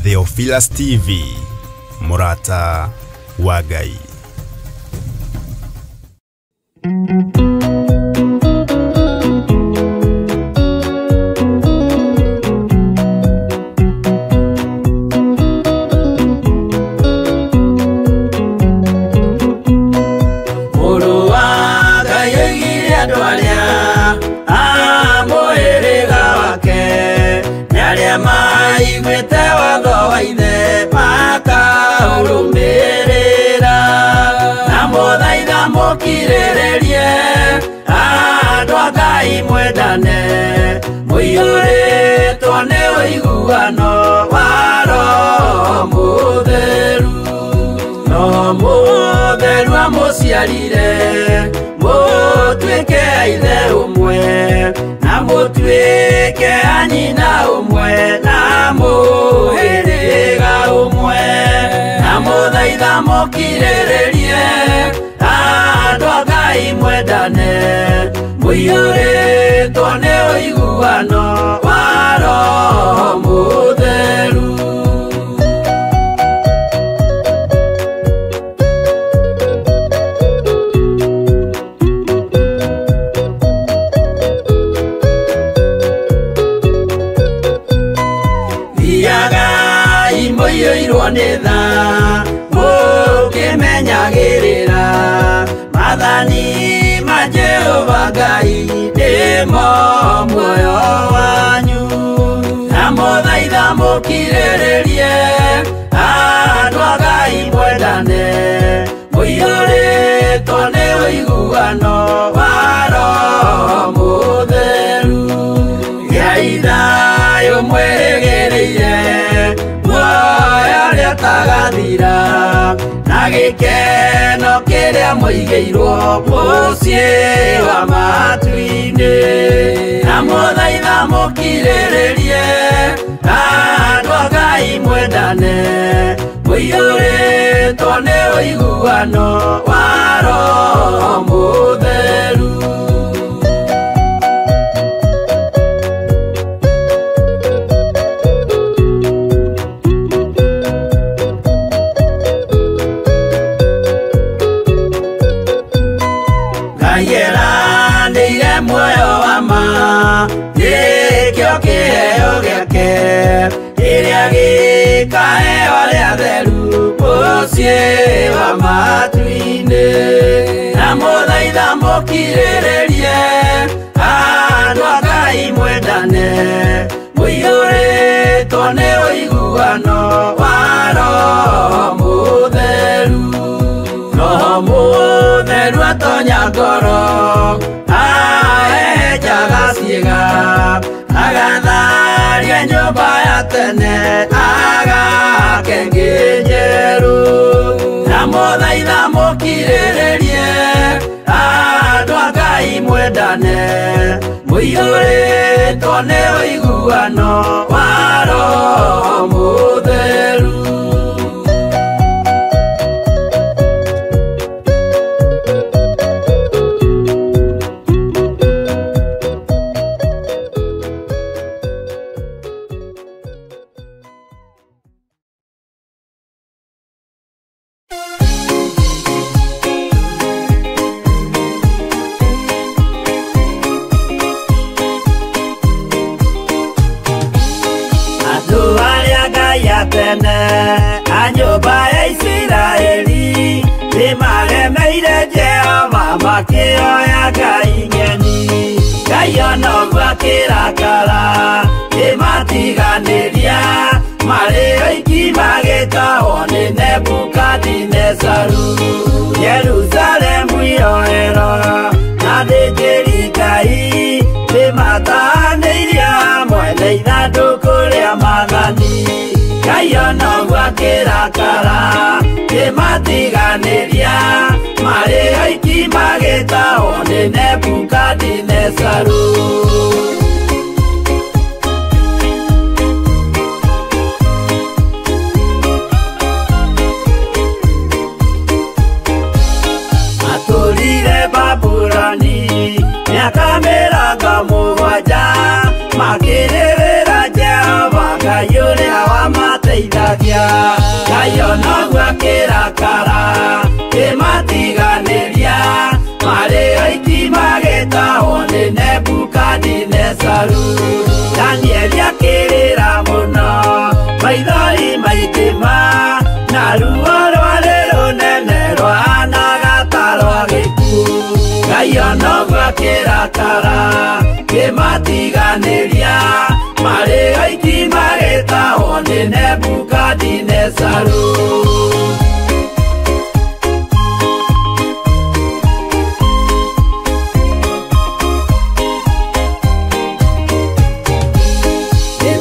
Theophilus TV, Murata wa Ngai. Mukirĩrĩrie andũ a Ngai mwendane mũiyũrĩtwo nĩ ũiguano wa Roho Mũtheru. Roho Mũtheru amũciarire mũtuĩke a ithe ũmwe na mũtuĩke a nyina ũmwe na mũhĩrĩga ũmwe na mũthaitha mũkirĩrĩrie andũ a Ngai mwendane mũiyũrĩtwo nĩ ũiguano wa Roho Mũtheru. Thiagai mũiyũirwo nĩ tha mũkĩmenyagĩrĩra maathani ma Jehova Ngai nĩmo muoyo wanyu. Na mũthaitha mũkirĩrĩrie andũ a Ngai mwendane mũiyũrĩtwo nĩ ũiguano wa Roho Mũtheru. Gĩai thayũ mwĩrĩgĩrĩire muoyo ũrĩa ũtagathira na gĩkeno kĩrĩa mũigĩirwo mũciĩ wa matu-inĩ. Na mũthaitha mũkirĩrĩrie andũ a Ngai mwendane mũiyũrĩtwo nĩ ũiguano wa Roho Mũtheru. Ngai muoyo wa ma nĩkĩo kĩheo gĩake kĩrĩa gĩkaheo arĩa atheru mũciĩ wa matu-inĩ. Na mũthaitha mũkirĩrĩrie andũ a Ngai mwendane mũiyũrĩtwo nĩ ũiguano wa Roho Mũtheru. Roho Mũtheru atonya ngoro ahehenjaga ciĩga agatharia nyũmba ya tene agake ĩngĩ njerũ. Na mũthaitha mũkirĩrĩrie andũ a Ngai mwendane mũiyũrĩtwo nĩ ũiguano wa Roho Mũtheru. A nyũmba ya Isiraeli nĩmaremeire Jehova makĩoya ngai ng'eni. Ngai ona ũguo akĩrakara kĩmatiganĩria marĩ oiki magĩtahwo nĩ Nebukadinezaru. Jerusalemu iroero na athĩnjĩri Ngai nĩmatahanĩirie hamwe na ithandũkũ rĩa maathani. Ngai ona ũguo akĩrakara kĩmatiganĩria marĩ oiki magĩtahwo nĩ Nebukadinezaru. Matũrire Babuloni mĩaka mĩrongo mũgwanja makĩrĩrĩra Jehova Ngai ũrĩa wamateithagia. oiki magĩtahwo nĩ Nebukadinezaru. Danieli akĩrĩra mũno, maithori maitĩma, na ruo rwarĩ rũnene rwahanaga ta rwa gĩkuũ. Ngai ona ũguo akĩrakara, kĩmatiganĩria, marĩ oiki magĩtahwo nĩ Nebukadinezaru.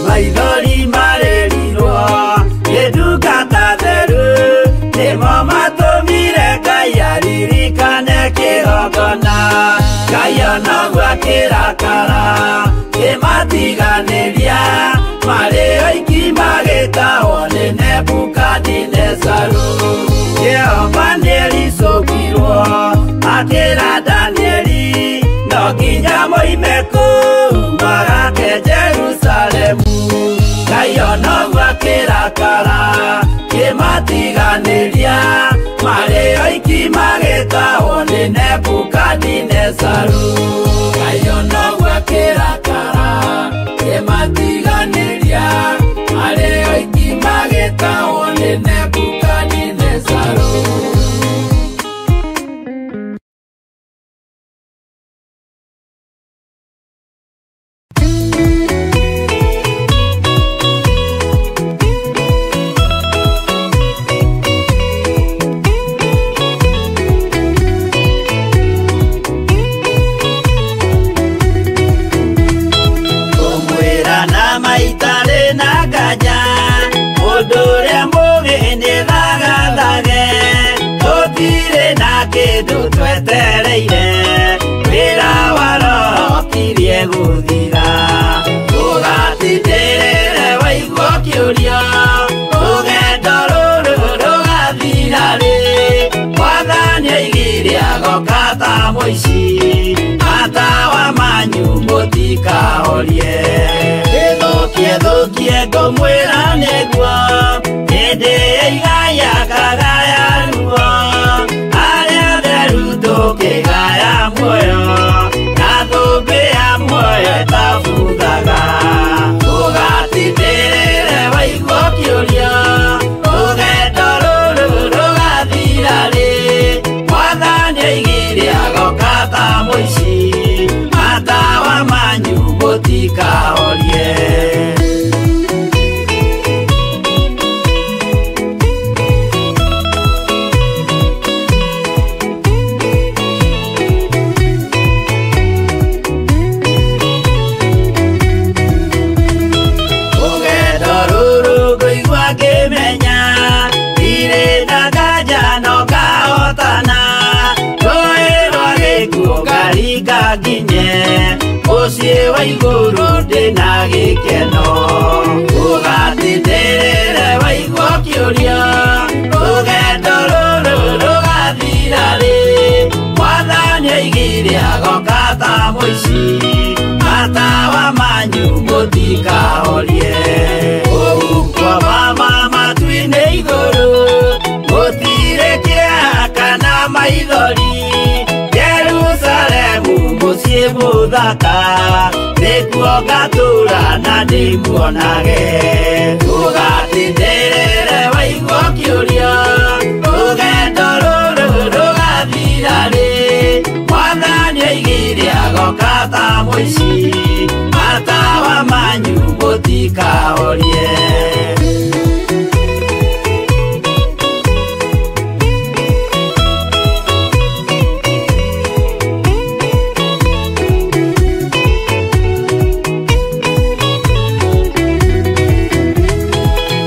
Maithori marĩrirwo nĩ ndungata theru, nĩmo matũmire Ngai aririkane kĩgongona. Ngai ona ũguo akĩrakara, kĩmatiganĩria, marĩ oiki magĩtahwo nĩ Nebukadinezaru. Jehova nĩericũkirwo akĩra Danieli, no nginya moime kũu magake Jerusalemu. Ngai ona ũguo akĩrakara, kĩmatiganĩria, marĩ oiki magĩtahwo nĩ Nebukadinezaru. Ngai ona ũguo akĩrakara, kĩmatiganĩria, marĩ oiki magĩtahwo nĩ Nebukadinezaru. Mũndũ ũrĩa mũũgĩ nĩthagathage, tũtirĩ na kĩndũ twetereire, wĩra wa Roho ũkirie gũthira. Ndũgatindĩrĩre waigua ũkĩũria, rũgendo rũrũ rũgathira rĩ? Mwathani oigire agoka ta mũici, matawa manyu mũtikahorie. Ĩthũkie thũkie ngũmwĩra nĩguo, hĩndĩ ĩigaya ngagaya ruo, arĩa atheru tũkĩgaya muoyo, na thũmbĩ ya muoyo ĩtabuthaga. Ndũgatindĩrĩre waigua ũkĩũria, rũgendo rũrũ rũgathira rĩ? Mwathani oigire agoka ta mũici, matawa manyu mũtikahorie. Rũgendo rũrũ ngũigua ngĩmenya, ndirĩ na nganja no ngahotana, rũĩ rwa gĩkuũ ngaringa nginye, mũciĩ wa igũrũ ndĩna gĩkeno. Ndũgatindĩrĩre waigua ũkĩũria, rũgendo rũrũ rũgathira rĩ? Mwathani oigire agoka ta mũici, matawa manyu mũtikahorie. Kũu kwa mama matu-inĩ igũrũ, gũtirĩ kĩeha kana maithori, Jerusalemu mũciĩ mũthaka, nĩkuo ngatũũra na ndĩmuonage. Ndũgatindĩrĩre waigua ũkĩũria, rũgendo rũrũ rũgathira rĩ? Mwathani oigire agoka ta mũici, matawa manyu mũtikahorie.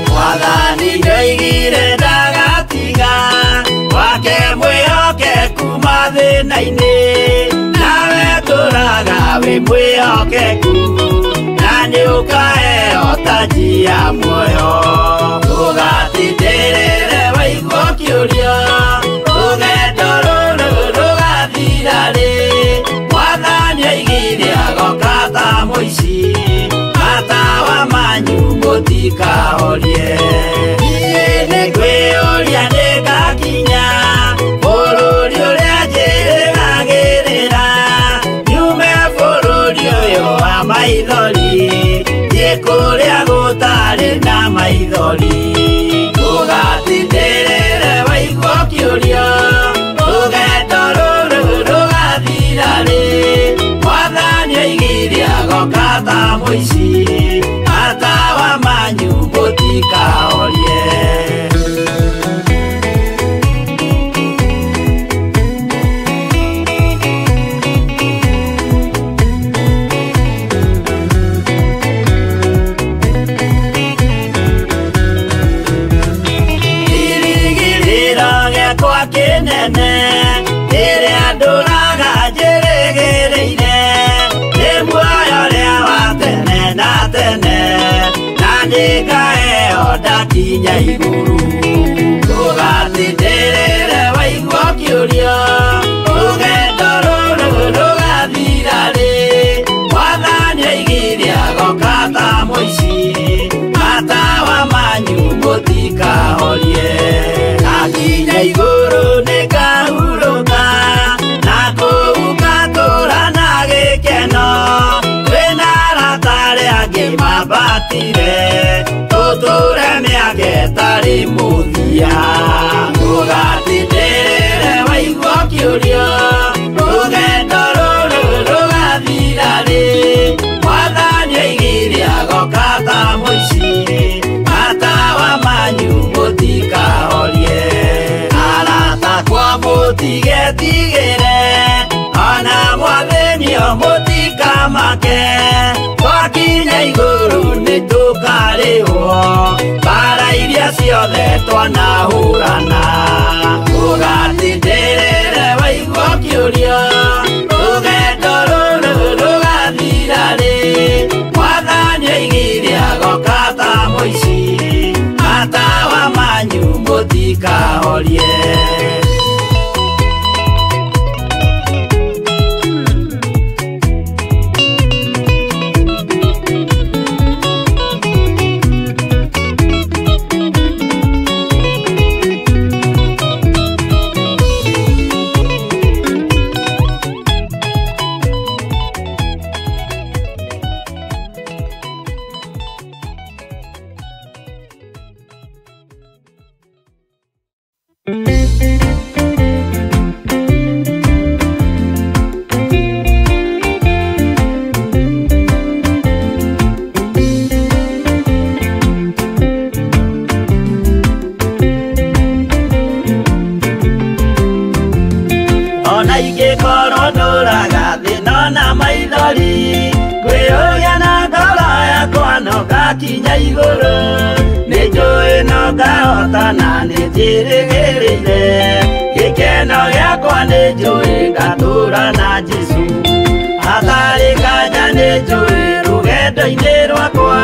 Mwathani nĩoigire ndagatiga, wake mwĩhokeku mathĩna-inĩ, nawe tũraga wĩ mwĩhokeku, na nĩũkaheo taji ya muoyo. Ndũgatindĩrĩre waigua ũkĩũria, rũgendo rũrũ rũgathira rĩ? Mwathani oigire agoka ta mũici, matawa manyu mũtikahorie. Niĩ nĩngwĩyũria nĩngakinya, bũrũri ũrĩa njĩrĩgagĩrĩra, maithori, thiĩ kũrĩa gũtarĩ na maithori. Ũgatindĩrĩre waigua ũkĩũrio, rũgendo rũrũ rũgathira rĩ? Mwathani oigire agoka ta mũici, matawa manyu mũtikahorie. Gĩakwa kĩnene rĩrĩa ndũraga njĩrĩgĩrĩire, nĩ muoyo ũrĩa wa tene na tene, na nĩngaheo ndakinya igũrũ. Ndũgatindĩrĩre waigua ũkĩũrio, rũgendo rũrũ rũgathira rĩ? Mwathani oigire agoka ta mũici, matawa manyu mũtikahorie. Ndakinya igũrũ nĩngahurũka, na kũu ngatũũra na gĩkeno, twĩna arata arĩa angĩ mambatire, tũtũũre mĩaka ĩtarĩ mũthia. Ndũgatindĩrĩre waigua ũkĩũrio, rũgendo rũrũ rũgathira rĩ? Mwathani oigire agoka ta mũici, matawa manyu mũtikahorie. Arata akwa mũtigetigĩre, ona mwathĩnio mũtikamake, twakinya igũrũ nĩtũkarĩhwo mbara iria ciothe twanahũrana. Ndũgatindĩrĩre waigua ũkĩũrio, rũgendo rũrũ rũgathira rĩ? Mwathani oigire agoka ta mũici, matawa manyu mũtikahorie. Ona ingĩkorwo ndũraga thĩna na maithori, ngwĩyũria na ngoro yakwa no ngakinya igũrũ. Nĩnjũĩ no ngahota na nĩnjĩrĩgĩrĩire, gĩkeno gĩakwa nĩnjũĩ ngatũũra na Jesũ. Hatarĩ nganja nĩnjũĩ rũgendo-inĩ rwakwa,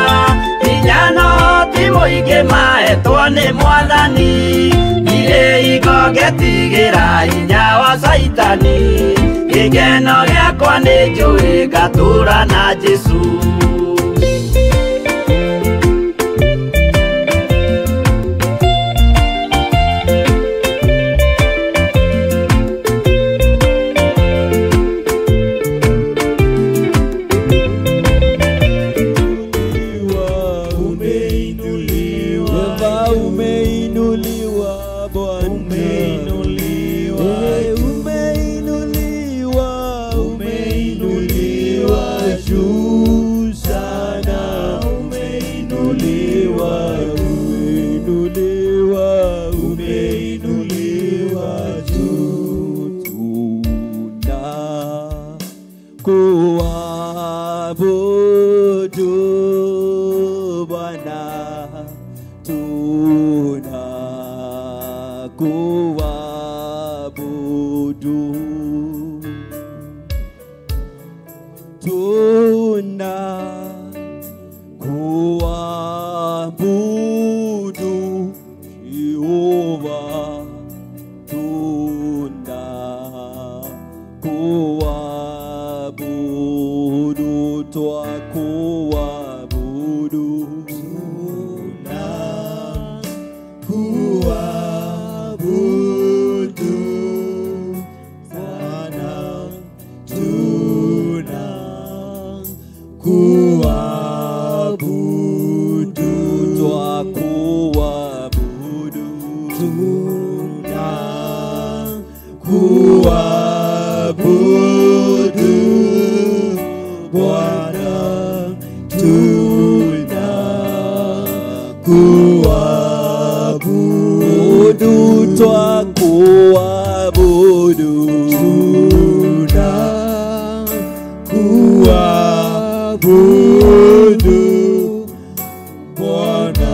hinya no ti mũingĩ mahetwo nĩ Mwathani. Ndirĩ hingo ngetigĩra hinya wa Caitani, gĩkeno gĩakwa nĩnjũĩ ngatũũra na Jesũ. Umeinuliwa, Bwana, umeinuliwa, umeinuliwa, umeinuliwa juu. Twakuabudu, tunakuabudu Bwana,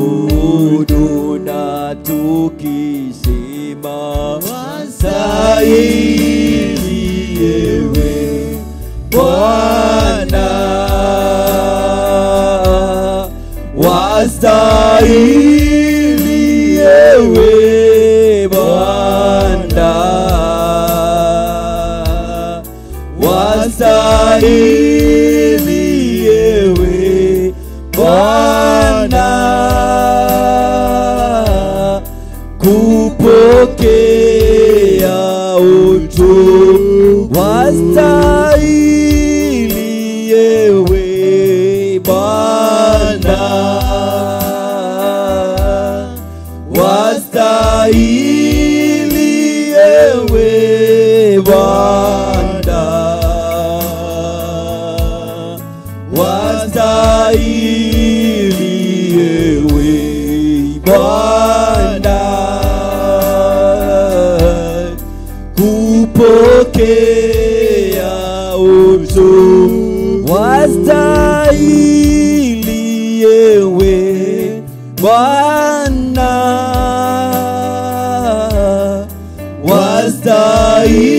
tunakuabudu na tukisema wastahili ewe Bwana, wastahili ewe Bwana, wastahili ewe Bwana, kupokea utukufu. Wastahili ewe Bwana, wastahili ewe Bwana, wastahili ewe Bwana, kupokea utukufu. Wastahili ewe Bwana,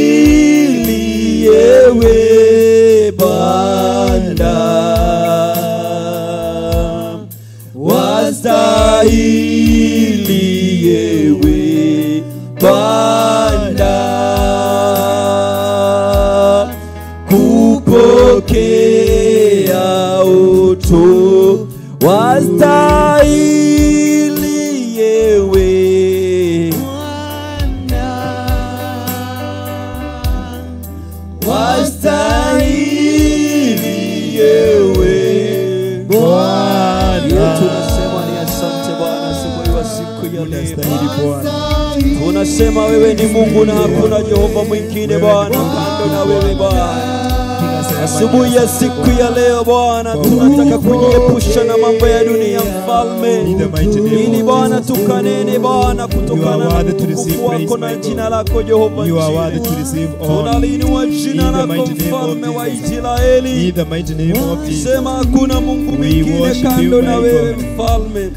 wastahili ewe Bwana, wastahili ewe Bwana, kupokea utukufu. Wastahili ewe Bwana, wastahili ewe Bwana. Tunasema ni asante Bwana asubuhi wa siku ya leo. Tunasema wewe ni Mungu na hakuna Jehova mwingine Bwana kando na wewe Bwana. Asubuhi ya siku ya leo Bwana, tunataka kujiepusha na mambo ya dunia Mfalme, ili Bwana tukanene Bwana kutokana na utukufu wako na jina lako Jehova. Tunaliinua jina lako Mfalme wa Israeli, sema hakuna Mungu mwingine kando na wewe Mfalme.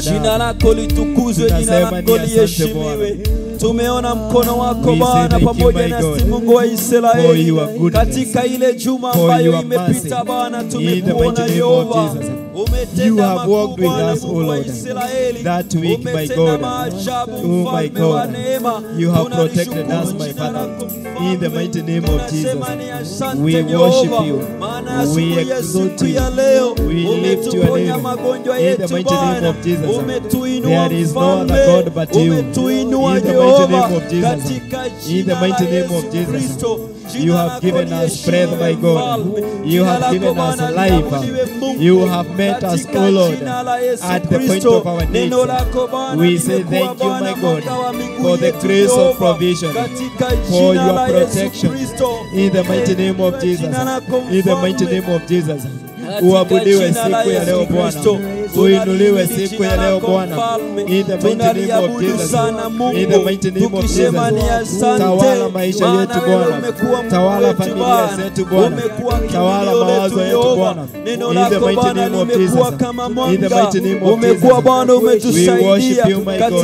Jina lako litukuzwe, jina lako liheshimiwe. Tumeona mkono wako Bwana pamoja nasi Mungu wa Israeli katika ile juma ambayo imepita Bwana, tumekuona Yehova umetenda makuu Bwana Mungu wa Israeli, umetenda maajabu Mfalme wa neema. You have protected us, my Father. In the mighty name of Jesus, we worship you, we exalt you, we lift your name. In the mighty name of Jesus, there is no other God but you. In the mighty name of Jesus, in the mighty name of Jesus, you have given us breath, my God. You have given us life. You have met us, O Lord, at the point of our needs. We say thank you, my God, for the grace of provision, for your protection. In the mighty name of Jesus, in the mighty name of Jesus. Uabudiwe siku ya leo Bwana, uinuliwe siku ya leo Bwana. In the mighty name of Jesus, in the mighty name of Jesus. Tawala maisha yetu Bwana, tawala familia zetu Bwana, tawala mawazo yetu Bwana. In the mighty name of Jesus, in the mighty name of Jesus. We worship you, my God. We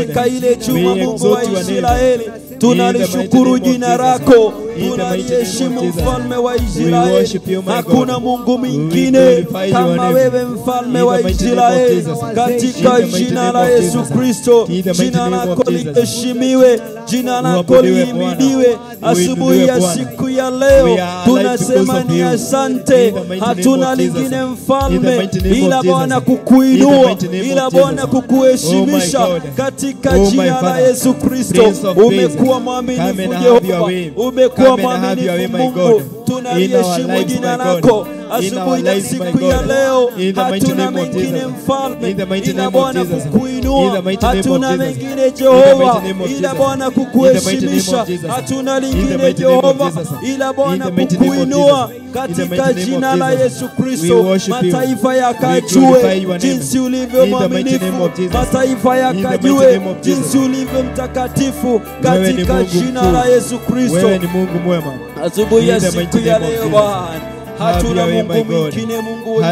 exalt your name. Tunalishukuru jina lako, tunaliheshimu Mfalme wa Israeli. Hakuna Mungu mwingine kama wewe Mfalme wa Israeli. Katika jina la Yesu Kristo, jina lako liheshimiwe, jina lako lihimidiwe. Asubuhi ya siku ya leo tunasema ni asante. Hatuna lingine Mfalme ila Bwana kukuinua, ila Bwana kukuheshimisha katika jina la Yesu Kristo. Umekuwa mwaminifu Jehova, umekuwa mwaminifu Mungu. Tunaliheshimu jina lako, Asubuhi na siku ya leo hatuna mengine mfalme ila Bwana kukuinua, hatuna mengine Jehova ila Bwana kukuheshimisha, hatuna lingine Jehova ila Bwana kukuinua katika jina la Yesu Kristo. Mataifa yakajue jinsi ulivyo mwaminifu, mataifa yakajue jinsi ulivyo mtakatifu katika jina la Yesu Kristo. Wewe ni Mungu mwema. Asubuhi ya siku ya leo Bwana, hatuna Mungu mwingine. Mungu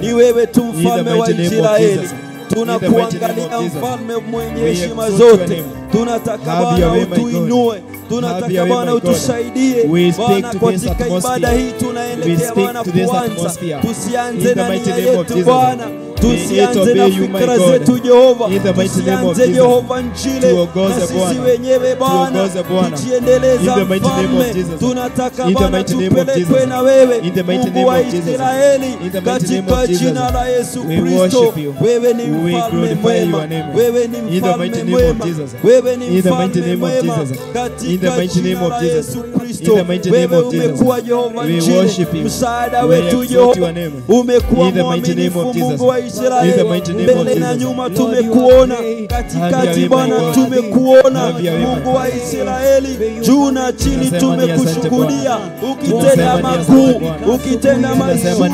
ni wewe tu, mfalme wa Israeli. Tunakuangalia mfalme mwenye heshima zote. Tunataka Bwana utuinue, tunataka Bwana utusaidie Bwana katika ibada hii tunaelekea Bwana kuanza. Tusianze na nia yetu Bwana, tusianze na fikra zetu Jehova, tusianze Jehova nchile na sisi wenyewe Bwana tujiendeleza mfalme. Tunataka Bwana tupelekwe na wewe Mungu wa Israeli katika jina la Yesu Kristo. Wewe ni mfalme mwema, wewe ni mfalme mwema, wewe ni mfalme mwema katika jina la Yesu Kristo. Wewe umekuwa Jehova nchile msaada wetu Jehova, umekuwa mwaminifu Mungu wa Israeli. Mbele na nyuma tumekuona, katikati Bwana tumekuona Mungu wa Israeli, juu na chini tumekushuhudia ukitenda makuu, ukitenda mazuri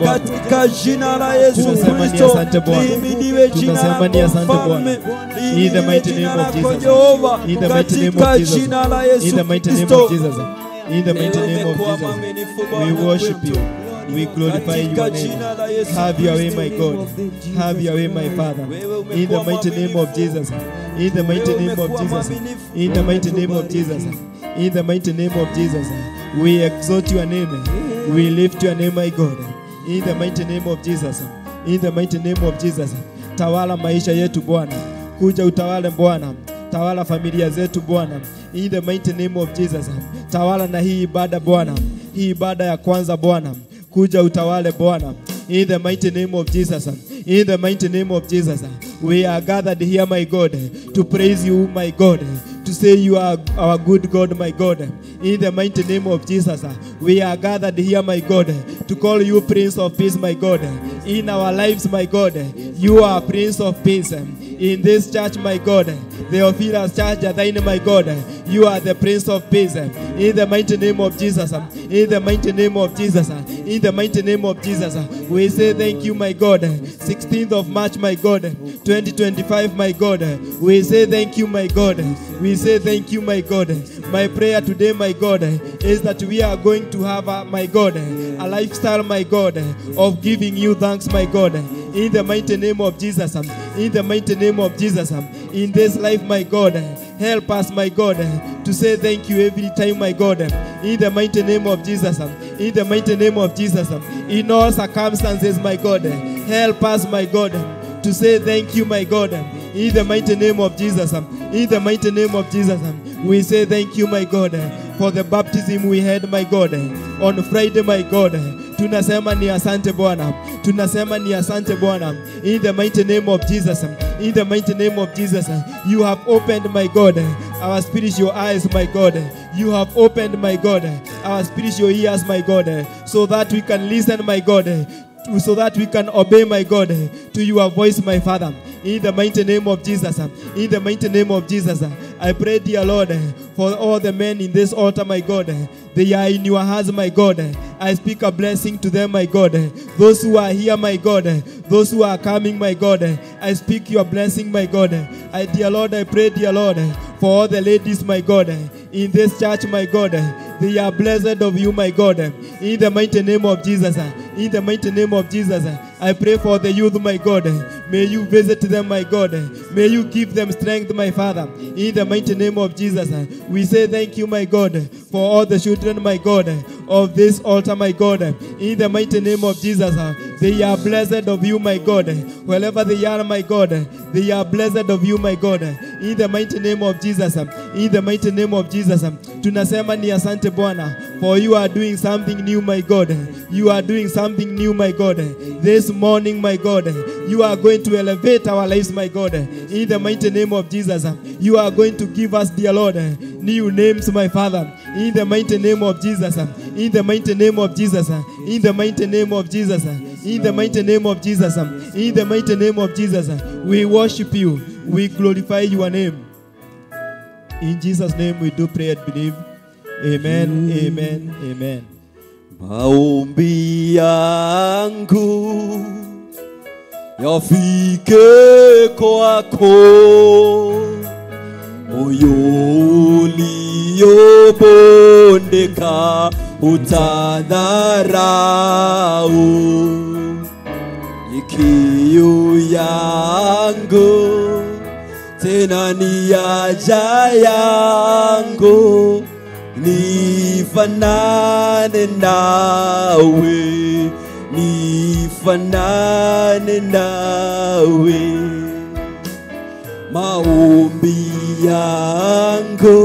katika jina la Yesu Kristo. Lihimidiwe jina lako mfalme, lihimidiwe jina lako Jehova katika jina la Yesu Kristo. In the mighty name of Jesus, we worship you. We glorify your name. Have your way, my God. Have your way, my Father. In the mighty name of Jesus. In the mighty name of Jesus. In the mighty name of Jesus. In the mighty name of Jesus. We exalt your name. We lift your name, my God. In the mighty name of Jesus. In the mighty name of Jesus. Tawala maisha yetu Bwana. Kuja utawale Bwana. Tawala familia zetu Bwana. In the mighty name of Jesus. Tawala na hii ibada Bwana. Hii ibada ya kwanza Bwana. Kuja utawale Bwana. In the mighty name of Jesus. In the mighty name of Jesus. We are gathered here, my God, to praise you, my God, to say you are our good God, my God. In the mighty name of Jesus, we are gathered here, my God, to call you Prince of Peace, my God. In our lives, my God, you are Prince of Peace. In this church, my God, the Theophilus Church, my God, you are the Prince of Peace. In the mighty name of Jesus, in the mighty name of Jesus, in the mighty name of Jesus, we say thank you, my God. 16th of March, my God, 2025, my God, we say thank you, my God. We say thank you, my God. My prayer today, my God, is that we are going to have, my God, a lifestyle, my God, of giving you thanks, my God. In the mighty name of Jesus, in the mighty name of Jesus, in this life, my God, help us, my God, to say thank you every time, my God. In the mighty name of Jesus, in the mighty name of Jesus, in all circumstances, my God, help us, my God, to say thank you, my God. In the mighty name of Jesus, in the mighty name of Jesus, we say thank you, my God, for the baptism we had, my God, on Friday, my God. Tunasema ni asante Bwana. Tunasema ni asante Bwana. In the mighty name of Jesus. In the mighty name of Jesus. You have opened, my God, our spiritual eyes, my God. You have opened, my God, our spiritual ears, my God, so that we can listen, my God, so that we can obey, my God, to your voice, my Father. In the mighty name of Jesus. In the mighty name of Jesus. I pray, dear Lord, for all the men in this altar, my God. They are in your hands, my God. I speak a blessing to them, my God. Those who are here, my God. Those who are coming, my God. I speak your blessing, my God. Dear Lord, I pray, dear Lord, for all the ladies, my God, in this church, my God. They are blessed of you, my God. In the mighty name of Jesus. In the mighty name of Jesus. I pray for the youth, my God. May you visit them, my God. May you give them strength, my Father. In the mighty name of Jesus. We say thank you, my God, for all the children, my God, of this altar, my God. In the mighty name of Jesus. They are blessed of you, my God. Wherever they are, my God, they are blessed of you, my God. In the mighty name of Jesus. In the mighty name of Jesus. Tunasema ni asante Bwana, for you are doing something new, my God. You are doing something new, my God. This morning, my God, you are going to elevate our lives, my God. In the mighty name of Jesus, you are going to give us, dear Lord, new names, my Father. In the mighty name of Jesus. In the mighty name of Jesus. In the mighty name of Jesus. In the mighty name of Jesus. In the mighty name of Jesus. We worship you. We glorify your name. In Jesus' name we do pray and believe. Amen, amen, amen. Maombi yangu yafike kwako, moyo uliobondeka utadharau. Ni kiu yangu tena ni haja yangu, nifanane nawe, nifanane nawe. Maombi yangu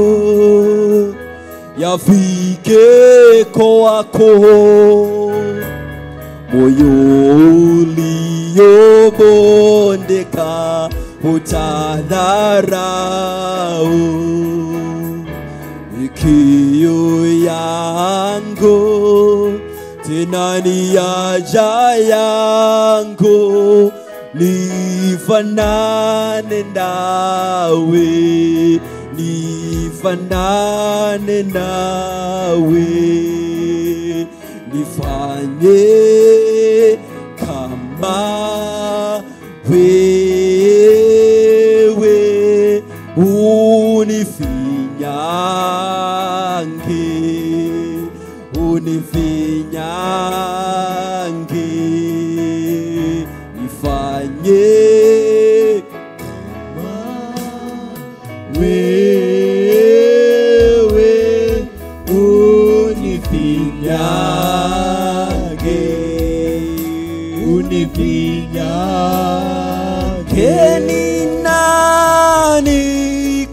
yafike kwako, moyo uliobondeka utadharau. Kiu yangu tena ni haja yangu, nifanane nawe, nifanane nawe. Nifanye kama wewe, unifinyange, unifinyange. Nifanye kama wewe, unifinyange, unifinyange. Ni nani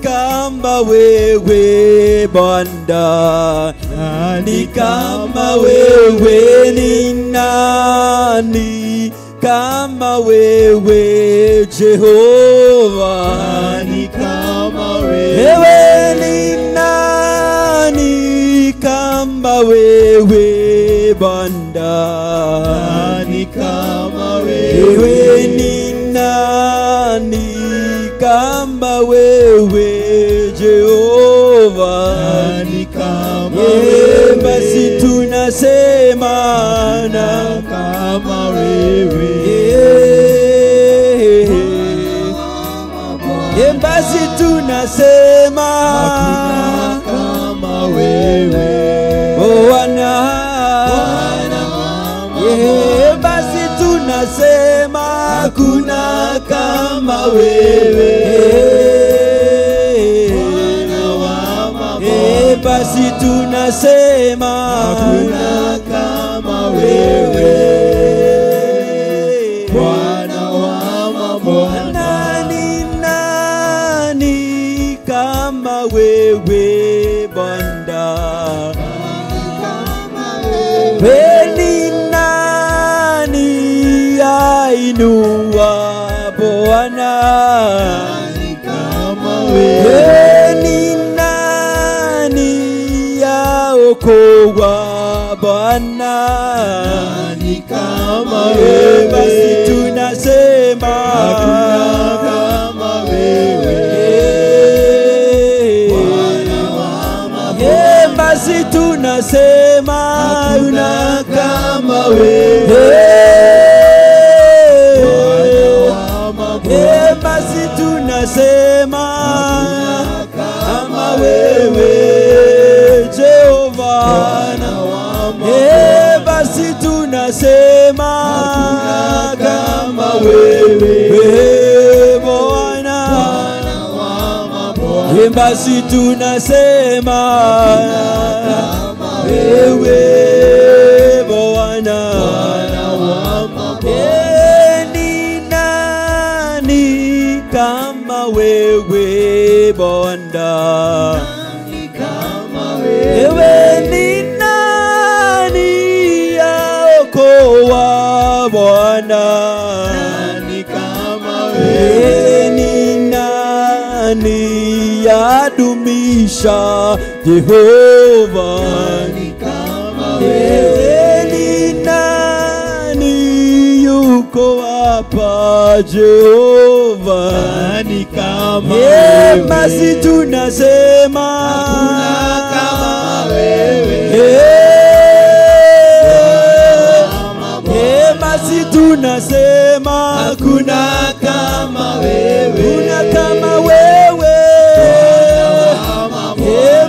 kama wewe Bwana? Nani kama wewe? Ni nani kama wewe Jehova? Nani kama wewe? Wewe ni nani kama wewe Bwana? Nani kama wewe? Wewe ni nani kama wewe Jehova? Nani kama wewe? Basi tunasema na kama wewe. Basi tunasema hakuna kama wewe Bwana. Basi tunasema hakuna kama wewe Bwana wa mabwana. Basi tunasema hakuna kama wewe Bwana wa mabwana. Nani nani kama wewe Bwana? Wewe nani ainua Bwana? Nani kama wewe? Wewe nani yaokoa Bwana? Nani kama wewe? Basi tunasema hakuna kama wewe Bwana wa mabwana. Basi tunasema hakuna kama wewe Basi tunasema kama wewe Jehova. Basi tunasema kama wewe Bwana. Basi tunasema wewe Bwana. Ni nani kama wewe Bwana? Wewe ni nani yaokoa Bwana? Nani kama wewe? Ni nani yadumisha maisha Jehova. Nani kama wewe? Ni nani yuko hapa Jehova? Nani kama wewe? Basi tunasema hakuna kama wewe. Basi tunasema hakuna kama wewe. Hakuna kama wewe.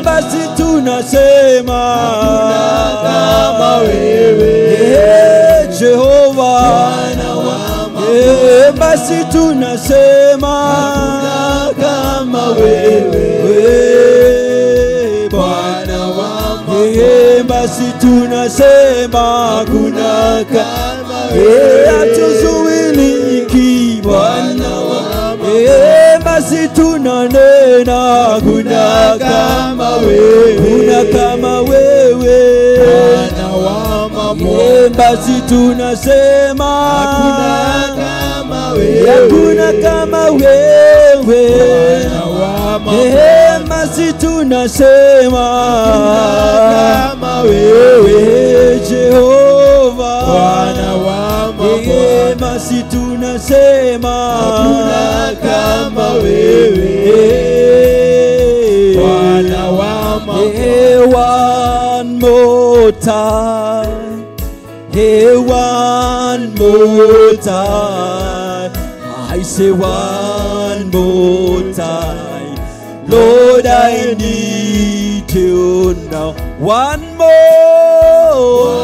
Basi tunasema hakuna kama wewe. Jehova. Basi tunasema hakuna kama wewe. Bwana wa mabwana. Basi tunasema hakuna kama wewe. Hatuzuiliki Bwana wa mabwana. Basi tunanena hakuna kama wewe. Hakuna kama wewe. Bwana wa mabwana. Basi tunasema hakuna kama wewe. Hakuna kama wewe. Bwana wa mabwana. Basi tunasema hakuna kama wewe. Jehova. Bwana wa mabwana. Basi tunasema hakuna kama wewe. Bwana wa mabwana. One more time. Hey, one more time. I say one more time. Lord, I need you now. One more.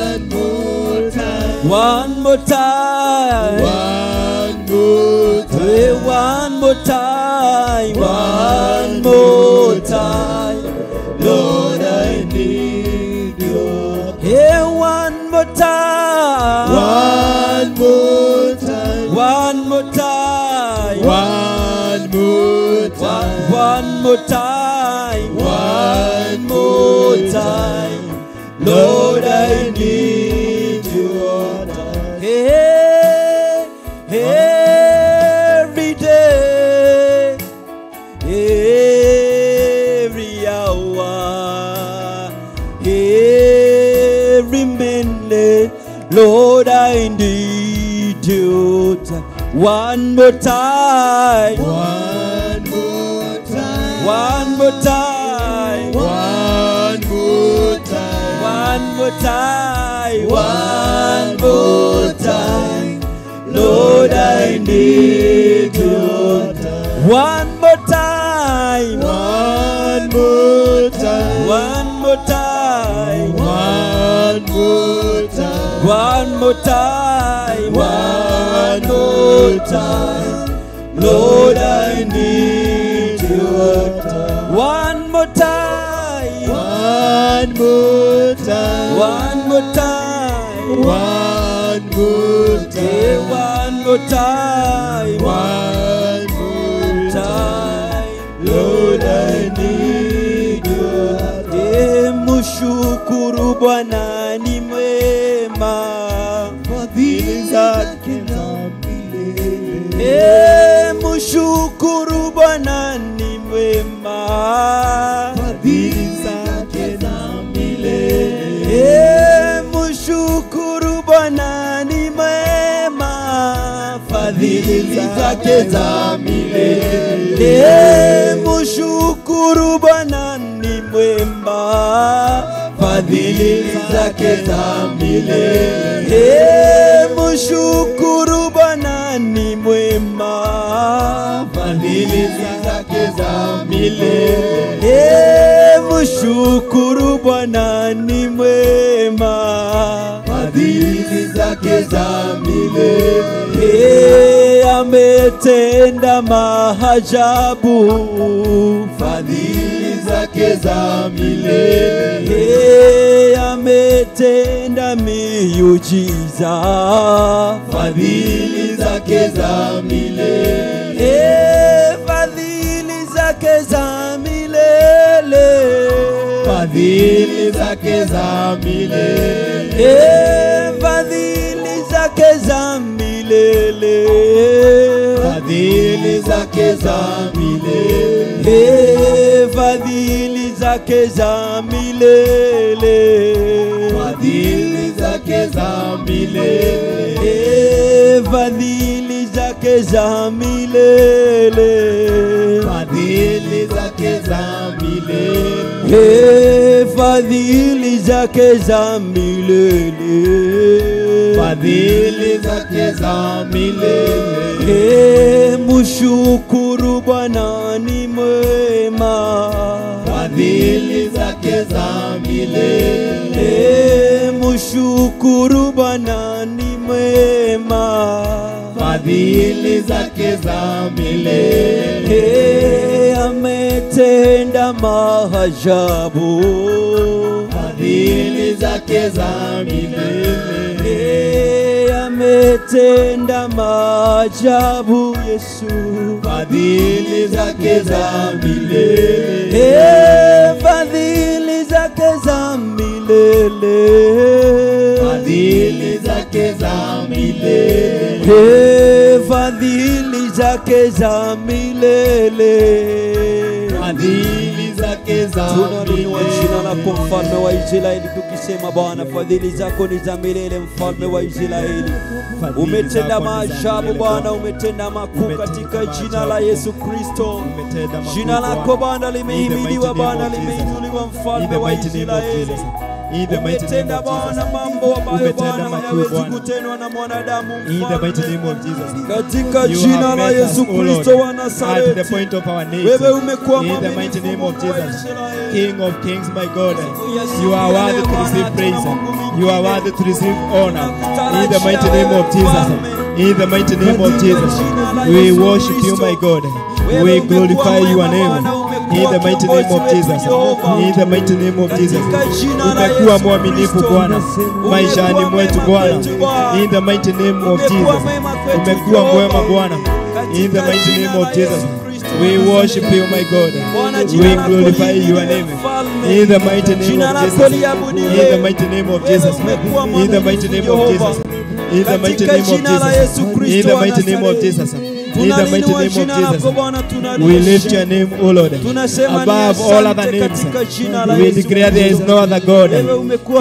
One more time. One more time. One more time. Hey, one more time. One more time. Lord, I need you. Hey, one more time. One more time. One more time. One more time. One more time. One more time. Lord, I need you. Hey, every day, every hour, every minute, Lord, I need you. One more time. One more time. One more time. One more time. One more time. One more time. Lord, I need you. One more time. One more time. One more time. One more time. One more time. One more time. Lord, I need you. One more time. One more time. One more time. One more time. One more time. One more time. Lord, I need you. Mshukuru Bwana ni mwema, fadhili zake za milele. Mshukuru Bwana ni mwema, fadhili zake za milele. Mshukuru Bwana ni mwema, fadhili zake za milele. Mshukuru Bwana ni mwema, fadhili zake za milele. Mshukuru Bwana ni mwema, fadhili zake za milele. Mshukuru Bwana ni mwema, fadhili zake za milele. Ametenda maajabu, fadhili zake za milele. Ametenda miujiza, fadhili zake za milele. Fadhili zake za milele, fadhili zake za milele. Fadhili zake za milele, Fadhili zake za milele, fadhili zake za milele, fadhili zake za milele, fadhili zake za milele, fadhili zake za milele, fadhili zake za milele, fadhili zake za milele. Mshukuru Bwana ni mwema, fadhili zake za milele. Mshukuru Bwana ni mwema, fadhili zake za milele. Ametenda maajabu, fadhili zake za milele. Ametenda maajabu Yesu, fadhili zake za milele, fadhili zake za milele, fadhili zake za milele, fadhili zake za milele, fadhili zake za Tunainua jina lako mfalme wa Israeli, tukisema Bwana fadhili zako ni za milele, mfalme wa Israeli. Umetenda maajabu Bwana, umetenda makuu katika jina la Yesu Kristo. Jina lako Bwana limehimidiwa, Bwana limeinuliwa, mfalme wa Israeli. Umetenda Bwana mambo ambayo Bwana hayawezi kutendwa na mwanadamu, mfalme. Katika jina la Yesu Kristo wa Nazareti, wewe umekuwa mwaminifu, Mungu wa Israeli. King of kings, my God, you are worthy to receive praise, you are worthy to receive honor. In the mighty name of Jesus, in the mighty name of Jesus, we worship you, my God. We glorify your name. In the mighty name of Jesus, in the mighty name of Jesus. Umekuwa mwaminifu Bwana maishani mwetu Bwana. In the mighty name of Jesus, umekuwa mwema Bwana. In the mighty name of Jesus, we worship you, my God. We glorify your name. In the mighty name of Jesus, in the mighty name of Jesus, in the mighty name of Jesus, in the mighty name of Jesus, in the mighty name of Jesus. In the mighty name of Jesus, we lift your name, O Lord, above all other names. We declare there is no other God,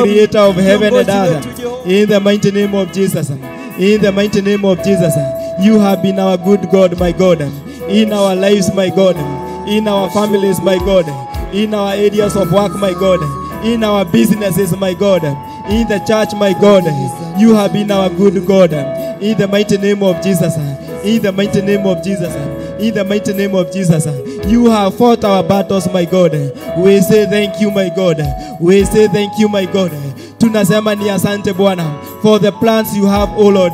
creator of heaven and earth. In the mighty name of Jesus, in the mighty name of Jesus, you have been our good God, my God, in our lives, my God, in our families, my God, in our areas of work, my God, in our businesses, my God, in the church, my God. You have been our good God. In the mighty name of Jesus. In the mighty name of Jesus. In the mighty name of Jesus. You have fought our battles, my God. We say thank you, my God. We say thank you, my God. Tunasema ni asante Bwana for the plans you have, O Lord.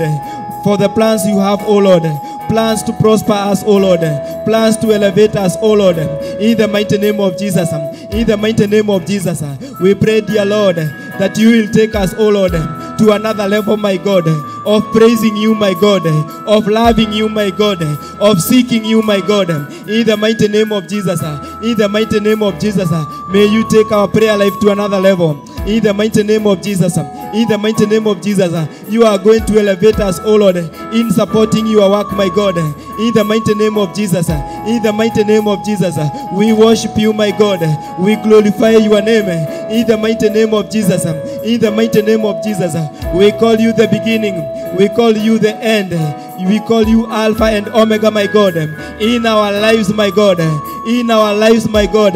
For the plans you have, O Lord. Plans to prosper us, O Lord. Plans to elevate us, O Lord. In the mighty name of Jesus. In the mighty name of Jesus. We pray, dear Lord, that you will take us, O Lord, to another level, my God, of praising you, my God, of loving you, my God, of seeking you, my God. In the mighty name of Jesus, in the mighty name of Jesus, may you take our prayer life to another level. In the mighty name of Jesus, in the mighty name of Jesus, you are going to elevate us, O Lord, in supporting your work, my God. In the mighty name of Jesus, in the mighty name of Jesus, we worship you, my God. We glorify your name. In the mighty name of Jesus, in the mighty name of Jesus, we call you the beginning, we call you the end, we call you Alpha and Omega, my God. In our lives, my God, in our lives, my God,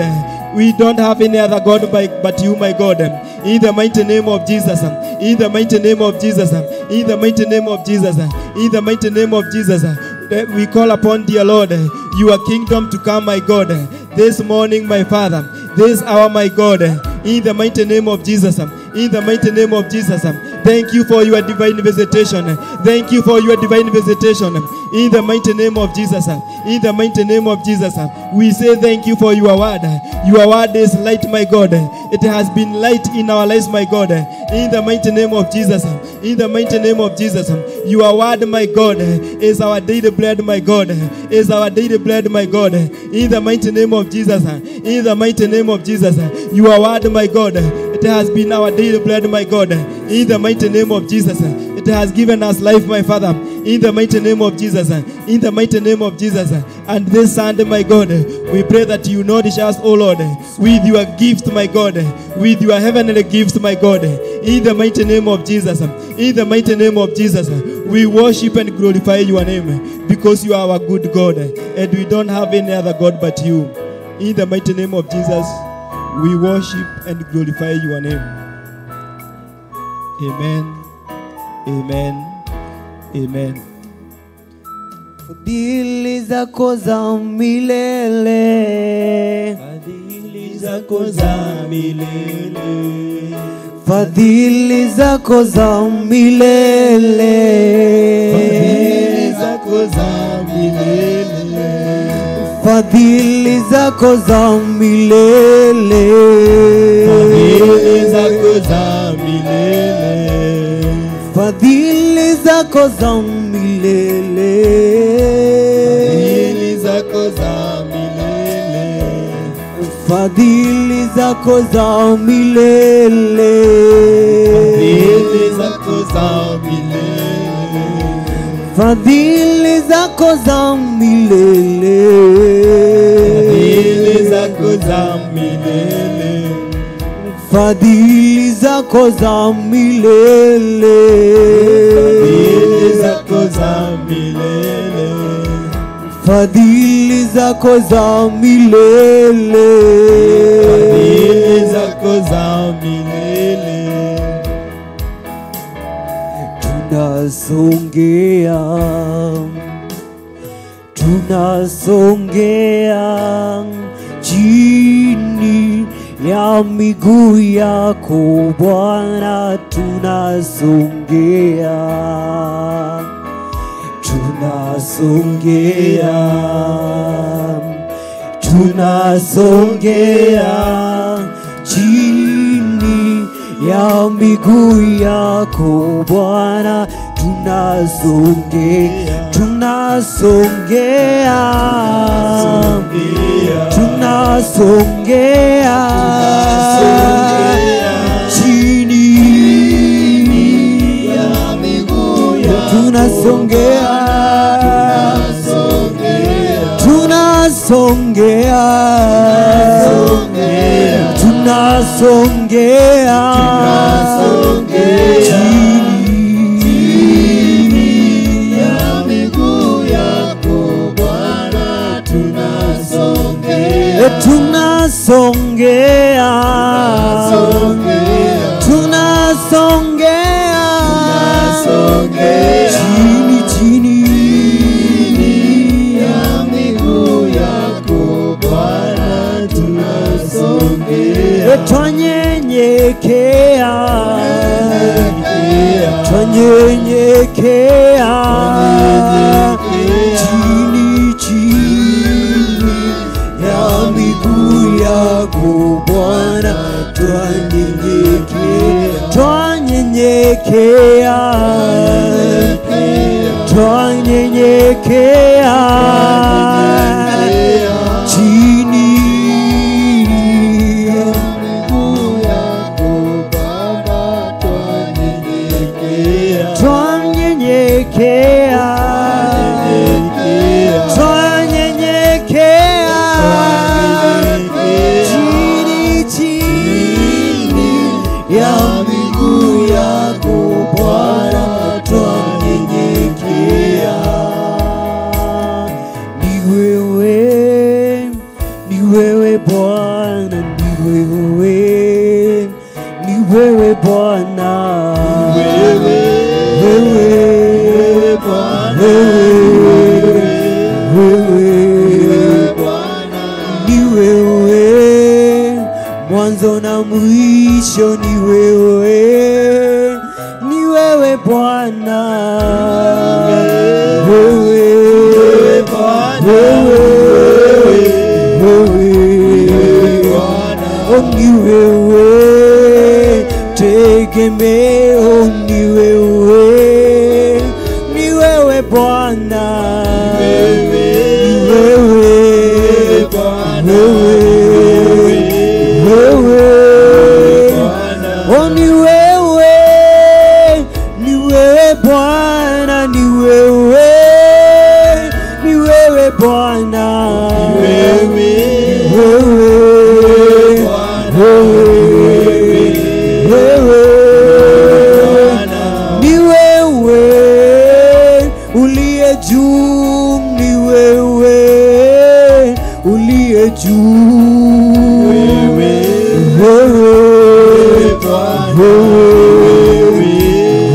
we don't have any other God but you, my God. In the mighty name of Jesus, in the mighty name of Jesus, in the mighty name of Jesus, in the mighty name of Jesus, we call upon, dear Lord, your kingdom to come, my God. This morning, my Father, this hour, my God, in the mighty name of Jesus, in the mighty name of Jesus. Thank you for your divine visitation. Thank you for your divine visitation. In the mighty name of Jesus, in the mighty name of Jesus, we say thank you for your word. Your word is light, my God. It has been light in our lives, my God. In the mighty name of Jesus, in the mighty name of Jesus, your word, my God, is our daily bread, my God, is our daily bread, my God. In the mighty name of Jesus, in the mighty name of Jesus, your word, my God, it has been our daily bread, my God. In the mighty name of Jesus, It has given us life, my Father, in the mighty name of Jesus. In the mighty name of Jesus. And this Sunday, my God, we pray that you nourish us, O Lord, with your gift, my God, with your heavenly gift, my God, in the mighty name of Jesus. In the mighty name of Jesus, we worship and glorify your name, because you are our good God, and we don't have any other God but you. In the mighty name of Jesus, we worship and glorify your name. Amen. Amen. Amen. Fadhili zako za milele, fadhili zako za milele, fadhili zako za milele, fadhili zako za milele, fadhili zako za milele, fadhili zako za milele, fadhili zako za milele, fadhili zako za milele, fadhili zako za milele, fadhili zako za milele, fadhili zako za milele, fadhili zako za milele, fadhili zako za milele, fadhili zako za milele, fadhili zako za milele, fadhili zako za milele. Tunasongea, tunasongea chini ya miguu yako Bwana, tunasongea, tunasongea, tunasongea chini ya miguu yako Bwana, tunasongea, tunasongea, tunasongea chini ya miguu yako, tunasongea, tunasongea, tunasongea chini ya miguu yako Bwana, tunasongea, tunasongea, tunasongea chini, chini ya miguu yako Bwana, tunasongea, twanyenyekea, twanyenyekea chini, chini ya miguu yako Bwana, twanyenyekea, twanyenyekea, twanyenyekea chini ya miguu yako Baba, twanyenyekea, twanyenyekea, twanyenyekea chini, chini ya miguu yako Bwana, twanyenyekea. Ni wewe, ni wewe Bwana, ni wewe, ni wewe Bwana, wewe, wewe, Bwana, wewe, Bwana, ni wewe, mwanzo na mwisho, ni wewe, ni wewe Bwana, wewe, Bwana, wewe, wewe, Bwana, ni wewe, tegemeo ni wewe, ni wewe Bwana, ni wewe, Bwana, wewe, wewe, Bwana, oh, ni wewe, ni wewe Bwana, ni wewe, ni wewe Bwana, Ni wewe, wewe Bwana, wewe, Bwana. ni wewe uliye juu, ni wewe uliye juu, Wewe, wewe, Bwana, wewe,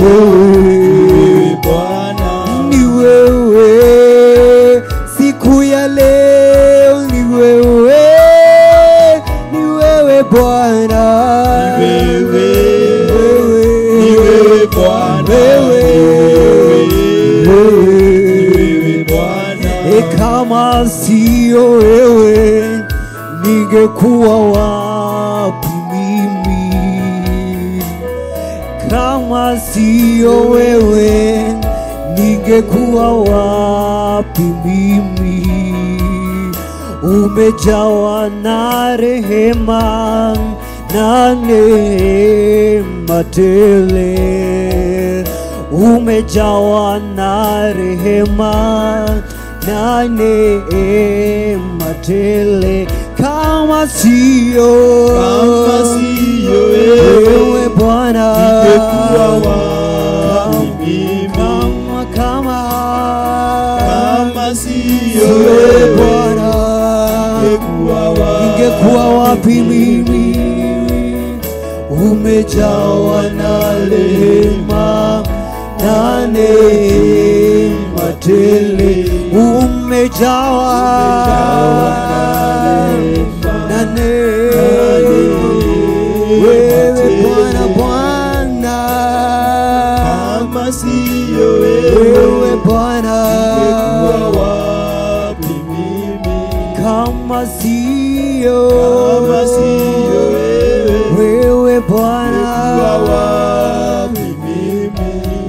wewe Bwana, ni wewe siku ya leo, ni wewe, ni wewe Bwana, ni wewe, wewe, ni wewe Bwana, wewe, ni wewe Bwana. E, kama sio wewe ningekuwa wapi mimi? Kama sio wewe ningekuwa wapi mimi? Umejawa na rehema na neema tele, umejawa na rehema na neema tele. Kama sio Kama sio wewe, wewe Bwana, ningekuwa wapi mimi? Kama kama Kama sio sio wewe, Bwana, ningekuwa wapi ningekuwa wapi mimi? Umejawa na rehema na neema tele, umejawa na neema wewe Bwana, Bwana Kama sio wewe, wewe Bwana, ningekuwa wapi mimi? kama sio Kama sio wewe, wewe Bwana, ningekuwa wapi mimi?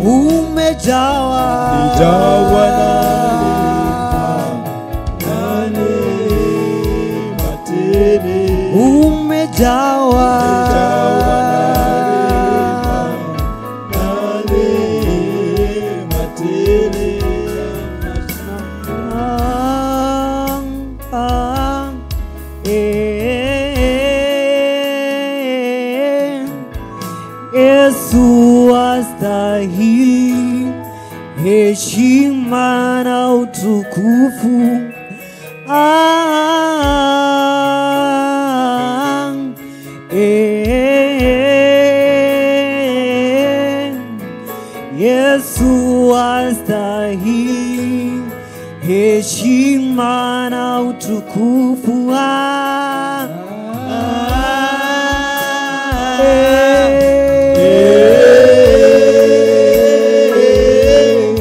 umejawa Nijawa na rehema na neema tele. umejawa Na neema tele. Ah, ah, eh. Yesu astahili heshima na utukufu. Ah, eh. Yesu astahili heshima na utukufu. Ah, eh.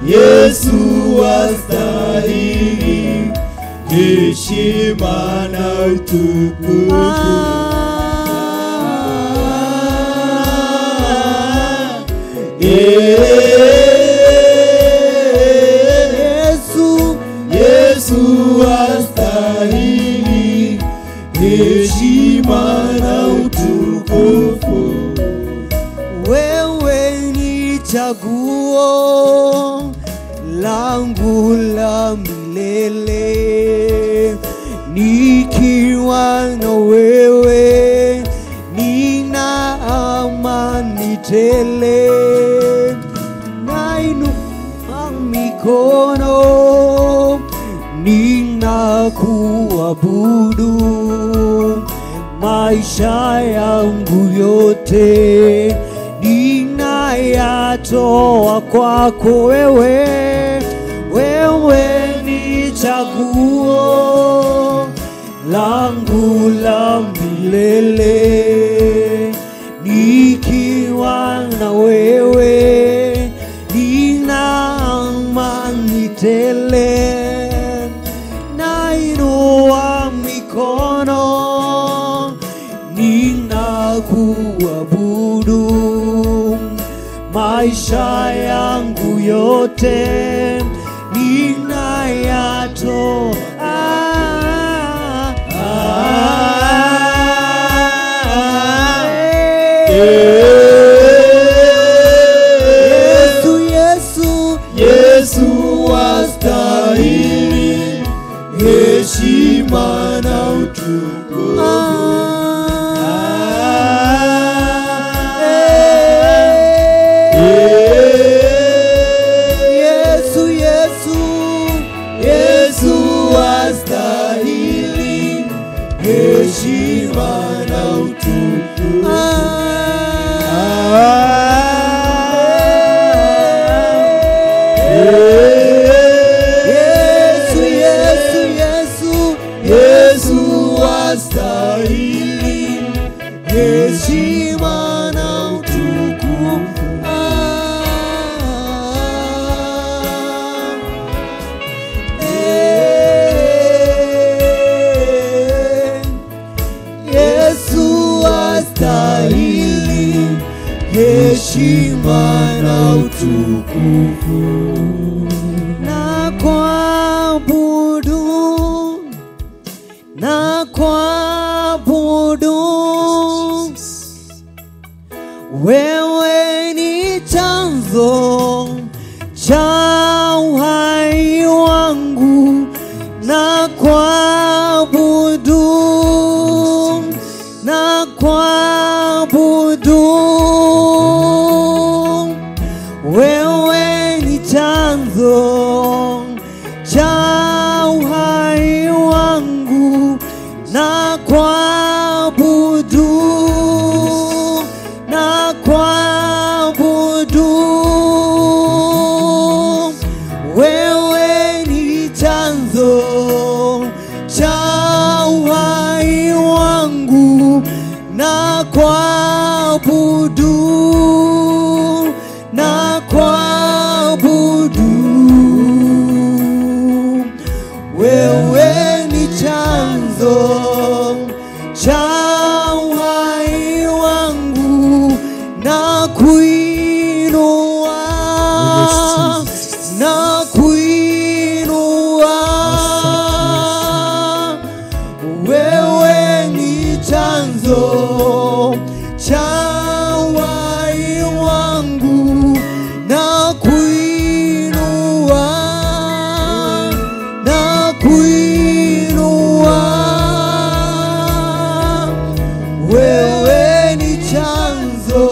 Yesu astahili heshima na utukufu. Yesu, Yesu astahili heshima na utukufu. wewe ni chaguo langu la milele, nikiwa na wewe nina amani tele, nainua mikono ninakuabudu maisha yangu yote ninayatoa kwako wewe, wewe ni chaguo langu la milele, nikiwa na wewe nina amani tele, nainua mikono ninakuabudu maisha yangu yote ninayatoa. Ah, ah, eh. heshima na utukufu. Yesu astahili heshima na utukufu. Na kuabudu, na kuabudu, wewe ni chanzo cha uhai wangu. Na kuabudu, na kuabudu, wewe ni chanzo cha uhai wangu. Na kuabudu, na kuabudu, wewe ni chanzo cha uhai wangu. Na kuabudu, na kuabudu, wewe ni chanzo cha uhai wangu. Na kuinua, na kuinua, wewe ni chanzo cha uhai wangu. Na kuinua, na kuinua, wewe ni chanzo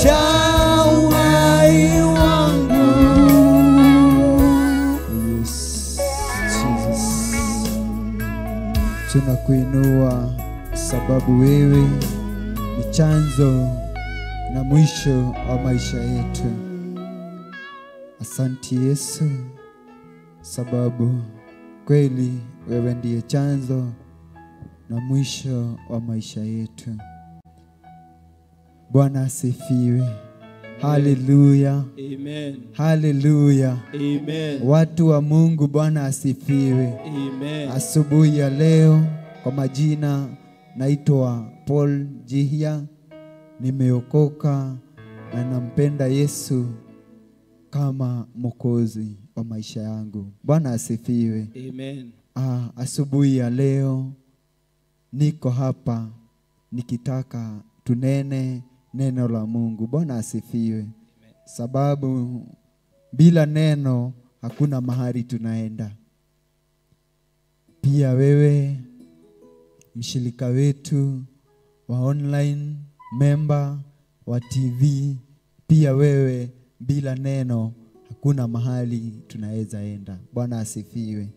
cha uhai wangu. Yes, Jesus. Tunakuinua sababu wewe ni chanzo na mwisho wa maisha yetu. Asante Yesu, sababu kweli wewe ndiye chanzo na mwisho wa maisha yetu. Bwana asifiwe. Haleluya. Amen. Haleluya. Amen. Watu wa Mungu, Bwana asifiwe. Amen. Asubuhi ya leo, kwa majina naitwa Paul Njihia, nimeokoka na nampenda Yesu kama Mwokozi wa maisha yangu. Bwana asifiwe. Amen. Asubuhi ya leo niko hapa nikitaka tunene neno la Mungu. Bwana asifiwe. Sababu bila neno hakuna mahali tunaenda. Pia wewe mshirika wetu wa online, member wa TV, pia wewe bila neno hakuna mahali tunaweza enda. Bwana asifiwe.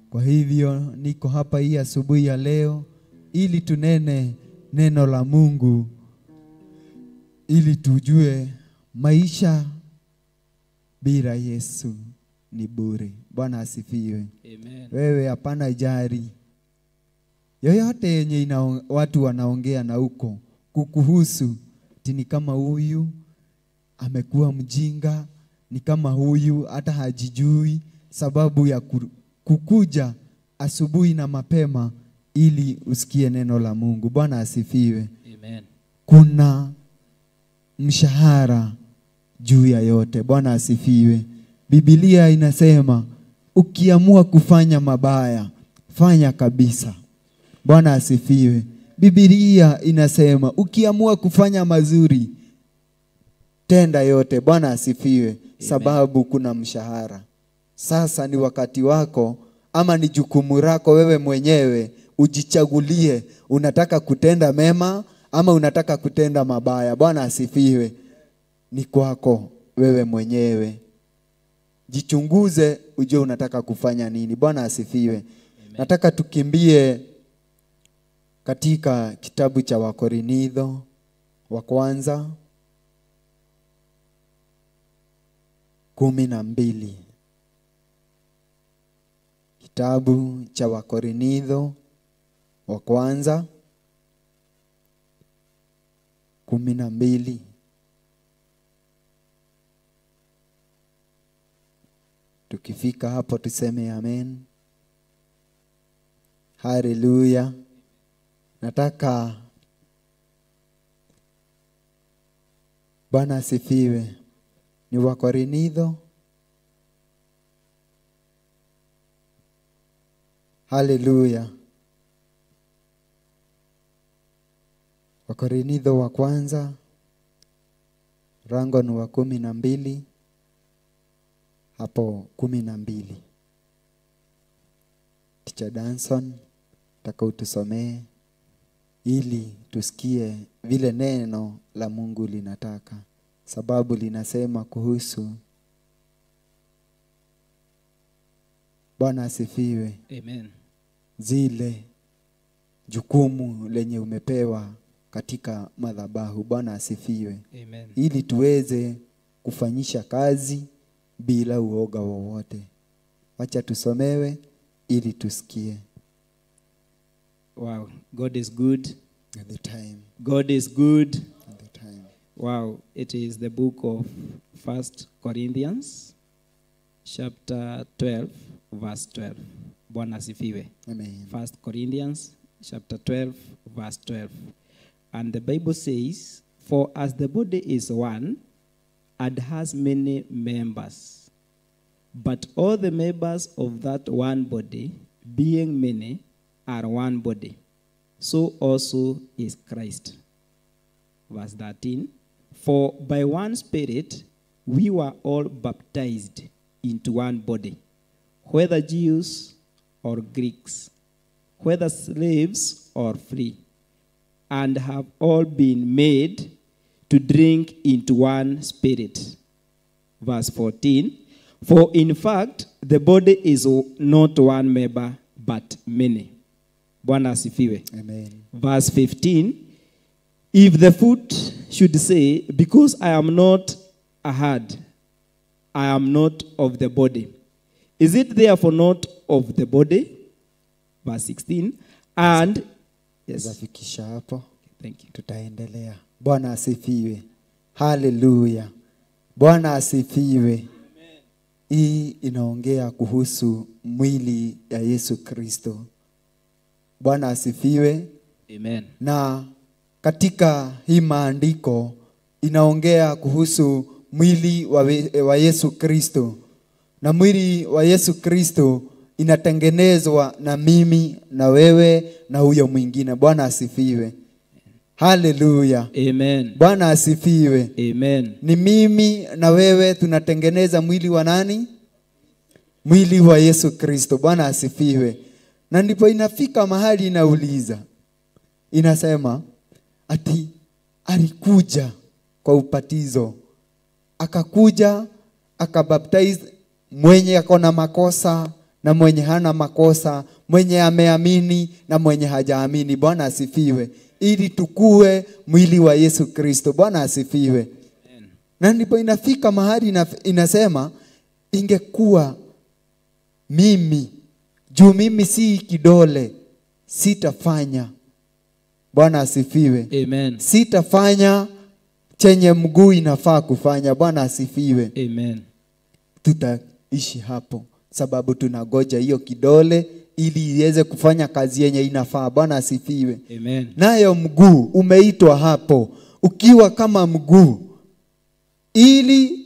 Kwa hivyo niko hapa hii asubuhi ya leo ili tunene neno la Mungu, ili tujue maisha bila Yesu ni bure. Bwana asifiwe. Amen. Wewe hapana jari yoyote yenye watu wanaongea na huko kukuhusu, tini kama huyu amekuwa mjinga, ni kama huyu hata hajijui, sababu ya kukuja asubuhi na mapema ili usikie neno la Mungu. Bwana asifiwe. Amen. Kuna mshahara juu ya yote. Bwana asifiwe. Biblia inasema ukiamua kufanya mabaya, fanya kabisa. Bwana asifiwe. Biblia inasema ukiamua kufanya mazuri, tenda yote. Bwana asifiwe. Amen. Sababu kuna mshahara. Sasa ni wakati wako, ama ni jukumu lako wewe mwenyewe ujichagulie, unataka kutenda mema ama unataka kutenda mabaya. Bwana asifiwe. Ni kwako wewe mwenyewe. Jichunguze ujue unataka kufanya nini. Bwana asifiwe. Amen. Nataka tukimbie katika kitabu cha Wakorintho wa kwanza 12. Kitabu cha Wakorintho wa kwanza 12. Tukifika hapo tuseme amen. Haleluya. Nataka Bwana asifiwe. Ni Wakorintho. Haleluya. Wakorintho wa kwanza rango ni wa 12 hapo 12. Teacher Danson, nataka utusomee ili tusikie vile neno la Mungu linataka, sababu linasema kuhusu. Bwana asifiwe. Amen. Zile jukumu lenye umepewa katika madhabahu. Bwana asifiwe. Amen. Ili tuweze kufanyisha kazi bila uoga wowote. Wacha tusomewe ili tusikie. Wow, God is good. At the time. God is good. At the time. Wow, it is the book of 1 Corinthians chapter 12 verse 12. Bwana asifiwe. Amen. 1 Corinthians chapter 12 verse 12. And the Bible says, for as the body is one and has many members, but all the members of that one body, being many, are one body, so also is Christ. Verse 13, for by one Spirit we were all baptized into one body, whether Jews or Greeks, whether slaves or free, and have all been made to drink into one Spirit. Verse 14, for in fact the body is not one member, but many. Bwana asifiwe. Amen. Verse 15, if the foot should say, because I am not a hand, I am not of the body, is it therefore not of the body? Verse 16, and yes. Zafikisha hapo. Thank you. Tutaendelea. Bwana asifiwe. Haleluya. Bwana asifiwe. Amen. Hii inaongea kuhusu mwili ya Yesu Kristo. Bwana asifiwe. Amen. Na katika hii maandiko inaongea kuhusu mwili wa Yesu Kristo. Na mwili wa Yesu Kristo inatengenezwa na mimi na wewe na huyo mwingine. Bwana asifiwe. Haleluya. Amen. Bwana asifiwe. Amen. Ni mimi na wewe tunatengeneza mwili wa nani? Mwili wa Yesu Kristo. Bwana asifiwe. Na ndipo inafika mahali inauliza, inasema ati alikuja kwa ubatizo, akakuja akabaptize mwenye akona makosa na mwenye hana makosa, mwenye ameamini na mwenye hajaamini. Bwana asifiwe. Ili tukue mwili wa Yesu Kristo. Bwana asifiwe. Amen. Na ndipo inafika mahali inasema ingekuwa mimi, juu mimi si kidole, sitafanya. Bwana asifiwe. Amen. Sitafanya chenye mguu inafaa kufanya. Bwana asifiwe. Amen. Tutaishi hapo sababu tunagoja hiyo kidole ili iweze kufanya kazi yenye inafaa. Bwana asifiwe. Amen. Nayo mguu umeitwa hapo ukiwa kama mguu ili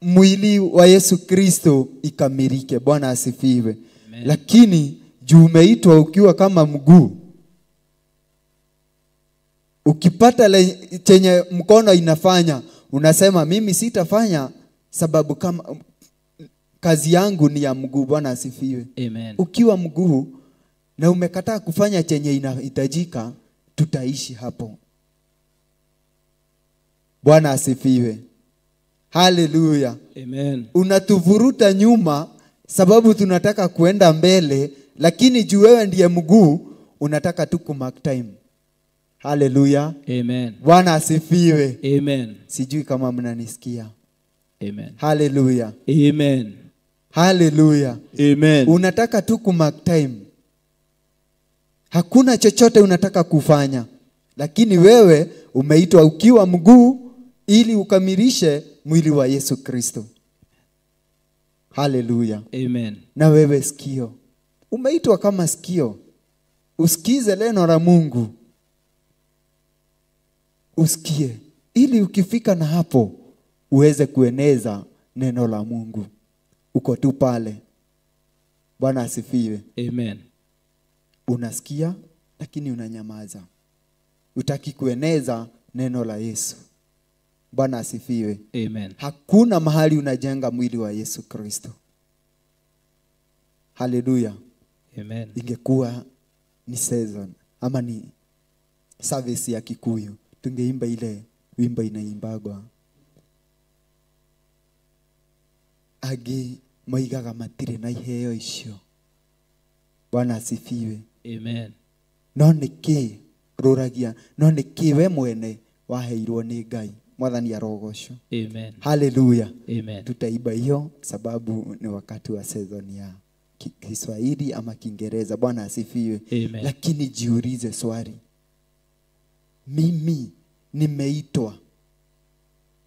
mwili wa Yesu Kristo ikamilike. Bwana asifiwe. Amen. Lakini juu umeitwa ukiwa kama mguu, ukipata chenye mkono inafanya, unasema mimi sitafanya sababu kama kazi yangu ni ya mguu. Bwana asifiwe. Amen. Ukiwa mguu na umekataa kufanya chenye inahitajika, tutaishi hapo. Bwana asifiwe. Haleluya. Amen. Unatuvuruta nyuma sababu tunataka kuenda mbele, lakini juu wewe ndiye mguu unataka tu ku mark time. Haleluya. Amen. Bwana asifiwe. Amen. Sijui kama mnanisikia. Amen. Haleluya. Amen. Haleluya. Amen. Unataka tu ku mark time. Hakuna chochote unataka kufanya, lakini wewe umeitwa ukiwa mguu ili ukamilishe mwili wa Yesu Kristo. Haleluya. Amen. Na wewe sikio, umeitwa kama sikio, usikize neno la Mungu, usikie ili ukifika na hapo uweze kueneza neno la Mungu. Uko tu pale. Bwana asifiwe. Amen. Unasikia lakini unanyamaza, hutaki kueneza neno la Yesu. Bwana asifiwe. Amen. Hakuna mahali unajenga mwili wa Yesu Kristo. Haleluya. Amen. Ingekuwa ni season ama ni service ya Kikuyu, tungeimba ile wimbo inaimbagwa, agi moigaga matire na iheo icio. Bwana asifiwe. Amen. No niki ruragia, no niki we mwene waheirwo ni Ngai. Mwathani arogocwo. Amen. Haleluya. Amen. Tutaiba hiyo sababu ni wakati wa season ya Kiswahili ama Kiingereza. Bwana asifiwe. Amen. Lakini jiulize swali, mimi nimeitwa,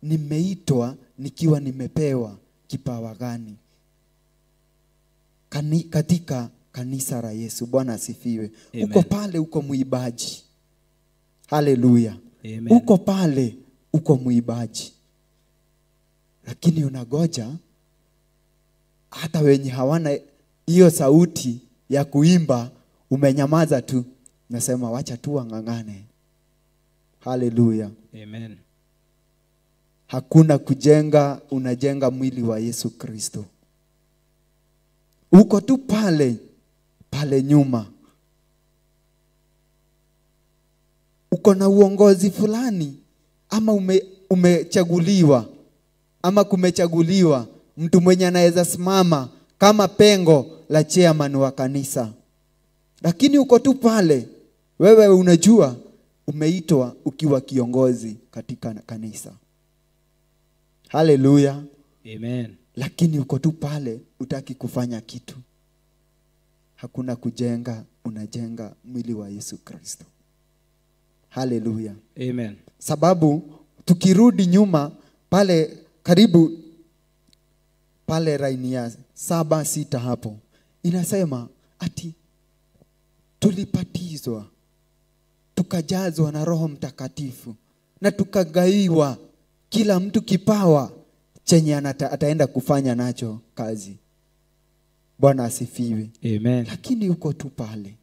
nimeitwa nikiwa nimepewa kipawa gani katika kanisa la Yesu? Bwana asifiwe. Uko pale, uko muibaji. Haleluya. Amen. Uko pale, uko muibaji, lakini unagoja hata wenye hawana hiyo sauti ya kuimba, umenyamaza tu, nasema wacha tu wang'ang'ane. Haleluya. Amen. Hakuna kujenga, unajenga mwili wa Yesu Kristo. Uko tu pale pale nyuma, uko na uongozi fulani ama umechaguliwa ama kumechaguliwa mtu mwenye anaweza simama kama pengo la chairman wa kanisa, lakini uko tu pale. Wewe unajua umeitwa ukiwa kiongozi katika kanisa. Haleluya. Amen. Lakini uko tu pale, hutaki kufanya kitu. Hakuna kujenga, unajenga mwili wa Yesu Kristo. Haleluya. Amen. Sababu tukirudi nyuma pale karibu pale laini ya 7-6 hapo, inasema ati tulipatizwa tukajazwa na Roho Mtakatifu na tukagaiwa kila mtu kipawa chenye ataenda kufanya nacho kazi. Bwana asifiwe. Amen. Lakini uko tu pale.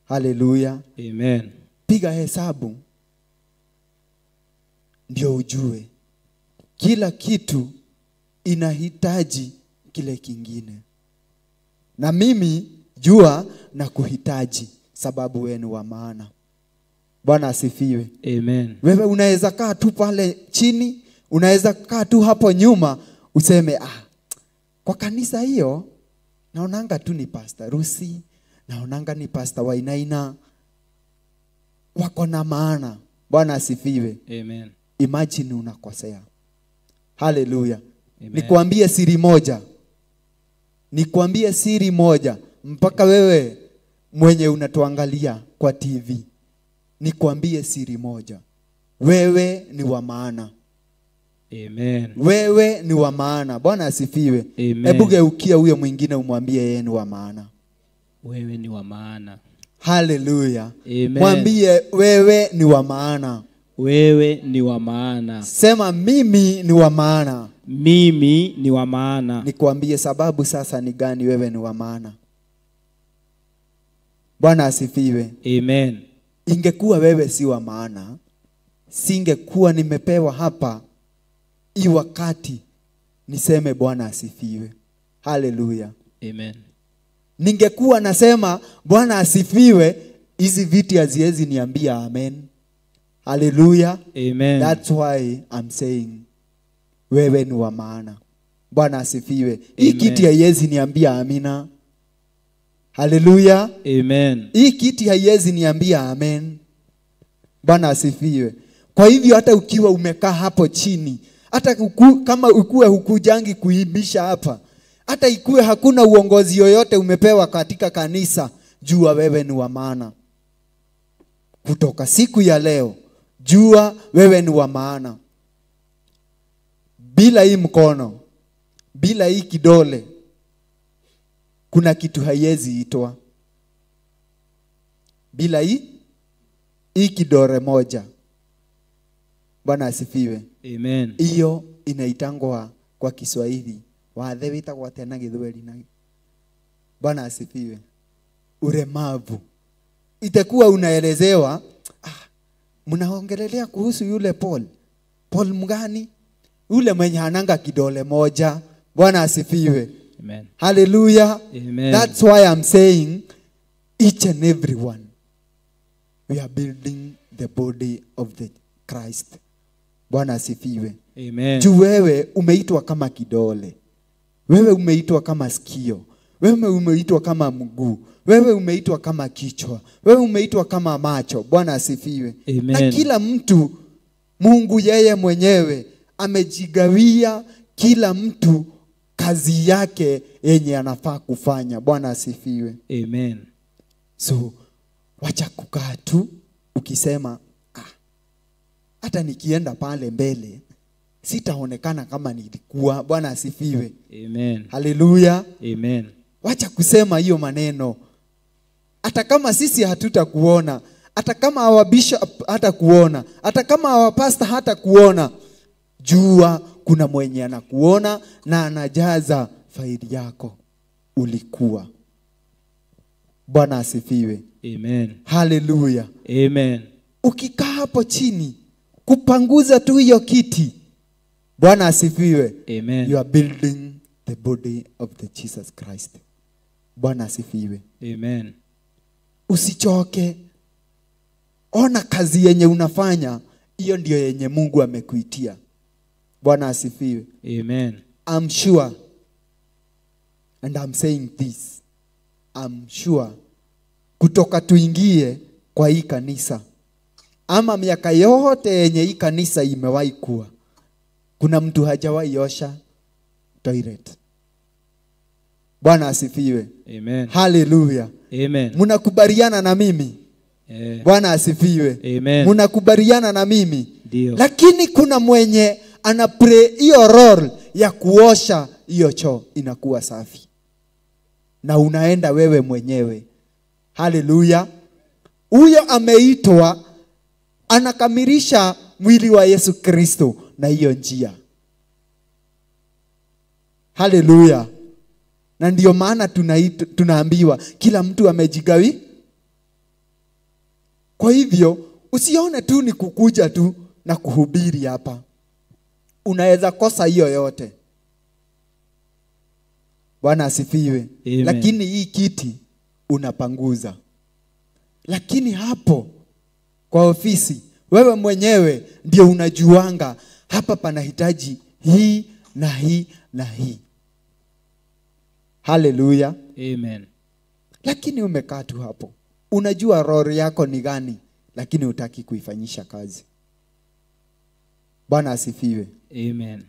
Haleluya. Amen. Piga hesabu ndio ujue kila kitu inahitaji kile kingine. Na mimi jua na kuhitaji, sababu wewe ni wa maana. Bwana asifiwe. Amen. Wewe unaweza kaa tu pale chini, unaweza kaa tu hapo nyuma useme, kwa kanisa hiyo naonanga tu ni Pastor Rusi, naonanga ni Pastor Wainaina, wako na maana. Bwana asifiwe. Amen. Imagine unakosea. Haleluya. Nikwambie siri moja. Nikwambie siri moja mpaka wewe mwenye unatuangalia kwa TV. Nikwambie siri moja. Wewe ni wa maana. Amen. Wewe ni wa maana. Bwana asifiwe. Hebu geukia huyo mwingine umwambie yeye ni wa maana. Wewe ni wa maana. Haleluya. Amen. Mwambie wewe ni wa maana. Wewe ni wa maana. Sema mimi ni wa maana. Mimi ni wa maana. Nikwambie sababu sasa ni gani wewe ni wa maana. Bwana asifiwe. Amen. Ingekuwa wewe si wa maana, singekuwa nimepewa hapa hii wakati niseme Bwana asifiwe. Haleluya. Amen. Ningekuwa nasema Bwana asifiwe, hizi viti haziwezi niambia amen. Haleluya. Amen. That's why I'm saying wewe ni wa maana. Bwana asifiwe. Hii kiti haiwezi niambia amina. Haleluya. Amen. Hii kiti haiwezi niambia amen. Bwana asifiwe. Kwa hivyo hata ukiwa umekaa hapo chini, hata kama ukuwe hukujangi kuimbisha hapa, hata ikuwe hakuna uongozi yoyote umepewa katika kanisa, jua wewe ni wa maana. Kutoka siku ya leo, jua wewe ni wa maana. Bila hii mkono, bila hii kidole, kuna kitu haiwezi itwa. Bila hii kidole moja. Bwana asifiwe. Amen. Hiyo inaitangwa kwa Kiswahili wathe witagwo atia na Gĩthweri na. Bwana asifiwe. Uremavu. Itakuwa unaelezewa, mnaongelelea kuhusu yule Paul. Paul mgani? Yule mwenye hananga kidole moja. Bwana asifiwe. Amen. Hallelujah. Amen. That's why I'm saying each and every one, we are building the body of the Christ. Bwana asifiwe. Amen. Juu wewe umeitwa kama kidole. Wewe umeitwa kama sikio. Wewe umeitwa kama mguu. Wewe umeitwa kama kichwa. Wewe umeitwa kama macho. Bwana asifiwe. Amen. Na kila mtu, Mungu yeye mwenyewe amejigawia kila mtu kazi yake yenye anafaa kufanya. Bwana asifiwe. Amen. So wacha kukaa tu ukisema hata nikienda pale mbele sitaonekana kama nilikuwa. Bwana asifiwe. Amen. Hallelujah. Amen. Wacha kusema hiyo maneno. Hata kama sisi hatutakuona, hata kama our bishop hatakuona, hata kama our pastor hatakuona, jua kuna mwenye anakuona na anajaza faili yako ulikuwa. Bwana asifiwe. Amen. Hallelujah. Amen. Ukikaa hapo chini kupanguza tu hiyo kiti, Bwana asifiwe. Amen. You are building the body of the Jesus Christ. Bwana asifiwe. Amen. Usichoke. Ona kazi yenye unafanya, hiyo ndio yenye Mungu amekuitia. Bwana asifiwe. Amen. I'm sure, and I'm saying this, I'm sure, kutoka tuingie kwa hii kanisa, ama miaka yote yenye hii kanisa imewahi kuwa, kuna mtu hajawahi osha toilet. Bwana asifiwe. Amen. Hallelujah. Amen. Mnakubaliana na mimi? Bwana asifiwe. Amen. Mnakubaliana na mimi? Ndio. Lakini kuna mwenye ana play hiyo role ya kuosha hiyo choo inakuwa safi. Na unaenda wewe mwenyewe. Hallelujah. Huyo ameitwa anakamilisha mwili wa Yesu Kristo na hiyo njia. Hallelujah. Na ndio maana tunaambiwa kila mtu amejigawi. Kwa hivyo usione tu ni kukuja tu na kuhubiri hapa. Unaweza kosa hiyo yote. Bwana asifiwe. Amen. Lakini hii kiti unapanguza. Lakini hapo kwa ofisi wewe mwenyewe ndio unajuanga hapa panahitaji hii na hii na hii. Hallelujah. Amen. Lakini umekaa tu hapo. Unajua role yako ni gani, lakini hutaki kuifanyisha kazi. Bwana asifiwe. Amen.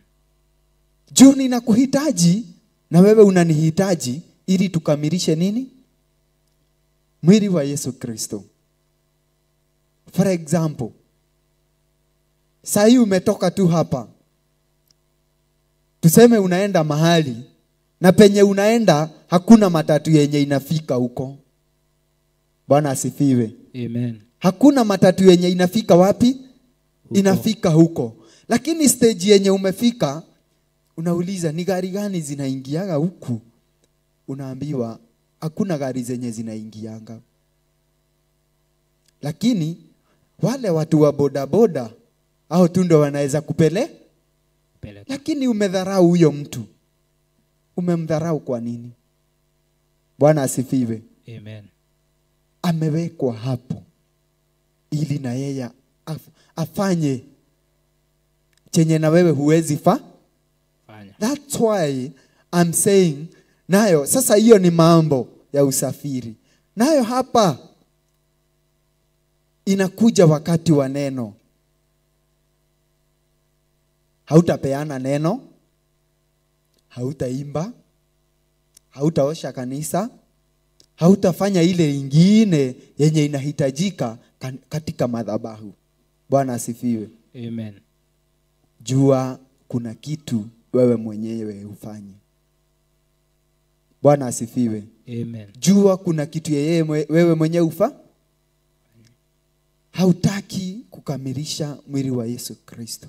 Juu ninakuhitaji na wewe unanihitaji ili tukamilishe nini? Mwili wa Yesu Kristo. For example, saa umetoka tu hapa. Tuseme unaenda mahali na penye unaenda hakuna matatu yenye inafika huko. Bwana asifiwe. Amen. Hakuna matatu yenye inafika wapi? Huko. Inafika huko. Lakini stage yenye umefika unauliza ni gari gani zinaingiaga huku? Unaambiwa hakuna gari zenye zinaingianga. Lakini wale watu wa boda boda hao tu ndio wanaweza kupeleka. Lakini umedharau huyo mtu. Umemdharau kwa nini? Bwana asifiwe. Amen. Amewekwa hapo ili na yeye afanye chenye na wewe huwezi fanya. That's why I'm saying nayo sasa hiyo ni mambo ya usafiri. Nayo hapa inakuja wakati wa neno. Hautapeana neno, hautaimba, hautaosha kanisa, Hautafanya ile ingine yenye inahitajika katika madhabahu. Bwana asifiwe. Amen. Jua kuna kitu wewe mwenyewe ufanye. Bwana asifiwe. Amen. Jua kuna kitu yeye wewe mwenyewe ufa. Hautaki kukamilisha mwili wa Yesu Kristo.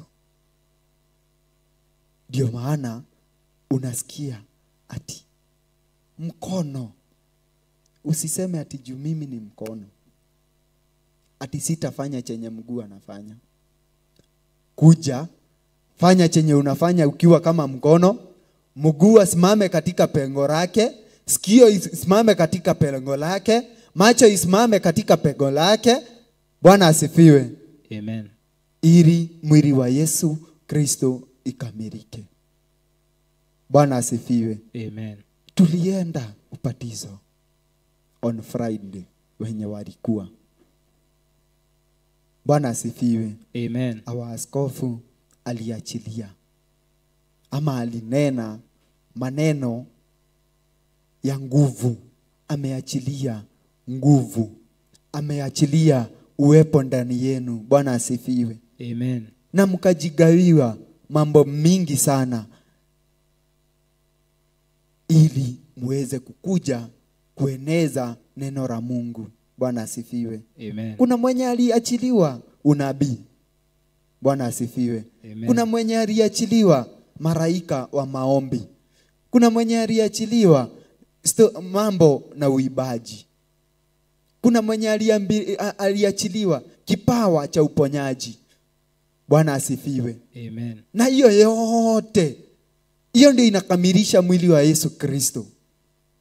Ndio maana unasikia ati mkono. Usiseme ati juu mimi ni mkono, ati sitafanya chenye mguu anafanya. Kuja, fanya chenye unafanya ukiwa kama mkono. Mguu asimame katika pengo lake, sikio isimame katika pengo lake, macho isimame katika pengo lake. Bwana asifiwe. Amen. Ili mwili wa Yesu Kristo ikamilike. Bwana asifiwe. Amen. Tulienda ubatizo on Friday wenye walikuwa. Bwana asifiwe. Amen. Our askofu aliachilia ama alinena maneno ya nguvu. Ameachilia nguvu, ameachilia uwepo ndani yenu. Bwana asifiwe. Amen. Na mkajigawiwa mambo mingi sana ili muweze kukuja kueneza neno la Mungu. Bwana asifiwe. Amen. Kuna mwenye aliachiliwa unabii. Bwana asifiwe. Amen. Kuna mwenye aliachiliwa maraika wa maombi. Kuna mwenye aliachiliwa mambo na uibaji. Kuna mwenye aliachiliwa kipawa cha uponyaji. Bwana asifiwe. Amen. Na hiyo yote, hiyo ndio inakamilisha mwili wa Yesu Kristo.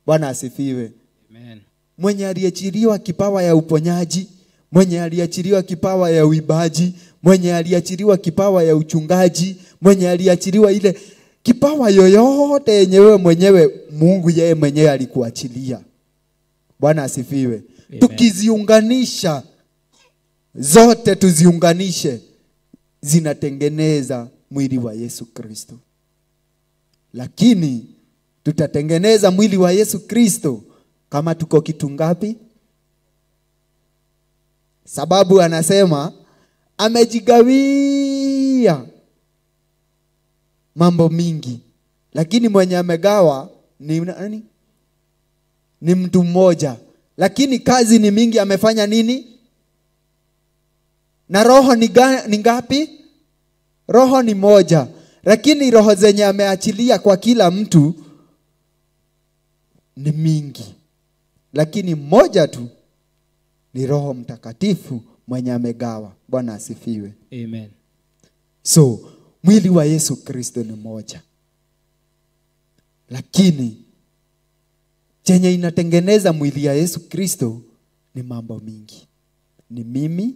Bwana asifiwe. Amen. Mwenye aliachiliwa kipawa ya uponyaji, mwenye aliachiliwa kipawa ya uibaji, mwenye aliachiliwa kipawa ya uchungaji, mwenye aliachiliwa ile kipawa yoyote yenye wewe mwenyewe Mungu yeye mwenyewe alikuachilia. Bwana asifiwe. Amen. Tukiziunganisha zote, tuziunganishe, zinatengeneza mwili wa Yesu Kristo. Lakini tutatengeneza mwili wa Yesu Kristo kama tuko kitu ngapi? Sababu anasema amejigawia mambo mingi, lakini mwenye amegawa ni nani? Ni mtu mmoja. Lakini kazi ni mingi, amefanya nini? Na roho ni ngapi? Roho ni moja. Lakini roho zenye ameachilia kwa kila mtu ni mingi. Lakini moja tu ni Roho Mtakatifu mwenye amegawa. Bwana asifiwe. Amen. So, mwili wa Yesu Kristo ni moja. Lakini chenye inatengeneza mwili ya Yesu Kristo ni mambo mingi. Ni mimi,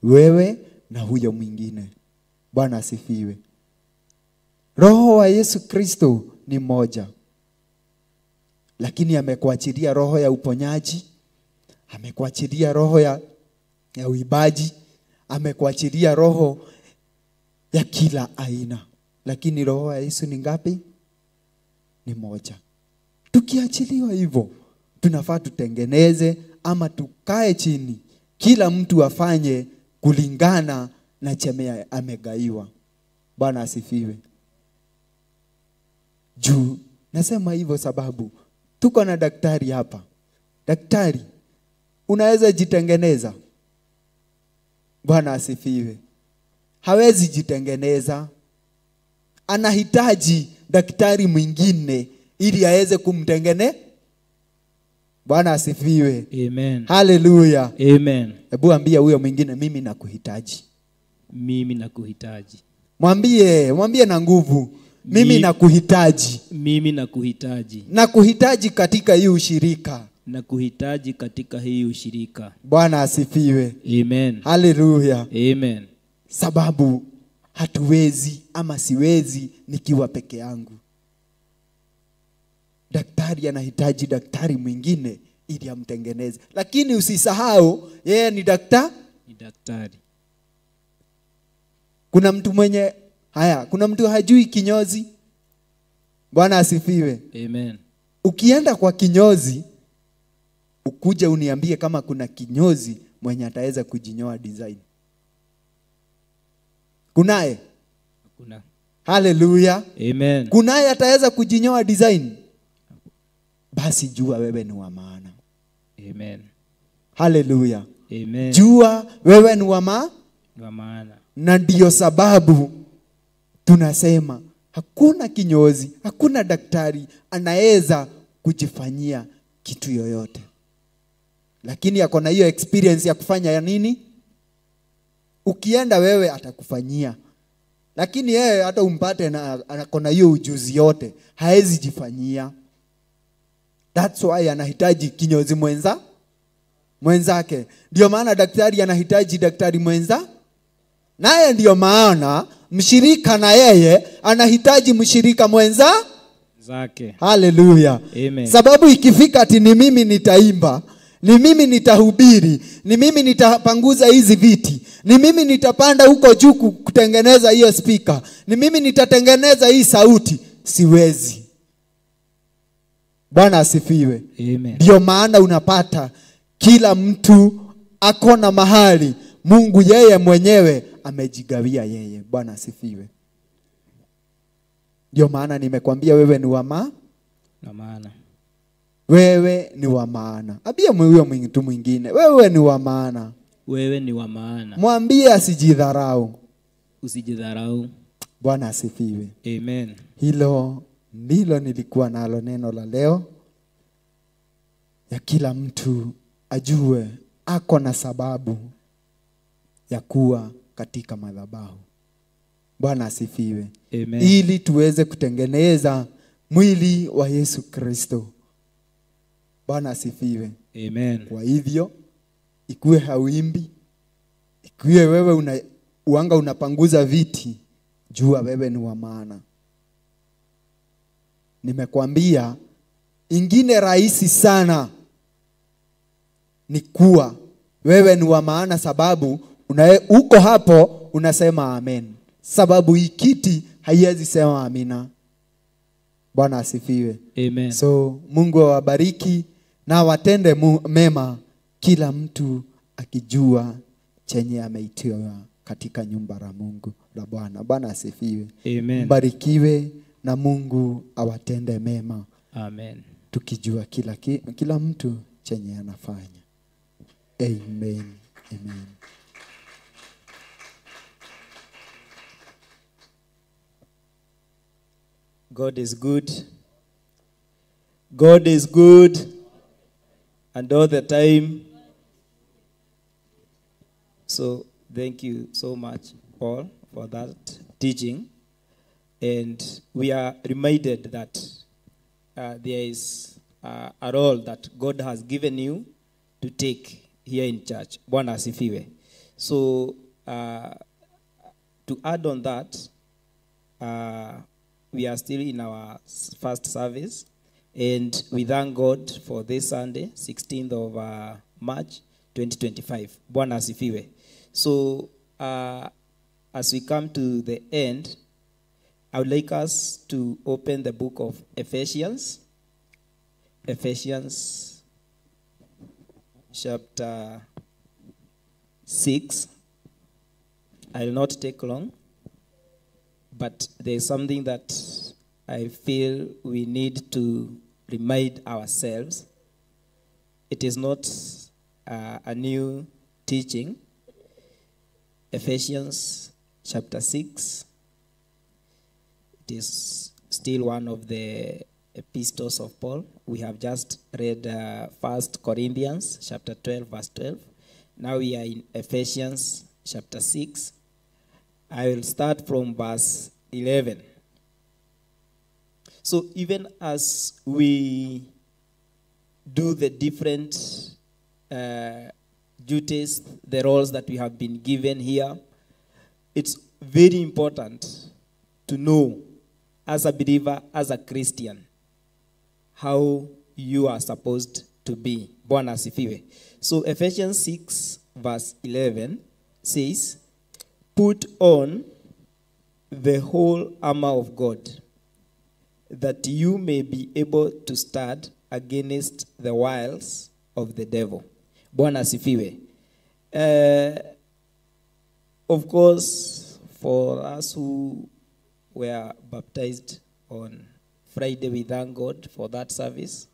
wewe na huyo mwingine. Bwana asifiwe. Roho wa Yesu Kristo ni moja. Lakini amekuachilia roho ya uponyaji, amekuachilia roho ya uibaji, amekuachilia roho ya kila aina. Lakini roho ya Yesu ni ngapi? Ni moja. Tukiachiliwa hivyo, tunafaa tutengeneze ama tukae chini, kila mtu afanye kulingana na chenye amegaiwa. Bwana asifiwe. Juu nasema hivyo sababu tuko na daktari hapa. Daktari, unaweza jitengeneza? Bwana asifiwe. Hawezi jitengeneza. Anahitaji daktari mwingine ili aweze kumtengene. Bwana asifiwe. Amen. Hallelujah. Amen. Hebu ambia huyo mwingine, mimi nakuhitaji. Mimi nakuhitaji. Mwambie, mwambie na nguvu. Mimi nakuhitaji. Mimi nakuhitaji. Nakuhitaji katika hii ushirika. Nakuhitaji katika hii ushirika. Bwana asifiwe. Amen. Hallelujah. Amen. Sababu hatuwezi ama siwezi nikiwa peke yangu. Daktari anahitaji daktari mwingine ili amtengeneze. Lakini usisahau yeye ni daktari. Ni daktari. Kuna mtu mwenye haya, kuna mtu hajui kinyozi. Bwana asifiwe. Amen. Ukienda kwa kinyozi, Ukuje uniambie kama kuna kinyozi mwenye ataweza kujinyoa design. Kunaye? Kuna. Hallelujah. Amen. Kunaye ataweza kujinyoa design? Basi jua wewe ni wa maana. Amen. Hallelujah. Amen. Jua wewe ni wa maana. Na ndiyo sababu tunasema hakuna kinyozi, hakuna daktari anaweza kujifanyia kitu yoyote. Lakini ako na hiyo experience ya kufanya ya nini? Ukienda wewe atakufanyia. Lakini yeye hata umpate na ako na hiyo ujuzi yote, haezi jifanyia. That's why anahitaji kinyozi mwenzake. Ndio maana daktari anahitaji daktari mwenza. Naye ndio maana mshirika na yeye anahitaji mshirika mwenza zake. Hallelujah. Amen. Sababu ikifika ati ni mimi nitaimba, ni mimi nitahubiri, ni mimi nitapanguza hizi viti, ni mimi nitapanda huko juu kutengeneza hiyo speaker, ni mimi nitatengeneza hii sauti, siwezi. Bwana asifiwe. Amen. Ndio maana unapata kila mtu ako na mahali Mungu yeye mwenyewe amejigawia yeye. Bwana asifiwe. Ndio maana nimekwambia wewe ni wa maana. Wewe ni wa maana. Ambia huyo mtu mwingine, wewe ni wa maana. Wewe ni wa maana. Mwambie asijidharau. Usijidharau. Bwana asifiwe. Amen. Hilo ndilo nilikuwa nalo neno la leo, ya kila mtu ajue ako na sababu ya kuwa katika madhabahu. Bwana asifiwe. Amen. Ili tuweze kutengeneza mwili wa Yesu Kristo. Bwana asifiwe. Amen. Kwa hivyo ikuwe hauimbi, ikuwe wewe uanga unapanguza viti, jua wewe ni wa maana. Nimekwambia ingine rahisi sana ni kuwa wewe ni wa maana, sababu uko hapo unasema amen. Sababu hii kiti haiwezi sema amina. Bwana asifiwe. Amen. So Mungu awabariki na watende mema, kila mtu akijua chenye ameitiwa katika nyumba la Mungu la Bwana. Bwana asifiwe. Amen. Mbarikiwe na Mungu awatende mema. Amen. Tukijua kila mtu chenye anafanya. Amen. Amen. God is good. God is good. And all the time. So thank you so much, Paul, for that teaching. And we are reminded that there is a role that God has given you to take here in church. Bwana asifiwe. So to add on that, we are still in our first service, and we thank God for this Sunday, 16th of March, 2025. Bwana asifiwe. So as we come to the end, I would like us to open the book of Ephesians. Ephesians chapter 6. I will not take long, but there is something that I feel we need to remind ourselves. It is not a new teaching. Ephesians chapter 6. It is still one of the epistles of Paul. We have just read 1 Corinthians chapter 12, verse 12. Now we are in Ephesians chapter 6. I will start from verse 11. So even as we do the different duties, the roles that we have been given here, it's very important to know, as a believer, as a Christian, how you are supposed to be. Bwana asifiwe. So Ephesians 6 verse 11 says, "Put on the whole armor of God, that you may be able to stand against the wiles of the devil. Bwana asifiwe. Of course, for us who were baptized on Friday, we thank God for that service.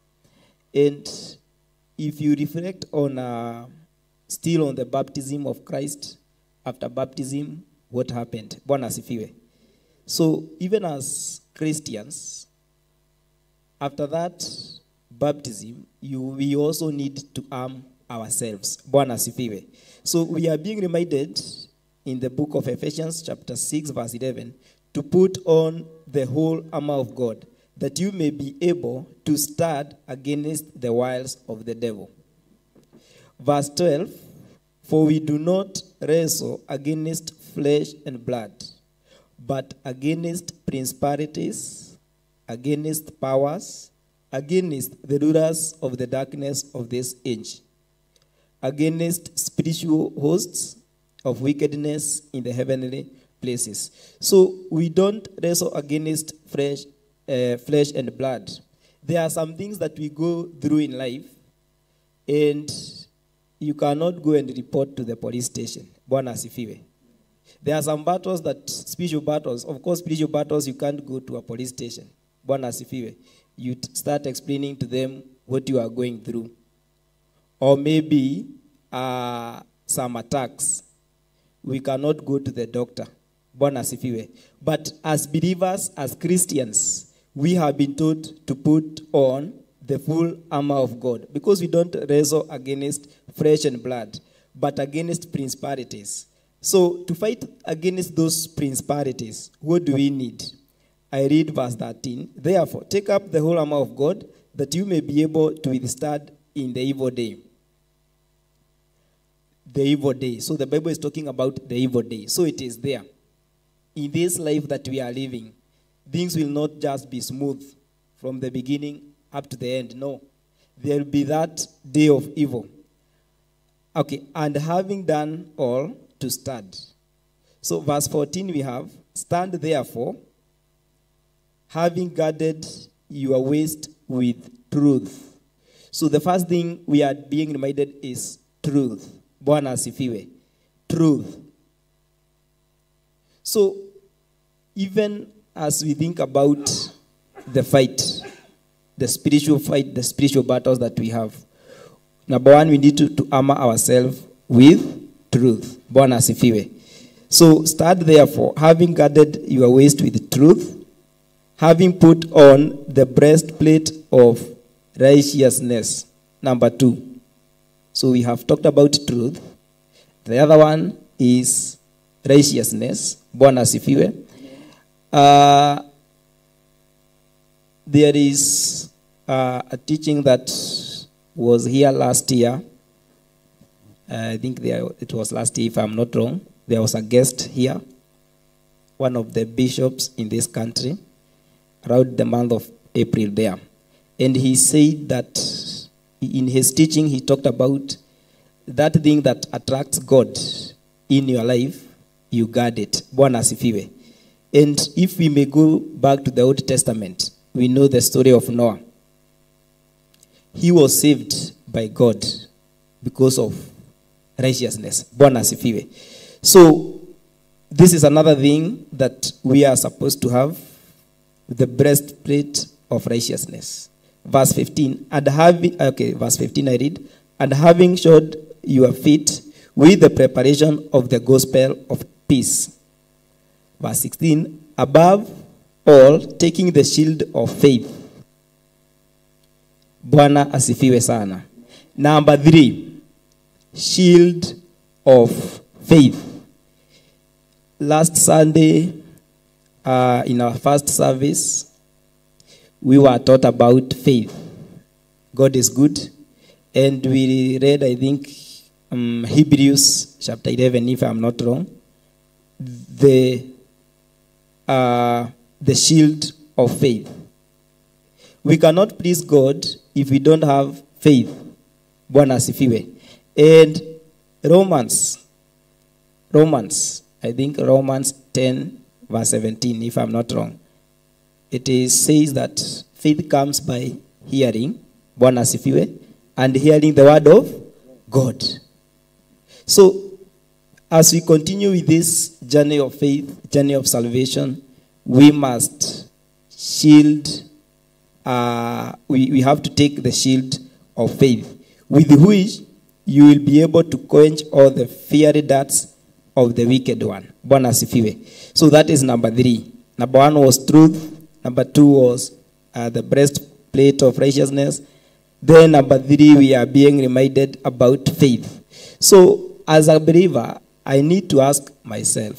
And if you reflect on still on the baptism of Christ, after baptism, what happened? Bwana asifiwe. So even as Christians, after that baptism, we also need to arm ourselves. Bwana asifiwe. So we are being reminded in the book of Ephesians chapter 6 verse 11 to put on the whole armor of God, that you may be able to stand against the wiles of the devil. Verse 12, for we do not wrestle against flesh and blood, but against principalities, against powers, against the rulers of the darkness of this age, against spiritual hosts of wickedness in the heavenly places. So we don't wrestle against flesh and blood. There are some things that we go through in life, and you cannot go and report to the police station. Bwana asifiwe. There are some battles that, spiritual battles, of course, spiritual battles, you can't go to a police station. Bwana asifiwe. You start explaining to them what you are going through. Or maybe some attacks. We cannot go to the doctor. Bwana asifiwe. But as believers, as Christians, we have been taught to put on the full armor of God, because we don't wrestle against flesh and blood, but against principalities. So to fight against those principalities, what do we need? I read verse 13. Therefore, take up the whole armor of God, that you may be able to withstand in the evil day. The evil day. So the Bible is talking about the evil day. So it is there. In this life that we are living, things will not just be smooth from the beginning up to the end. No. There will be that day of evil. Okay, and having done all, to stand. So verse 14 we have, stand therefore, having girded your waist with truth. So the first thing we are being reminded is truth. Bwana asifiwe. Truth. So even as we think about the fight, the spiritual fight, the spiritual battles that we have, number one, we need to armor ourselves with truth. Bwana asifiwe. So start therefore, having girded your waist with truth, having put on the breastplate of righteousness. Number two. So we have talked about truth. The other one is righteousness. Bwana asifiwe. There is a teaching that was here last year. I think it was last year, if I'm not wrong. There was a guest here, one of the bishops in this country, around the month of April there. And he said that in his teaching, he talked about that thing that attracts God in your life, you guard it. Bwana asifiwe. And if we may go back to the Old Testament, we know the story of Noah. He was saved by God because of righteousness. Bwana asifiwe. So this is another thing that we are supposed to have, the breastplate of righteousness. Verse 15, and having, okay, verse 15 I read, and having shod your feet with the preparation of the gospel of peace. Verse 16, above all, taking the shield of faith. Bwana asifiwe sana. Number 3, shield of faith. Last Sunday, in our first service, we were taught about faith. God is good. And we read, I think, Hebrews chapter 11, if I'm not wrong, the shield of faith. We cannot please God if we don't have faith. Bwana asifiwe. And Romans, I think Romans 10, verse 17, if I'm not wrong. It says that faith comes by hearing, Bwana asifiwe, and hearing the word of God. So, as we continue with this journey of faith, journey of salvation, we must shield, we have to take the shield of faith, with which you will be able to quench all the fiery darts of the wicked one. Bwana asifiwe. So that is number 3. Number 1 was truth. Number 2 was the breastplate of righteousness. Then number 3, we are being reminded about faith. So as a believer, I need to ask myself,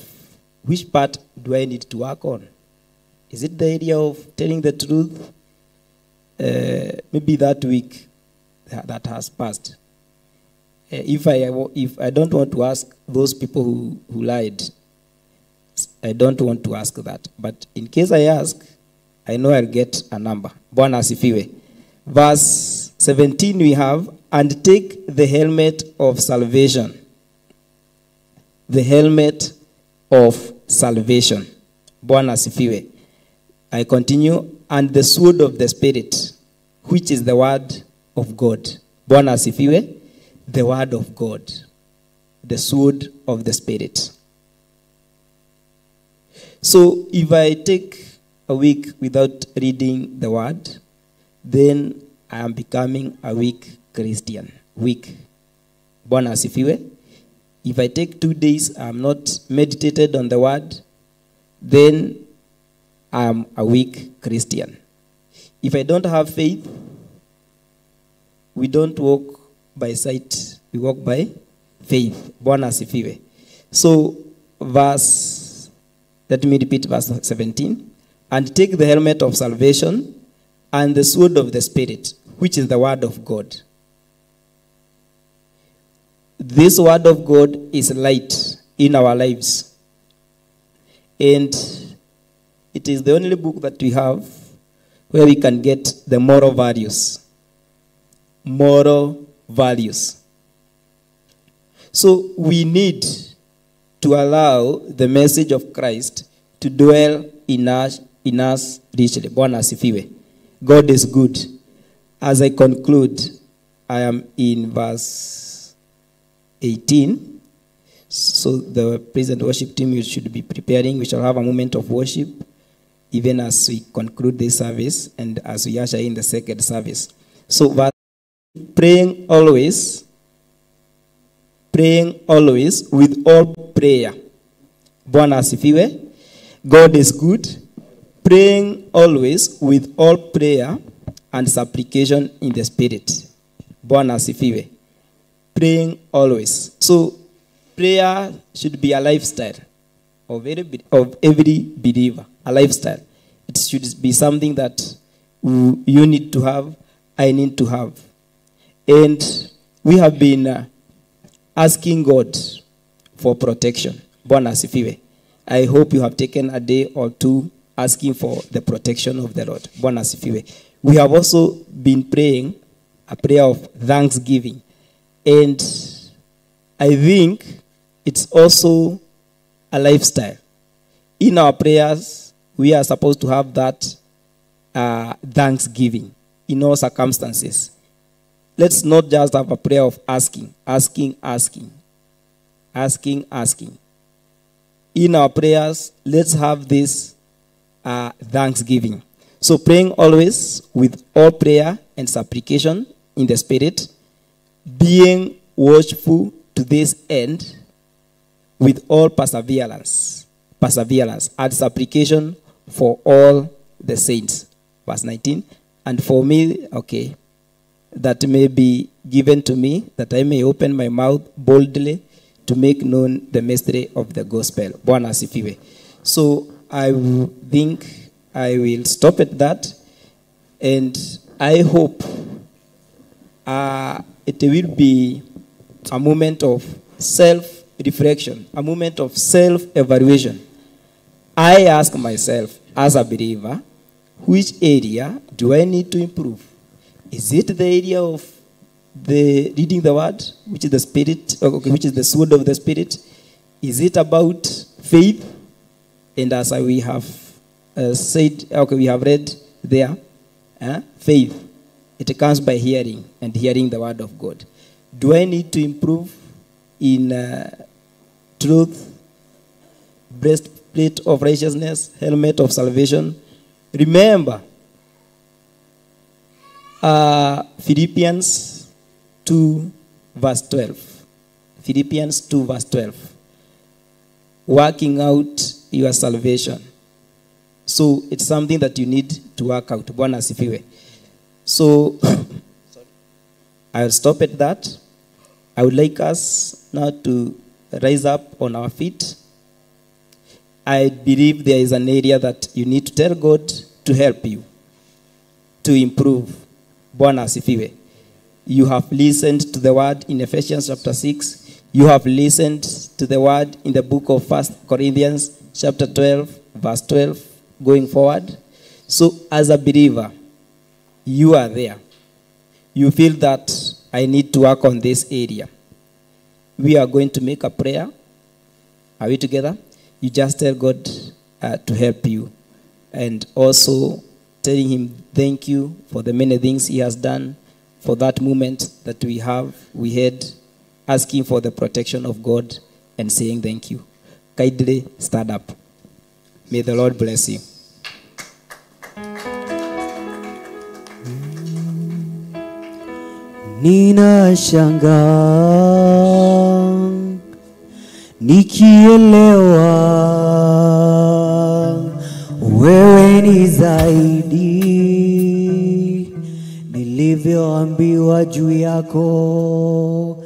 which part do I need to work on? Is it the area of telling the truth? Maybe that week that has passed. If I don't want to ask those people who lied, I don't want to ask that. But in case I ask, I know I'll get a number. Bwana asifiwe. Verse 17 we have, and take the helmet of salvation. The helmet of salvation. Bwana asifiwe. I continue, and the sword of the Spirit, which is the word of God. Bwana asifiwe. The word of God. The sword of the Spirit. So if I take a week without reading the word, then I am becoming a weak Christian. Weak. Bwana asifiwe. If I take 2 days, I am not meditated on the word, then I am a weak Christian. If I don't have faith, we don't walk by sight, we walk by faith. Bwana asifiwe. So, verse, let me repeat verse 17. And take the helmet of salvation and the sword of the Spirit, which is the word of God. This word of God is light in our lives. And it is the only book that we have where we can get the moral values. Moral values. So we need to allow the message of Christ to dwell in us richly. Bwana asifiwe. God is good. As I conclude, I am in verse 18. So the praise and worship team, you should be preparing. We shall have a moment of worship even as we conclude this service and as we usher in the second service. So verse, praying always with all prayer. Bwana asifiwe. God is good. Praying always with all prayer and supplication in the Spirit. Bwana asifiwe. Praying always. So prayer should be a lifestyle of every believer. A lifestyle. It should be something that you need to have, I need to have. And we have been asking God for protection. Bwana asifiwe. I hope you have taken a day or two asking for the protection of the Lord. Bwana asifiwe. We have also been praying a prayer of thanksgiving. And I think it's also a lifestyle. In our prayers, we are supposed to have that thanksgiving in all circumstances. Let's not just have a prayer of asking, asking, asking, asking, asking. In our prayers, let's have this thanksgiving. So praying always with all prayer and supplication in the Spirit, being watchful to this end with all perseverance and supplication for all the saints. Verse 19, and for me, okay, that may be given to me, that I may open my mouth boldly to make known the mystery of the gospel. Bwana asifiwe. So I think I will stop at that, and I hope it will be a moment of self-reflection, a moment of self-evaluation. I ask myself, as a believer, which area do I need to improve? Is it the area of the reading the word, which is the spirit, okay, which is the sword of the Spirit? Is it about faith? And as we have said, okay, we have read there, faith. It comes by hearing, and hearing the word of God. Do I need to improve in truth, breastplate of righteousness, helmet of salvation? Remember, Philippians 2 verse 12. Philippians 2 verse 12. Working out your salvation. So it's something that you need to work out. Bwana asifiwe. So I'll stop at that. I would like us now to rise up on our feet. I believe there is an area that you need to tell God to help you, to improve. Bwana asifiwe. You have listened to the word in Ephesians chapter 6. You have listened to the word in the book of 1 Corinthians chapter 12, verse 12, going forward. So as a believer, you are there. You feel that I need to work on this area. We are going to make a prayer. Are we together? You just tell God to help you. And also telling him thank you for the many things he has done, for that moment that we had, asking for the protection of God and saying thank you. Kindly stand up. May the Lord bless you. Ninashangaa nikielewa wewe ni zaidi nilivyoambiwa juu yako,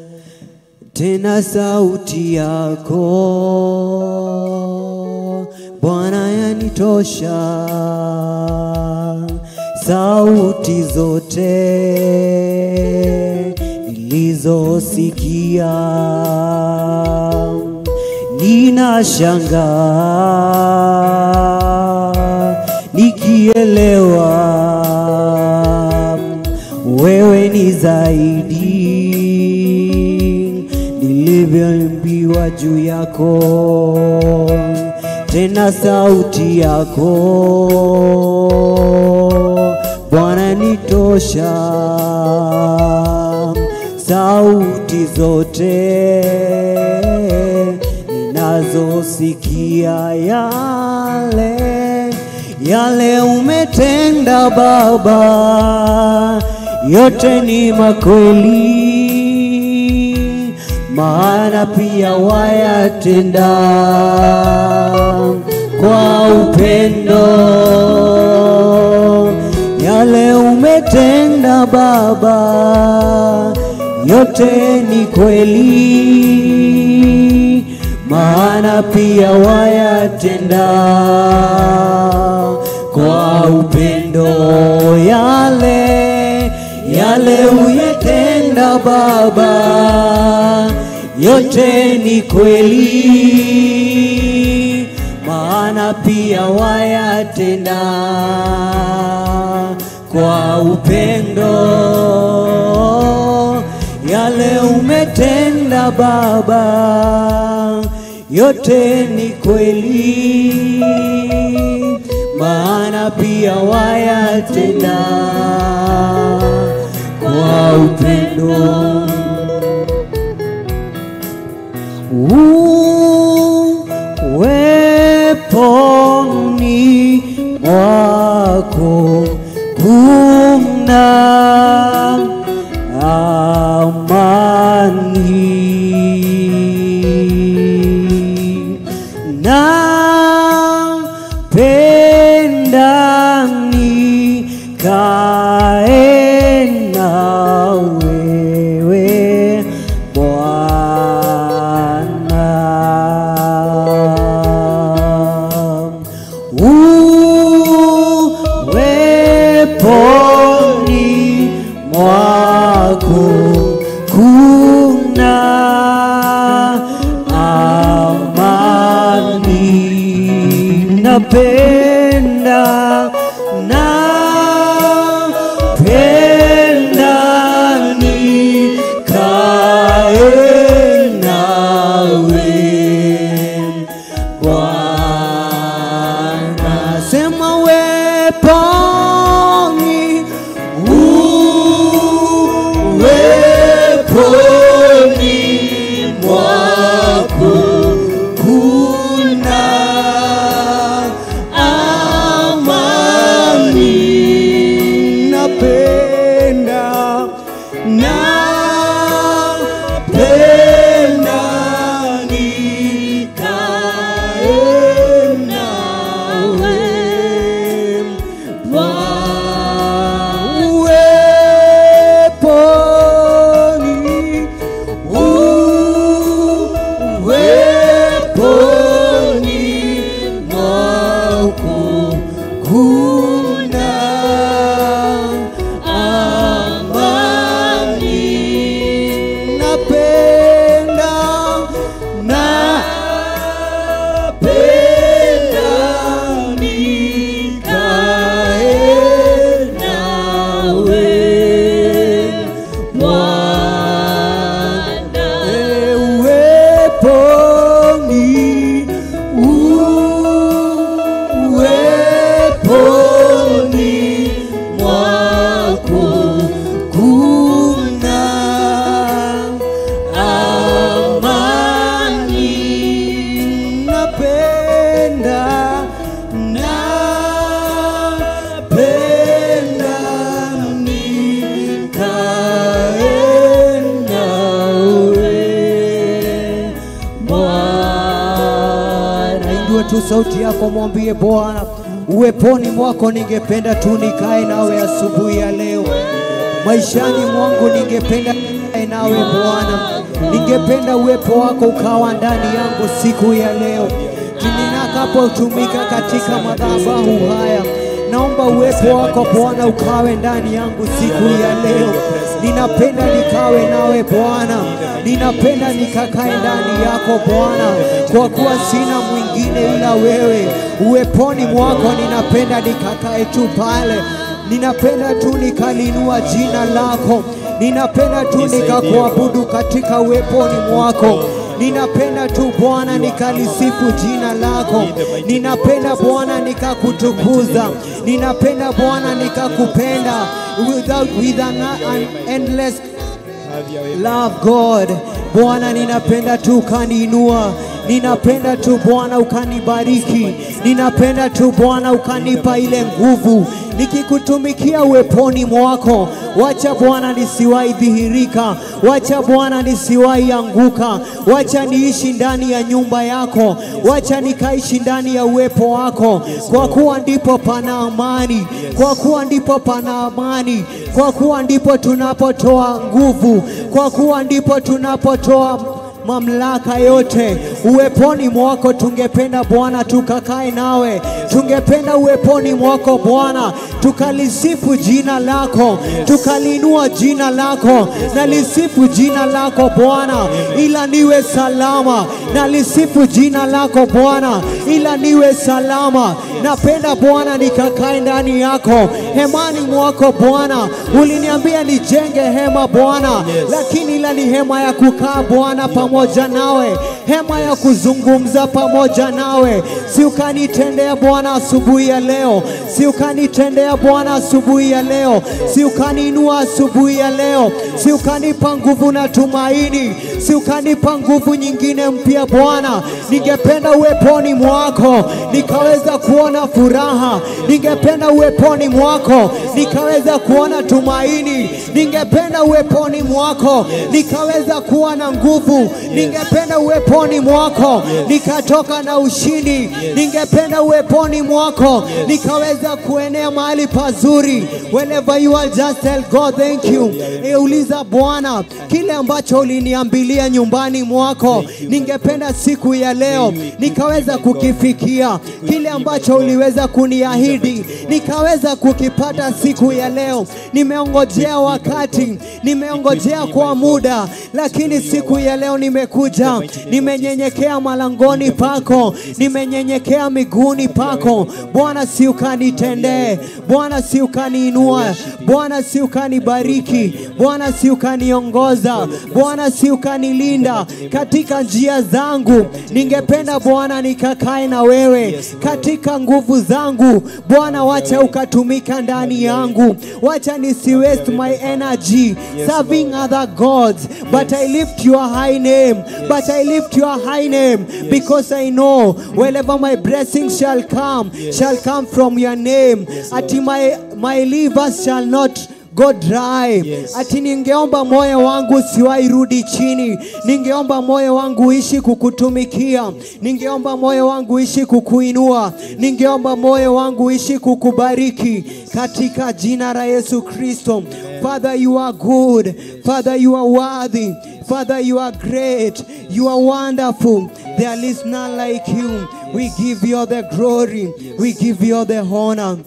tena sauti yako Bwana yanitosha. Sauti zote nilizosikia ninashangaa nikielewa wewe ni zaidi nilivyoambiwa juu yako, tena sauti yako Bwana nitosha. Sauti zote ninazosikia, yale yale umetenda Baba, yote ni makweli, maana pia wayatenda kwa upendo. Yale umetenda Baba, yote ni kweli, maana pia wayatenda kwa upendo. Yale yale uyetenda Baba, yote ni kweli, maana pia wayatenda kwa upendo. Yale umetenda Baba, yote ni kweli, maana pia wayatenda kwa upendo. Uweponi mwako kuna amani, napenda nikae na wewe Bwana. Uweponi mwako kuna amani, napenda napenda nikae nawe Bwana. Sema weponi, Inua tu sauti yako, mwambie Bwana, uweponi mwako ningependa tu nikae nawe asubuhi ya leo. Maishani mwangu ningependa nikae nawe Bwana. Ningependa uwepo wako ukawa ndani yangu siku ya leo. Nitakapotumika katika madhabahu haya, naomba uwepo wako Bwana ukawe ndani yangu siku ya leo. Ninapenda nikawe nawe Bwana, ninapenda nikakae ndani yako Bwana, kwa kuwa sina mwingine ila wewe. Uweponi mwako ninapenda nikakae tu pale, ninapenda tu nikalinua jina lako, ninapenda tu nikakuabudu katika uweponi mwako. Ninapenda tu Bwana nikalisifu jina lako. Ninapenda Bwana nikakutukuza. Ninapenda Bwana nikakupenda with an endless love God. Bwana ninapenda tu ukaniinua. Ninapenda tu Bwana ukanibariki. Ninapenda tu Bwana ukanipa ile nguvu nikikutumikia uweponi mwako. Wacha Bwana nisiwahi dhihirika, wacha Bwana nisiwahi anguka, wacha niishi ndani ya nyumba yako, wacha nikaishi ndani ya uwepo wako, kwa kuwa ndipo pana amani, kwa kuwa ndipo pana amani, kwa kuwa ndipo tunapotoa nguvu, kwa kuwa ndipo tunapotoa mamlaka yote. Uweponi mwako tungependa Bwana tukakae nawe, tungependa uweponi mwako Bwana tukalisifu jina lako, tukalinua jina lako. Nalisifu jina lako Bwana ila niwe salama. Nalisifu jina lako Bwana ila niwe salama. Napenda Bwana nikakae ndani yako, hemani mwako Bwana. Uliniambia nijenge hema Bwana, lakini ila ni hema ya kukaa Bwana pamoja nawe, hema ya kuzungumza pamoja nawe. Si ukanitendea Bwana asubuhi ya leo, si ukanitendea Bwana asubuhi ya leo, si ukaniinua asubuhi ya leo, si ukanipa nguvu na tumaini, si ukanipa nguvu nyingine mpya Bwana. Ningependa uweponi mwako nikaweza kuona furaha, ningependa uweponi mwako nikaweza kuona tumaini, ningependa uweponi mwako nikaweza kuwa na nguvu, ningependa uweponi mwako nikatoka na ushindi, ningependa uweponi mwako nikaweza kuenea mahali pazuri. Whenever you are, just tell God thank you. Uliza Bwana kile ambacho uliniambilia nyumbani mwako, ningependa siku ya leo nikaweza kukifikia. Kile ambacho uliweza kuniahidi nikaweza kukipata siku ya leo. Nimeongojea wakati, nimeongojea kwa muda, lakini siku ya leo nimekuja, nimenyenyekea malangoni pako, nimenyenyekea miguuni pako Bwana. Si ukanitendee Bwana, si ukaniinua Bwana, si ukanibariki Bwana, si ukaniongoza Bwana, si ukanilinda katika njia zangu. Ningependa Bwana nikakae na wewe katika nguvu zangu Bwana, wacha ukatumika ndani yangu. Wacha nisi waste my energy serving other gods, but I lift your high name, but I lift your high name, because I know wherever my blessing shall come, shall come from your name. Ati my livers shall not go dry. Ati ningeomba moyo wangu siwahi rudi chini, ningeomba moyo wangu ishi kukutumikia, ningeomba moyo wangu ishi kukuinua, ningeomba moyo wangu ishi kukubariki katika jina la Yesu Kristo. Father, you are good. Father, you are worthy. Father, you are great. You are wonderful. There is none like you. We give you all the glory. We give you all the honor.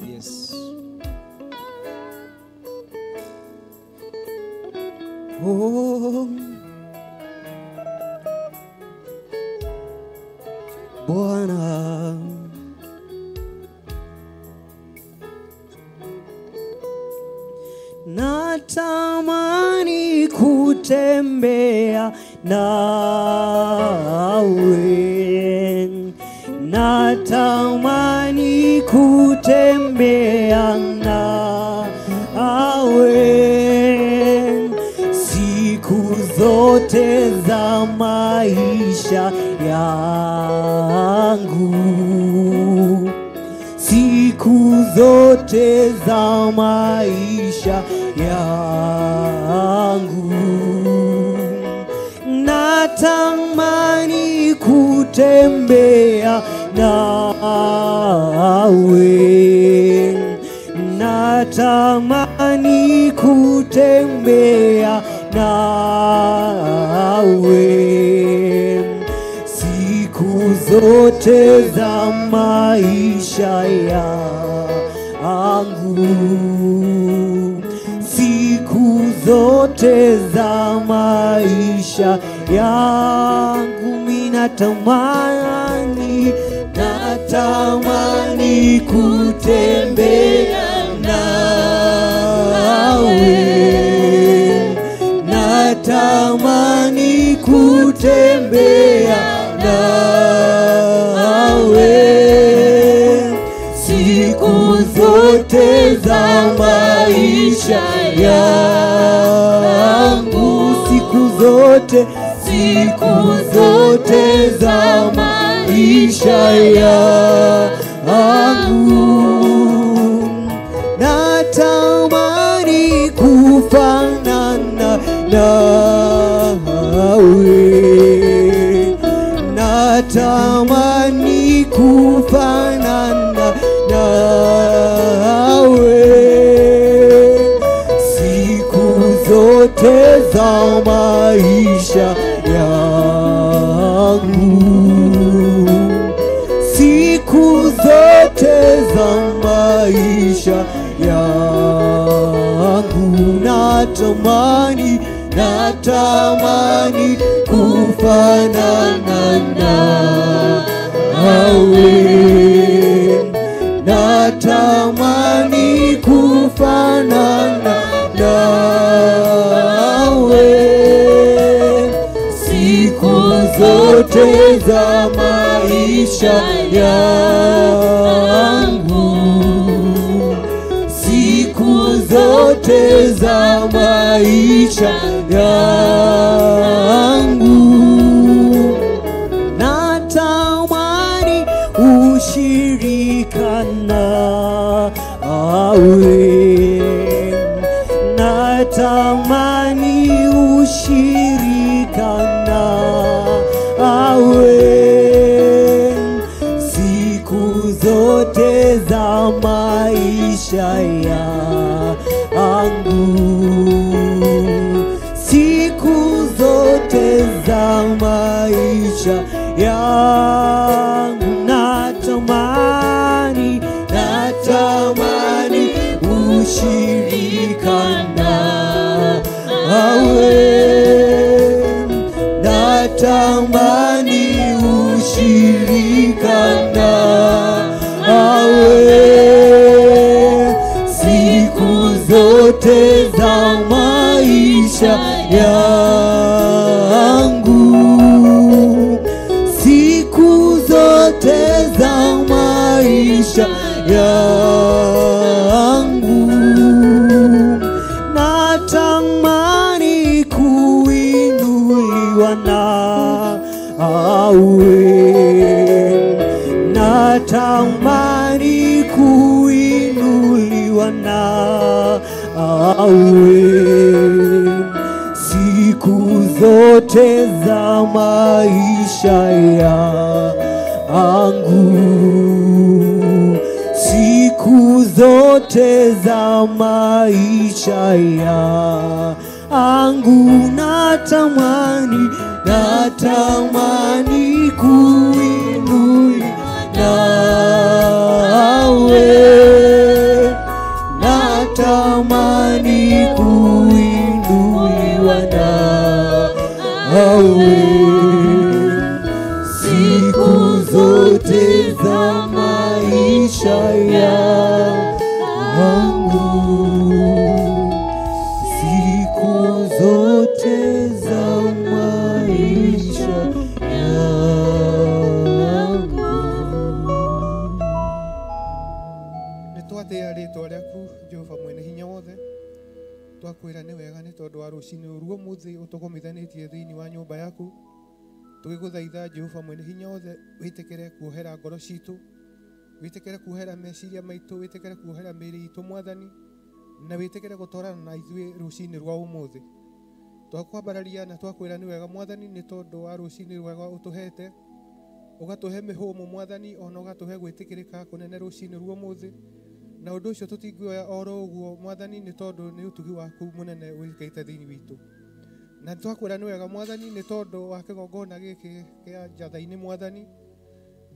Oh, Bwana, natamani kutembea nawe, natamani kutembea nawe siku zote za maisha yangu, siku zote za maisha yangu. Natamani kutembea nawe, natamani kutembea nawe siku zote za maisha yangu, siku zote za maisha yangu. Mimi natamani, natamani kutembea nawe, natamani kutembea nawe siku zote za maisha yangu, siku zote, siku zote za maisha yangu. Natamani kufanana nawe, natamani kufanana nawe siku zote za maisha yangu, siku zote za maisha yangu. Natamani, natamani kufanana nawe, natamani kufanana nawe siku zote za maisha yangu, siku zote za maisha yangu. Natamani ushirika nawe, natamani ushirika nawe siku zote za maisha yangu, siku zote za maisha yangu. Natamani, natamani ushirika nawe, natamani ushirika nawe siku zote za maisha yangu, siku zote za maisha yangu. Natamani kuinuliwa nawe, natamani kuinuliwa nawe siku zote za maisha yangu, siku zote za maisha yangu. Natamani, natamani kuinuliwa nawe, natamani kuinuliwa nawe siku zote za maisha yangu, siku zote za maisha yangu. Nitwathĩa rĩtwa rĩaku Jehova mwene hinya wothe, twakwĩra nĩ wega nĩ tondũ wa rũcinĩ rũrũ ũmũthĩ ũtũgomithanĩtie thĩinĩ wa nyũmba yaku. Tũgĩgũthaitha Jehova mwene hinya wothe wĩtĩkĩre kuohera ngoro citũ, wĩtĩkĩre kuohera meciria maitũ, wĩtĩkĩre kuohera mĩĩrĩ itũ Mwathani, na wĩtĩkĩre gũtwarana na ithuĩ rũcinĩ rwa ũmũthĩ. Twakwambararia na twakwĩra nĩ wega Mwathani nĩ tondũ wa rũcinĩ rwega ũtũhete. Ũgatũhe mĩhũmũ mwathani, ona ũgatũhe gwĩtĩkĩrĩka kũnene rũcinĩ rwa ũmũthĩ. Na ũndũ ũcio tũtingĩoya oro ũguo mwathani, nĩ tondũ nĩ ũtugi waku mũnene wĩkĩte thĩinĩ witũ. Na twakwĩra nĩ wega mwathani, nĩ tondũ wa kĩgongona gĩkĩ kĩa njatha-inĩ mwathani.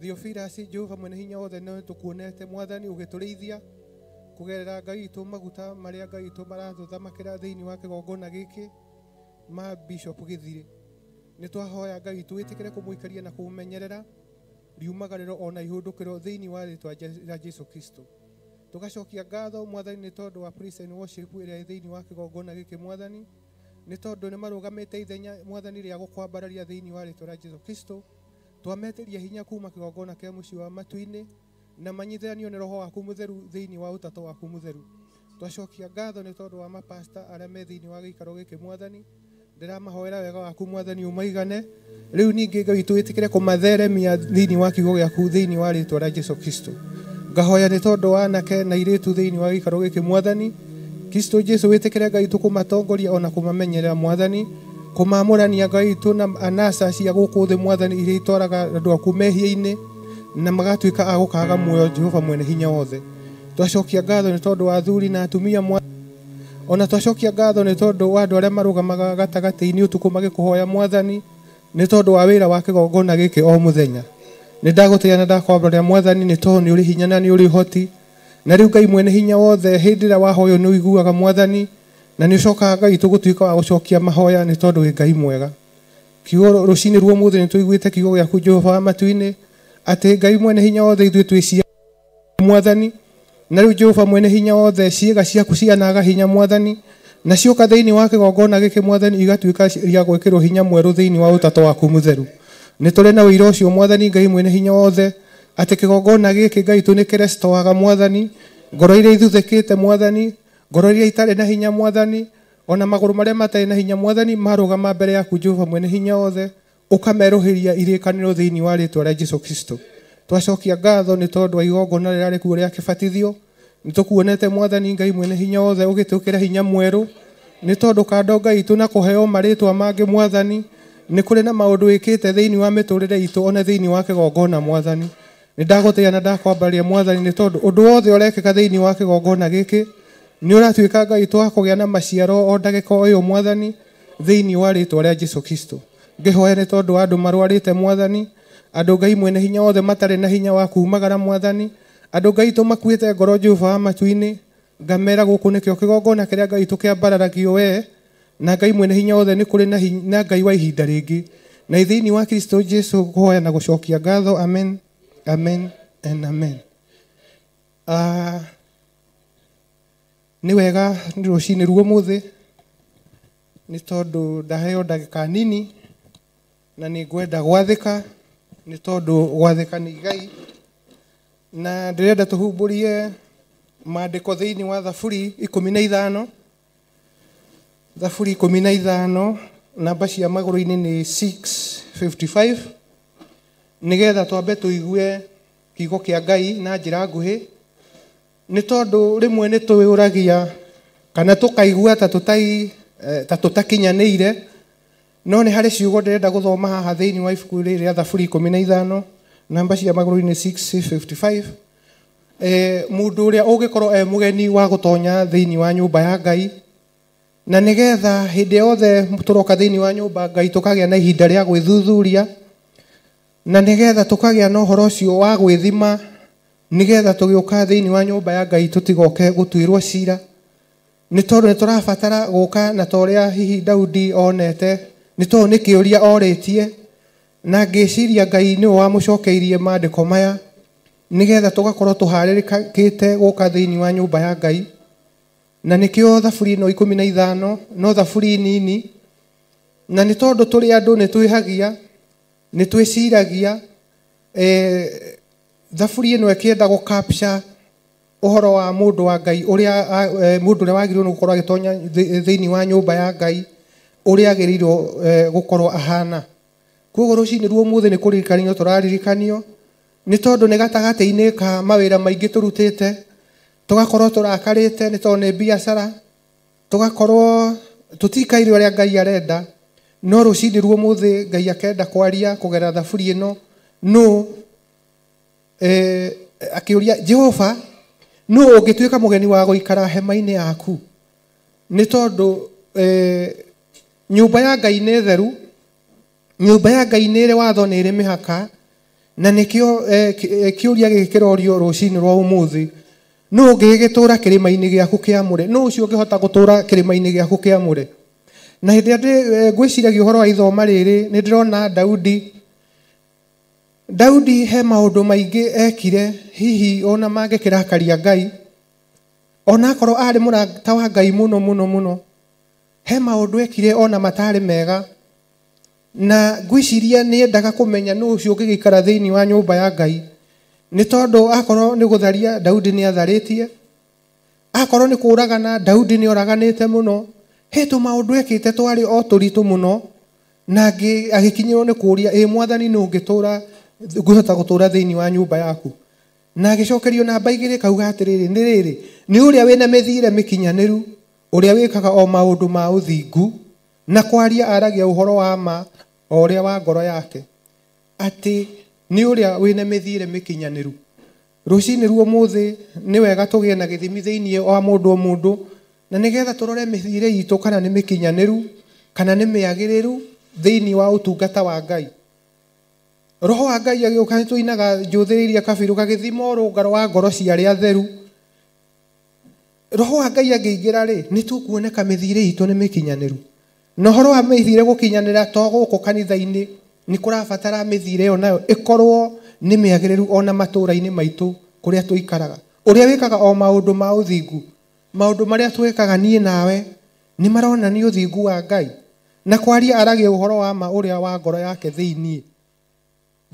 Theophilus Jehova mwene hinya wothe, nĩ tũkuonete mwathani ũgĩtũrĩithia kũgerera Ngai witũ maguta marĩa Ngai witũ maratũthamakĩra thĩinĩ wa kĩgongona gĩkĩ ma Bishop Gĩthirĩ. Nĩ twahoya Ngai witũ wĩtĩkĩre kũmũikaria na kũmũmenyerera riumagarĩro ona ihũndũkĩro thĩinĩ wa rĩtwa rĩa Jesu Kristo. Tũgacokia ngatho mwathani nĩ tondũ wa praise and worship ĩrĩa ĩ thĩinĩ wa kĩgongona gĩkĩ mwathani, nĩ tondũ nĩ marũgamĩte ithenya mwathani rĩa gũkwambararia thĩinĩ wa rĩtwa rĩa Jesu Kristo. Twametĩria hinya kuma kĩgongona kĩa mũciĩ wa matu-inĩ na manyitithanio nĩ roho waku mũtheru thĩinĩ wa ũtatũ waku mũtheru. Twacokia ngatho nĩ tondũ wa mapasta arĩa me thĩinĩ wa gĩikaro gĩkĩ mwathani, ndĩramahoera wega waku mwathani ũmaigane. Rĩu ningĩ Ngai witũ wĩtĩkĩre kũmatheremia thĩinĩ wa kiugo gĩaku thĩinĩ wa rĩtwa rĩa Jesu Kristo. Ngahoya nĩ tondũ wa anake na airĩtu thĩinĩ wa gĩikaro gĩkĩ mwathani, Kristo Jesu wĩtĩkĩre Ngai witũ kũmatongoria ona kũmamenyerera mwathani, kũmamũrania Ngai witũ na anasa cia gũkũ thĩ mwathani iria itwaraga andũ aku mehia-inĩ na magatuĩka a gũkaga muoyo Jehova mwene hinya wothe. Twacokia ngatho nĩ tondũ wa athuri na atumia mwathani, ona twacokia ngatho nĩ tondũ wa andũ arĩa marũgamaga gatagatĩ-inĩ ũtukũ magĩkũhoya mwathani, nĩ tondũ wa wĩra wa kĩgongona gĩkĩ o mũthenya. Nĩ ndagũtĩĩa na ndakwambaria mwathani, nĩ tondũ nĩ ũrĩ hinya na nĩ ũrĩ ũhoti. Na rĩu Ngai mwene hinya wothe, hĩndĩ ĩrĩa wahoywo nĩ ũiguaga mwathani, na nĩ ũcokaga Ngai witũ gũtuĩka wa gũcokia mahoya nĩ tondũ wĩ Ngai mwega. Kiugo rũcinĩ rwa ũmũthĩ nĩ tũiguĩte kiugo gĩaku Jehova wa matu-inĩ, atĩ Ngai mwene hinya wothe ithuĩ twĩ ciana mwathani. Na rĩu Jehova mwene hinya wothe, ciĩga ciaku cianaga hinya mwathani, na cioka thĩinĩ wa kĩgongona gĩkĩ mwathani igatuĩka cia gwĩkĩrwo hinya mwerũ thĩinĩ wa ũtatũ waku mũtheru. Nĩ tũrĩ na ũira ũcio mwathani Ngai mwene hinya wothe, atĩ kĩgongona gĩkĩ Ngai witũ nĩ kĩrestoaga mwathani, ngoro iria ithuthĩkĩte mwathani, ngoro iria itarĩ na hinya mwathani, ona magũrũ marĩa matarĩ na hinya mwathani marũgama mbere yaku Jehova mwene hinya wothe, ũkamerũhĩria irĩkanĩro thĩinĩ wa rĩtwa rĩa Jesu Kristo. Twacokia ngatho nĩ tondũ wa igongona rĩrĩa rĩkuo rĩa kĩbatithio, nĩ tũkuonete mwathani Ngai mwene hinya wothe ũgĩtũkĩra hinya mwerũ, nĩ tondũ kando Ngai witũ na kũheo marĩtwa mangĩ mwathani, nĩ kũrĩ na maũndũ wĩkĩte thĩinĩ wa mĩtũrĩre itũ ona thĩinĩ wa kĩgongona mwathani. Nĩ ndagũtĩĩa na ndakwambaria mwathani, nĩ tondũ ũndũ wothe ũrekĩka thĩinĩ wa kĩgongona gĩkĩ nĩ ũratuĩka Ngai witũ wa kũgĩa na maciaro o ndagĩka o ĩyo mwathani thĩinĩ wa rĩtwa rĩa Jesu Kristo. Ngĩhoya nĩ tondũ wa andũ marwarĩte mwathani, andũ Ngai mwene hinya wothe matarĩ na hinya wa kumagara mwathani, andũ Ngai witũ makuĩte ngoro Jehova wa matu-inĩ, ngamera gũkũ nĩkĩo kĩgongona kĩrĩa Ngai witũ kĩambararagio we na Ngai mwene hinya wothe nĩ kũrĩ na Ngai wa ihinda rĩngĩ. Na thĩinĩ wa Kristo Jesu kũhoya na gũcokia ngatho, amen, amen and amen. Nĩ wega nĩ rũcinĩ rwa ũmũthĩ, nĩ tondũ ndaheo ndagĩka nini na nĩ ngwenda gwathĩka, nĩ tondũ gwathĩka nĩ igai. Na ndĩrenda tũhumbũrie maandĩko thĩinĩ wa Thaburi 15, Thaburi 15, namba cia magũrũ-inĩ nĩ 655, nĩgetha twambe tũigue kiugo kĩa Ngai na njĩra nguhĩ, nĩ tondũ rĩmwe nĩ twĩyũragia kana tũkaigua ta tũtakinyanĩire, no nĩ harĩ ciugo ndĩrenda gũthoma haha thĩinĩ wa ibuku rĩrĩ rĩa Thaburi 15, namba cia magũrũ-inĩ 655. Mũndũ ũrĩa ũngĩkorwo e mũgeni wa gũtonya thĩinĩ wa nyũmba ya Ngai, na nĩgetha hĩndĩ yothe tũroka thĩinĩ wa nyũmba Ngai tũkagĩa na ihinda rĩa gwĩthuthuria, na nĩgetha tũkagĩa na ũhoro ũcio wa gwĩthima, nĩgetha tũgĩũka thĩinĩ wa nyũmba ya Ngai tũtigoke gũtuĩrwo cira, nĩ tondũ nĩ tũrabatara gũka na ta ũrĩa hihi Daudi onete, nĩ tondũ nĩ kĩũria orĩtie, na ngĩciria Ngai nĩwe wamũcokeirie maandĩko maya, nĩgetha tũgakorwo tũharĩrĩkĩte gũka thĩinĩ wa nyũmba ya Ngai. Na nĩkĩo Thaburi ĩno 15 no thaburi nini, na nĩ tondũ tũrĩ andũ nĩ twĩhagia, nĩ twĩciragia, thaburi ĩno ĩkĩenda gũ capture ũhoro wa mũndũ wa Ngai, ũrĩa mũndũ ũrĩa wagĩrĩirwo nĩ gũkorwo agĩtonya thĩinĩ wa nyũmba ya Ngai, ũrĩa agĩrĩirwo gũkorwo ahana. Koguo rũcinĩ rwa ũmũthĩ nĩ kũririkanio tũraririkanio, nĩ tondũ nĩ gatagatĩ-inĩ ka mawĩra maingĩ tũrutĩte, tũgakorwo tũrakarĩte nĩ tondũ nĩ biacara, tũgakorwo tũtikaire ũrĩa Ngai arenda, no rũcinĩ rwa ũmũthĩ Ngai akenda kwaria kũgerera thaburi ĩno, Nũ akĩũria Jehova, nũ ũngĩtuĩka mũgeni wa gũikara hema-inĩ yaku? Nĩ tondũ nyũmba ya Ngai nĩ theru, nyũmba ya Ngai nĩ ĩrĩ watho, nĩ ĩrĩ mĩhaka, na nĩkĩo kĩũria gĩkĩ kĩrorio rũcinĩ rwa ũmũthĩ. Nũ ũngĩgĩtũũra kĩrĩma-inĩ gĩaku kĩamũre? Nũ ũcio ũngĩhota gũtũũra kĩrĩma-inĩ gĩaku kĩamũre? Na hĩndĩ ĩrĩa ngwĩciragia ũhoro wa ithoma rĩrĩ, nĩ ndĩrona Daudi. Daudi he maũndũ maingĩ ekire hihi ona mangĩkĩrakaria Ngai, ona akorwo arĩ mũrata wa Ngai mũno mũno mũno, he maũndũ ekire ona matarĩ mega. Na ngwĩciria nĩ endaga kũmenya nũ ũcio ũngĩgĩikara thĩinĩ wa nyũmba ya Ngai, nĩ tondũ akorwo nĩ gũtharia Daudi nĩ atharĩtie, akorwo nĩ kũũragana Daudi nĩ oraganĩte mũno, he tũmaũndũ ekĩte twarĩ o tũritũ mũno, na agĩkinyĩrwo nĩ kũũria, ĩ Mwathani, nũ ũngĩtũũra, ngũhota gũtũũra thĩinĩ wa nyũmba yaku? Na agĩcokerio namba 2 kauga atĩrĩrĩ, nĩ rĩrĩ, nĩ ũrĩa wĩna mĩthiĩre mĩkinyanĩru, ũrĩa wĩkaga o maũndũ ma ũthingu, na kwaria aragia ũhoro wa ma o ũrĩa wa ngoro yake. Atĩ nĩ ũrĩa wĩna mĩthiĩre mĩkinyanĩru. Rũcinĩ ruo ũmũthĩ nĩ wega tũgĩe na gĩthimi thĩinĩ wa mũndũ o mũndũ, na nĩgetha tũrore mĩthiĩre itũ kana nĩ mĩkinyanĩru kana nĩ mĩagĩrĩru thĩinĩ wa ũtungata wa Ngai. Roho wa Ngai agĩũka nĩ tũinaga njũthĩrĩirie kabiru gagĩthima ũrũngaro wa ngoro cia arĩa atheru. Roho wa Ngai angĩingĩra rĩ, nĩ tũkuoneka mĩthiĩre itũ nĩ mĩkinyanĩru. Na ũhoro wa mĩthiĩre gũkinyanĩra to gũkũ kanitha-inĩ, nĩ kũrabatara mĩthiĩre ĩyo nayo ĩkorwo nĩ mĩagĩrĩru ona matũũra-inĩ maitũ kũrĩa tũikaraga. Ũrĩa wĩkaga o maũndũ ma ũthingu, maũndũ marĩa twĩkaga niĩ nawe nĩ maronania ũthingu wa Ngai, na kwaria aragia ũhoro wa ma ũrĩa wa ngoro yake thĩinĩ.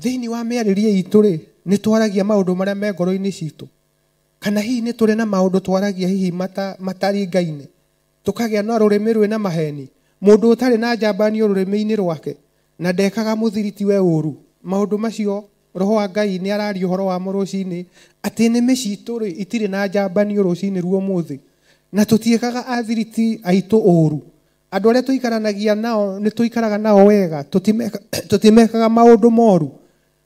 Thĩinĩ wa mĩarĩrie itũ rĩ, nĩ twaragia maũndũ marĩa me ngoro-inĩ citũ, kana hihi nĩ tũrĩ na maũndũ twaragia hihi mataringaine, tũkagĩa na rũrĩmĩ rwĩna maheni. Mũndũ ũtarĩ na njambanio rũrĩmĩ-inĩ rwake na ndekaga mũthiriti we ũru, maũndũ macio Roho wa Ngai nĩ araria ũhoro wamo rũcinĩ, atĩ nĩmĩ citũ rĩ itirĩ na njambanio rũcinĩ ruo ũmũthĩ, na tũtiĩkaga athiriti aitũ ũru. Andũ arĩa tũikaranagia nao nĩ tũikaraga nao wega, tũtimekaga maũndũ moru.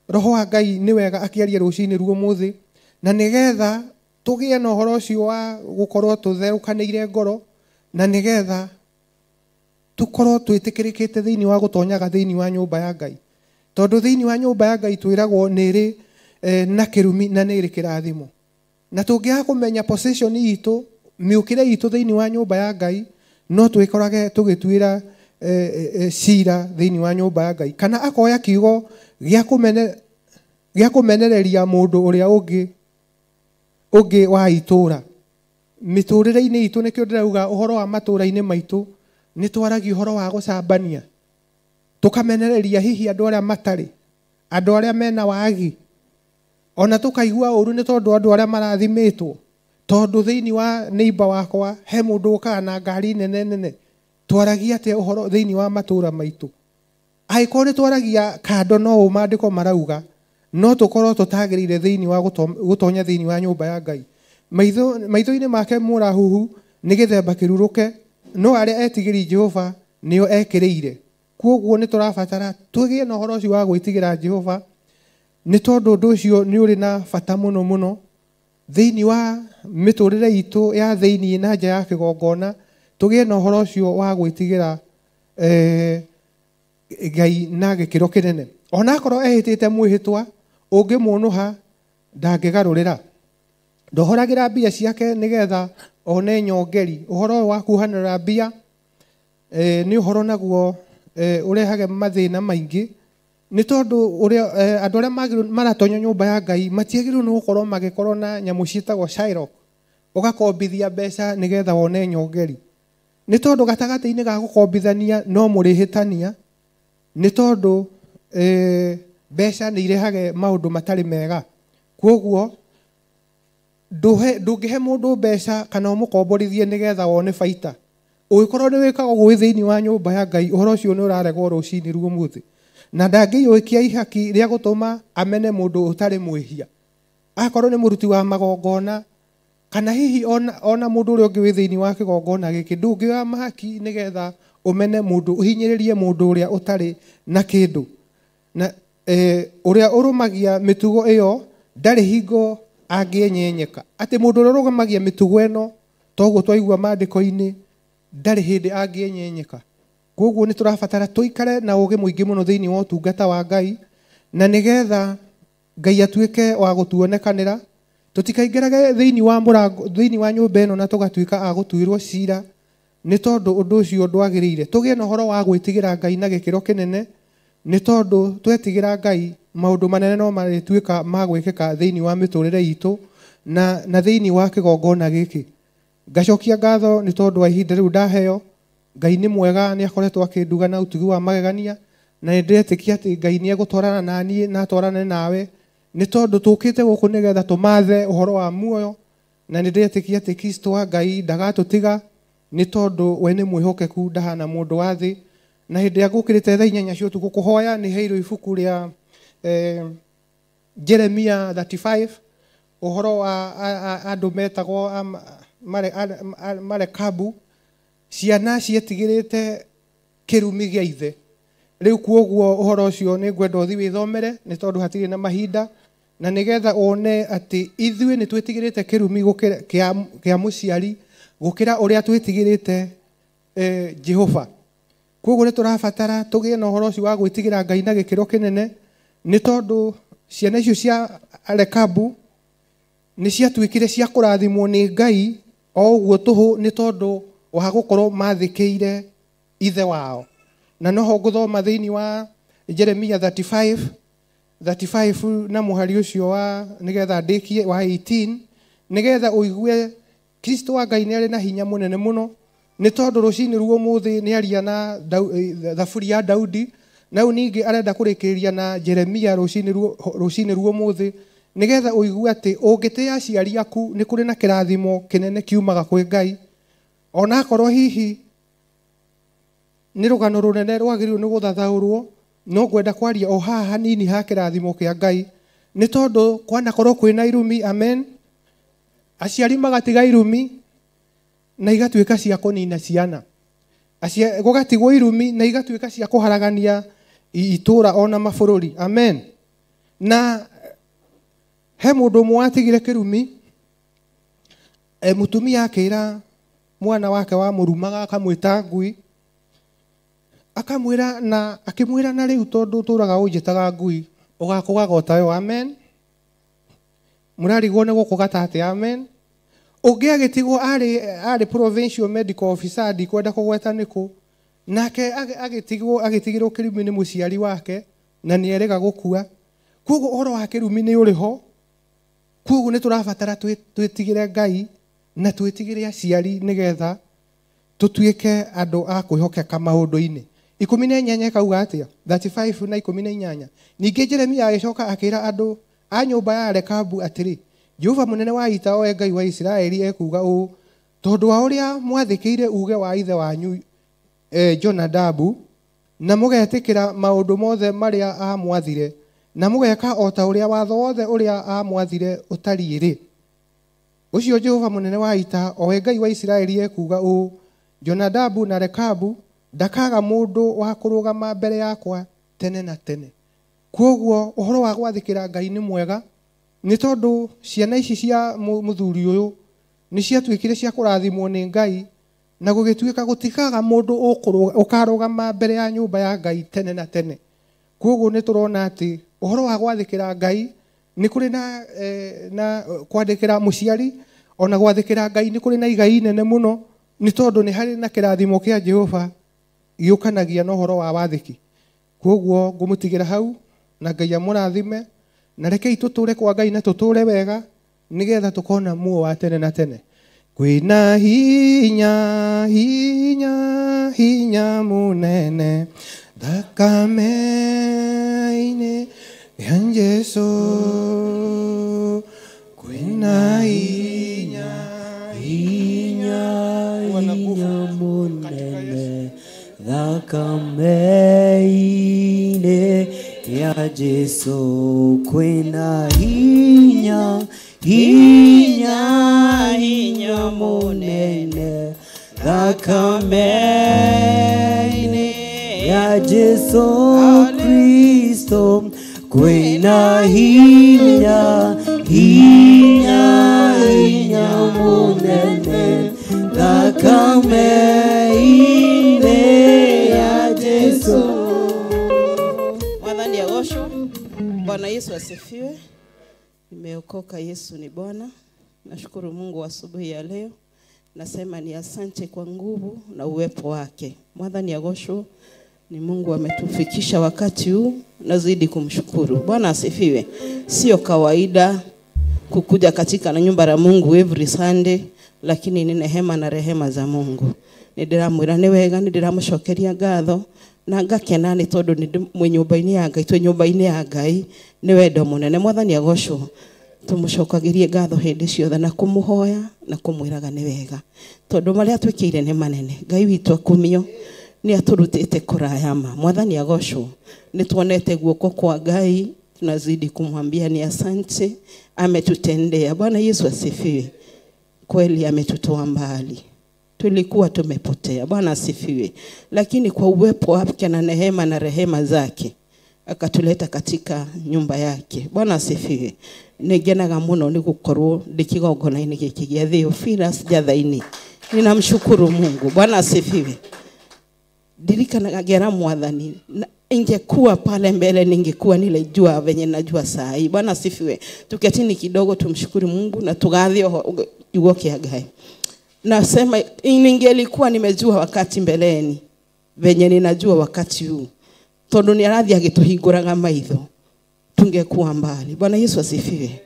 Roho wa Ngai nĩ wega akĩaria rũcinĩ ruo ũmũthĩ, na nĩgetha tũgĩe na ũhoro ũcio wa gũkorwo tũtherũkanĩire ngoro, na nĩgetha tũkorwo twĩtĩkĩrĩkĩte thĩinĩ wa gũtonyaga thĩinĩ wa nyũmba ya Ngai. Tondũ thĩinĩ wa nyũmba ya Ngai twĩragwo nĩ ĩrĩ na kĩrumi na nĩ ĩrĩ kĩrathimo. Na tũngĩaga kũmenya position itũ, mĩũkĩre itũ thĩinĩ wa nyũmba ya Ngai, no twĩkorage tũgĩtuĩra cira thĩinĩ wa nyũmba ya Ngai. Kana akoya kiugo gĩa kũmenereria mũndũ ũrĩa ũngĩ wa itũũra. Mĩtũũrĩre-inĩ itũ nĩkĩo ndĩrauga ũhoro wa matũũra-inĩ maitũ, nĩ twaragia ũhoro wa gũcambania, tũkamenereria hihi andũ arĩa matarĩ, andũ arĩa mena wagi, ona tũkaigua ũru nĩ tondũ andũ arĩa marathimĩtwo. Tondũ thĩinĩ wa neighbor wakwa he mũndũ ũkaga na ngari nene nene. Twaragia atĩa ũhoro thĩinĩ wa matũũra maitũ? Angĩkorwo nĩ twaragia kando no ũũ maandĩko marauga, no tũkorwo tũtagĩrĩire thĩinĩ wa gũtonya thĩinĩ wa nyũmba ya Ngai. Maitho-inĩ make mũrahuhu nĩ gĩthemba kĩrurũke, no arĩa etigĩri Jehova nĩo ekĩrĩire. Kwoguo nĩ tũrabatara tũgĩe na ũhoro ũcio wa gwĩtigĩra Jehova, nĩ tondũ ũndũ ũcio nĩ ũrĩ na bata mũno mũno thĩinĩ wa mĩtũũrĩre itũ ya thĩinĩ na nja ya kĩgongona. Tũgĩe na ũhoro ũcio wa gwĩtigĩra Ngai na gĩkĩro kĩnene. Ona akorwo ehĩtĩte mwĩhĩtwa, ũngĩmũnũha ndangĩgarũrĩra. Ndohoragĩra mbia ciake nĩgetha one nyongeri. Ũhoro ũyũ wa kuohanĩra mbia nĩ ũhoro naguo ũrehage mathĩna maingĩ, nĩ tondũ ũrĩa andũ arĩa maratonya nyũmba ya Ngai matiagĩrĩirwo nĩ gũkorwo magĩkorwo na nyamũ ciĩtagwo Shylock, ũgakombithia mbeca nĩgetha wone nyongeri. Nĩ tondũ gatagatĩ-inĩ ga gũkombithania no mũrĩhĩtania, nĩ tondũ mbeca nĩ irehage maũndũ matarĩ mega. Kwoguo ndũngĩhe mũndũ mbeca kana ũmũkomborithie nĩgetha wone baita. Ũngĩkorwo nĩ wĩkaga ũguo wĩ thĩinĩ wa nyũmba ya Ngai, ũhoro ũcio nĩ ũraregwo rũcinĩ ruo ũmũthĩ. Na ndangĩiyũkia ihaki rĩa gũtũma amene mũndũ ũtarĩ mwĩhia, akorwo nĩ mũruti wa magongona, kana hihi ona mũndũ ũrĩa ũngĩ wĩ thĩinĩ wa kĩgongona gĩkĩ, ndũngĩoya mahaki nĩgetha ũmene mũndũ, ũhinyĩrĩrie mũndũ ũrĩa ũtarĩ na kĩndũ. Na Ũrĩa ũrũmagia mĩtugo ĩyo ndarĩ hingo angĩenyenyeka. Atĩ mũndũ ũrĩa ũrũgamagia mĩtugo ĩno toguo twaigua maandĩko-inĩ ndarĩ hĩndĩ angĩenyenyeka. Koguo nĩ tũrabatara tũikare na ũũgĩ mũingĩ mũno thĩinĩ wa ũtungata wa Ngai, na nĩgetha Ngai atuĩke wa gũtuonekanĩra, tũtikaingĩrage thĩinĩ wa mũrango, thĩinĩ wa nyũmba ĩno na tũgatuĩka a gũtuĩrwo cira, nĩ tondũ ũndũ ũcio ndwagĩrĩire. Tũgĩe na ũhoro wa gwĩtigĩra Ngai na gĩkĩro kĩnene, nĩ tondũ twetigĩra Ngai maũndũ manene no marĩtuĩka ma gwĩkĩka thĩinĩ wa mĩtũrĩre itũ na thĩinĩ wa kĩgongona gĩkĩ. Ngacokia ngatho nĩ tondũ wa ihinda rĩu ndaheo. Ngai nĩ mwega, nĩ akoretwo akĩnduga na ũtugi wa magegania, na nĩ ndĩretĩkia atĩ Ngai nĩ egũtwarana na niĩ na atwarane nawe, nĩ tondũ tũkĩte gũkũ nĩgetha tũmathe ũhoro wa muoyo, na nĩ ndĩretĩkia atĩ Kristo wa Ngai ndagatũtiga, nĩ tondũ we nĩ mwĩhokeku, ndahana mũndũ wa thĩ. Na hĩndĩ ĩrĩa ngũkĩrĩte thaa 8 cia ũtukũ kũhoya, nĩ heirwo ibuku rĩa Jeremia 35, ũhoro wa andũ metagwo Marekabu, ciana cietigĩrĩte kĩrumi gĩa ithe. Rĩu kuoguo ũhoro ũcio nĩ ngwenda ũthiĩ wĩthomere, nĩ tondũ hatirĩ na mahinda, na nĩgetha wone atĩ ithuĩ nĩ twĩtigĩrĩte kĩrumi kĩa mũciari gũkĩra ũrĩa twĩtigĩrĩte Jehova. Koguo nĩ tũrabatara tũgĩe na ũhoro ũcio wa gwĩtigĩra Ngai na gĩkĩro kĩnene, nĩ tondũ ciana icio cia Rekabu nĩ ciatuĩkire cia kũrathimwo nĩ Ngai o ũguo tũhũ, nĩ tondũ wa gũkorwo mathĩkĩire ithe wao. Na noho ngũthoma thĩinĩ wa Jeremia 35 na mũhari ũcio wa nĩgetha ndĩkie wa 18, nĩgetha ũigue Kristo wa Ngai nĩ arĩ na hinya mũnene mũno, nĩ tondũ rũcinĩ ruo ũmũthĩ nĩ aria na thaburi ya Daudi, na rĩu ningĩ arenda kũrĩkĩrĩria na Jeremia rũcinĩ ruo ũmũthĩ, nĩgetha ũigue atĩ ũngĩtĩa aciari aku nĩ kũrĩ na kĩrathimo kĩnene kiumaga kwĩ Ngai, onakorwo hihi nĩ rũgano rũnene rwagĩrĩirwo nĩ gũthathaũrwo, no ngwenda kwaria o haha hanini ha kĩrathimo kĩa Ngai, nĩ tondũ kwanakorwo kwĩna irumi, amen, aciari magatiga irumi na igatuĩka cia kũnina ciana, gũgatigwo irumi na igatuĩka cia kũharagania itũra ona mabũrũri, amen. Na he mũndũ ũmwe watigire kĩrumi, mũtumia akĩra mwana wake wa mũrumaga akamwĩta ngui, akamwĩra na akĩmwĩra na rĩu tondũ ũtũraga ũnjĩtaga ngui ũgakũgaga o tayo, amen. Mũrarigwo nĩ gũkũgata atĩa, amen. Ũngĩ agĩtigwo arĩ provincial medical officer, ndikwenda kũgweta nĩkũ, nake agĩtigwo agĩtigĩrwo kĩrumi nĩ mũciari wake na nĩ erega gũkua. Koguo ũhoro wa kĩrumi nĩ ũrĩ ho. Koguo nĩ tũrabatara twĩtigĩre Ngai na twĩtigĩre aciari nĩgetha tũtuĩke andũ a kwĩhokeka maũndũ-inĩ. 18 ĩkauga atĩa? 35 na 18. Ningĩ Jeremia agĩcoka akĩra andũ a nyũmba ya Rekabu atĩrĩ, Jehova mũnene wa ita oe Ngai wa Isiraeli ekuuga ũũ, tondũ wa ũrĩa mwathĩkĩire uge wa ithe wanyu Jonadabu, na mũgetĩkĩra maũndũ mothe marĩa aamwathire, na mũgeka o ta ũrĩa watho wothe ũrĩa aamwathire ũtariĩ-rĩ, ũcio Jehova mũnene wa ita owe Ngai wa Isiraeli ekuuga ũũ, Jonadabu na Rekabu ndakaga mũndũ wa kũrũgama mbere yakwa tene na tene. Koguo ũhoro wa gwathĩkĩra Ngai nĩ mwega, nĩ tondũ ciana ici cia mũthuri ũyũ nĩ ciatuĩkire cia kũrathimwo nĩ Ngai, na gũgĩtuĩka gũtikaga mũndũ ũkarũgama mbere ya nyũmba ya Ngai tene na tene. Koguo nĩ tũrona atĩ ũhoro wa gwathĩkĩra Ngai nĩ kũrĩ na kwandĩkĩra mũciari ona gwathĩkĩra Ngai nĩ kũrĩ na igai inene mũno, nĩ tondũ nĩ harĩ na kĩrathimo kĩa Jehova gĩũkanagia na ũhoro wa wathĩki. Koguo ngũmũtigĩra hau na Ngai amũrathime, na rekei tũtũre kwa Ngai na tũtũre wega nĩgetha tũkona muoyo wa tene na tene. Kwĩna hinya hinya hinya mũnene thakame-inĩ ya Jesũ, kwĩna hinya hinya hinya mũnene thakame-inĩ ya Jesũ, kwĩna hinya hinya hinya mũnene thakame-inĩ ya Jesũ Kristo, Kwina hinya hinya hinya munene thakame-inĩ ya Jesu. Mwathani agocwo. Bwana Yesu asifiwe. Nimeokoka, Yesu ni Bwana. Nashukuru Mungu asubuhi ya leo. Nasema ni asante kwa nguvu na uwepo wake. Mwathani agocwo. Ni Mungu ametufikisha wakati huu, nazidi kumshukuru. Bwana asifiwe. Sio kawaida kukuja katika na nyumba ya Mungu every Sunday, lakini ni neema na rehema za Mungu. Nĩndĩramwĩra nĩ wega, nĩndĩramũcokeria ngatho na ngakena nĩ tondũ nĩ mwĩ nyũmba-inĩ ya Ngai, twĩ nyũmba-inĩ ya Ngai, nĩ wendo mũnene. Mwathani agocwo. Tũmũcokagirie ngatho hĩndĩ ciothe na kũmũhoya na kũmwĩraga nĩ wega, tondũ marĩa twĩkĩire nĩ manene. Ngai witũ akumio, nĩ atũrutĩte kũraya ma. Mwathani agocwo. Nĩ tuonete guoko kwa Ngai, tunazidi kumwambia ni asante, ametutendea. Bwana Yesu asifiwe. Kweli ametutoa mbali, tulikuwa tumepotea. Bwana asifiwe. Lakini kwa uwepo wake na neema na rehema zake akatuleta katika nyumba yake. Bwana asifiwe. Nĩngenaga mũno nĩ gũkorwo ndĩ kĩgongona-inĩ gĩkĩ gĩa Theophilus Njatha-inĩ. Ninamshukuru Mungu. Bwana asifiwe. Ndirikanaga ngera Mwathani, ingekuwa pale mbele ningekuwa nilijua venye najua saa hii. Bwana asifiwe. Tuketini kidogo tumshukuru Mungu na tugathe kiugo kĩa Ngai. Nasema ningelikuwa nimejua wakati mbeleni venye ninajua wakati huu, tondu ni arathi agituhinguraga maitho, tungekuwa mbali. Bwana Yesu asifiwe.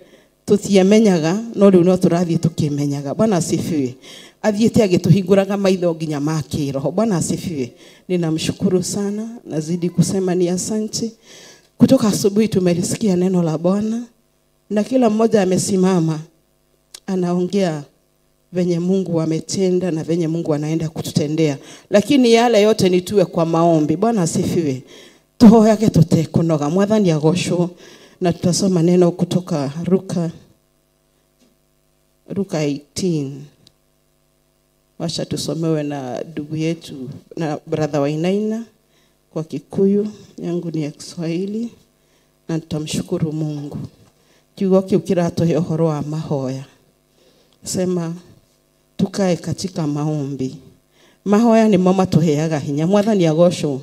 Tutiamenyaga no riu no turathie tukimenyaga. Bwana asifiwe. Athiete agituhinguraga maitho nginya ma kiroho. Bwana asifiwe. Ninamshukuru sana, nazidi kusema ni asante. Kutoka asubuhi tumelisikia neno la Bwana na kila mmoja amesimama anaongea venye Mungu ametenda na venye Mungu anaenda kututendea. Lakini yale yote ni tuwe kwa maombi. Bwana asifiwe. Tuhoyage tutekunoga. Mwathani agocwo. Na tutasoma neno kutoka Luka 18. Washa tusomewe na ndugu yetu na brother Wainaina kwa Kikuyu, yangu ni ya Kiswahili, na tutamshukuru Mungu. Kiugo kĩu kĩratũhe ũhoro wa mahoya. Sema tukae katika maombi. Mahoya nĩmo matũheaga hinya. Mwathani agocwo.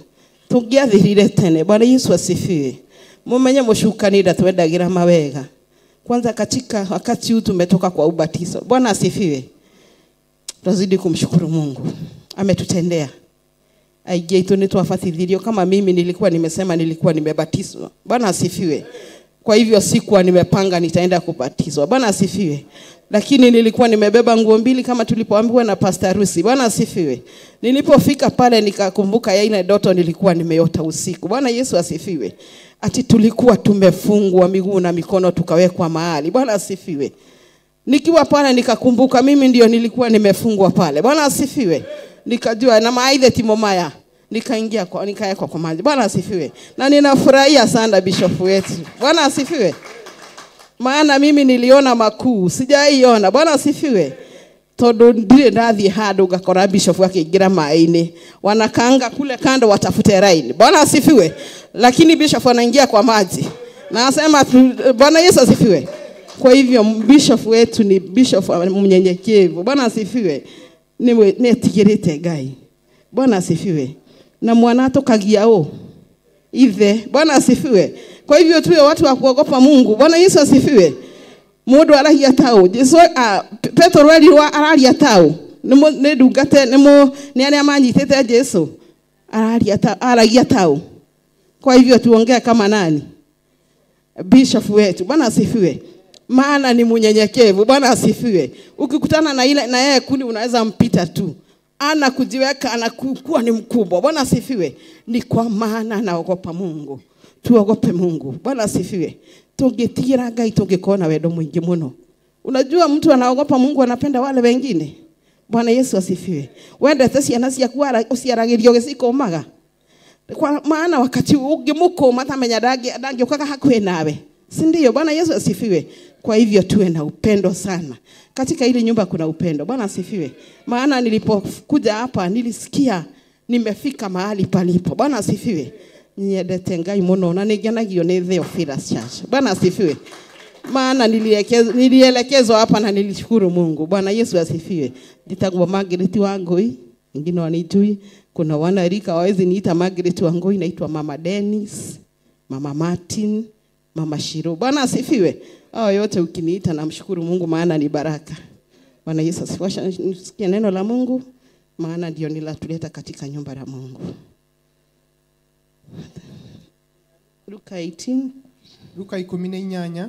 Tũngĩathirire tene. Bwana Yesu asifiwe. Mumenye mũcukani ndatwendagĩra mawega. Kwanza katika wakati huu tumetoka kwa ubatizo. Bwana asifiwe. Tutazidi kumshukuru Mungu. Ametutendea. Aingĩ aitũ nĩtwabatithirio. Kama mimi nilikuwa nimesema nilikuwa nimebatizwa. Bwana asifiwe. Kwa hivyo sikuwa nimepanga nitaenda kubatizwa. Bwana asifiwe. Lakini nilikuwa nimebeba nguo mbili kama tulipoambiwa na Pastor Rusi. Bwana asifiwe. Nilipofika pale nikakumbuka ya ile ndoto nilikuwa nimeota usiku. Bwana Yesu asifiwe. Ati tulikuwa tumefungwa miguu na mikono tukawekwa mahali. Bwana asifiwe. Nikiwa pale nikakumbuka mimi ndio nilikuwa nimefungwa pale. Bwana asifiwe. Nikajua na maithe timomaya. Nikaingia kwa nikawekwa kwa maji. Bwana asifiwe. Na ninafurahia sana bishop wetu. Bwana asifiwe. Maana mimi niliona makuu, sijaiona. Bwana asifiwe. Tondu ndire ndathie handu ngakora bishop akiingira maini. Wanakaanga kule kando watafute line. Bwana asifiwe. Lakini bishop anaingia kwa maji. Na anasema Bwana Yesu asifiwe. Kwa hivyo bishop wetu ni bishop mnyenyekevu. Bwana asifiwe. Niwe netigirite Ngai. Bwana asifiwe. Na mwana atokagia o ithe. Bwana asifiwe. Kwa hivyo tuwe watu wa kuogopa Mungu. Bwana Yesu asifiwe. Mundu aragia tau. Jesu Petro erirwo araria tau. Nĩ ndungate nĩ arĩa manyitĩte Jesu. Araria tau, aragia tau. Kwa hivyo tuongee kama nani? Bishop wetu. Bwana asifiwe. Maana ni mnyenyekevu. Bwana asifiwe. Ukikutana na ile na yeye kuni unaweza mpita tu. Ana kujiweka anakuwa ni mkubwa. Bwana asifiwe. Ni kwa maana naogopa Mungu. Tuogope Mungu. Bwana asifiwe. Tungetigira Ngai tungekuwa wendo mwingi muno. Unajua mtu anaogopa Mungu anapenda wale wengine. Bwana Yesu asifiwe. Wendete ciana ciaku uciaragirio gicikomaga. Kwa maana wakati ungimukoma tamenya ndangĩũkaga hakuhĩ nawe. Si ndio? Bwana Yesu asifiwe. Kwa hivyo tuwe na upendo sana. Katika ile nyumba kuna upendo. Bwana asifiwe. Maana nilipokuja hapa nilisikia nimefika mahali palipo. Bwana asifiwe. Nyendete Ngai muno na ningenagio ni Theophilus Church. Bwana asifiwe. Maana nilielekezwa hapa na nilishukuru Mungu. Bwana Yesu asifiwe. Nitagwa Margaret Wangui, wengine wanijui. Kuna wanarika hawawezi niita Margaret Wangui, naitwa Mama Dennis, Mama Martin, Mama Shiro. Bwana asifiwe. Hao yote ukiniita namshukuru Mungu maana ni baraka. Bwana Yesu asifiwe. Nisikie neno la Mungu maana ndio nilatuleta katika nyumba la Mungu. Luka 18. Luka 18.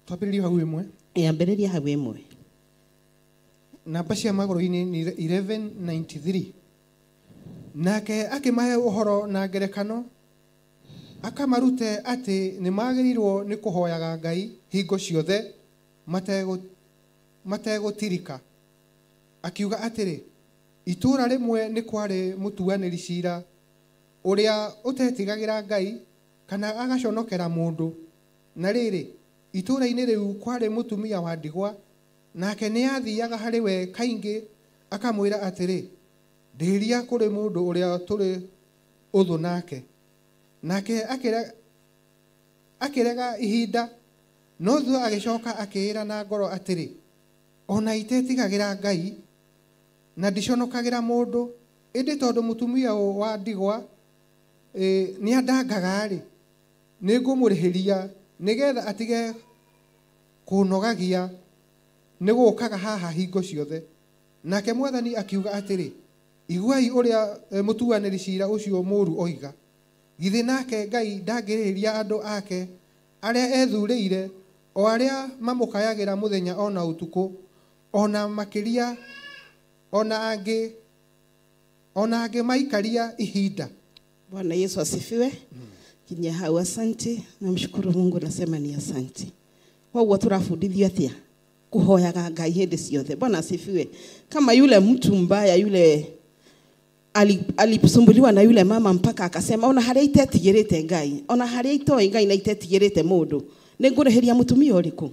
Twambĩrĩrie hau ĩmwe. Yambĩrĩria hau ĩmwe. Namba cia magũrũ-inĩ ni 1193. Nake akĩmahe ũhoro na ngerekano akamarute atĩ nĩmagĩrĩirwo nĩ kũhoyaga Ngai hingo ciothe mategũtirika. Akiuga atĩrĩ, itũũra rĩmwe nĩ kwarĩ mũtuanĩri ciira ũrĩa ũtetigagĩra Ngai kana agaconokera mũndũ. Na rĩrĩ, itũũra-inĩ rĩu kwarĩ mũtumia wa ndigwa, nake nĩathiaga harĩ we kaingĩ akamwĩra atĩrĩ, ndĩhĩria kũrĩ mũndũ ũrĩa tũrĩ ũthũ nake. Nake akĩrega ihinda, no thutha agĩcoka akĩĩra na ngoro atĩrĩ, ona itetigagĩra Ngai na ndiconokagĩra mũndũ, ĩndĩ tondũ mũtumia ũyũ wa ndigwa nĩandangaga-rĩ, nĩngũmũrĩhĩria nĩgetha atige kũnogagia nĩ gũũkaga haha hingo ciothe. Nake Mwathani akiuga atĩrĩ, iguai ũrĩa mũtuanĩri ciira ũcio mũũru oiga. Githĩ nake Ngai ndangĩrĩhĩria andũ ake arĩa ethurĩire, o arĩa mamũkayagĩra mũthenya ona ũtukũ, ona makĩria ona angĩ maikaria ihinda. Bwana Yesu asifiwe. Kinya hau asante, namshukuru Mungu nasema ni asante. Kwa turafundithio atia kuhoyaga Ngai hĩndĩ ciothe. Bwana asifiwe. Kama yule mtu mbaya yule alisumbuliwa na yule mama mpaka akasema ona haria itetigirite Ngai, ona haria itoi Ngai na itetigirite mundu, nĩngũrĩhĩria mũtumia ũrĩkũ?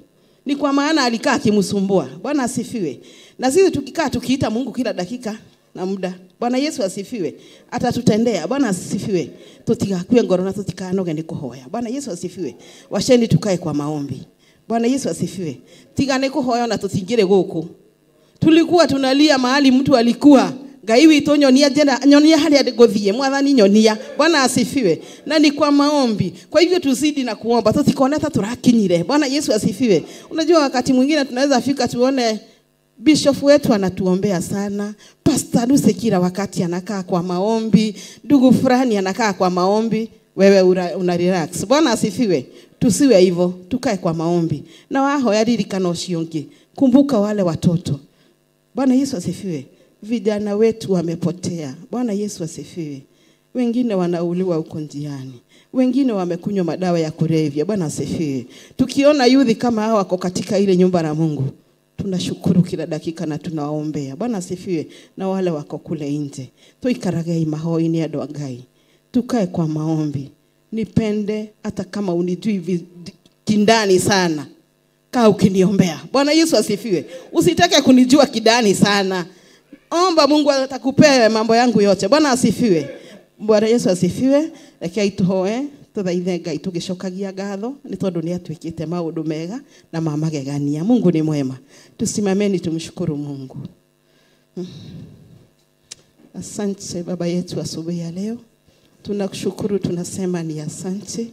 Ni kwa maana alikaa akimsumbua. Bwana asifiwe. Na sisi tukikaa tukiita Mungu kila dakika na muda, Bwana Yesu asifiwe, atatutendea. Bwana asifiwe. Tutigakue ngoro na tutikanoge ni kuhoya. Bwana Yesu asifiwe. Washeni tukae kwa maombi. Bwana Yesu asifiwe. Tigane kuhoya na tutingire guku. Tulikuwa tunalia mahali mtu alikuwa Ngai witũ nyonia njĩra, nyonia haria ngũthiĩ, Mwathani nyonia. Bwana asifiwe. Na ni kwa maombi. Kwa hivyo tuzidi na kuomba, tusikone hata turakinyire. Bwana Yesu asifiwe. Unajua wakati mwingine tunaweza fika tuone Bishop wetu anatuombea sana, Pastor Lucy kila wakati anakaa kwa maombi, ndugu fulani anakaa kwa maombi, wewe una relax. Bwana asifiwe. Tusiwe hivyo, tukae kwa maombi. Na wahoya ririkana ũcio ũngĩ. Kumbuka wale watoto. Bwana Yesu asifiwe. Vijana wetu wamepotea. Bwana Yesu asifiwe. Wengine wanauliwa huko njiani. Wengine wamekunywa madawa ya kulevya. Bwana asifiwe. Tukiona youth kama hawa wako katika ile nyumba la Mungu, tunashukuru kila dakika na tunawaombea. Bwana asifiwe. Na wale wako kule nje, tuikarage mahoini andũ a Ngai. Tukae kwa maombi. Nipende hata kama unijui kindani sana, kaa ukiniombea. Bwana Yesu asifiwe. Usitake kunijua kidani sana. Omba Mungu atakupea mambo yangu yote. Bwana asifiwe. Bwana Yesu asifiwe. Reke ituhoe tuthaithe Ngai tugicokagia ngatho ni tondu ni atwikite maundu mega na mamagegania. Mungu ni mwema. Tusimameni tumshukuru Mungu. Asante Baba yetu asubuhi ya leo. Tunakushukuru, tunasema ni asante.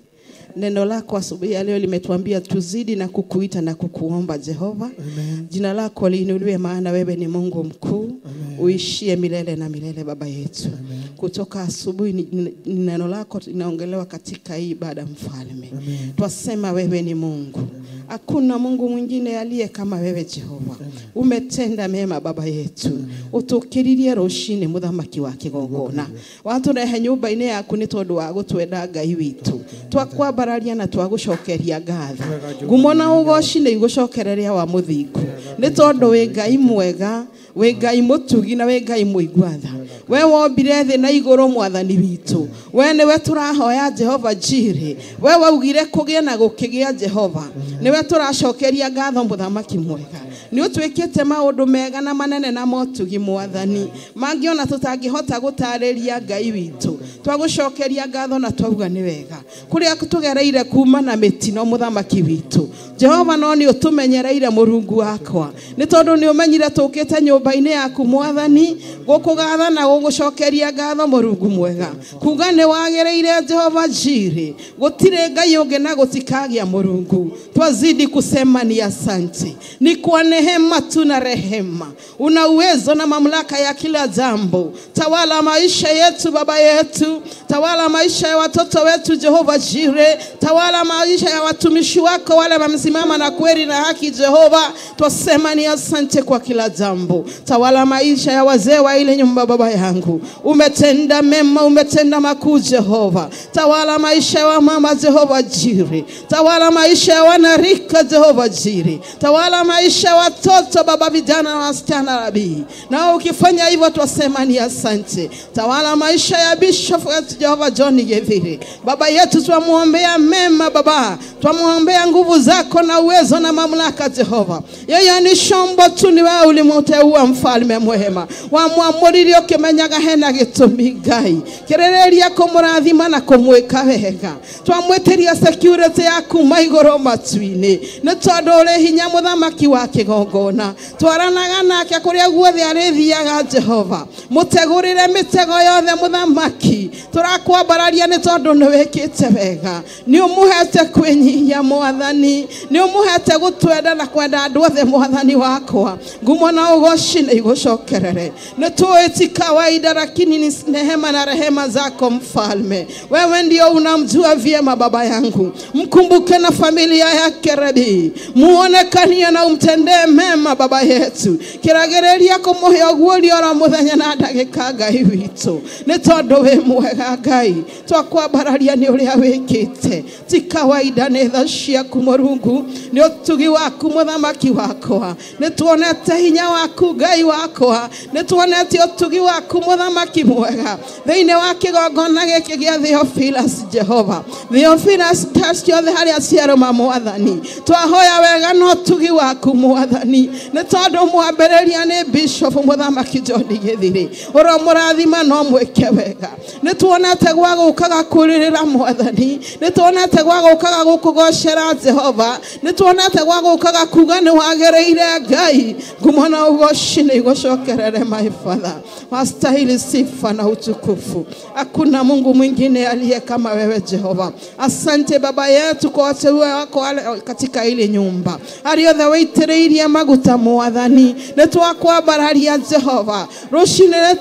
Neno lako asubuhi ya leo limetuambia tuzidi na kukuita na kukuomba Jehova. Amen. Jina lako liinuliwe maana wewe ni Mungu mkuu. Uishie milele na milele Baba yetu. Amen. Kutoka asubuhi ni neno lako linaongelewa katika hii ibada mfalme. Amen. Twasema wewe ni Mungu. Hakuna Mungu mwingine aliye kama wewe Jehova. Umetenda mema Baba yetu. Utukiririe rucini muthamaki wa kigongona. Waturehe nyumba-inĩ yaku nĩ tondu wa gũtwenda Ngai witũ. Twakwambararia na twagucokeria ngatho. Ngumo na ugoci nĩ igũcokereria wa mũthingu. Nĩ tondu wĩ Ngai mwega, wĩ Ngai mũtugi na wĩ Ngai mũigua tha. We wombire thĩ na igũrũ Mwathani witũ. We nĩwe tũrahoya Jehova Jireh. We waugire kũgĩe na gũkĩgĩa Jehova. Nĩwe tũracokeria ngatho mũthamaki mwega. Nĩ ũtwĩkĩte maũndũ mega na manene na motugi mwathani mangĩona tũtangĩhota gũtarĩria Ngai witũ. Twagũcokeria ngatho na twauga nĩ wega kũrĩa tũgereire kuma na mĩtino mũthamaki witũ Jehova no nĩ ũtũmenyereire Mũrungu wakwa nĩ tondũ nĩ ũmenyire tũkĩte nyũmba-inĩ yaku mwathani gũkũgatha na gũgũcokeria ngatho Mũrungu mwega kuga nĩ wagĩrĩire Jehova Jire gũtirĩ Ngai ũngĩ na gũtikagĩa Mũrungu. Twazidi kusema ni asante, ni kwa neema tu na rehema. Una uwezo na mamlaka ya kila jambo. Tawala maisha yetu baba yetu, tawala maisha ya watoto wetu Jehova Jire, tawala maisha ya watumishi wako wale wamesimama na kweli na haki Jehova. Twasema ni asante kwa kila jambo. Tawala maisha ya wazee wa ile nyumba baba yangu, umetenda mema, umetenda makuu Jehova. Tawala maisha ya mama Jehova Jire, tawala maisha ya wanarika Jehova Jire, tawala maisha ya watoto baba, vijana na wasichana Rabi. Na ukifanya hivyo twasema ni asante. Tawala maisha ya Bishop wetu Jehova John Githiri baba yetu, twamuombea mema baba, twamuombea nguvu zako na uwezo na mamlaka Jehova. Yeye ni shombo tu, ni wewe ulimteua mfalme mwema wamwamũrire ũkĩmenyaga hena gĩtũmi Ngai kĩrĩrĩria kũmũrathima na kũmwĩka wega. Twamwĩtĩria security yaku maigũrũ matu-inĩ nĩ tondũ ũrĩ hinya mũthamaki wa kĩgongona. Twaranaga nake kũrĩa guothe arĩthiaga Jehova, mũtegũrĩre mĩtego yothe mũthamaki. Tũrakwambararia nĩ tondũ nĩ wĩkĩte wega, nĩ ũmũhete kwĩnyihia mwathani, nĩ ũmũhete gũtwenda na kwenda andũ othe mwathani wakwa. Ngumo na ũgoci nĩ igũcokerere. Nĩ tũĩ ti kawaida, lakini ni neema na rehema zako mfalme. Wewe ndio unamjua vyema baba yangu. Mkumbuke na familia yake Rabi, muonekanie na umtendee mema baba yetu. Kĩragereria kũmũhe ũguo oro mũthenya na ndagĩka Ngai witũ nĩ tondũ wĩ mwega Ngai. Twakwambararia nĩ ũrĩa wĩkĩte, ti kawaida, nĩ tha ciaku Mũrungu, nĩ ũtugi waku mũthamaki wakwa. Nĩ tuonete hinya waku Ngai wakwa, nĩ tuonete ũtugi waku mũthamaki mwega thĩinĩ wa kĩgongona gĩkĩ gĩa Theophilus Jehova. Theophilus ciothe harĩa ciarũma mwathani, twahoya wega na ũtugi waku mwathani nĩ tondũ mwambĩrĩria nĩ Bishop mũthamaki John Githiri ũromũrathima no mwĩke wega. Nĩ tuonete gwa gũkaga kũrĩrĩra mwathani, nĩ tuonete gwa gũkaga gũkũgocera Jehova, nĩ tuonete gwa gũkaga kuga nĩ wagĩrĩire Ngai. Ngumo na ũgoci nĩ igũcokerere my Father, wastahili sifa na utukufu. Hakuna Mungu mwingine aliye kama wewe Jehova. Asante baba yetu kwa wateule wako wale katika ile nyumba arĩa othe wĩitĩrĩirie maguta mwathani. Nĩ twakwambararia Jehova rũcinĩ,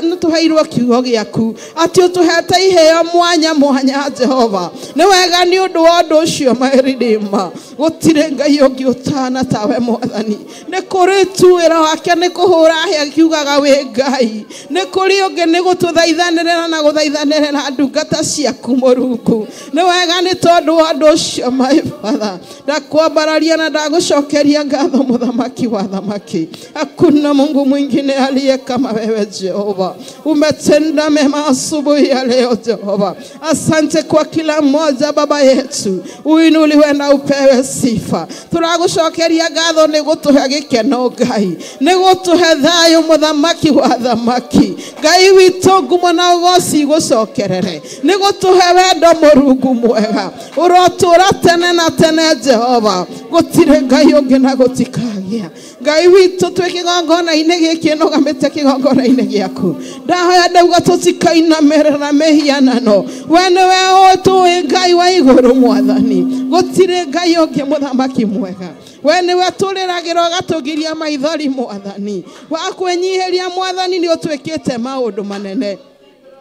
nĩ tũheirwo kiugo gĩaku atĩ ũtũhete iheo mwanya mwanya Jehova. Nĩ wega nĩ ũndũ wa ũndũ ũcio my Redeemer, gũtirĩ Ngai ũngĩ ũtana tawe mwathani. Nĩ kũrĩ tu wĩra wake nĩ kũhũra hĩa akiugaga wĩ Ngai, nĩ kũrĩ ũngĩ nĩ gũtũthaithanĩrĩra na gũthaithanĩrĩra ndungata ciaku Mũrungu. Nĩ wega nĩ tondũ wa ũndũ ũcio my Father, ndakwambararia na ndagũcokeria ngatho mũthamaki wa thamaki. Hakuna Mungu mwingine aliye kama wewe Jehova. Umetenda mema asubuhi ya leo Jehova. Asante kwa kila mmoja baba yetu, uinuliwe na upewe sifa. Tũragũcokeria ngatho nĩ gũtũhe gĩkeno Ngai, nĩ gũtũhe thayũ mũthamaki wa thamaki. Ngai witũ ngumo na ũgoci igũcokerere, nĩ gũtũhe wendo Mũrungu mwega ũrotũra tene na tene Jehova. Gũtirĩ Ngai ũngĩ na gũtikagĩa Ngai witũ. Twĩ kĩgongona-inĩ gĩkĩ nũgamĩte kĩgongona-inĩ gĩaku, ndahoya ndauga tũtikainamĩrĩra mĩhianano. We nĩwe ũtũĩ Ngai wa igũrũ mwathani, gũtirĩ Ngai ũngĩ mũthamaki mwega. We nĩwe tũrĩragĩra ũgatũgiria maithori mwathani, wa kwĩnyihĩria mwathani nĩ ũtwĩkĩte maũndũ manene.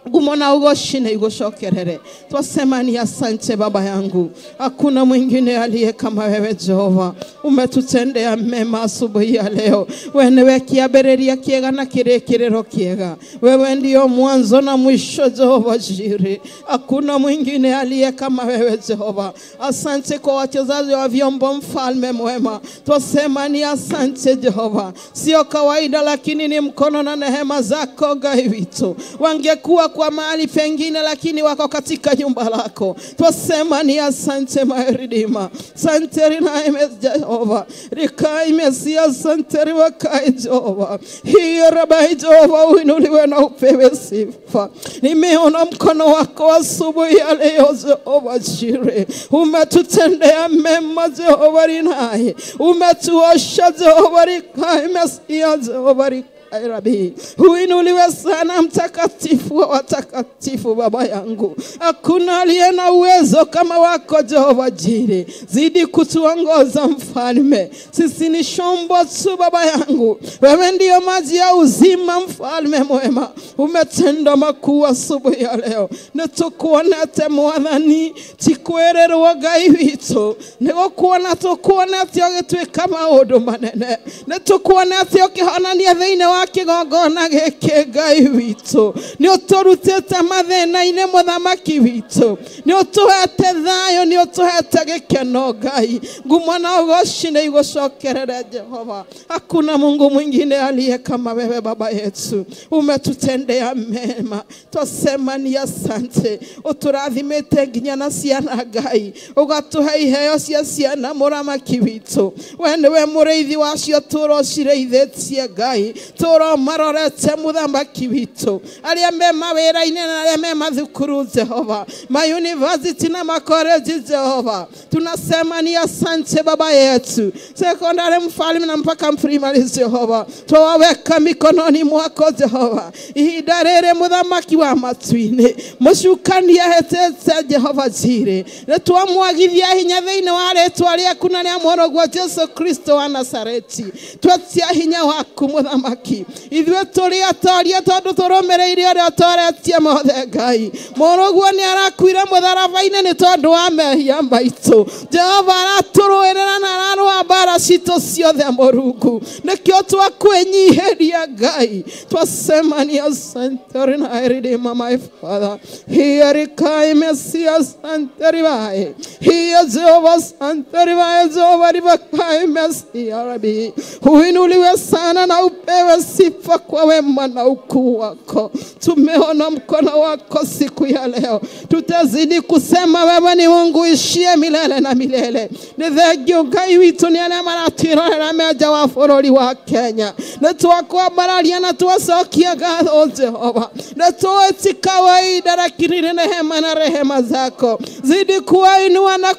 Ngumo na ugoshi nĩ igũcokerere. Twasema ni asante baba yangu, hakuna mwingine aliye kama wewe Jehova. Umetutendea mema asubuhi ya leo. Wewe niwe kĩambĩrĩria kĩega na kĩrĩkĩrĩro kĩega. Wewe ndio mwanzo na mwisho Jehova Jire, hakuna mwingine aliye kama wewe Jehova. Asante kwa wachezaji wa vyombo mfalme mwema, twasema ni asante Jehova. Sio kawaida, lakini ni mkono na neema zako Ngai witũ. Wangekuwa Hawakuwa mahali pengine, lakini wako katika nyumba lako. Twasema ni asante my Redeemer. Asante rinaime Jehova. Rikai Mesia, asante riwakai Jehova. Hiyo Rabai Jehova, uinuliwe na upewe sifa. Nimeona mkono wako asubuhi ya leo Jehova Jire. Umetutendea mema Jehova rinai. Umetuosha Jehova rikai Mesia Jehova rikai Rabi. Uinuliwe sana mtakatifu wa watakatifu baba yangu. Hakuna aliye na uwezo kama wako Jehova Jire. Zidi kutuongoza mfalme. Sisi ni shombo tu baba yangu. Wewe ndiyo maji ya uzima mfalme mwema. Umetenda makuu asubuhi ya leo. Nitukuonete mwathani tikwererwo Ngai witũ. Nĩgũkuona tũkuonete ũgĩtuĩka maũndũ manene. Nĩtũkuonete ũkĩhonania thĩinĩ wa kĩgongona gĩkĩ Ngai witũ. Nĩũtũrutĩte mathĩna-inĩ mũthamaki witũ. Nĩũtũhete thayũ, nĩũtũhete gĩkeno Ngai. Ngumo na ũgoci nĩigũcokerere Jehova. Hakuna Mungu mwingine aliye kama wewe baba yetu. Umetutendea mema. Twasema ni asante. Ũtũrathimĩte nginya na ciana Ngai. Ũgatũhe iheo cia ciana mũramaki witũ. We nĩwe mũrĩithi wacio tũrocirĩithĩtie Ngai. Tũro marorete mũthamaki witũ. Arĩa me mawĩra-inĩ na arĩa me mathukuru Jehova, ma university na makoleji Jehova, tunasema ni asante baba yetu. Sekondari mfalme na mpaka primary Jehova, twaweka mikononi mwako Jehova. Ihinda rĩrĩ mũthamaki wa matu-inĩ, mũcukani ahetete Jehova Jire. Nĩtwamwagithia hinya thĩinĩ wa rĩtwa rĩaku na rĩa Mũrũguo Jesu Kristo wa Nazareti. Twetia hinya waku mũthamaki. Ithuĩ tũrĩ atoria tondũ tũrũmĩrĩire ũrĩa ũtoretie mothe Ngai. Mũrũguo nĩ arakuire mũtharaba-inĩ nĩ tondũ wa mehia maitũ. Jehova aratũrũĩrĩra na ararũa mbara citũ ciothe Mũrungu. Nĩkĩo twakwĩnyihĩria Ngai. Twasema ni asante rina Redeemer my Father. Here kai Mesia asante rivae. Here Jehova asante rivae Jehova rivakai Mesia Rabi. Uinuliwe sana na upewe sifa kwa wema na ukuu wako. Tumeona mkono wako siku ya leo. Tutazidi kusema wewe ni Mungu ishie milele na milele. Nĩ thengio Ngai witũ nĩ arĩa maratwĩrorera me nja wa bũrũri wa Kenya. Nĩ twakwambararia na twacokia ngatho Jehova. Nĩ tũĩ ti kawaida, lakini ni neema na rehema zako. Zidi kuwainua na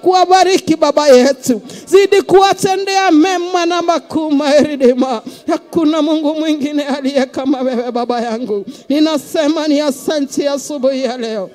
kuwabariki baba yetu. Zidi kuwatendea mema na makuu Redeemer. Hakuna Mungu mwingine aliye kama wewe baba yangu. Ninasema ni asante asubuhi ya leo.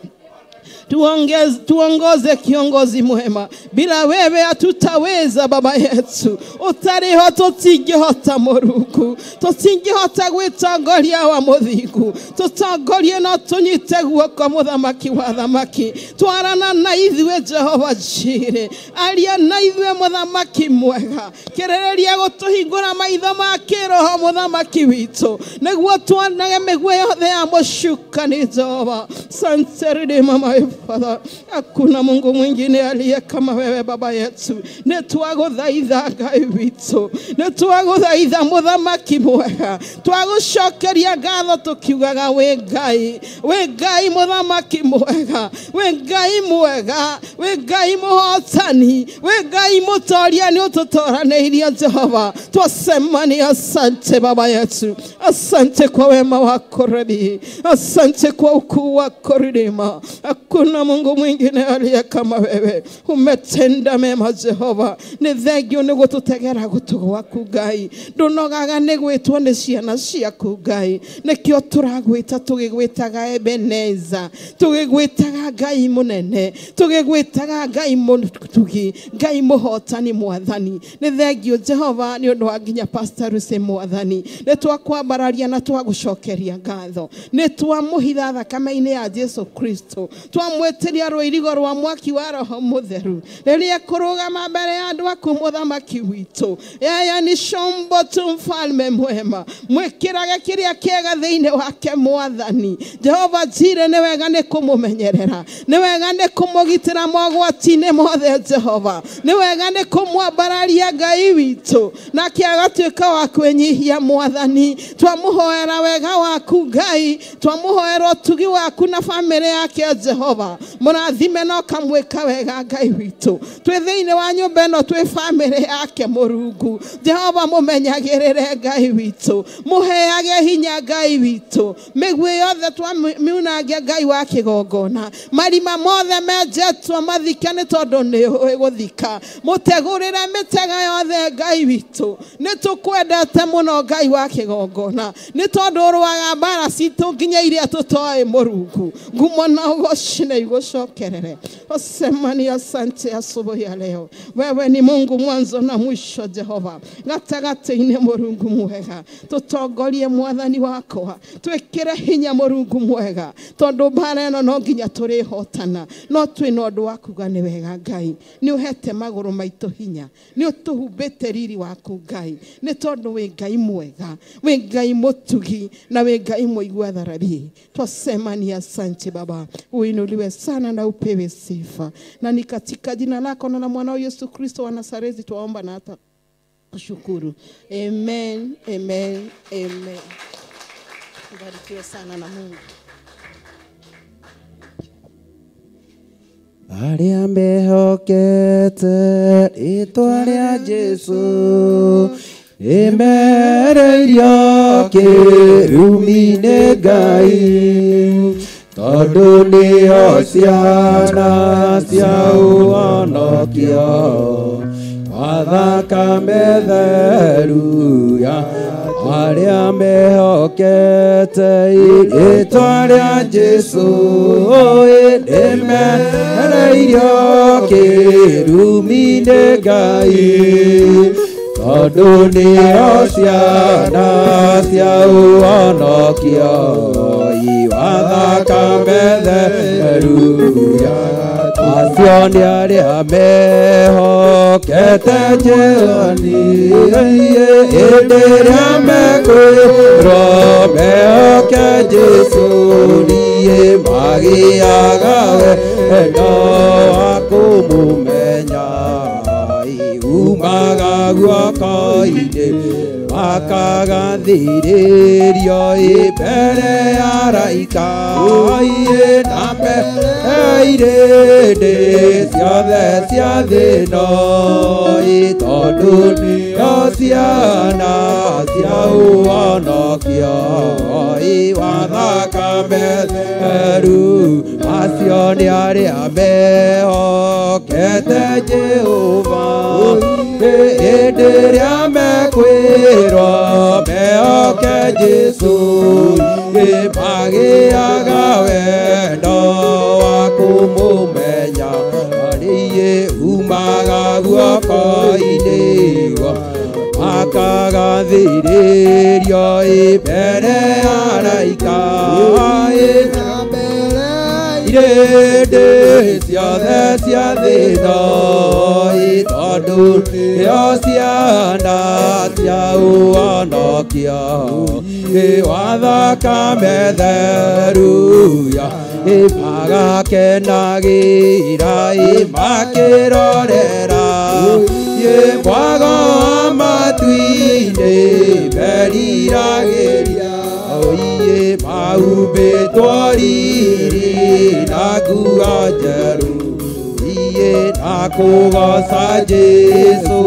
Tuongoze kiongozi mwema. Bila wewe hatutaweza baba yetu. Utariho tũtingĩhota Mũrungu. Tũtingĩhota gwĩtongoria wa mũthingu. Tũtongorie na tũnyite guoko mũthamaki wa thamaki. Twarana na ithuĩ Jehova Jire. Aria na ithuĩ mũthamaki mwega. Kĩrĩrĩria gũtũhingũra maitho ma kĩroho mũthamaki witũ. Nĩguo tuonage mĩguĩ yothe ya mũcukani Jehova. Asante Redeemer my Father. Hakuna Mungu mwingine aliye kama wewe baba yetu. Nĩtwagũthaitha Ngai witũ. Nĩtwagũthaitha mũthamaki mwega. Twagũcokeria ngatho tũkiugaga wĩ Ngai. Wĩ Ngai mũthamaki mwega. Wĩ Ngai mwega. Wĩ Ngai mũhotani. Wĩ Ngai mũtoria nĩ ũtũtoranĩirie Jehova. Twasema ni asante baba yetu. Asante kwa wema wako Rabi. Asante kwa ukuu wako Redeemer. Hakuna Mungu mwingine aliye kama wewe. Umetenda mema Jehova. Nĩ thengio nĩ gũtũtegera gũtũ gwaku Ngai. Ndũnogaga nĩ gwĩtwo nĩ ciana ciaku Ngai. Nĩkĩo tũragwĩta tũgĩgwĩtaga Ebeneza. Tũgĩgwĩtaga Ngai mũnene. Tũgĩgwĩtaga Ngai mũtugi. Ngai mũhotani mwathani. Nĩ thengio Jehova nĩ ũndũ wa nginya Pastor Rusi mwathani. Nĩ twakwambararia na twagũcokeria ngatho. Nĩ twamũhitha thakame-inĩ ya Jesu Kristo. Twamwĩtĩria rũirigo rwa mwaki wa Roho Mũtheru rĩrĩa kũrũgama mbere ya andũ aku mũthamaki witũ. Yeye ni chombo tu, mfalme mwema, mwĩkĩrage kĩrĩa kĩega thĩinĩ wake mwathani. Jehova Jire, nĩ wega nĩ kũmũmenyerera, nĩ wega nĩ kũmũgitĩra mogwati-inĩ mothe Jehova, nĩ wega nĩ kũmwambararia Ngai witũ, nake agatuĩka wa kwĩnyihia mwathani. Twamũhoera wega waku Ngai, twamũhoera ũtugi waku na famĩlĩ yake Jehova, mũrathime na ũkamwĩka wega Ngai witũ. Twĩ thĩinĩ wa nyũmba ĩno, twĩ famĩlĩ yake Mũrungu. Jehova mũmenyagĩrĩre Ngai witũ, mũheage hinya Ngai witũ. Mĩguĩ yothe twamiunangia Ngai wa kĩgongona, marima mothe menjetwo mathike nĩ tondũ nĩ ũĩ gũthika. Mũtegũrĩre mĩtego yothe Ngai witũ, nĩ tũkwendete mũno Ngai wa kĩgongona, nĩ tondũ ũrũaga mbara citũ nginya iria tũtoĩ Mũrungu. Ngumo na ũgoci na igũcokerere. Osemani, asante asubuhi ya leo. Wewe ni Mungu mwanzo na mwisho Jehova, gatagatĩ-inĩ Mũrungu mwega, tũtongorie mwathani wakwa, twĩkĩre hinya Mũrungu mwega, tondũ mbara ĩno no nginya tũrĩhotana, no twĩna ũndũ wa kuga nĩ wega Ngai. Nĩ ũhete magũrũ maitũ hinya, nĩ ũtũhumbĩte riri waku Ngai, nĩ tondũ wĩ Ngai mwega, wĩ Ngai mũtugi na wĩ Ngai mũigua tharabi. Twasema ni asante Baba, uinuliwe sana na upewe sifa, na ni katika jina lako na la mwanao Yesu Kristo wa Nazareti twaomba na hata kushukuru. Amen, amen, amen. Ubarikiwe sana na Mungu. Arĩa mehokete rĩĩtwa rĩa Jesũ nĩmereirio kĩrumi-inĩ Ngai, tondũ nĩo ciana cia ũhonokio wa thakame theru ya arĩa mehokete rĩĩtwa rĩa Jesũ nĩmereirio kĩrumi-inĩ Ngai, tondũ nĩo ciana cia ũhonokio wa thakame theru ya acio nĩ arĩa mehokete Jehoni, hĩndĩ ĩrĩa mekwĩrwo mehoke Jesũ niĩ magĩaga wendo wa kũmũmenya, umaga guoko-inĩ makagathĩrĩrio mbere ya araika na mbere irĩndĩ ciothe cia thĩ ĩno, tondũ nĩo ciana cia ũhonokio wa thakame theru. Acio nĩ arĩa mehokete Jehova, hĩndĩ ĩrĩa mekwĩrwo mehoke Jesũ magĩaga wendo wa kũmũmenya, niĩ umaga guoko-inĩ makagathĩrĩrio mbere ya araika irĩndĩ ciothe cia thĩ ĩno, tondũ nĩo ciana cia ũhonokio wa thakame theru ya magakenagĩra makĩrorera mwago wa matu-inĩ meriragĩria mahumbĩtwo riri na nguo njerũ na kũgoca Jesũ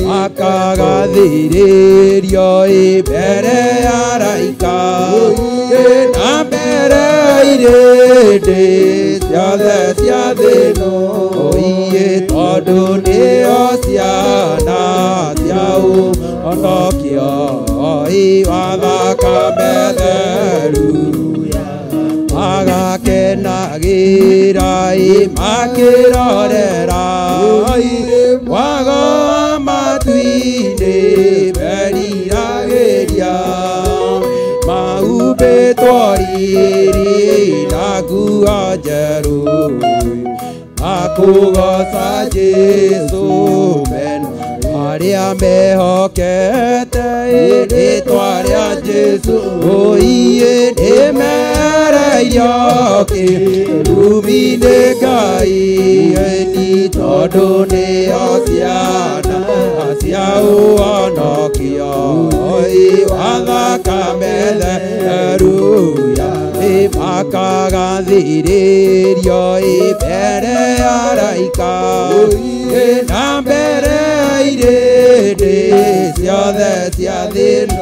makagathĩrĩrio mbere ya araika na mbere irĩndĩ ciothe cia thĩ ĩno, tondũ nĩo ciana cia ũhonokio wa thakame theru magakenagĩra makĩrorera mwago wa matu-inĩ meriragĩria mahumbĩtwo riri na nguo njerũ akũgoca Jesũ mena arĩa mehokete rĩtwa rĩa Jesũ oiĩ nĩmereirio kĩrumi-inĩ Ngai ĩni tondũ nĩo ciana cia ũhonokio ĩ wa thakame theru ya makagathĩrĩrio mbere ya araika na mbere irĩndĩ ciothe cia thĩna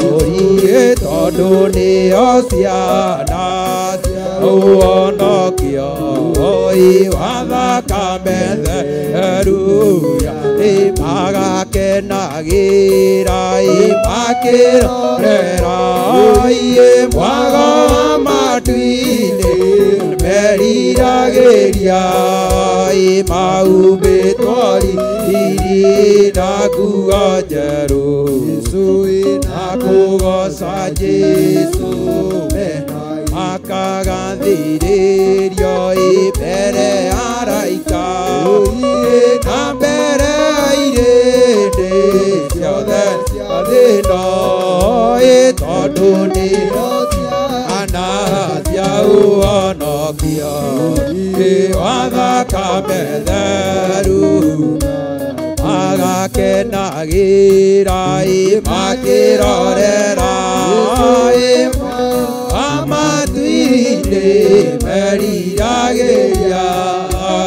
oiĩ tondũ nĩo ciana cia ũhonokio ĩ wa thakame theru ya magakenagĩra makĩrorera ĩ mwago wa matu-inĩ meriragĩria ĩ mahumbĩtwo riri na nguo njerũ na kũgoca Jesũ makagathĩrĩrio mbere ya araika na mbere irĩndĩ ciothe cia thĩna ĩ tondũ nĩo ciana cia ũhonokio ĩ wa thakame theru magakenagĩra ĩ makĩrorera ĩ matu-inĩ meriragĩria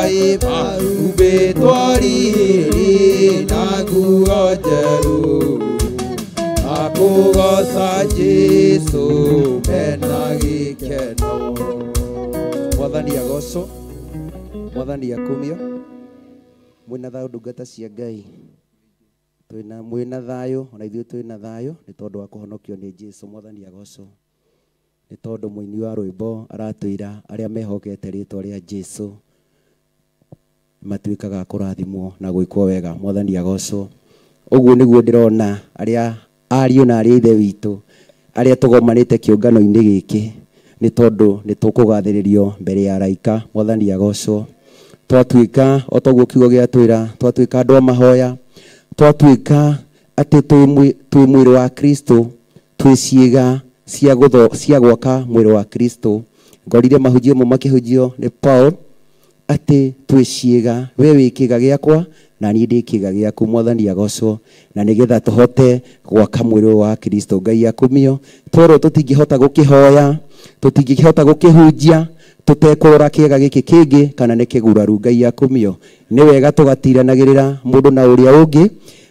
ĩ mahumbĩtwo riri na nguo njerũ na kũgoca Jesũ mena gĩkeno. Mwathani agocwo, Mwathani akumio. Mwĩna thayũ ndungata cia Ngai, twĩna mwĩna thayũ ona ithuĩ twĩna thayũ nĩ tondũ wa kũhonokio nĩ Jesũ. Mwathani agocwo nĩ tondũ mũini wa rwĩmbo aratwĩra arĩa mehokete rĩtwa rĩa Jesũ matuĩkaga kũrathimwo na gwĩkwo wega. Mwathani agocwo. Ũguo nĩguo ndĩrona arĩa ariũ na arĩa ithe witũ arĩa tũgomanĩte kĩũngano-inĩ gĩkĩ nĩ tondũ nĩ tũkũgathĩrĩrio mbere ya araika. Mwathani agocwo. Twatuĩka o toguo kiugo gĩatwĩra, twatuĩka andũ a mahoya, twatuĩka atĩ twĩ mwĩrĩ wa Kristo, twĩ ciĩga cia gwaka mwĩrĩ wa Kristo. Ngorire mahunjio mo makĩhunjio nĩ Paul atĩ twĩ ciĩga, we wĩ kĩĩga gĩakwa na niĩ ndĩ kĩĩga gĩaku. Mwathani agocwo. Na nĩgetha tũhote gwaka mwĩrĩ wa Kristo. Ngai akumio. Twerwo tũtingĩhota gũkĩhoya, tũtingĩhota gũkĩhunjia tũtekũrora kĩega gĩkĩ kĩngĩ kana nĩ kĩguraru. Ngai akumio. Nĩ wega tũgatiranagĩrĩra mũndũ na ũrĩa ũngĩ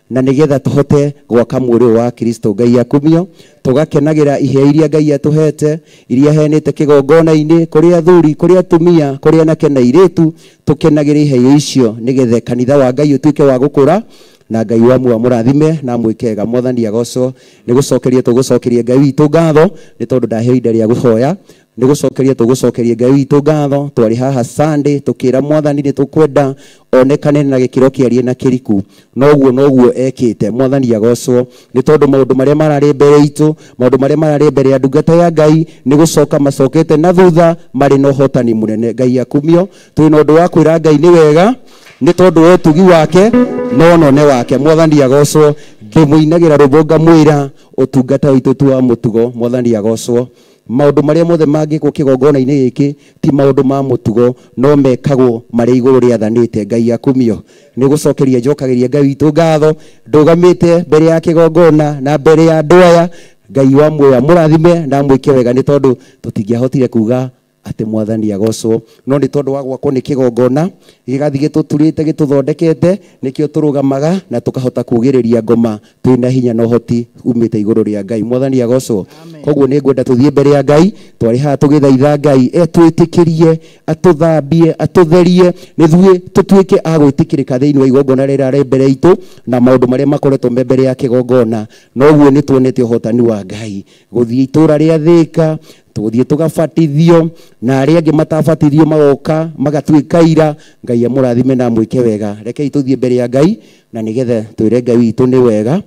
na nĩgetha tũhote gwaka mwĩrĩ wa Kristo. Ngai akumio. Tũgakenagĩra iheo iria Ngai atũhete, iria aheanĩte kĩgongona-inĩ, kũrĩ athuri, kũrĩ atumia, kũrĩ anake na airĩtu, tũkenagĩre iheo icio nĩgetha kanitha wa Ngai ũtuĩke wa gũkũra na Ngai wa muoyo amũrathime na amwĩke wega. Mwathani agocwo. Nĩ gũcokeria tũgũcokeria Ngai witũ ngatho nĩ tondũ ndaheo ihinda rĩa gũhoya. Nĩ gũcokeria tũgũcokeria Ngai witũ ngatho. Twarĩ haha Sunday tũkĩra Mwathani nĩ tũkwenda onekane na gĩkĩro kĩarie na kĩriku, noguo noguo ekĩte. Mwathani agocwo nĩ tondũ maũndũ marĩa mararĩ mbere itũ, maũndũ marĩa mararĩ mbere ya ndungata ya Ngai nĩ gũcoka macokete na thutha marĩ na ũhotani mũnene. Ngai akumio. Twĩna ũndũ wa kwĩra Ngai nĩ wega nĩ tondũ wa ũtugi wake na ũnene wake. Mwathani agocwo. Ndĩmũinagĩra rwĩmbo ngamwĩra ũtungata witũ ti wa mũtugo. Mwathani agocwo. Maũndũ marĩa mothe mangĩkwo kĩgongona-inĩ gĩkĩ ti maũndũ ma mũtugo, no mekagwo marĩ igũrũ rĩathanĩte. Ngai akumio. Nĩ gũcokeria njokagĩria Ngai witũ ngatho ndũgamĩte mbere ya kĩgongona na mbere ya andũ aya. Ngai wa muoyo amũrathime na amwĩke wega nĩ tondũ tũtingĩahotire kuga atĩ Mwathani agocwo, no nĩ tondũ wa gwakwo nĩ kĩgongona gĩgathiĩ gĩtũturĩte gĩtũthondekete, nĩkĩo tũrũgamaga na tũkahota kugĩrĩria ngoma twĩna hinya na ũhoti umĩte igũrũ rĩa Ngai. Mwathani agocwo. Koguo nĩ ngwenda tũthiĩ mbere ya Ngai, twarĩ haha tũgĩthaitha Ngai etwĩtĩkĩrie, atũthambie, atũtherie, nĩthuĩ tũtuĩke a gwĩtĩkĩrĩka thĩinĩ wa igongona rĩrĩa rĩ mbere itũ na maũndũ marĩa makoretwo me mbere ya kĩgongona. Noguo nĩ tuonete ũhotani wa Ngai gũthiĩ itũũra rĩa Thĩka, tũgũthiĩ tũgabatithio na arĩa angĩ matabatithio magoka magatuĩka ira. Ngai amũrathime na amwĩke wega. Rekei tũthiĩ mbere ya Ngai na nĩgetha twĩre Ngai witũ nĩ wega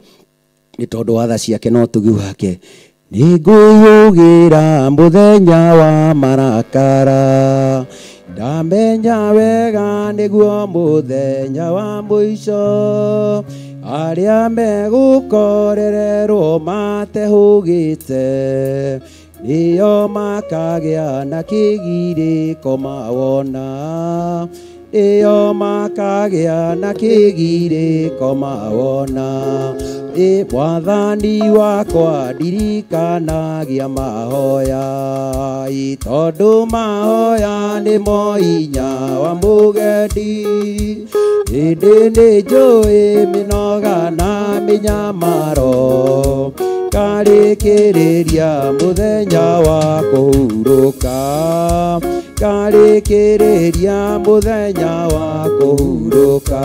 nĩ tondũ wa tha ciake na ũtugi wake. Nĩngwĩyũgĩra mũthenya wa marakara, ndamenya wega nĩguo mũthenya wa mũico, arĩa megũkorererwo matehũgĩte nĩo makagĩa na kĩgirĩko mawona, nĩo makagĩa na kĩgirĩko mawona. Ĩ Mwathani wakwa ndirikanagia mahoya, ĩ tondũ mahoya nĩmo hinya wa mũgendi. Ĩndĩ nĩnjũĩ mĩnoga na mĩnyamaro, karĩkĩrĩria mũthenya wa kũhurũka, karĩkĩrĩria mũthenya wa kũhurũka.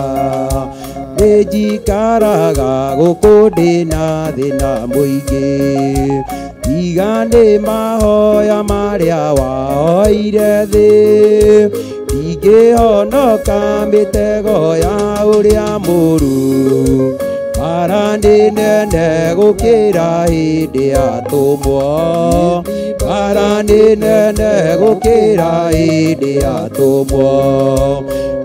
Nĩnjikaraga gũkũ ndĩna thĩna mũingĩ, tiga nĩ mahoya marĩa waoire thĩ, ndingĩhonoka mĩtego ya ũrĩa mũũru. Mbara nĩ nene gũkĩra hĩndĩ ya atũmwo, mbara nĩ nene gũkĩra hĩndĩ ya atũmwo.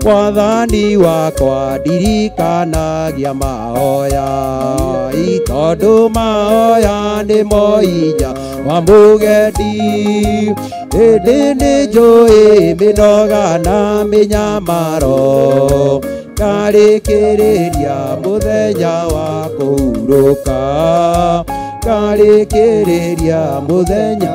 Mwathani wakwa ndirikanagia mahoya, ĩ tondũ mahoya nĩmo hinya wa mũgendi. Ĩndĩ nĩnjũĩ mĩnoga na mĩnyamaro, karĩkĩrĩria mũthenya wa kũhurũka, karĩkĩrĩria mũthenya.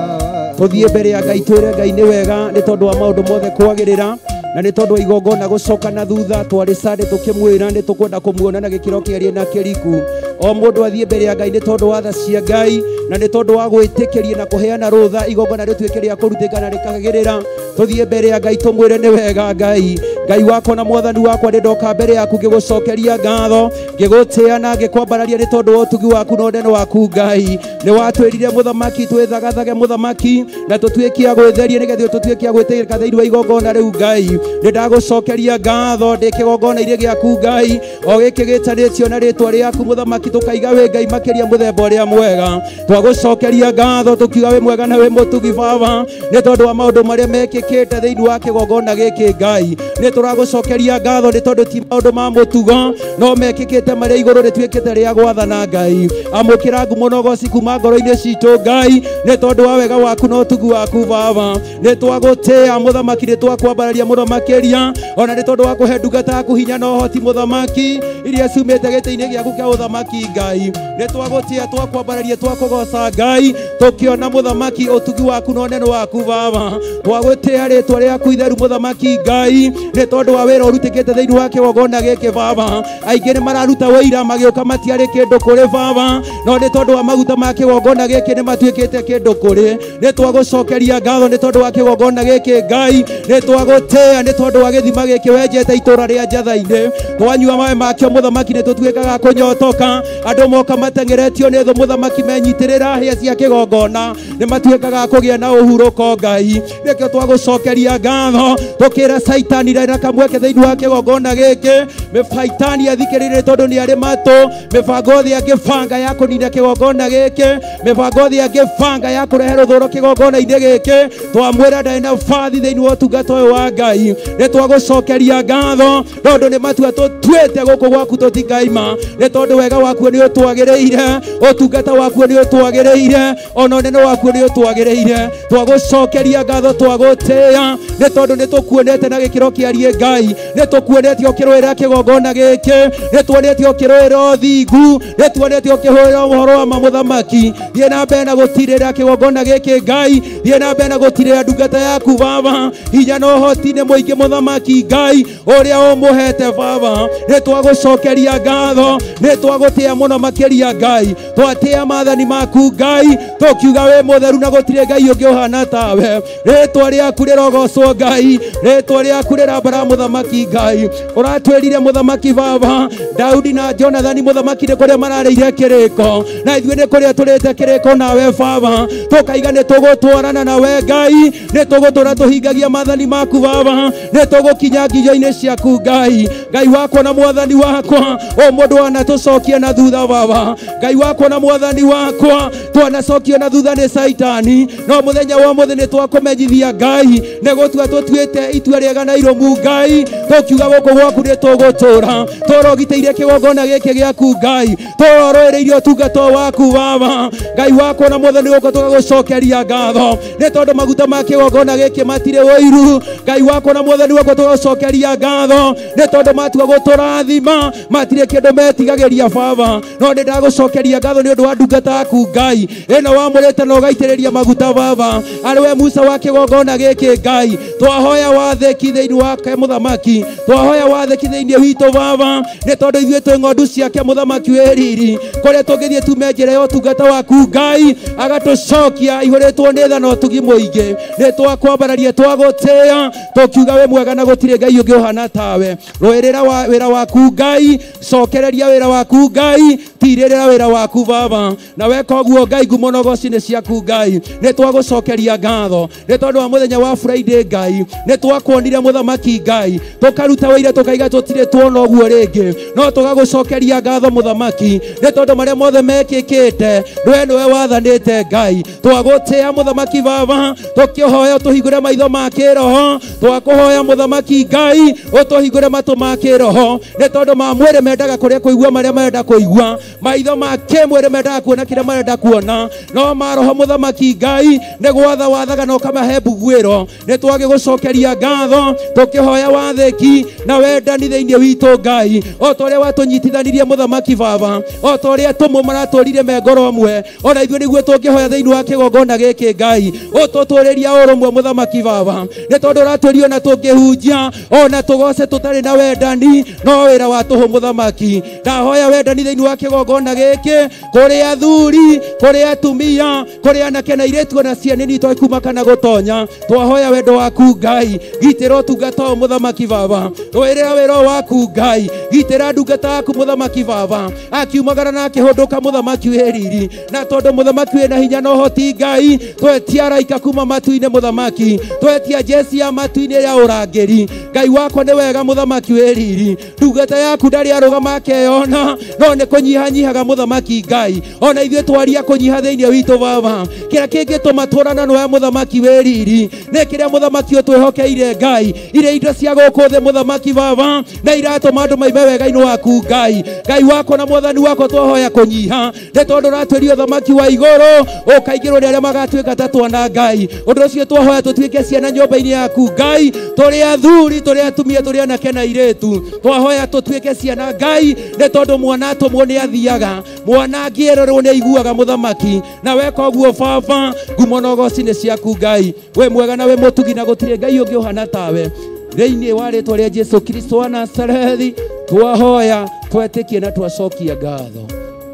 Tũthiĩ mbere ya Ngai twĩre Ngai nĩ wega nĩ tondũ wa maũndũ mothe kwagĩrĩra, na nĩ tondũ wa igongona gũcoka na thutha. Twarĩ Sunday tũkĩmwĩra nĩ tũkwenda kũmuona na gĩkĩro kĩarie na kĩriku. O mũndũ athiĩ mbere ya Ngai nĩ tondũ wa tha cia Ngai, na nĩ tondũ wa gwĩtĩkĩria na kũheana rũtha igongona rĩtuĩke rĩa kũrutĩka na rĩkagĩrĩra. Tũthiĩ mbere ya Ngai tũmwĩre nĩ wega Ngai. Ngai wakwa na Mwathani wakwa, nĩ ndoka mbere yaku ngĩgũcokeria ngatho, ngĩgũtĩa na ngĩkwambararia nĩ tondũ wa ũtugi waku na ũnene waku Ngai. Nĩ watwĩrire mũthamaki twĩthagathage mũthamaki, na tũtuĩke a gwĩtheria nĩgetha tũtuĩke a gwĩtĩkĩrĩka thĩinĩ wa igongona rĩu Ngai. Nĩ ndagũcokeria ngatho ndĩ kĩgongona-inĩ gĩaku Ngai, o gĩkĩ gĩtanĩtio na rĩtwa rĩaku mũthamaki, tũkaiga wĩ Ngai makĩria mũthemba ũrĩa mwega. Twagũcokeria ngatho tũkiuga wĩ mwega na wĩ mũtugi Baba, nĩ tondũ wa maũndũ marĩa mekĩkĩte thĩinĩ wa kĩgongona gĩkĩ Ngai. Nĩ tũragũcokeria ngatho nĩ tondũ ti maũndũ ma mũtugo no mekĩkĩte marĩa igũrũ rĩtuĩkĩte rĩa gwathana Ngai. Amũkĩra ngumo na ũgoci kuma ngoro-inĩ citũ Ngai, nĩ tondũ wa wega waku na ũtugi waku Baba. Nĩ twagũtĩa mũthamaki, nĩ twakwambararia mũno makĩria, ona nĩ tondũ wa kũhe ndungata yaku hinya na ũhoti mũthamaki, iria ciumĩte gĩtĩ-inĩ gĩaku kĩa ũthamaki Ngai. Nĩ twagũtĩa, twakwambararia, twakũgoca Ngai, tũkĩona mũthamaki ũtugi waku na ũnene waku Baba. Twagũtĩa rĩtwa rĩaku itheru mũthamaki Ngai, nĩ tondũ wa wĩra ũrutĩkĩte thĩinĩ wa kĩgongona gĩkĩ Baba. Aingĩ nĩ mararuta wĩira magĩũka matiarĩ kĩndũ kũrĩ Baba, no nĩ tondũ wa maguta ma kĩgongona gĩkĩ nĩ matuĩkĩte kĩndũ kũrĩ. Nĩ twagũcokeria ngatho nĩ tondũ wa kĩgongona gĩkĩ Ngai. Nĩ twagũtĩa nĩ tondũ wa gĩthima gĩkĩ wenjete itũũra rĩa Njatha-inĩ. Twanyua maĩ makĩo mũthamaki nĩ tũtuĩkaga kũnyotoka. Andũ moka mateng'eretio nĩ thũ mũthamaki menyitĩrĩra hĩa cia kĩgongona nĩ matuĩkaga kũgĩa na ũhurũko Ngai. Nĩkĩo twagũcokeria ngatho tũkĩra Caitani ndarĩ na kamweke thĩinĩ wa kĩgongona gĩkĩ. Mĩbaitani athikĩrĩrie tondũ nĩ arĩ matũ, mĩbango yothe angĩbanga ya kũnina kĩgongona gĩkĩ, mĩbango yothe angĩbanga ya kũrehe rũthũro kĩgongona-inĩ gĩkĩ, twamwĩra ndarĩ na bathi thĩinĩ wa ũtungata ũyũ wa Ngai. Nĩ twagũcokeria ngatho tondũ nĩ matua tũtuĩte gũkũ gwaku tũtikaima, nĩ tondũ wega waku nĩ ũtwagĩrĩire, ũtungata waku nĩ ũtwagĩrĩire, ona ũnene waku nĩ ũtwagĩrĩire. Twagũcokeria ngatho, twagũtĩa nĩ tondũ nĩ tũkuonete na gĩkĩro kĩarie Ngai, nĩ tũkuonete ũkĩrũĩra kĩgongona gĩkĩ, nĩ tuonete ũkĩrũĩra ũthingu, nĩ tuonete ũkĩhũrĩra ũhoro wa ma mũthamaki. Thiĩ na mbere na gũtirĩra kĩgongona gĩkĩ Ngai, thiĩ na mbere na gũtirĩra ndungata yaku Baba. Hinya na ũhoti nĩ mũingĩ mũthamaki Ngai ũrĩa ũmũhete Baba. Nĩ twagũcokeria ngatho, nĩ twagũtĩa mũno makĩria Ngai, twatĩa maathani maku Ngai, tũkiuga wĩ mũtheru na gũtirĩ Ngai ũngĩ ũhana tawe. Rĩtwa rĩaku rĩrogocwo Ngai, rĩtwa rĩaku rĩrambara mũthamaki Ngai. Ũratwĩrire mũthamaki Baba, Daudi na Jonathani mũthamaki nĩ kũrĩa mararĩire kĩrĩko, na ithuĩ nĩ kũrĩa tũrĩte kĩrĩko nawe Baba. Tũkaiga nĩ tũgũtwarana nawe Ngai, nĩ tũgũtũra tũhingagia maathani maku Baba, nĩ tũgũkinya nginyo-inĩ ciaku Ngai. Ngai wakwa na Mwathani wakwa, o mũndũ anatũcokia na na thutha baba Ngai wakwa na mwathani wakwa twanacokio na thutha nĩ Saitani no mũthenya wa mũthĩ nĩ twakũmenyithia Ngai nĩ gũtua tũtuĩte itua rĩega na irũmu Ngai tũkiuga gũkũ gwaku nĩ tũgũtũra tũrogitĩire kĩgongona gĩkĩ gĩaku Ngai tũrorũĩrĩire ũtungata waku baba Ngai wakwa na mwathani wakwa tũgagũcokeria ngatho nĩ tondũ maguta ma kĩgongona gĩkĩ matirĩ ũiru Ngai wakwa na mwathani wakwa tũgagũcokeria ngatho nĩ tondũ matua gũtũrathima matirĩ kĩndũ metigagĩria baba no nĩ ndagũcokeria ngatho nĩ ũndũ wa ndungata yaku Ngai ĩno wamũrĩte na ũgaitĩrĩria maguta baba arĩ we Musa wa kĩgongona gĩkĩ Ngai twahoya wathĩki thĩinĩ wake mũthamaki twahoya wathĩki thĩinĩ witũ baba nĩ tondũ ithuĩ twĩ ng'ondu ciake mũthamaki wĩ riri kũrĩa tũngĩthiĩ tume njĩra ya ũtungata waku Ngai agatũcokia ihũrĩtwo nĩ tha na ũtugi mũingĩ nĩ twakwambararia twagũtĩĩa tũkiuga wĩ mwega na gũtirĩ Ngai ũngĩ ũhana tawe rũĩrĩra wĩra waku Ngai cokereria wĩra waku Ngai tirĩrĩra wĩra waku baba na weka ũguo Ngai ngumo na ũgoci nĩ ciaku Ngai nĩ twagũcokeria ngatho nĩ tondũ wa mũthenya wa Friday Ngai nĩ twakuonire mũthamaki Ngai tũkaruta wĩira tũkaiga tũtirĩ tuona ũguo rĩngĩ no tũgagũcokeria ngatho mũthamaki nĩ tondũ marĩa mothe mekĩkĩte we nĩwe wathanĩte Ngai twagũtĩĩa mũthamaki baba tũkĩhoya ũtũhingũre maitho ma kĩroho twakũhoya mũthamaki Ngai ũtũhingũre matũ ma kĩroho nĩ tondũ ma mwĩrĩ mendaga kũrĩa kũigua marĩa marenda kũigua maitho ma kĩmwĩrĩ mendaga kuona kĩrĩa marenda kuona no ma roho mũthamaki Ngai nĩ gwatha wathaga na ũkamahe mbuguĩro nĩ twagĩgũcokeria ngatho tũkĩhoya wathĩki na wendani thĩinĩ witũ Ngai o ta ũrĩa watũnyitithanirie mũthamaki baba o ta ũrĩa atũmwo maratũrire me ngoro ĩmwe ona ithuĩ nĩguo tũngĩhoya thĩinĩ wa kĩgongona gĩkĩ Ngai ũtũtũrĩria ũrũmwe mũthamaki baba nĩ tondũ ũratwĩrio na tũngĩhunjia ona tũgoce tũtarĩ na wendani no wĩra wa tũhũ mũthamaki ndahoya wendani thĩinĩ wa kĩgongona gĩkĩ kũrĩ athuri kũrĩ atumia kũrĩ anake na airĩtu ona ciana nini twa kuma kana gũtonya twahoya wendo waku Ngai gitĩra ũtungata ũyũ mũthamaki baba rũĩrĩra wĩra waku Ngai gitĩra ndungata yaku mũthamaki baba akiumagara na akĩhũndũka mũthamaki wĩ riri na tondũ mũthamaki wĩna hinya na ũhoti Ngai twetia araika kuma matu-inĩ mũthamaki twetia jeci ya matu-inĩ ya ũrangĩri Ngai wakwa nĩ wega mũthamaki wĩ riri ndungata yaku ndarĩ arũgama akeyona no nĩ kũnyihanyihaga mũthamaki Ngai ona ithuĩ twaria kũnyiha thĩinĩ witũ baba kĩrĩa kĩngĩtũma tũrana nĩwe mũthamaki wĩ riri nĩ kĩrĩa mũthamaki ũtwĩhokeire Ngai iria indo cia gũkũ thĩ mũthamaki baba na iratũma andũ maime wega-inĩ waku Ngai Ngai wakwa na mwathani wakwa twahoya kũnyiha nĩ tondũ ũratwĩria ũthamaki wa igũrũ ũkaingĩrwo nĩ arĩa magatuĩka ta twana Ngai ũndũ ũcio twahoya tũtuĩke ciana nyũmba-inĩ yaku Ngai tũrĩ athuri tũrĩ atumia tũrĩ anake na airĩtu twahoya tũtuĩke ciana Ngai nĩ tondũ mwana atũmwo nĩ athiaga mwana angĩererwo nĩ aiguaga mũthamaki na weka ũguo baba ngumo na ũgoci nĩ ciaku Ngai wĩ mwega na wĩ mũtugi na gũtirĩ Ngai ũngĩ ũhana tawe thĩinĩ wa rĩtwa rĩa Jesu Kristo wa Nazarethi twahoya twetĩkie na twacokia ngatho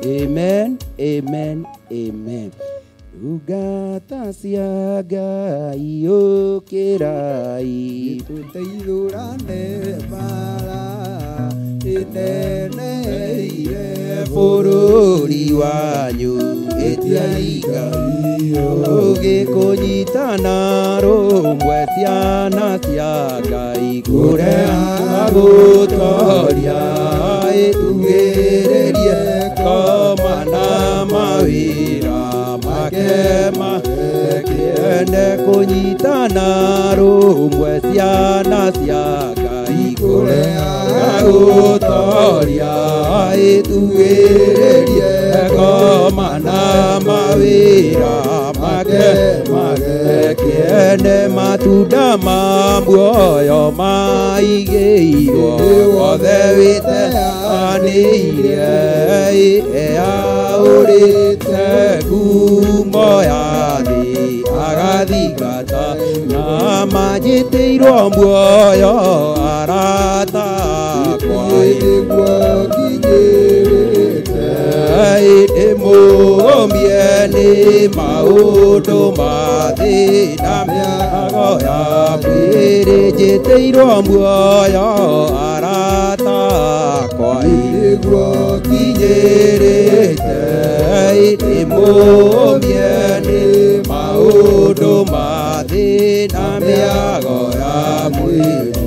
amen amen amen Ndungata cia Ngai ũkĩrai tũteithũrane mbara ĩneneire bũrũri wanyu ĩtiai Ngai ũgĩkũnyitana rũmwe ciana cia Ngai kũrĩa gũtoria ĩtugĩrĩrie koma na mawĩra make kĩende kũnyitana rũmwe ciana cia Ngai kũrĩa gũtoria ĩtugĩrĩrie koma na mawĩra make kĩene matunda ma muoyo maigĩirwo wothe wĩteanĩirie eaũrĩte ngumo ya thĩ agathingata na manjĩtĩirwo muoyo arata akwa nĩguo nginyĩrĩte ndĩmũũmie nĩ maũndũ ma thĩ na mĩago ya mwĩrĩ njĩtĩirwo muoyo arata akwa nĩguo nginyĩrĩte ndĩmũũmie nĩ maũndũ ma thĩ na mĩago ya mwĩrĩ.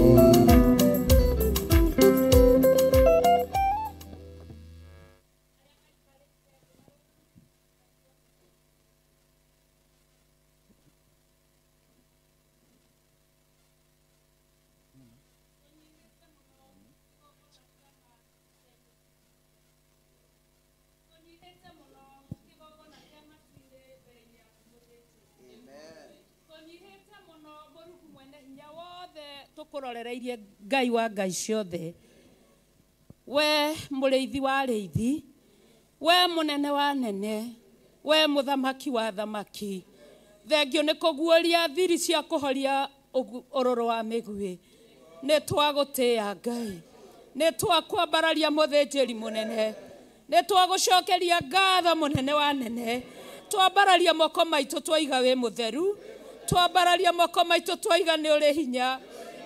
Tũkũrorereirie Ngai wa Ngai ciothe, we mũrĩithi wa arĩithi, we mũnene wa nene, we mũthamaki wa thamaki. Thengio nĩ kũguũria thiri cia kũhoria ũrũrũ wa mĩguĩ. Nĩ twagũtĩĩa Ngai, nĩ twakwambararia mũthĩnjĩri mũnene, nĩ twagũcokeria ngatho mũnene wa nene. Twambararia moko maitũ twaiga wĩ mũtheru, twambararia moko maitũ twaiga nĩ ũrĩ hinya,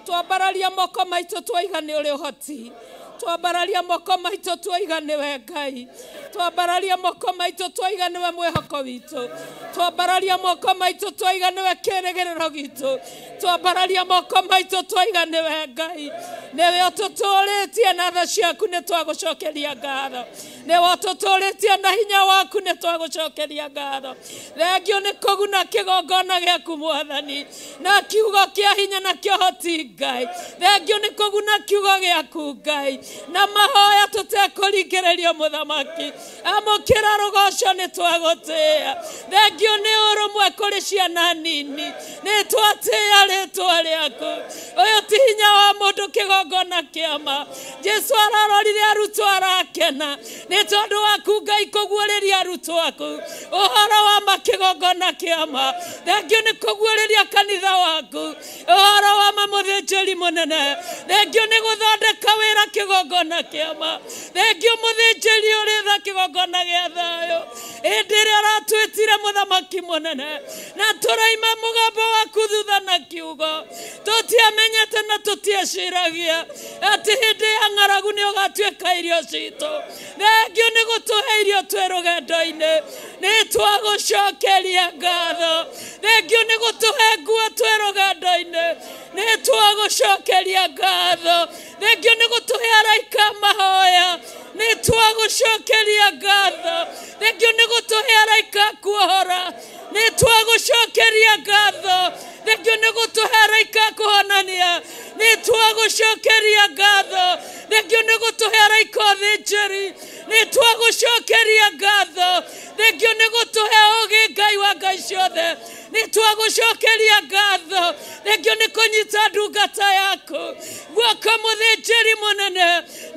twambararia moko maitũ twaiga nĩ ũrĩ ũhoti, twambararia moko maitũ twaiga nĩwe Ngai, twambararia moko maitũ twaiga nĩwe mwĩhoko witũ, twambararia moko maitũ twaiga nĩwe kĩrĩgĩrĩro gitũ, twambararia moko maitũ twaiga nĩwe Ngai, nĩwe ũtũtũũrĩtie na tha ciaku nĩ twagũcokeria ngatho, nĩwe ũtũtũũrĩtie na hinya waku nĩ twagũcokeria ngatho. Thengio nĩ kũguna kĩgongona gĩaku Mwathani, na kiugo kĩa hinya na kĩhoti Ngai. Thengio nĩ kũguna kiugo gĩaku Ngai, na mahoya tũtekũringĩrĩrio mũthamaki. Amũkĩra rũgoco nĩ twagũtĩĩa. Thengio nĩ ũrũmwe kũrĩ ciana nini, nĩ twatĩĩa rĩtwa rĩaku. Ũyũ ti hinya wa mũndũ kĩgongona kĩama. Jesu ararorire arutwo arakena nĩ tondũ waku Ngai kũguũrĩria arutwo aku ũhoro wa ma kĩgongona kĩama. Thengio nĩ kũguũrĩria kanitha waku ũhoro wa ma mũthĩnjĩri mũnene. Thengio nĩ gũthondeka wĩra kĩgongona kĩama. Thengio mũthĩnjĩri ũrĩ tha kĩgongona gĩa thayũ. Hĩndĩ ĩrĩa ũratwĩtire mũthamaki mũnene, na tũraima mũgambo waku thutha na kiugo, tũtiamenyete na tũtieciragia atĩ hĩndĩ ya ng'aragu nĩ ũgatuĩka irio citũ. Thengio nĩ gũtũhe irio twĩ rũgendo-inĩ, nĩ twagũcokeria ngatho. Thengio nĩ gũtũhe nguo twĩ rũgendo-inĩ, nĩ twagũcokeria ngatho. Thengio nĩ gũtũhe araika mahoya, nĩ twagũcokeria ngatho. Thengio nĩ gũtũhe araika kuohora, nĩ twagũcokeria ngatho. Thengio nĩ gũtũhe araika kũhonania, nĩ twagũcokeria ngatho. Thengio nĩ gũtũhe araika ũthĩnjĩri, nĩ twagũcokeria ngatho. Thengio nĩ gũtũhe ũũgĩ Ngai wa Ngai ciothe, nĩ twagũcokeria ngatho. Thengio nĩ kũnyita ndungata yaku guoko mũthĩnjĩri mũnene,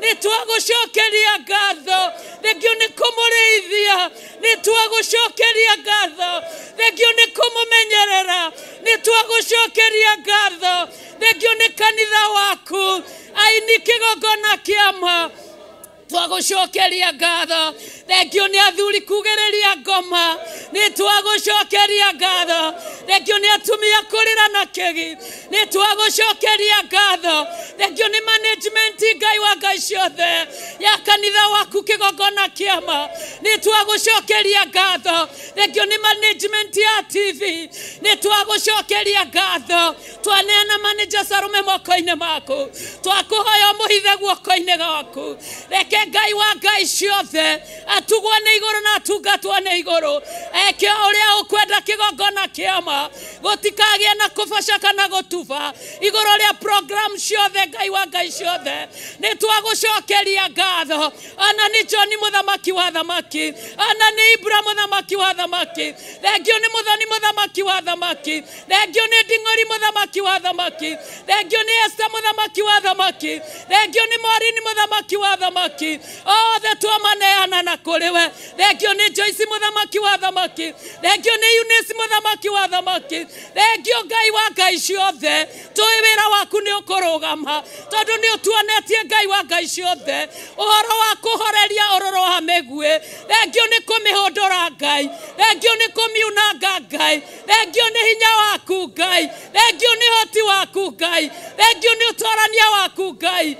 nĩ twagũcokeria ngatho. Thengio nĩ kũmũrĩithia, nĩ twagũcokeria ngatho. Thengio nĩ kũmũmenyerera, nĩ twagũcokeria ngatho. Thengio nĩ kanitha waku aini kĩgongona kĩama, twagũcokeria ngatho. Thengio nĩ athuri kugĩrĩria ngoma, nĩ twagũcokeria ngatho. Thengio nĩ atumia kũrĩra na kĩgi, nĩ twagũcokeria ngatho. Thengio nĩ management Ngai wa Ngai ciothe ya kanitha waku kĩgongona kĩama, nĩ twagũcokeria ngatho. Thengio nĩ management ya TV, nĩ twagũcokeria ngatho. Twaneana manager Sarume moko-inĩ maku, twakũhoya ũmũhithe guoko-inĩ gwaku. Reke Ngai wa Ngai ciothe atugwo nĩ igũrũ na atungatwo nĩ igũrũ, eke ũrĩa ũkwenda kĩgongona kĩama, gũtikagĩe na kũbaca kana gũtuba igũrũ rĩa program ciothe. Ngai wa Ngai ciothe nĩ twagũcokeria ngatho. Ona nĩ John mũthamaki wa thamaki, ona nĩ Ibra mũthamaki wa thamaki, thengio nĩ Mũthoni mũthamaki wa thamaki, thengio nĩ Nding'ori mũthamaki wa thamaki, thengio nĩ Esther mũthamaki wa thamaki, thengio nĩ Morini mũthamaki wa thamaki, othe twamaneana na kũrĩ we. Thengio nĩ Joyce mũthamaki wa thamaki, thengio nĩ Eunice mũthamaki wa thamaki, thengio Ngai wa Ngai ciothe. Tũĩ wĩra waku nĩ ũkũrũgama, tondũ nĩ ũtuonetie Ngai wa Ngai ciothe ũhoro wa kũhoreria ũrũrũ wa mĩguĩ. Thengio nĩ kũmĩhũndũra Ngai, thengio nĩ kũmiunanga Ngai, thengio nĩ hinya waku Ngai, thengio nĩ ũhoti waku Ngai, thengio nĩ ũtwarania waku Ngai.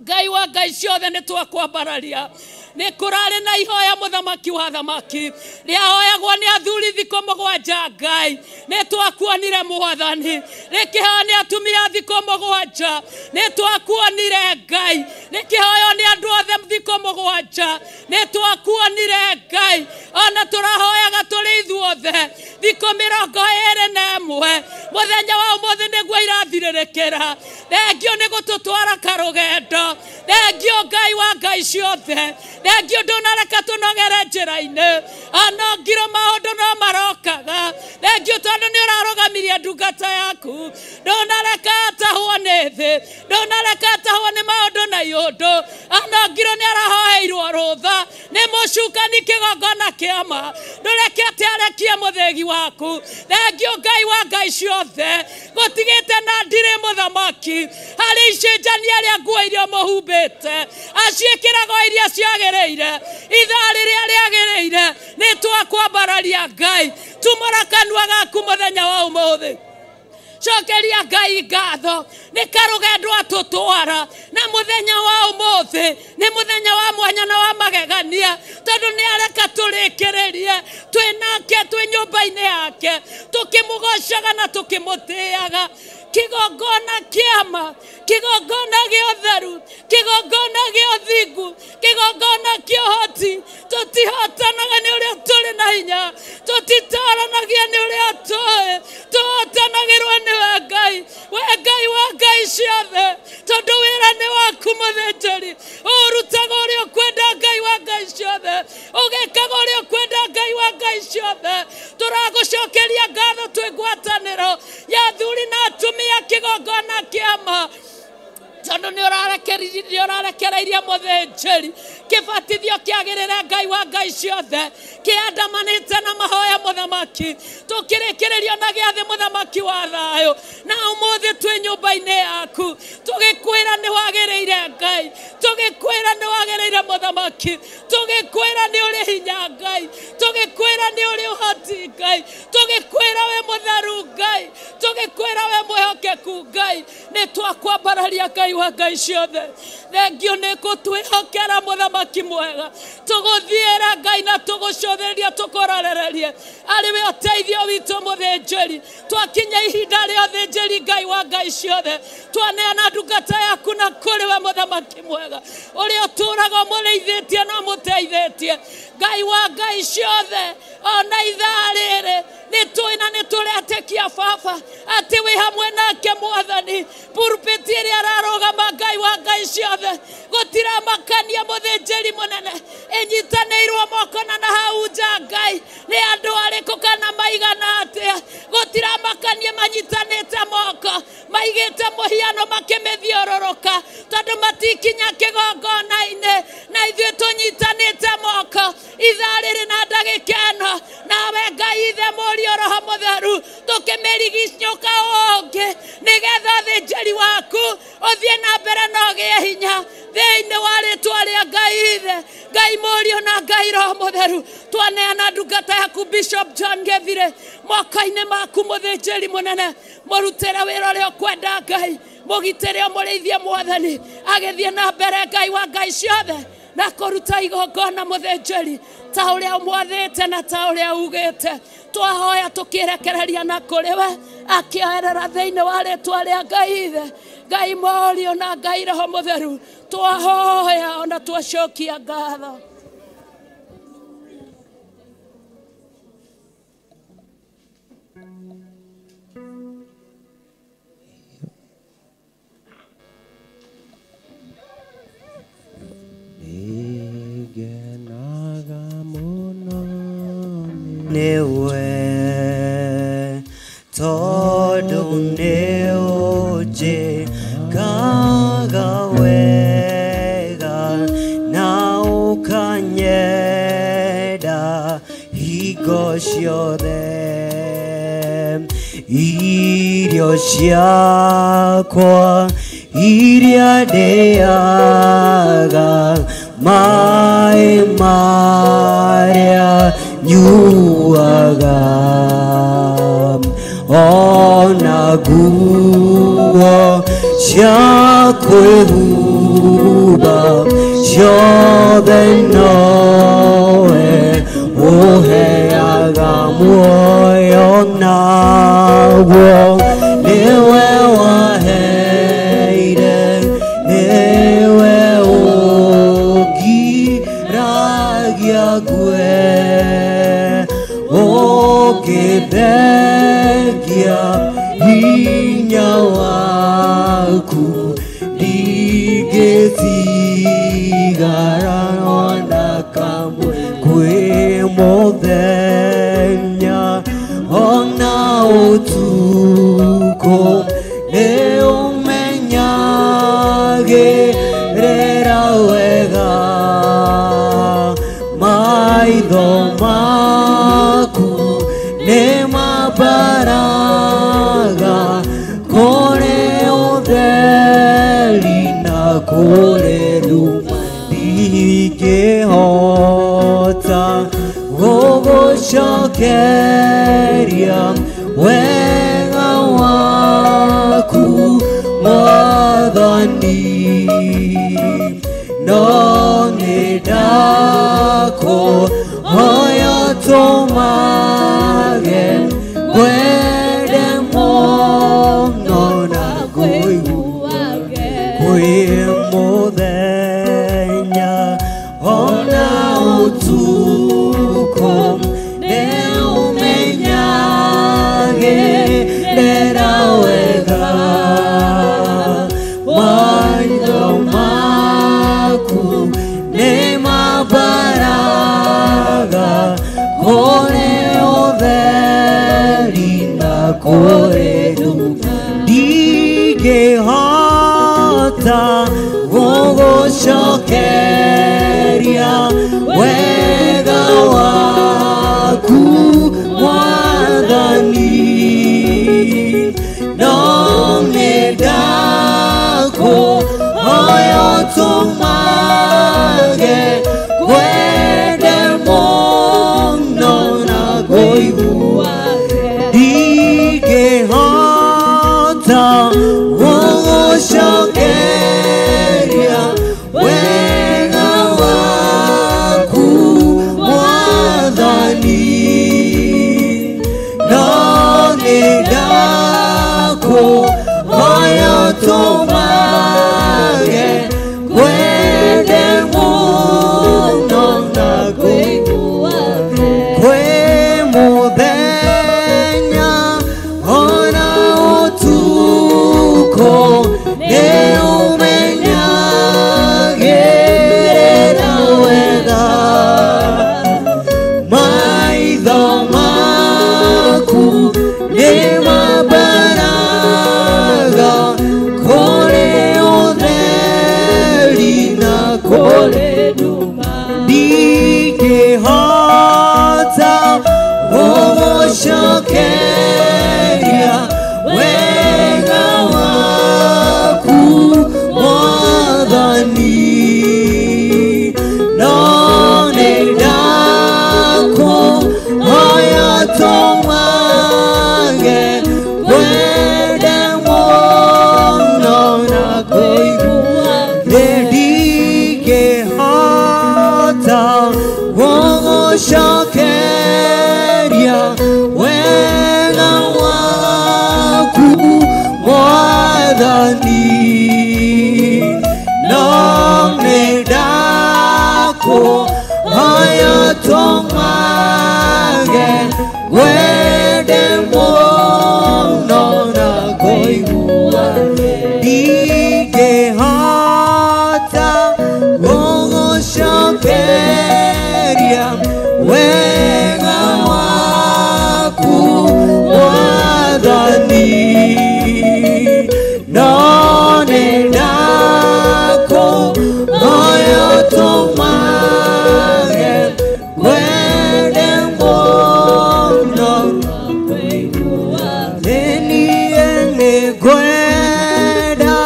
Ngai wa Ngai ciothe nĩ twakwambararia. Nĩ kũrarĩ na ihoya mũthamaki wa thamaki rĩahoyagwo nĩ athuri thikũ mũgwanja Ngai, nĩ twakuonire Mwathani. Rĩkĩhoywo nĩ atumia thikũ mũgwanja, nĩ twakuonire Ngai. Rĩkĩhoywo nĩ andũ othe thikũ mũgwanja, nĩ twakuonire Ngai. Ona tũrahoyaga tũrĩ ithuothe. guothe thikũ 21 mũthenya wa ũmũthĩ nĩguo irathirĩrĩkĩra. Thengio nĩ gũtũtwara karũgendo. Thengio Ngai wa ngai ciothe. Thengio ndũnareka tũnogere njĩra-inĩ. Anongirwo maũndũ no marokaga. Thengio tondũ nĩ ũrarũgamirie ndungata yaku. Ndũnareka atahwo nĩ thĩ. Ndũnareka atahwo nĩ maũndũ na iũndũ. Anongirwo nĩ arahoeirwo rũtha nĩ mũcukani kĩgongona kĩama. Ndũrekete arekie mũthĩgi waku. Thengio Ngai wa ngai ciothe. Gũtigĩte na ndirĩ mũthamaki. Harĩ icenjania rĩa nguo iria mũhumbĩte. Aciĩkĩraga iria ciagĩrĩire. Ithaa rĩrĩa rĩagĩrĩire nĩ twakwambararia Ngai. Tumũra kanua gaku mũthenya wa ũmũthĩ. Cokeria Ngai ngatho nĩ karũgendo atũtwara na mũthenya wa ũmũthĩ nĩ mũthenya wa mwanya na wa magegania tondũ nĩ areka tũrĩkĩrĩrie twĩ nake twĩ nyũmba-inĩ yake tũkĩmũgocaga na tũkĩmũtĩaga. Kĩgongona kĩama, kĩgongona gĩa ũtheru, kĩgongona gĩa ũthingu, kĩgongona kĩa ũhoti. Tũtihotanaga nĩ ũrĩa tũrĩ na hinya, tũtitaranagia nĩ ũrĩa tũĩ, tũhotanagĩrwo nĩ we Ngai, we Ngai wa ngai ciothe, tondũ wĩra nĩ waku mũthĩnjĩri. Ũrutaga ũrĩa ũkwenda Ngai wa ngai ciothe, ũgĩkaga ũrĩa ũkwenda Ngai wa ngai ciothe. Tũragũcokeria ngatho twĩ ngwatanĩro ya athuri na atumia kĩgongona kĩama tondũ nĩ ũrarekereirie mũthĩnjĩri kĩbatithio kĩagĩrĩre Ngai wa ngai ciothe kĩandamanĩte na mahoya mũthamaki tũkĩrĩkĩrĩrio na gĩathĩ mũthamaki wa thayũ. Na ũmũthĩ twĩ nyũmba-inĩ yaku tũgĩkwĩra nĩ wagĩrĩire Ngai, tũgĩkwĩra nĩ wagĩrĩire mũthamaki, tũgĩkwĩra nĩ ũrĩ hinya Ngai, tũgĩkwĩra nĩ ũrĩ ũhoti Ngai, tũgĩkwĩra wĩ mũtheru Ngai, tũgĩkwĩra wĩ mwĩhokeku Ngai. Nĩ twakwambararia Ngai wa ngai ciothe. Thengio nĩ gũtwĩhokera mũthamaki mwega. Tũgũthiĩra Ngai na tũgũcũthĩrĩria tũkũrorererie arĩ we ũteithio witũ mũthĩnjĩri. Twakinya ihinda rĩa ũthĩnjĩri Ngai wa ngai ciothe, twaneana ndungata yaku na kũrĩ we mũthamaki mwega ũrĩa ũtũũraga ũmũrĩithĩtie na ũmũteithĩtie. Ngai wa ngai ciothe, ona ithaa rĩrĩ nĩ tũĩ na nĩ tũretĩkia Baba atĩ wĩ hamwe nake Mwathani. Pulpiti ĩrĩa ararũgama Ngai wa ngai ciothe gũtiramakania mũthĩnjĩri mũnene ĩnyitanĩirwo moko na hau nja Ngai nĩ andũ arĩkũ kana maigana atĩa. Gũtiramakania manyitanĩte moko maigĩte mũhiano makĩmĩthiũrũrũka tondũ matikinya kĩgongona-inĩ, na ithuĩ tũnyitanĩte moko ithaa rĩrĩ na ndagĩka ĩno nawe Ngai Ithe Mũriũ Roho Mũtheru tũkĩmĩrigicũka ũngĩ nĩgetha ũthĩnjĩri waku ũthiĩ na mbere na ũgĩe hinya thĩinĩ wa rĩtwa rĩa Ngai Ithe, Ngai Mũriũ na Ngai Roho Mũtheru. Twaneana ndungata yaku Bishop John Gethire moko-inĩ maku mũthĩnjĩri mũnene, mũrutĩre wĩra ũrĩa ũkwenda Ngai, mũgitĩre ũmũrĩithie Mwathani agĩthiĩ na mbere Ngai wa ngai ciothe na kũruta igongona mũthĩnjĩri ta ũrĩa ũmwathĩte na ta ũrĩa ugĩte. Twahoya tũkĩrekereria na kũrĩ we akĩoerera thĩinĩ wa rĩtwa rĩa Ngai Ithe, Ngai Mũriũ na Ngai Roho Mũtheru. Twahoya ona twacokia ngatho. Nĩngenaga mũno nĩwe tondũ nĩũnjĩkaga wega na ũkanyenda hingo ciothe. Irio ciakwa iria ndĩaga maĩ marĩa nyuaga ona nguo cia kwĩhumba ciothe nowe ũheaga muoyo naguo nĩwe waheire nĩwe ũngiragia ngue Ũngĩthengia hinya waku ndingĩtigara ona kamwe kwĩ mũthenya ona ũtukũ nĩũmenyagĩrĩra wega maitho maku nĩmambaraga kũrĩ ũtheri na kũrĩ nduma ndingĩhota gũgũcokeria wega waku Mwathani no nĩndakũhoya tũmage ngwende mũno na ngũiguage kwĩ mũthenya ona ũtukũ nĩũmenyagĩrĩra wega maitho maku nĩmambaraga kũrĩ ũtheri na kũrĩ nduma ndingĩhota gũgũcokeria wega waku Mwathani no nĩndakũhoya ũtũmage ngwende mũno na ngũiguage ndingĩhota gũgũcokeria wega waku Mwathani no nĩndakũhoya ũtũmage ngwende mũno na ngũiguage kwĩ mũthenya ona ũtukũ nĩũmenyagĩrĩra wega maitho maku nĩmambaraga kũrĩ ũtheri na kũrĩ nduma ndingĩhota gũgũcokeria wega waku Mwathani no nĩndakũhoya tũmage ngwende mũno na ngũiguage ndingĩhota gũgũcokeria wega waku Mwathani no nĩndakũhoya tũmage ngwende mũno na ngũiguage ndingĩhota gũgũcokeria wega waku Mwathani no nĩndakũhoya ũtũmage ngwende mũno niĩ nĩngwenda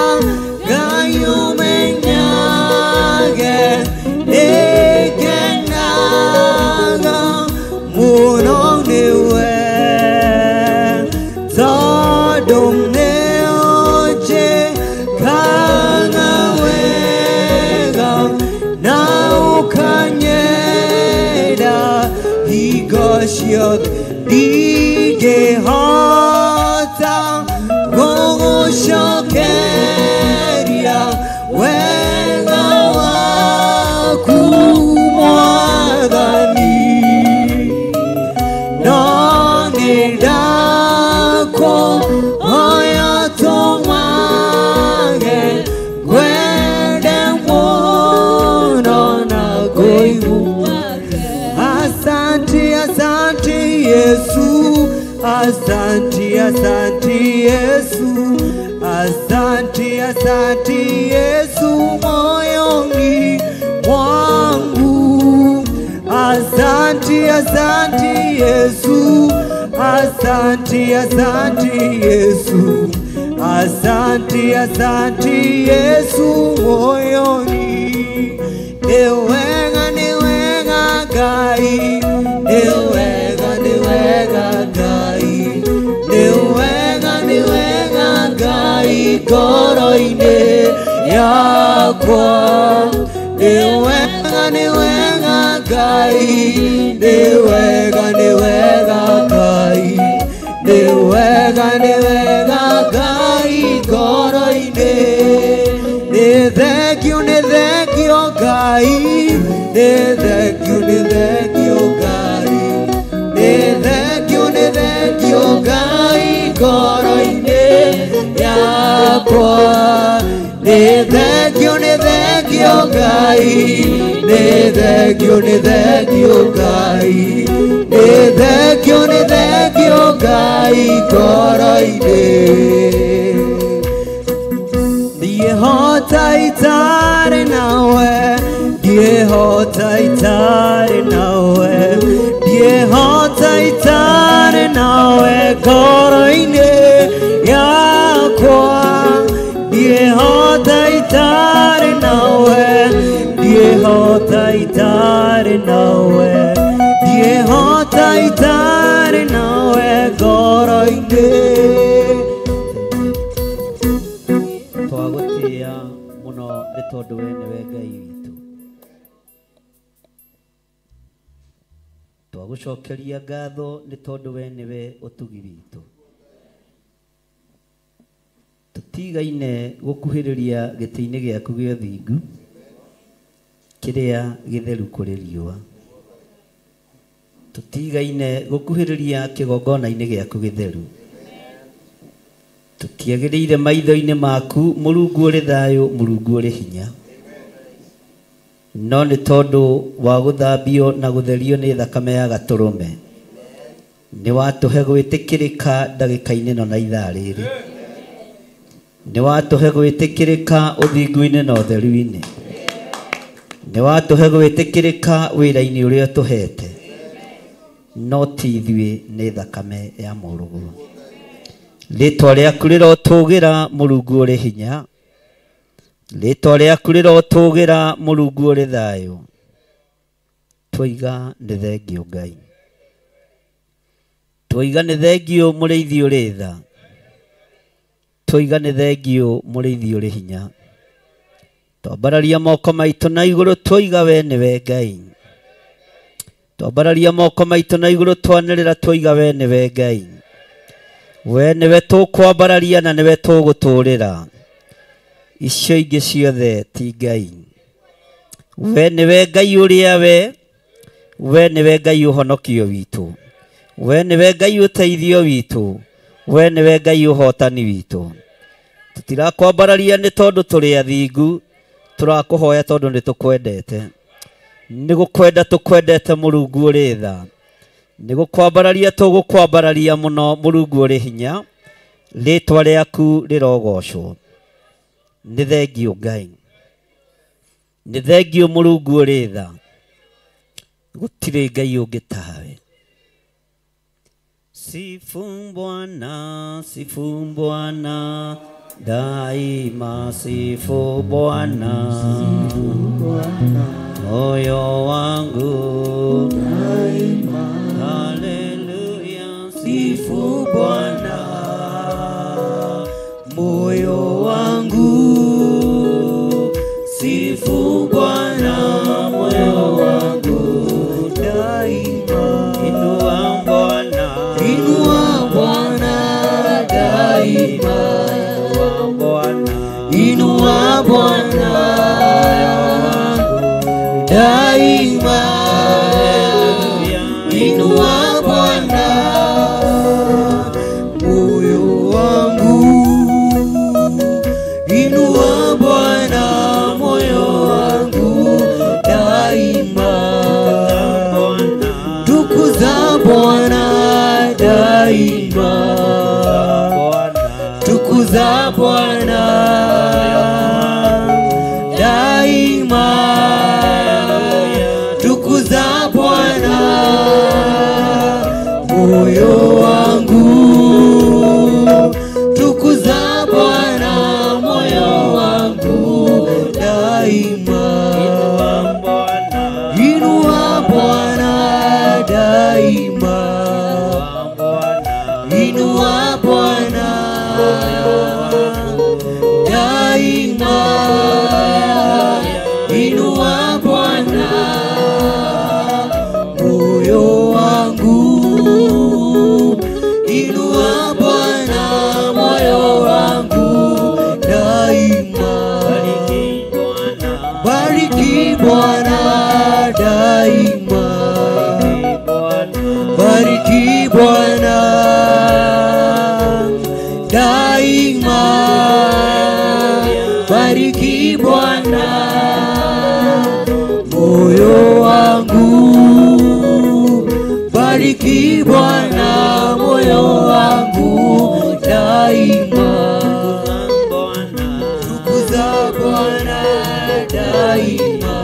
Ngai ũmenyage nĩngenaga mũno nĩwe tondũ nĩũnjĩkaga wega na ũkanyenda hingo ciothe ndingĩhota gũgũcokeria wega waku Mwathani Asante, asante Yesu. Asante, asante Yesu. Asante, asante Yesu moyoni mwangu. Asante, asante Yesu. Asante, asante Yesu. Asante, asante Yesu moyoni. Niwega, niwega Ngai. Niwega, niwega Ngai. Niwega, niwega Ngai ngoro-inĩ yakwa. Niwega, niwega Ngai. Niwega, niwega Ngai. Niwega, niwega Ngai ngoro-inĩ. Nĩ thengio, nĩ thengio Ngai. Nĩ thengio, nĩ thengio Ngai. Nĩ thengio, nĩ thengio Ngai ngoro-inĩ yakwa. Nĩ thengio, nĩ thengio Ngai. Nĩ thengio, nĩ thengio Ngai. Nĩ thengio, nĩ thengio Ngai ngoro-inĩ. Ndiĩhota itarĩ nawe, ndiĩhota itarĩ nawe, ndiĩhota itarĩ nawe ngoro-inĩ yakwa. Ndiĩhota itarĩ nawe, ndiĩhota itarĩ nawe, ndiĩhota itarĩ nawe ngoro-inĩ. Twagũtĩĩa mũno nĩ tondũ we nĩwe Ngai witũ. Twagũcokeria ngatho nĩ tondũ we nĩwe ũtugi witũ. Tũtigaine gũkuhĩrĩria gĩtĩ-inĩ gĩaku gĩa ũthingu kĩrĩa gĩtheru kũrĩ riũa. Tũtigaine gũkuhĩrĩria kĩgongona-inĩ gĩaku gĩtheru. Tũtiagĩrĩire maitho-inĩ maku Mũrungu ũrĩ thayũ, Mũrungu ũrĩ hinya. No nĩ tondũ wa gũthambio na gũtherio nĩ thakame ya gatũrũme, nĩ watũhe gwĩtĩkĩrĩka ndagĩka-inĩ ĩno na ithaa rĩrĩ. Nĩ watũhe gwĩtĩkĩrĩka ũthingu-inĩ na ũtheru-inĩ. Nĩ watũhe gwĩtĩkĩrĩka wĩra-inĩ ũrĩa ũtũhete. No ti ithuĩ, nĩ thakame ya mũrũguo. Rĩtwa rĩaku rĩrotũgĩra Mũrungu ũrĩ hinya. Rĩtwa rĩaku rĩrotũgĩra Mũrungu ũrĩ thayũ. Twoiga nĩ thengio Ngai. Twoiga nĩ thengio mũrĩithi ũrĩ tha. Twoiga nĩ thengio mũrĩithi ũrĩ hinya. Twambararia moko maitũ na igũrũ twoiga we nĩwe Ngai. Twambararia moko maitũ na igũrũ twanĩrĩra twoiga we nĩwe Ngai. We nĩwe tũkwambararia na nĩwe tũgũtũrĩra. Icio ingĩ ciothe ti Ngai. We nĩwe Ngai ũrĩa we, we nĩwe Ngai ũhonokio witũ. We nĩwe Ngai ũteithio witũ. We nĩwe Ngai ũhotani witũ. Tũtirakwambararia nĩ tondũ tũrĩ athingu, tũrakũhoya tondũ nĩ tũkwendete. Nĩ gũkwenda tũkwendete Mũrungu ũrĩ tha. Nĩ gũkwambararia tũgũkwambararia mũno Mũrungu ũrĩ hinya. Rĩtwa rĩaku rĩrogocwo. Nĩ thengio Ngai. Nĩ thengio Mũrungu ũrĩ tha. Gũtirĩ Ngai ũngĩ tawe. Sifu Bwana, sifu Bwana, daima sifu Bwana. Moyo wangu daima, haleluya, sifu Bwana. Moyo wangu sifu Bwana, moyo wangu daima. Inua Bwana, inua Bwana daima. Inua Bwana daima. Inua Bwana moyo wangu. Inua Bwana moyo wangu daima. daima, tukuza Bwana daima, tukuza Bwana moyo wangu, tukuza Bwana moyo wangu daima, inua Bwana daima, inua Bwana daima, inua Bwana moyo wangu, inua Bwana moyo wangu daima, bariki Bwana daima, bariki Bwana daima, bariki Bwana moyo wangu, bariki Bwana moyo wangu daima, tukuza Bwana daima,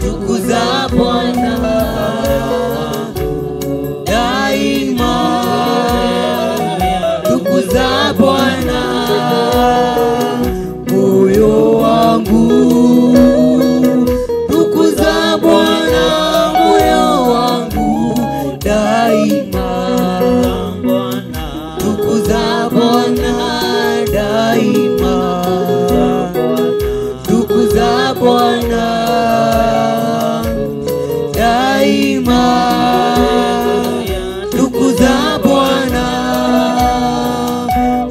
tukuza Bwana daima, tukuza Bwana moyo wangu, tukuza Bwana moyo wangu daima, tukuza Bwana daima, tukuza Bwana daima, tukuza Bwana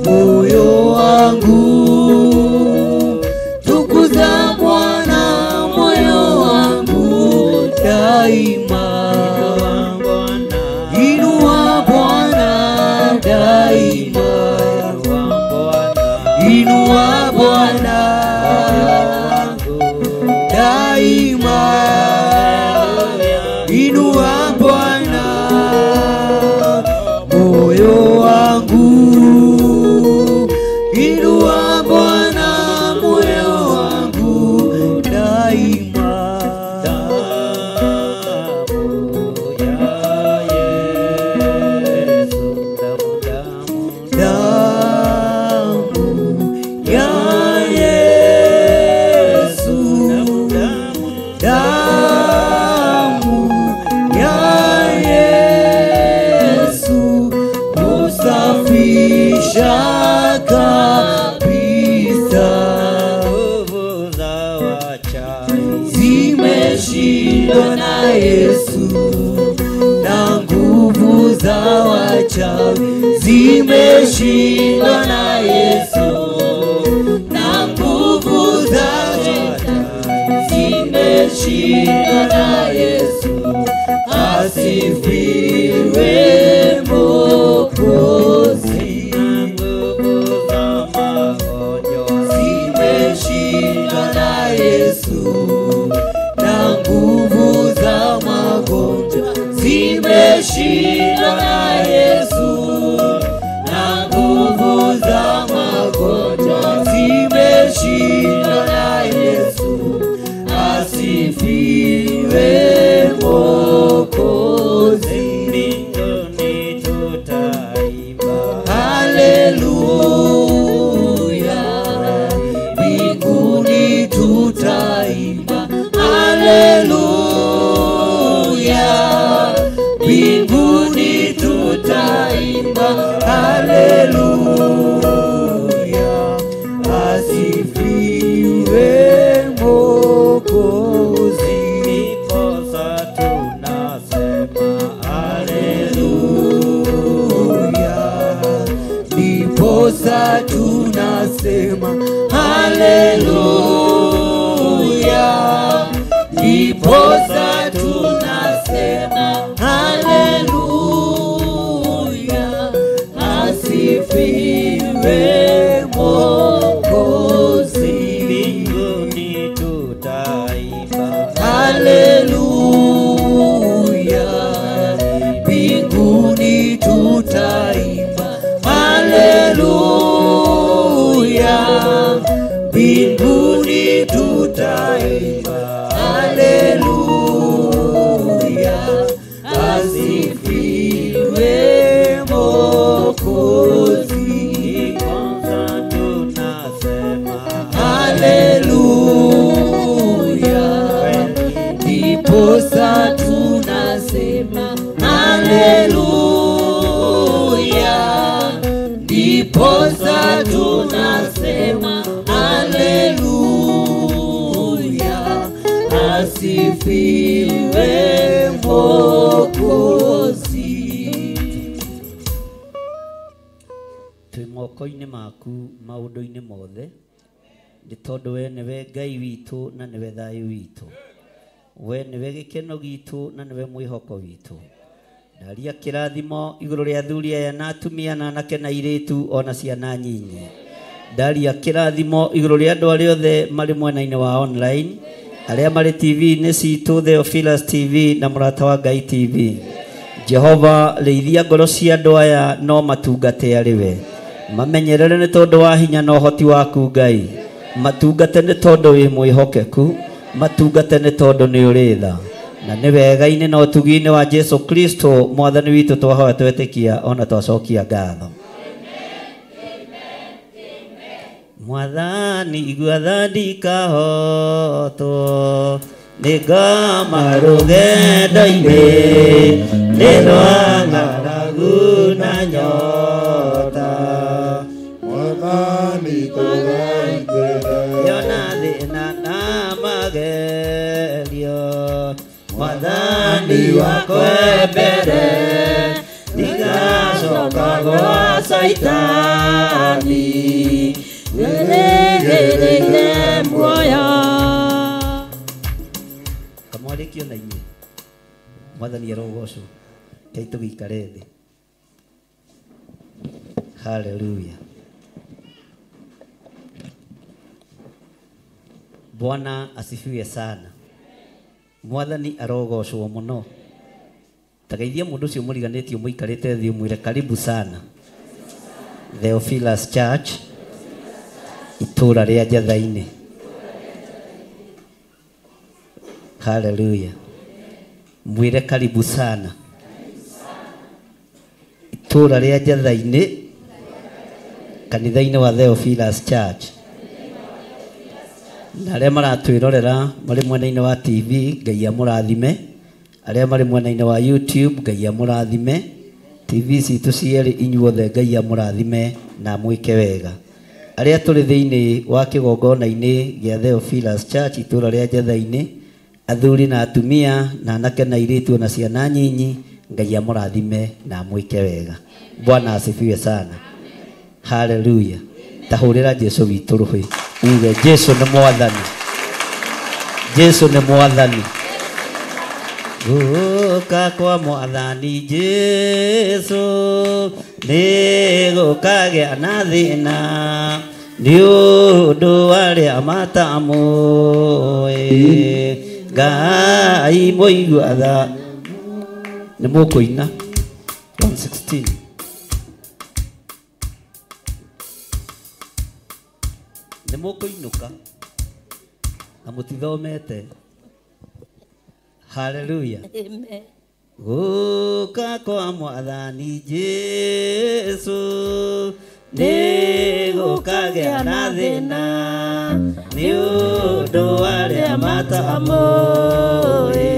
moyo wangu, tukuza Bwana moyo wangu daima, inua Bwana daima, inua Bwana daima, inua Bwana moyo wangu, inua Bwana moyo wangu daima. Damu ya Yesu, damu ya Yesu husafisha kabisa, zimeshindwa na Yesu na nguvu za wachawi, zimeshindwa na Yesu na nguvu za wachawi, zimeshindwa na Yesu, asifiwe Mwokozi. Zimeshindwa na Yesu na nguvu za magonjwa, zimeshindwa na Yesu na nguvu za magonjwa, zimeshindwa na Yesu, asifiwe Mwokozi. Mbinguni tutaimba Haleluya, mbinguni tutaimba haleluya, mbinguni tutaimba haleluya, asifiwe Mwokozi. Ndiposa tunasema Haleluya, ndiposa tunasema haleluya, ndiposa tunasema haleluya, asifiwe Mwokozi. Mbinguni tutaimba Haleluya, mbinguni Ndiposa tunasema haleluya, asifiwe Mwokozi. Twĩ moko-inĩ maku maũndũ-inĩ mothe, nĩ tondũ we nĩwe Ngai witũ na nĩwe thayũ witũ, we nĩwe gĩkeno gitũ na nĩwe mwĩhoko witũ. Ndaria kĩrathimo igũrũ rĩa athuri aya na atumia na anake na airĩtu ona ciana nyinyi. Ndaria kĩrathimo igũrũ rĩa andũ arĩa othe marĩ mwena-inĩ wa online, arĩa marĩ TV-inĩ citũ, Theophilus TV na Mũrata wa Ngai TV. Jehova, rĩithia ngoro cia andũ aya no matungate arĩ we. Mamenyerere nĩ tondũ wa hinya na ũhoti waku Ngai. Matungate nĩ tondũ wĩ mwĩhokeku, matungate nĩ tondũ nĩ ũrĩ tha. Na nĩ wega-inĩ na ũtugi-inĩ wa Jesu Kristo mwathani witũ twahoya twetĩkia ona twacokia ngatho. Mwathani igua tha ndikahotwo nĩ ngoma rũgendo-inĩ, nĩ rwa ng'aragu na nyota. Mwathani tũthaitĩre Yona thĩna na magerio, Mwathani wakwa mbere, ndigacoka gwa Caitani, Wĩrĩgĩrĩire muoyo. Kamwarĩkio na inyuĩ. Mwathani arogocwo. Rekei tũgĩikare thĩ. Haleluya. Bwana asifiwe sana. Mwathani arogocwo mũno. Tageithia mũndũ ũcio mũriganĩtio mũikarĩte thĩ ũmwĩre karibu sana Theophilus Church, itũra rĩa Njatha-inĩ. Haleluya. Mwĩre karibu sana itũra rĩa Njatha-inĩ, kanitha-inĩ wa Theophilus Church. Na arĩa maratwĩrorera marĩ mwena-inĩ wa TV, Ngai amũrathime. Arĩa marĩ mwena-inĩ wa YouTube, Ngai amũrathime. TV citũ cierĩ inyuothe, Ngai amũrathime na amwĩke wega. Arĩa tũrĩ thĩinĩ wa kĩgongona-inĩ gĩa Theophilus Church itũra rĩa Njatha-inĩ, athuri na atumia na anake na airĩtu na ciana nyinyi, Ngai amũrathime na amwĩke wega. Bwana asifiwe sana. Haleluya. Tahũrĩra Jesu witũ rũhĩ uge Jesu nĩ mwathani, Jesu nĩ mwathani. Gũka kwa mwathani Jesu nĩ gũkagĩa na thĩna, nĩ ũndũ arĩa matamũĩ Ngai mũigua tha. Nĩ mũkũina 116. Nĩ mũkũinũka na mũtithomete. Haleluya. Amen. Gũka kwa mwathani Jesu nĩ gũkagĩa na thĩna, nĩ ũndũ arĩa matamũĩ.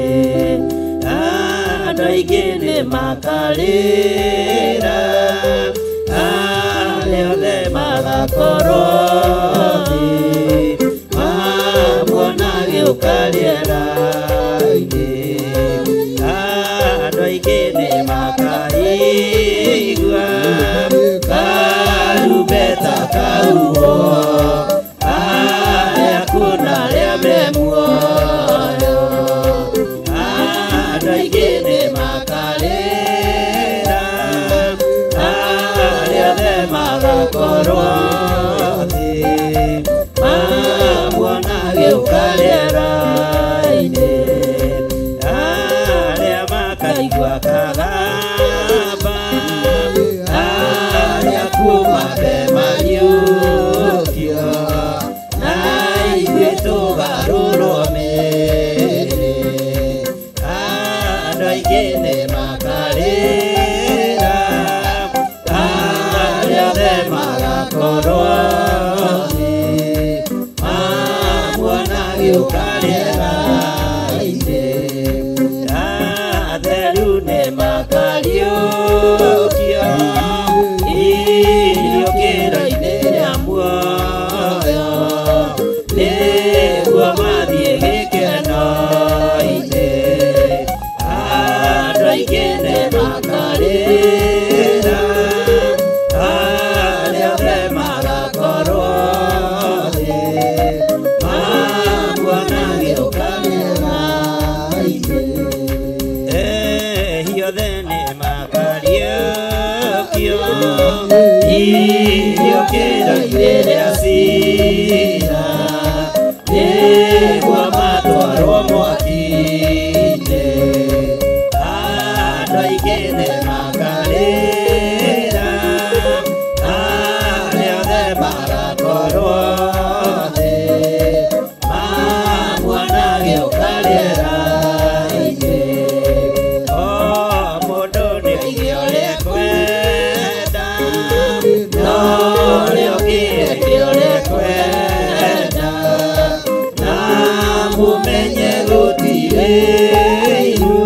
Andũ aingĩ nĩ makarĩra, arĩa othe magakorwo thĩ, mamuona agĩũka rĩera-inĩ. Andũ aingĩ nĩ makaigua karumbeta kauo, arĩa akuũ na arĩa me muoyo. Andũ aingĩ nĩ makarĩra, arĩa othe magakorwo thĩ, mamuona agĩũka rĩera-inĩ. Arĩa makaigua kagamba, arĩa akuũ mambe mariũkio, na ithuĩ tũgarũrwo mĩĩrĩ. Andũ aingĩ nĩ makarĩra, arĩa othe magakorwo thĩ, mamuona agĩũka rĩera-inĩ. Atheru nĩ makariũkio, iriũkĩrio Iriũkĩro-inĩ rĩa cira nĩguo matwarwo mwaki-inĩ. Andũ aingĩ nĩmakarĩra, arĩa othe magakorwo thĩ mamuona agĩũka rĩera-inĩ. O mũndũ nĩoige ũrĩa ekwenda, no ũrĩa ũngĩ eke ũrĩa ekwenda, na mũmenye gũtirĩ iru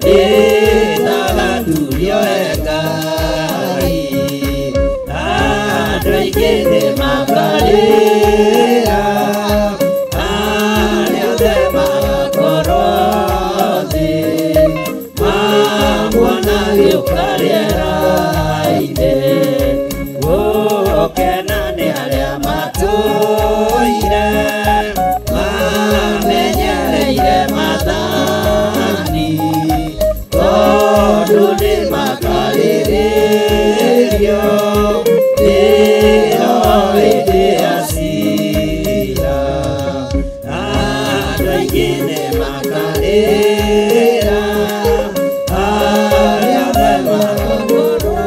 rĩtagaturio Ngai. Andũ aingĩ nĩmakarĩra, arĩa othe magakorwo thĩ mamuona agĩũka rĩera-inĩ. Gũkena nĩ arĩa matũire mamenyereire maathani, tondũ nĩmakarĩrĩrio ĩyo hĩndĩ ya cira. Andũ aingĩ nĩmakarĩra, arĩa othe magakorwo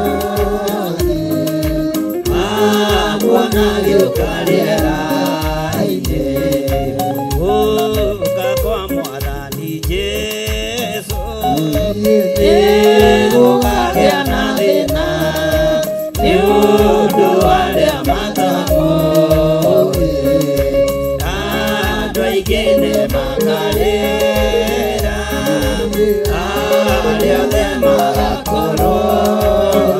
thĩ mamuona agĩũka rĩera-inĩ. Gũka kwa Mwathani Jesũ nĩgũkagĩa na thĩna nĩ ũndũ wa arĩa matamũĩ. Andũ aingĩ nĩmakarĩra, arĩa othe magakorwo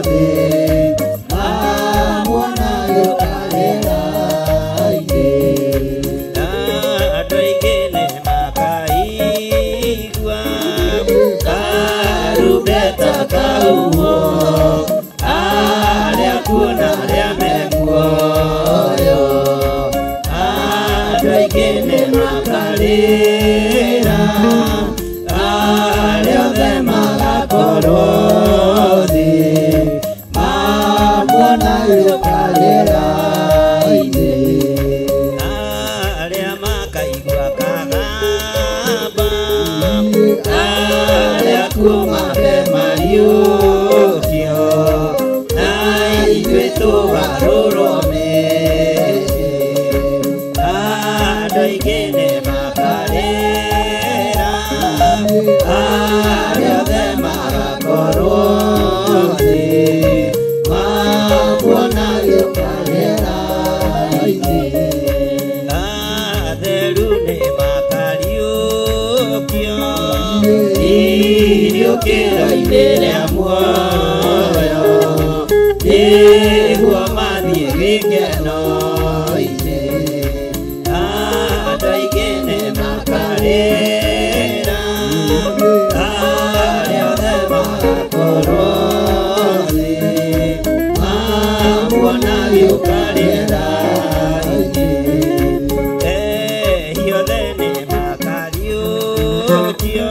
thĩ mamuona agĩũka rĩera-inĩ. Andũ aingĩ nĩmakaigua karumbeta kauo, arĩa akuũ na arĩa me muoyo. Andũ aingĩ nĩmakarĩra, arĩa othe magakorwo thĩ mamuona agĩũka rĩera-inĩ. Arĩa makaigua kagamba, arĩa akuũ mambe mariũkio, na ithuĩ tũgarũrwo mĩĩrĩ. Andũ aingĩ nĩmakarĩra, arĩa othe magakorwo thĩ mamuona agĩũka rĩera-inĩ. Atheru nĩmakariũkio iriũkĩro-inĩ rĩa muoyo, nĩguo mathiĩ gĩkeno-inĩ. Andũ aingĩ nĩmakarĩra, arĩa othe magakorwo thĩ mamuona agĩũka rĩera-inĩ. Ehia othe nĩmakariũkio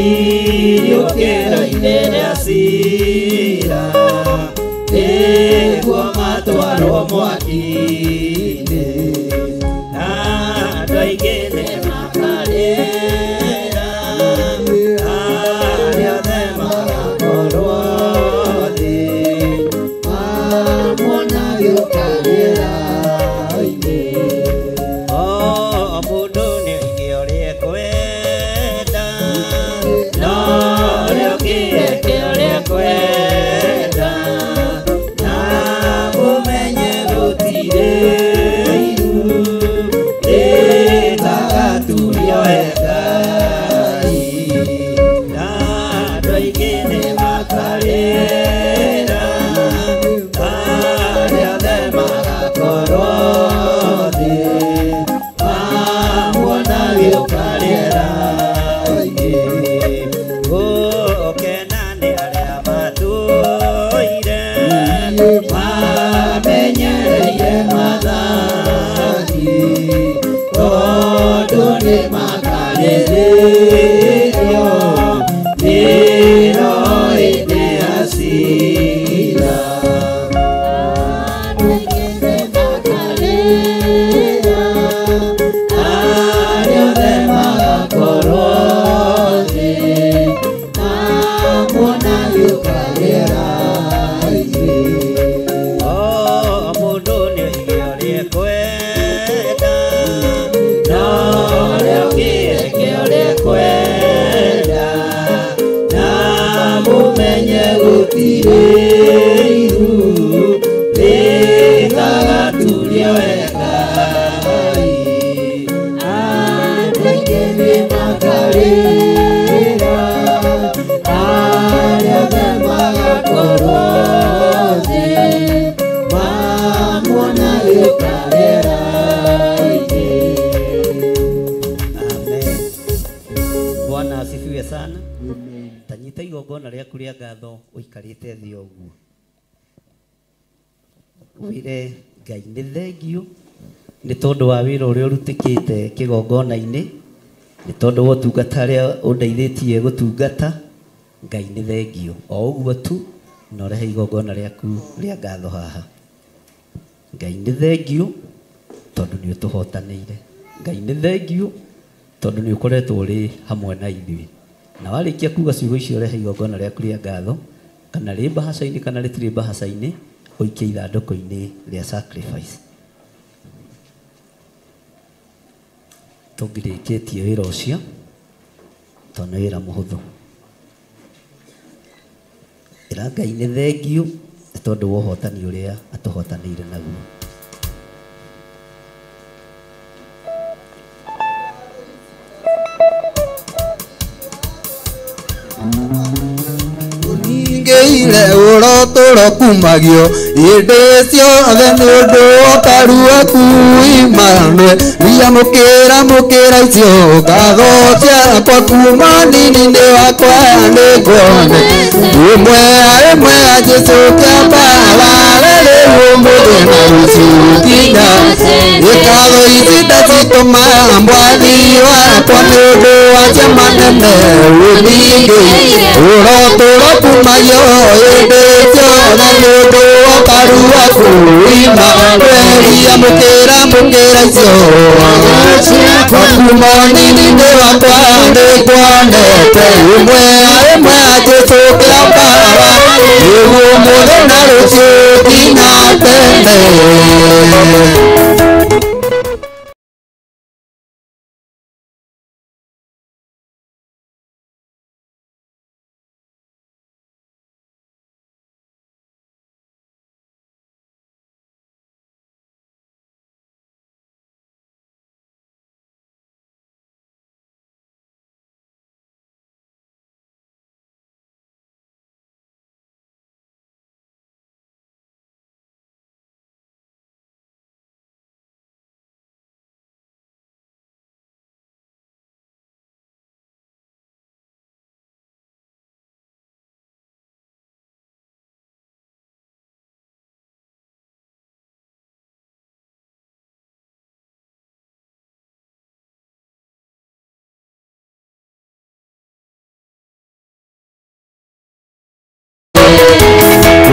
iriũkĩro-inĩ rĩa cira, nĩguo matwarwo mwaki-inĩ. Andũ aingĩ nĩmakarĩra, arĩa othe magakorwo thĩ mamuona agĩũka rĩera-inĩ. O mũndũ nĩoige ũrĩa ekwenda, no ũrĩa ũngĩ eke ũrĩa ekwenda. asifiwe sana. Tanyita igongona rĩaku rĩa ngatho ũikarĩte thĩ ũguo. Wĩre Ngai nĩ thengio nĩ tondũ wa wĩra ũrĩa ũrutĩkĩte kĩgongona-inĩ, nĩ tondũ wa ũtungata ũrĩa ũndeithĩtie gũtungata. Ngai nĩ thengio o ũguo tu, na ũrehe igongona rĩaku rĩa ngatho haha. Ngai nĩ thengio tondũ nĩ ũtũhotanĩire. Ngai nĩ thengio tondũ nĩ ũkoretwo ũrĩ hamwe na ithuĩ. Na warĩkia kuga ciugo icio ũrehe igongona rĩaku rĩa ngatho, kana rĩ mbahaca-inĩ kana rĩtirĩ mbahaca-inĩ, ũikie ithandũkũ-inĩ rĩa sacrifice. Tũngĩrĩkĩtie wĩra ũcio tondũ nĩ wĩra mũhũthũ. Ĩra Ngai nĩ thengio nĩ tondũ wa ũhotani ũrĩa atũhotanĩire naguo. Ngeire urotoro kumagio hĩndĩ ciothe nĩ ũndũ wa ũkaru waku Emmanuel. Wĩamũkĩra mũkĩra icio ngatho ciakwa kuma nini-inĩ wakwa nĩnguone. Ĩmwe ĩmwe ya Jesũ kĩambarare rĩu ũmũthĩ na rũciũ nginya. Ngatho ici ndacitũma mwathi wakwa nĩ ũndũ wa ciama nene ũningĩire. Ũrotoro kumagio hĩndĩ ciothe nĩ ũndũ wa ũkaru waku Emmanuel. Amũkĩra mũkĩra icio kuma nini-inĩ wakwa nĩnguonete. Ĩmwe ĩmwe ya Jesũ kĩambarare rĩu ũmũthĩ na rũciũ nginya tene.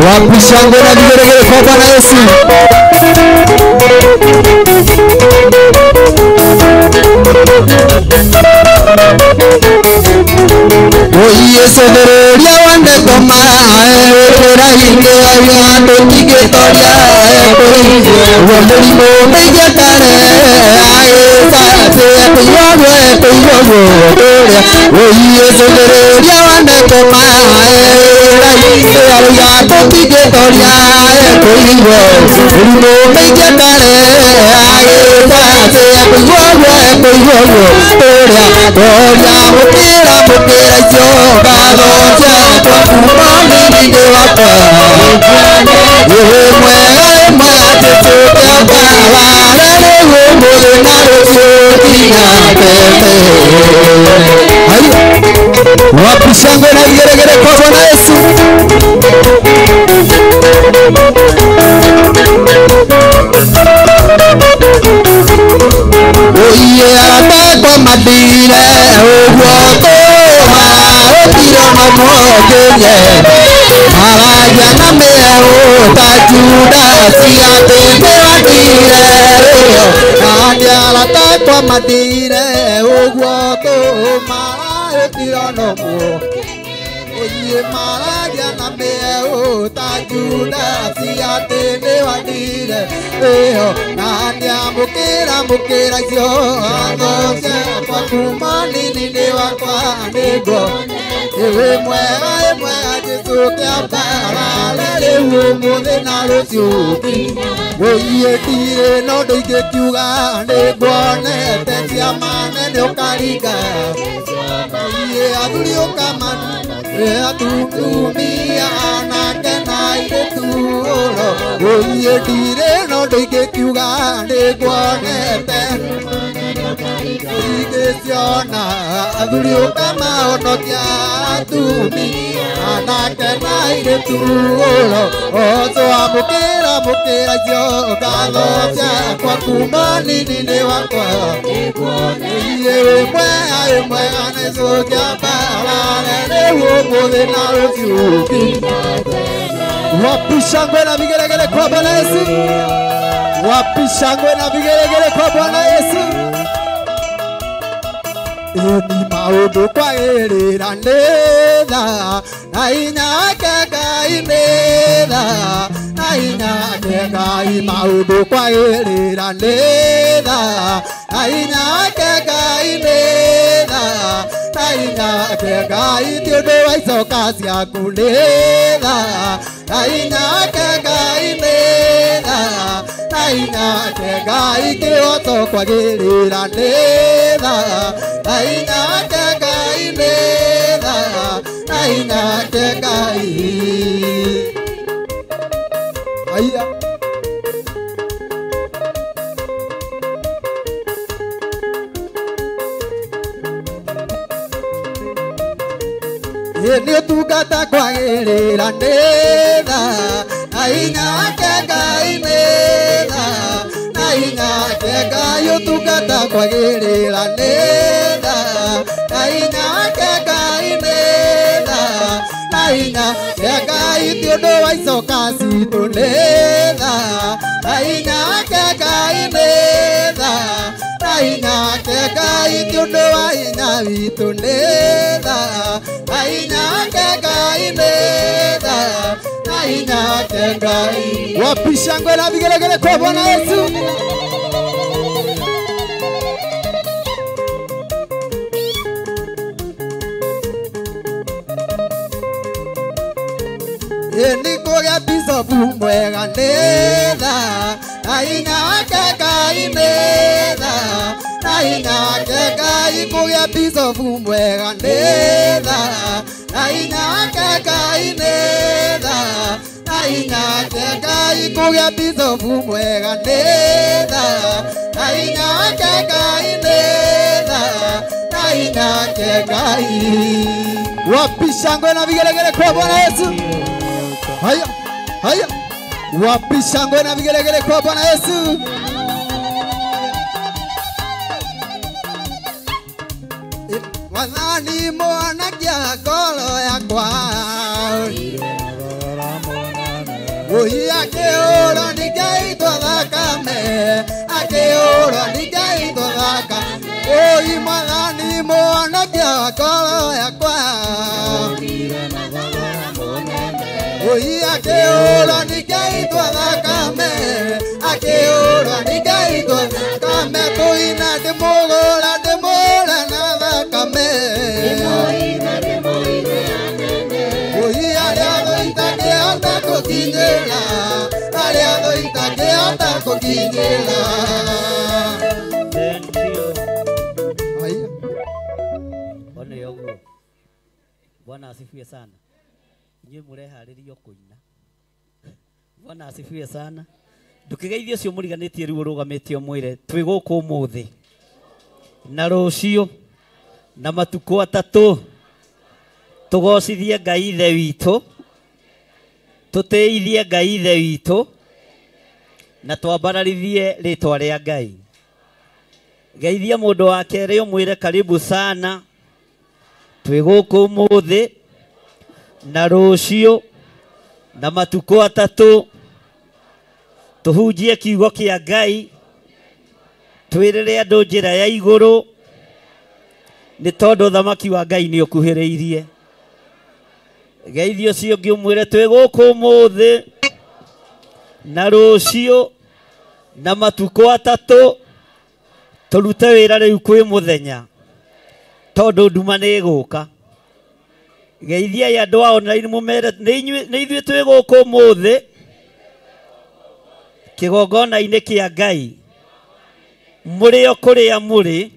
Wapi shangwe na vigelegele kwa Bwana Yesu. Oiye wande koma wĩra inge andũ tingĩtoria we mũrimũ mĩingĩtare agĩcatĩ kũiguagwo kũiguagwo kũrĩa oiye cothereria wande koma wĩra inge andũ tingĩtoria kũigua mũrimũ mĩingĩtare agĩcatĩ kũiguagwo kũiguagwo kũrĩa toria mũkĩra mũkĩra icio ngatho ciakwa kuma nini-inĩ wakwa wĩ mwega mwega Jesũ kĩambarare rĩu ũmũthĩ na rũciũ nginya tene. Wapi shangwe na vigelegele kwa Bwana Yesu. Oiye aratakwa madire ũguo tũma ũtiro no mũkĩnye maragia na mĩeũ ta Judasi atĩ nĩwandire na nĩ aratakwa madire ũguo tũma ũtiro no mũkĩnye maragia na mĩeũ ta Judasi atĩ nĩwandire na nĩamũkĩra mũkĩra icio ngatho ciakwa kuma nini-inĩ wakwa nĩnguo wĩ mwega mwega Jesũ kĩambarare rĩu ũmũthĩ na rũciũ wũiye ndirĩ no ndingĩkiuga nĩnguonete ciama nene ũkaringa wũiye athuri ũkamanu atumia anake na airĩtu ũro wũiye ndirĩ no ndingĩkiuga nĩnguonete Ngĩciona athuri ũkamahonokia atumia anake na airĩtu ũro amũkĩra mũkĩra icio ngatho ciakwa kuma nini-inĩ wakwa iye wĩ mwega wĩ mwega nĩ cũkĩambarare rĩu ũmũthĩ na rũciũ. Wapi shangwe na vigelegele kwa Bwana Yesu? Wapi shangwe na vigelegele kwa Bwana Yesu? Ni maũndũ kwagĩrĩra nĩ tha na hinya wake Ngai nĩ tha na hinya wake Ngai maũndũ kwagĩrĩra nĩ tha na hinya wake Ngai nĩ tha na hinya wake Ngai ti ũndũ wa icoka ciaku nĩ tha na hinya wake Ngai nĩ tha na hinya wake Ngai kĩhoto kwagĩrĩra nĩ tha na hinya wake Ngai nĩ tha na hinya wake Ngai. Aya. Nĩ ũtungata kwagĩrĩra nĩ tha na hinya wake Ngai nĩ tha na hinya wake Ngai ũtungata kwagĩrĩra nĩ tha na hinya wake Ngai nĩ tha na hinya wake Ngai ti ũndũ wa icoka citũ nĩ tha na hinya wake Ngai nĩ tha na hinya wake Ngai ti ũndũ wa hinya witũ nĩ tha na hinya wake Ngai nĩ tha na hinya wake Ngai. Wapi shangwe na vigelegele kwa Bwana Yesu? Nĩ kũgĩa bicobu mwega nĩ tha na hinya wake Ngai nĩ tha na hinya wake Ngai kũgĩa bicobu mwega nĩ tha na hinya wake Ngai nĩ tha na hinya wake Ngai kũgĩa bicobu mwega nĩ tha na hinya wake Ngai nĩ tha na hinya wake Ngai. Wapi shangwe na vigelegele kwa Bwana Yesu? Haya, haya. Wapi shangwe na vigelegele kwa Bwana Yesu? Mwathani mwonagia ngoro yakwa Oi akĩũrwo nĩ ngaitwo thakame akĩũrwo nĩ ngaitwo thakame Oi Mwathani mwonagia ngoro yakwa Oi akĩũrwo nĩ ngaitwo thakame akĩũrwo nĩ ngaitwo thakame tũina ndĩmũgũra ndĩmũra na thakame Oi arĩa thũ itangĩhota gũkinyĩra arĩa thũ itangĩhota gũkinyĩra. Thank you. Bwana yoguo. Bwana asifiwe sana. Inyuĩ mũreharĩrio kũina. Bwana asifiwe sana. Ndũkĩgeithie ũcio mũriganĩtie rĩu ũrũgamĩtie ũmwĩre twĩ gũkũ ũmũthĩ na rũciũ na matukũ atatũ tũgocithie Ngai Ithe witũ tũtĩithie Ngai Ithe witũ na twambararithie rĩtwa rĩa Ngai. Geithia mũndũ wa kerĩ ũmwĩre karibu sana twĩ gũkũ ũmũthĩ na rũciũ na matukũ atatũ tũhunjie kiugo kĩa Ngai twĩrĩre andũ njĩra ya igũrũ nĩ tondũ ũthamaki wa Ngai nĩ ũkuhĩrĩirie. Geithia ũcio ũngĩ ũmwĩre twĩ gũkũ ũmũthĩ na rũciũ na matukũ atatũ tũrute wĩra rĩu kwĩ mũthenya tondũ nduma nĩ ĩgũka. Geithiai andũ a online mũmere nĩ ithuĩ twĩ gũkũ ũmũthĩ kĩgongona-inĩ kĩa Ngai mũrĩ o kũrĩa mũrĩ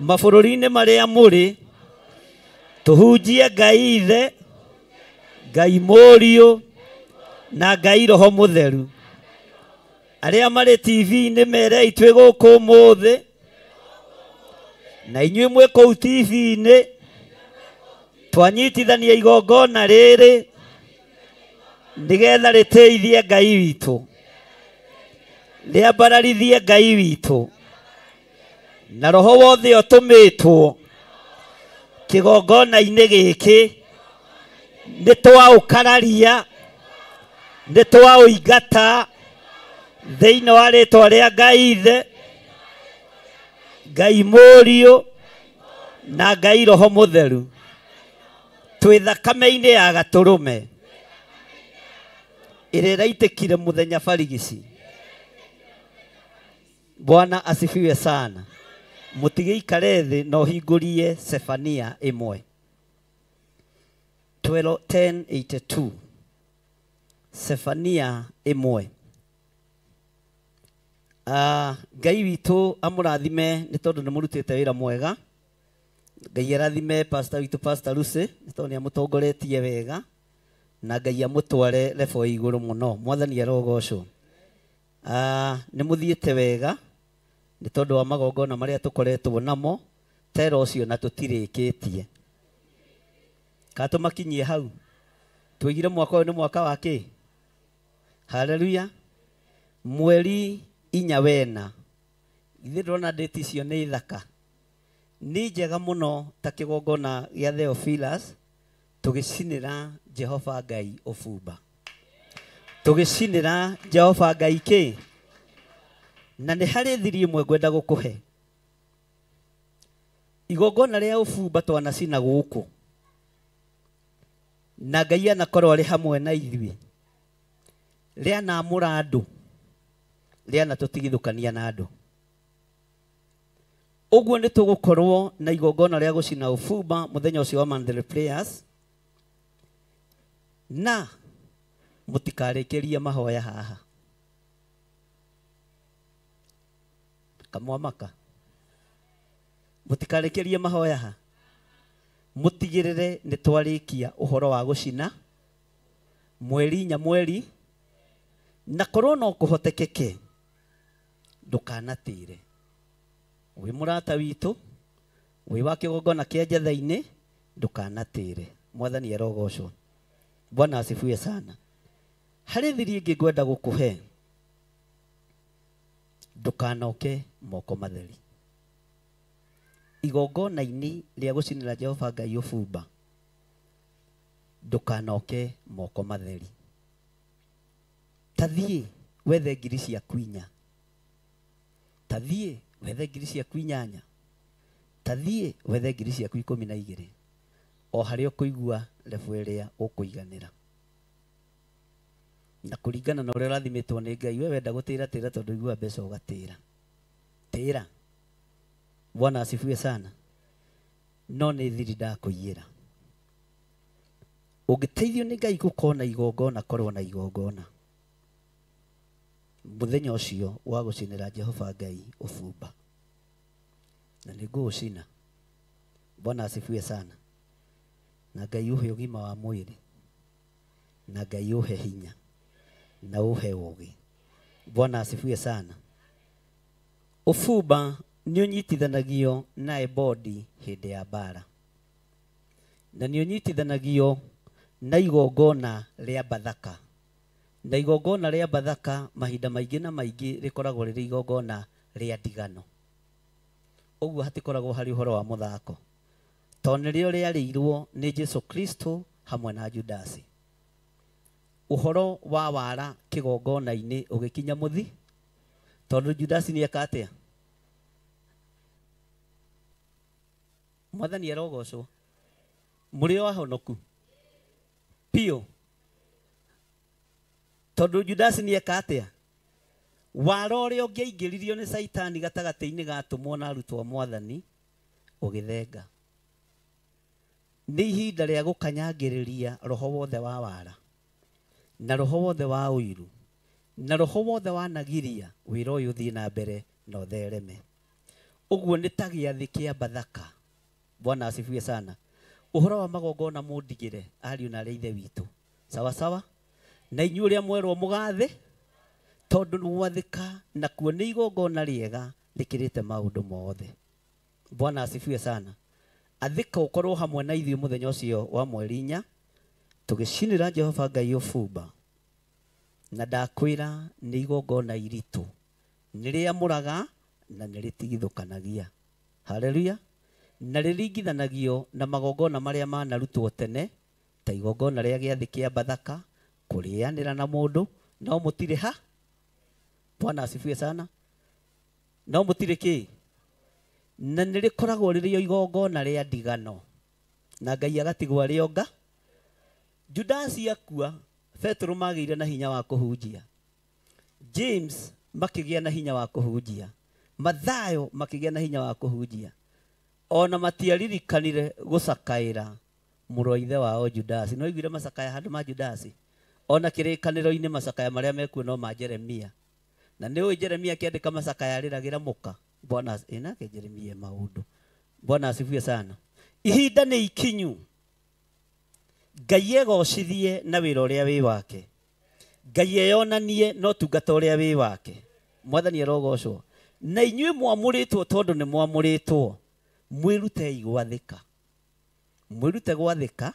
mabũrũri-inĩ marĩa mũrĩ tũhunjie Ngai Ithe Ngai Mũriũ na Ngai Roho Mũtheru. Arĩa marĩ TV-inĩ merei twĩ gũkũ ũmũthĩ Na inyuĩ mwĩ kũu TV-inĩ twanyitithania igongona rĩrĩ nĩgetha rĩtĩithie Ngai witũ, rĩambararithie Ngai witũ, na roho wothe ũtũmĩtwo kĩgongona-inĩ gĩkĩ nĩ twaũkararia, nĩ twaũingata thĩinĩ wa rĩtwa rĩa Ngai Ithe, Ngai Mũriũ na Ngai Roho Mũtheru. Twĩ thakame-inĩ ya Gatũrũme ĩrĩa ĩraitĩkire mũthenya barigici. Bwana asifiwe sana. Mũtigĩikare thĩ na ũhingũrie Sefania 1 10:82. Sefania 1. Ngai witũ amũrathime nĩ tondũ nĩ mũrutĩte wĩra mwega. Ngai arathime pastor witũ Pastor Lucy nĩ tondũ nĩ amũtongoretie wega, na Ngai amũtware level igũrũ mũno. Mwathani arogocwo. Nĩ mũthiĩte wega nĩ tondũ wa magongona marĩa tũkoretwo namo tera ũcio na tũtirĩkĩtie. Ka tũmakinyie hau tũigire mwaka ũyũ nĩ mwaka wa kĩ? Haleluya. Mweri 4 wena ithe ndona date icio nĩ thaka, nĩ njega mũno ta kĩgongona gĩa Theophilus tũgĩcinĩra Jehova Ngai ũbumba, tũgĩcinĩra Jehova Ngai kĩ. Na nĩ harĩ thiri ĩmwe ngwenda gũkũhe. Igongona rĩa ũbumba twanacina gũkũ, na Ngai anakorwo arĩ hamwe na ithuĩ, rĩanamũra andũ, rĩanatũtigithũkania na andũ. Ũguo nĩ tũgũkorwo na igongona rĩa gũcina ũbumba mũthenya ũcio wa Monthly Prayers, na mũtikarĩkĩrie mahoya haha. Kamwamaka mũtikarĩkĩrie mahoya haha, mũtigĩrĩre nĩ twarĩkia ũhoro wa gũcina mweri 4 mweri, na korwo no kũhotekeke ndũkanatĩre. Wĩ mũrata witũ, wĩ wa kĩgongona kĩa Njetha-inĩ, ndũkanatĩre. Mwathani arogocwo. Bwana asifiwe sana. Harĩ thiri ĩngĩ ngwenda gũkũhe, ndũkanoke moko matheri. Igongona-inĩ rĩa gũcinĩra Jehova Ngai ũbumba, ndũkanoke moko matheri. Ta thiĩ wethe ngiri ciaku 4, ta thiĩ wethe ngiri ciaku 8, ta thiĩ wethe ngiri ciaku 12, o harĩa ũkũigua level ĩrĩa ũkũiganĩra. Na kũringana na ũrĩa ũrathimĩtwo nĩ Ngai, we wenda gũtĩra tĩra tondũ igua mbeca ũgatĩra. Tĩra. Bwana asifiwe sana. No nĩ thiri ndakũiyĩra. Ũngĩteithio nĩ Ngai gũkorwo na igongona, korwo na igongona mũthenya ũcio wa gũcinĩra Jehova Ngai ũbumba, na nĩ ngũũcina. Bwana asifiwe sana. Na Ngai ũhe ũgima wa mwĩrĩ, na Ngai ũhe hinya, na ũhe ũũgĩ. Bwana asifiwe sana. Ũbumba nĩ ũnyitithanagio na ebodi hĩndĩ ya mbara, na nĩ ũnyitithanagio na igongona rĩa Bathaka. Na igongona rĩa Bathaka mahinda maingĩ na maingĩ rĩkoragwo rĩrĩ igongona rĩa ndigano. Ũguo hatikoragwo harĩ ũhoro wa mũthako, tondũ nĩrĩo rĩarĩirwo nĩ Jesu Kristo hamwe na Judasi. Ũhoro wa wara kĩgongona-inĩ ũgĩkinya mũthi, tondũ Judasi nĩeka atĩa? Mwathani arogocwo. Mũrĩ o ahonoku piũ, tondũ Judasi nĩeka atĩa? Wara ũrĩa ũngĩaingĩririo nĩ Caitani gatagatĩ-inĩ ga atũmwo na arutwo a Mwathani ũgĩthenga. Nĩ ihinda rĩa gũkanyangĩrĩria roho wothe wa wara, na roho wothe wa ũiru, na roho wothe wa nagiria wĩra ũyũ ũthiĩ na mbere na ũthereme. Ũguo nĩ ta gĩathĩ kĩa Bathaka. Bwana asifiwe sana. Ũhoro wa magongona mũndigĩre ariũ na arĩa ithe witũ. Sawa sawa. Na inyuĩ ũrĩa mwerwo mũgathe, tondũ nĩ gwathĩka nakuo nĩ igongona rĩega rĩkĩrĩte maũndũ mothe. Bwana asifiwe sana. Athika ukorwo hamwe na ithuĩ mũthenya ũcio wa mweri 4 tũgĩcinĩra Jehova Ngai ũbumba. Na ndakwĩra nĩ igongona iritũ, nĩ rĩamũraga na nĩ rĩtigithũkanagia. Haleluya. Na rĩringithanagio na magongona marĩa manarutwo tene ta igongona rĩa gĩathĩ kĩa Bathaka, kũrĩanĩra na mũndũ no mũtirĩ ha. Bwana asifiwe sana. No mũtirĩ kĩ? Na nĩ rĩkoragwo rĩrĩ igongona rĩa ndigano na Ngai agatigwo rĩonga. Judasi akua, Petero magĩire na hinya wa kũhunjia, James makĩgĩa na hinya wa kũhunjia, Mathayo makĩgĩa na hinya wa kũhunjia. Ona matiaririkanire gũcakaĩra mũrũ wa ithe wao Judasi. No iguire macakaya handũ ma Judasi. Ona kĩrĩkanĩro-inĩ macakaya marĩa mekuo no ma Jeremia. Na nĩ ũĩ Jeremia akĩandĩka macakaya arĩragĩra mũka. Bwana ĩnake Jeremia maũndũ. Bwana asifiwe sana. Ihinda nĩ ikinyu Ngai egocithie na wĩra ũrĩa wĩ wake, Ngai eyonanie na ũtungata ũrĩa wĩ wake. Mwathani arogocwo. Na inyuĩ mwamũrĩtwo tondũ nĩ mwamũrĩtwo, mwĩrutei gwathĩka, mwĩrute gwathĩka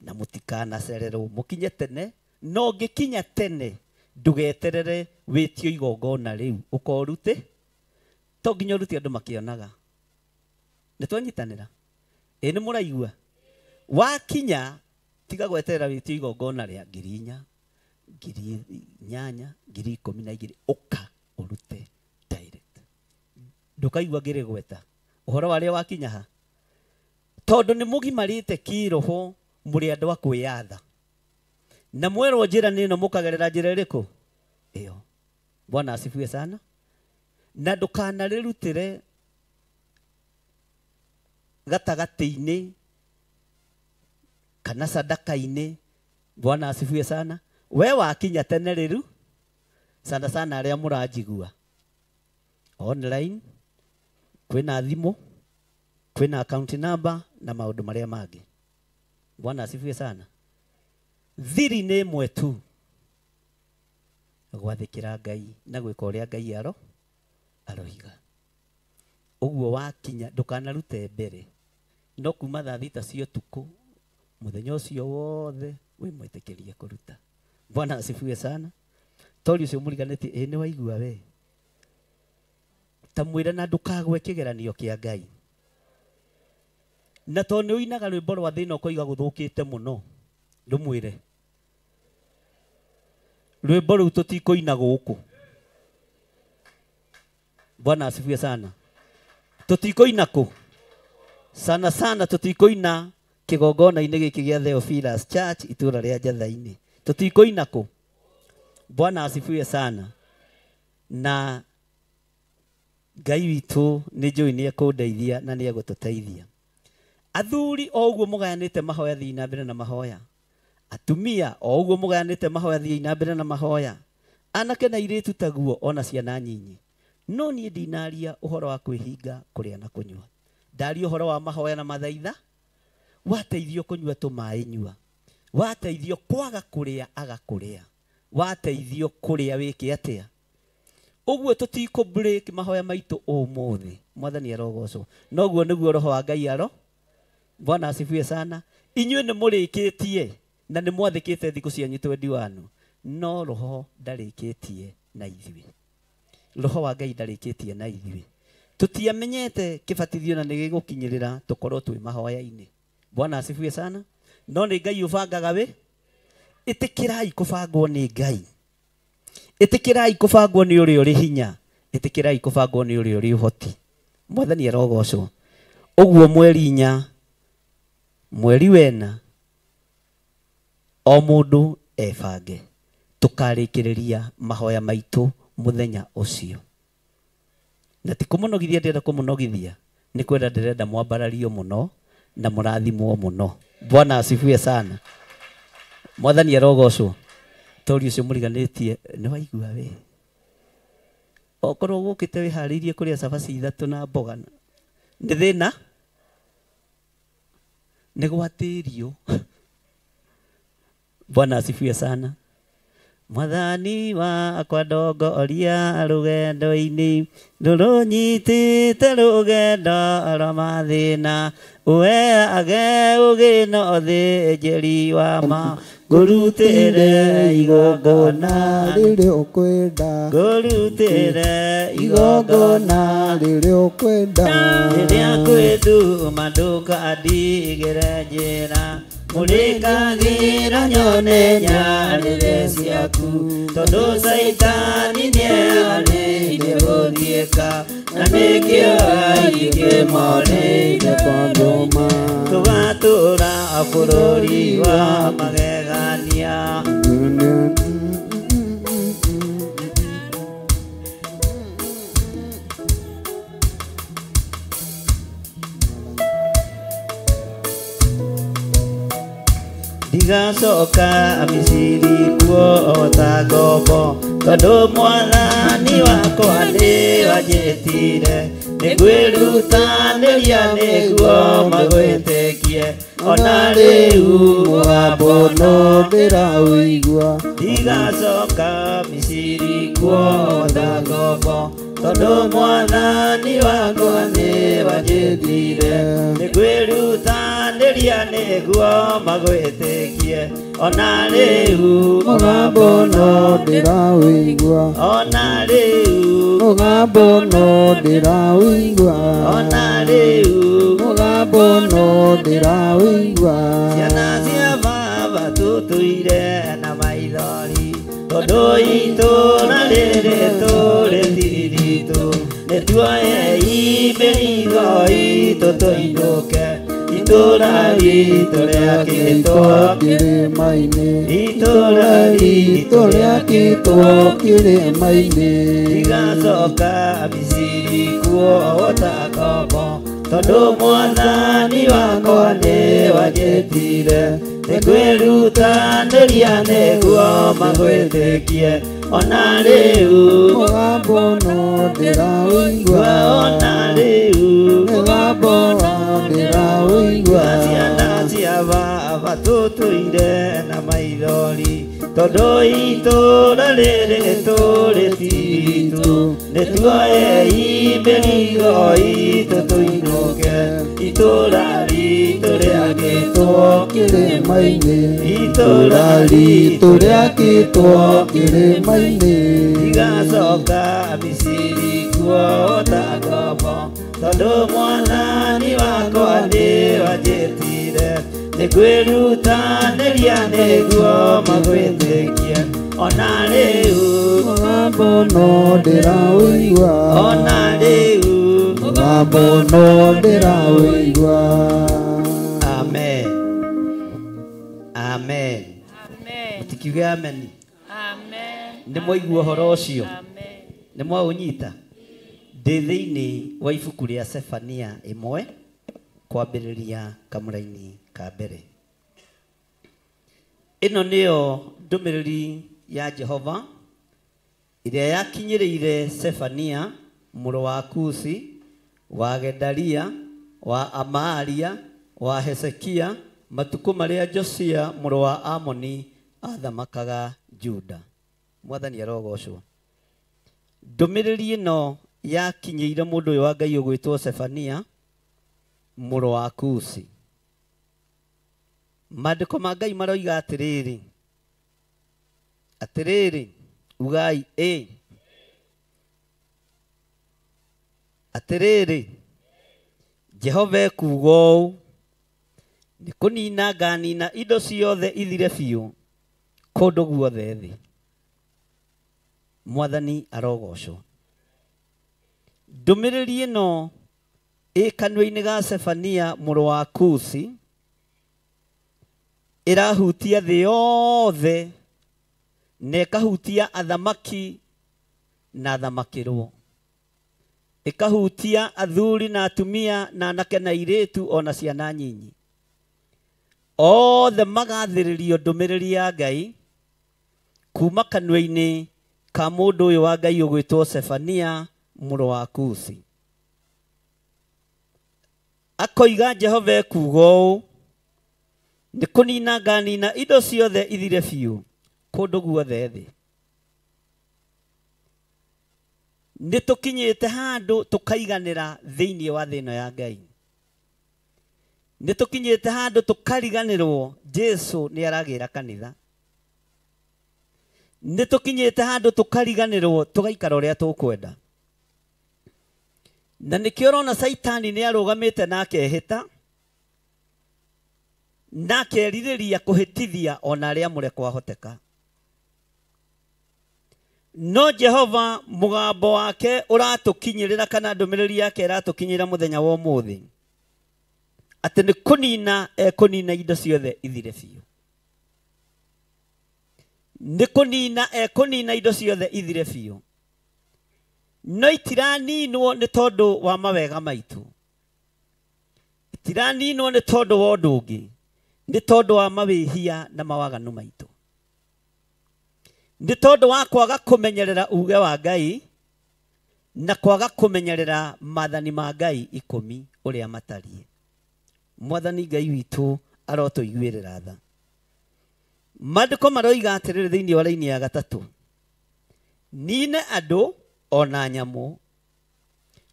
na mũtikanacererwo, mũkinye tene. No ũngĩkinya tene ndũgeterere wĩtio igongona rĩu ũkorute, to nginya ũrute andũ makĩonaga. Nĩ twanyitanĩra? Ĩ nĩ mũraigua? Wakinya tiga gweterera wĩtio igongona rĩa 4,000, 8,000, 12,000, ũka ũrute direct. Ndũkaigua ngĩrĩgweta ũhoro wa rĩa wakinya ha, tondũ nĩ mũgimarĩte kĩroho, mũrĩ andũ a kwĩyatha. Na mwerwo njĩra nĩ ĩno mũkagerera njĩra ĩrĩkũ? Ĩyo. Bwana asifiwe sana. Na ndũkanarĩrutĩre gatagatĩ-inĩ kana sadaka-inĩ. Bwana asifiwe sana. We wakinya tene rĩru, sana sana arĩa mũranjigua online, kwĩna thimũ, kwĩna account number na maũndũ marĩa mangĩ. Bwana asifiwe sana. Thiri nĩ ĩmwe tu, gwathĩkĩra Ngai na gwĩka ũrĩa Ngai aroiga. Ũguo wakinya ndũkanarute mbere, no kuma thaa 6 cia ũtukũ mũthenya ũcio wothe wĩ mwĩtĩkĩrie kũruta. Bwana asifiwe sana. Tori ũcio mũriganĩtie, ĩ nĩ waigua we, ta mwĩre na ndũkagwe kĩgeranio kĩa Ngai. Na tondũ nĩ ũinaga rwĩmbo rwa thĩna ũkoiga gũthũkĩte mũno, ndũmwĩre rwĩmbo rũu tũtikũina gũkũ. Bwana asifiwe sana. Tũtikũina kũ? Sana sana tũtikũina kĩgongona-inĩ gĩkĩ gĩa Theophilus Church itũra rĩa Njatha-inĩ. Tũtikũina kũ? Bwana asifiwe sana. Na Ngai witũ nĩ njũĩ nĩ ekũndeithia na nĩ egũtũteithia. Athuri o ũguo mũgayanĩte mahoya thiĩ na mbere na mahoya. Atumia o ũguo mũgayanĩte mahoya thiĩ na mbere na mahoya. Anake na airĩtu taguo ona ciana nyinyi. No niĩ ndinaria ũhoro wa kwĩhinga kũrĩa na kũnyua. Ndaria ũhoro wa mahoya na mathaitha. Wateithio kũnyua tũmaĩ nyua. Wateithio kwaga kũrĩa aga kũrĩa. Wateithio kũrĩa wĩke atĩa. Ũguo tũtikũ break mahoya maitũ ũmũthĩ. Mwathani arogocwo. Noguo nĩguo roho wa Ngai aro. Bwana asifiwe sana. Inyuĩ nĩ mũrĩkĩtie na nĩ mwathĩkĩte thikũ cianyu 21. No roho ndarĩkĩtie na ithuĩ. Roho wa Ngai ndarĩkĩtie na ithuĩ. Tũtiamenyete kĩbatithio na nĩ gĩgũkinyĩrĩra tũkorwo twĩ mahoya-inĩ. Bwana asifiwe sana. No nĩ Ngai ũbangaga wĩ. Ĩtĩkĩrai kũbangwo nĩ Ngai. Ĩtĩkĩrai kũbangwo nĩ ũrĩa ũrĩ hinya. Ĩtĩkĩrai kũbangwo nĩ ũrĩa ũrĩ ũhoti. Mwathani arogocwo. Ũguo mweri 4, mweri 4, o mũndũ ebange. Tũkarĩkĩrĩria mahoya maitũ mũthenya ũcio. Na ti kũmũnogithia ndĩrenda kũmũnogithia, nĩ kwenda ndĩrenda mwambarario mũno na mũrathimwo mũno. Bwana asifiwe sana. Mwathani arogocwo. Tori ũcio mũriganĩtie nĩ waigua we. Okorwo gũkĩte wĩharĩirie kũrĩa cabaci 3 na mboga nĩ thĩna, nĩ gwatĩrio. Bwana asifiwe sana. Mwathani wakwa ndongoria rũgendo-inĩ rũrũnyitĩte rũgendo rwa mathĩna ũheage ũgĩ na ũthĩnjĩri wa ma ngũrutĩre igongona rĩrĩa ũkwenda ngũrutĩre igongona rĩrĩa ũkwenda rĩrĩa kwĩnduma ndũkandigĩre njĩra mũrĩkagĩra nyone nyarĩrĩ ciaku tondũ Caitani nĩarĩire gũthiĩka na nĩkĩo aingĩ morĩire kwandũma tũgatũra bũrũri wa magegania. Ndigacoka Misiri kuo ta ngombo tondũ Mwathani wakwa nĩwanjĩtire nĩngwĩrutanĩria nĩguo magwĩtĩkie ona rĩu mũgambo no ndĩraũigua. Ndigacoka Misiri kuo ta ngombo tondũ Mwathani wakwa nĩwanjĩtire nĩngwĩrutanĩria nĩguo magwĩtĩkie ona rĩu mũgambo no ndĩraũigua ona rĩu mũgambo no ndĩraũigua ona rĩu mũgambo no ndĩraũigua. Ciana cia baba tũtũire na maithori tondũ itũũra rĩrĩ tũrĩ ti ritũ nĩtuoei mĩrigo itũ tũinũke itũũra ritũ rĩakĩtwo kĩrĩma-inĩ itũũra ritũ rĩakĩtwo kĩrĩma-inĩ. Ndigacoka Misiri kuo ta ngombo tondũ Mwathani wakwa nĩwanjĩtire nĩngwĩrutanĩria nĩguo magwĩtĩkie ona rĩu mũgambo no ndĩraũigua ona rĩu mũgambo no ndĩraũigua. Ciana cia baba tũtũire na maithori tondũ itũũra rĩrĩ tũrĩ ti ritũ nĩtuoei mĩrigo itũ tũinũke itũũra ritũ rĩakĩtwo kĩrĩma-inĩ itũũra ritũ rĩakĩtwo kĩrĩma-inĩ. Ndigacoka Misiri kuo ta ngombo tondũ Mwathani wakwa nĩwanjĩtire nĩngwĩrutanĩria nĩguo magwĩtĩkie ona rĩu mũgambo no ndĩraũigua ona rĩu mũgambo no ndĩraũigua. Amen. Amen. Mũtikiuge amen. Amen. Nĩ mwaigua ũhoro ũcio? Nĩ mwaũnyita? Ndĩ thĩinĩ wa ibuku rĩa Sefania 1 kwambĩrĩria kamũraini ka mbere. Ĩno nĩyo ndũmĩrĩri ya Jehova ĩrĩa yakinyĩrĩire Sefania mũrũ wa Kusi wa Gedalia wa Amaria wa Hezekia matukũ marĩa Josia mũrũ wa Amoni athamakaga Juda. Mwathani arogocwo. Ndũmĩrĩri ĩno yakinyĩire mũndũ ũyũ wa Ngai ũgwĩtwo Sefania mũrũ wa Kusi. Maandĩko ma Ngai maroiga atĩrĩrĩ atĩrĩrĩ ugai ĩ atĩrĩrĩ Jehova ekuuga ũũ nĩ kũnina nganina indo ciothe ithire biũ kũndũ guothe thĩ. Mwathani arogocwo. Ndũmĩrĩri ĩno ĩ kanua-inĩ ga Sefania mũrũ wa Kusi ĩrahutia thĩ yothe na ĩkahutia athamaki na athamakĩrwo, ĩkahutia athuri na atumia na anake na airĩtu ona ciana nyinyi. Othe magathĩrĩrio ndũmĩrĩri ya Ngai kuma kanua-inĩ ka mũndũ ũyũ wa Ngai ũgwĩtwo Sefania mũrũ wa Kusi. Akoiga Jehova ekuuga ũũ nĩ kũnina nganina indo ciothe ithire biũ kũndũ guothe thĩ. Nĩ tũkinyĩte handũ tũkaiganĩra thĩinĩ wa thĩ ĩno ya Ngai. Nĩ tũkinyĩte handũ tũkariganĩrwo Jesu nĩ aragĩra kanitha. Nĩ tũkinyĩte handũ tũkariganĩrwo tũgaikara ũrĩa tũkwenda. Na nĩkĩo ũrona Saitani nĩ arũgamĩte na akehĩta na akerirĩria kũhĩtithia ona arĩa amũre kwahoteka. No Jehova mũgambo wake ũratũkinyĩrĩra kana ndũmĩrĩri yake ĩratũkinyĩra mũthenya wa ũmũthĩ atĩ nĩ kũnina ekũnina indo ciothe ithire biũ. Nĩ kũnina ekũnina indo ciothe ithire biũ. No itiraninwo nĩ tondũ wa mawega maitũ. Itiraninwo nĩ tondũ wa ũndũ ũngĩ. Nĩ tondũ wa mawĩhia na mawaganu maitũ. Nĩ tondũ wa kwaga kũmenyerera uge wa Ngai na kwaga kũmenyerera maathani ma Ngai 10 ũrĩa matariĩ. Mwathani Ngai witũ arotũiguĩrĩra tha. Maandĩko maroiga atĩrĩrĩ thĩinĩ wa raini ya 3. Nine andũ ona nyamũ.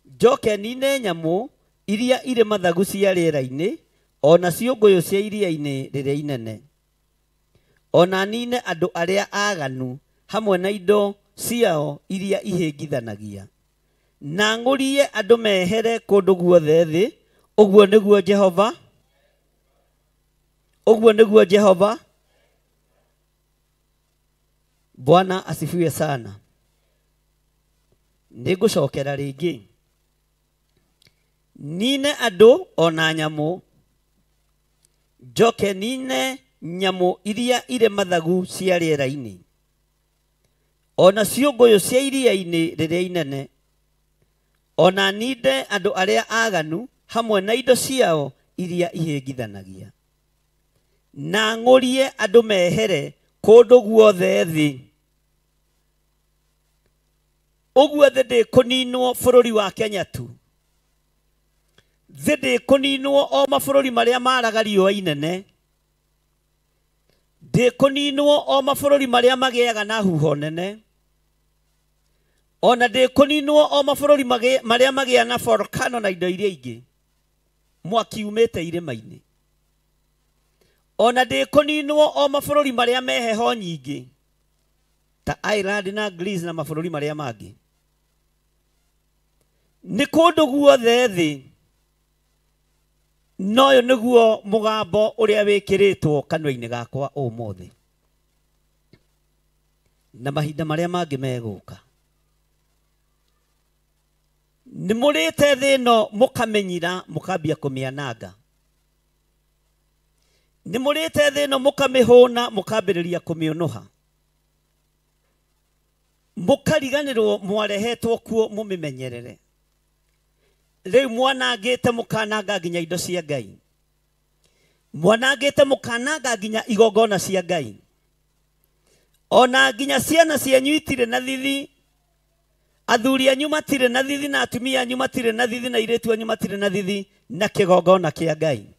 Njoke nine nyamũ iria irĩ mathagu cia rĩera-inĩ ona ciũngũyũ cia iria-inĩ rĩrĩa inene. Ona nine andũ arĩa aganu hamwe na indo ciao iria ihĩngithanagia. Na ng'ũrie andũ mehere kũndũ guothe thĩ. Ũguo nĩguo Jehova. Ũguo nĩguo Jehova. Bwana asifiwe sana. Nĩngũcokera rĩngĩ. Nine andũ ona nyamũ. Njoke nine nyamũ iria irĩ mathagu cia rĩera-inĩ ona ciũngũyũ cia iria-inĩ rĩrĩa inene. Ona ninde andũ arĩa aganu hamwe na indo ciao iria ihĩngithanagia. Na ng'ũrie andũ mehere kũndũ guothe thĩ. Ũguo thĩ ndĩkũninwo bũrũri wa Kenya tu. Thĩ ndĩkũninwo o mabũrũri marĩa maraga riũa inene. Ndĩkũninwo o mabũrũri marĩa magĩaga na huho nene. Ona ndĩkũninwo o mabũrũri marĩa magĩa na volcano na indo iria ingĩ. Mwaki umĩte irĩma-inĩ. Ona ndĩkũninwo o mabũrũri marĩa me heho nyingĩ ta Ireland na Greece na mabũrũri marĩa mangĩ. Nĩ kũndũ guothe thĩ. Noyo nĩguo mũgambo ũrĩa wĩkĩrĩtwo kanua-inĩ gakwa ũmũthĩ na mahinda marĩa mangĩ megũka. Nĩ mũrĩte thĩ ĩno mũkamenyira mũkambia kũmĩananga. Nĩ mũrĩte thĩ ĩno mũkamĩhũna mũkambĩrĩria kũmĩũnũha. Mũkariganĩrwo mwarehetwo kuo mũmĩmenyerere. Rĩu mwanangĩte mũkananga nginya indo cia Ngai. Mwanangĩte mũkananga nginya igongona cia Ngai. Ona nginya ciana cianyu itirĩ na thithi. Athuri anyu matirĩ na thithi na atumia anyu matirĩ na thithi na airĩtu anyu matirĩ na thithi na kĩgongona kĩa Ngai.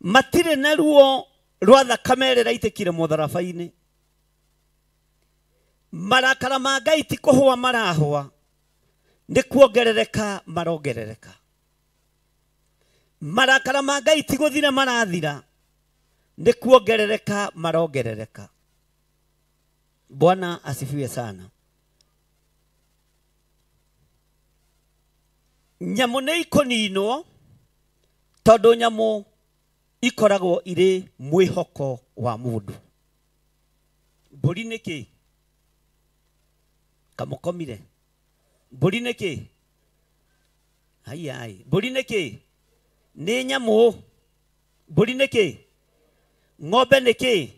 Matirĩ na ruo rwa thakame ĩrĩa ĩraitĩkire mũtharaba-inĩ. Marakara ma Ngai ti kũhũa marahũa, nĩ kuongerereka marongerereka. Marakara ma Ngai ti gũthira marathira, nĩ kuongerereka marongerereka. Bwana asifiwe sana. Nyamũ nĩ ikũninwo tondũ nyamũ ikoragwo irĩ mwĩhoko wa mũndũ. Mbũri nĩ kĩ? Kamũkomire. Mbũri nĩ kĩ? Haiai. Mbũri nĩ kĩ? Nĩ nyamũ. Mbũri nĩ kĩ? Ng'ombe nĩ kĩ?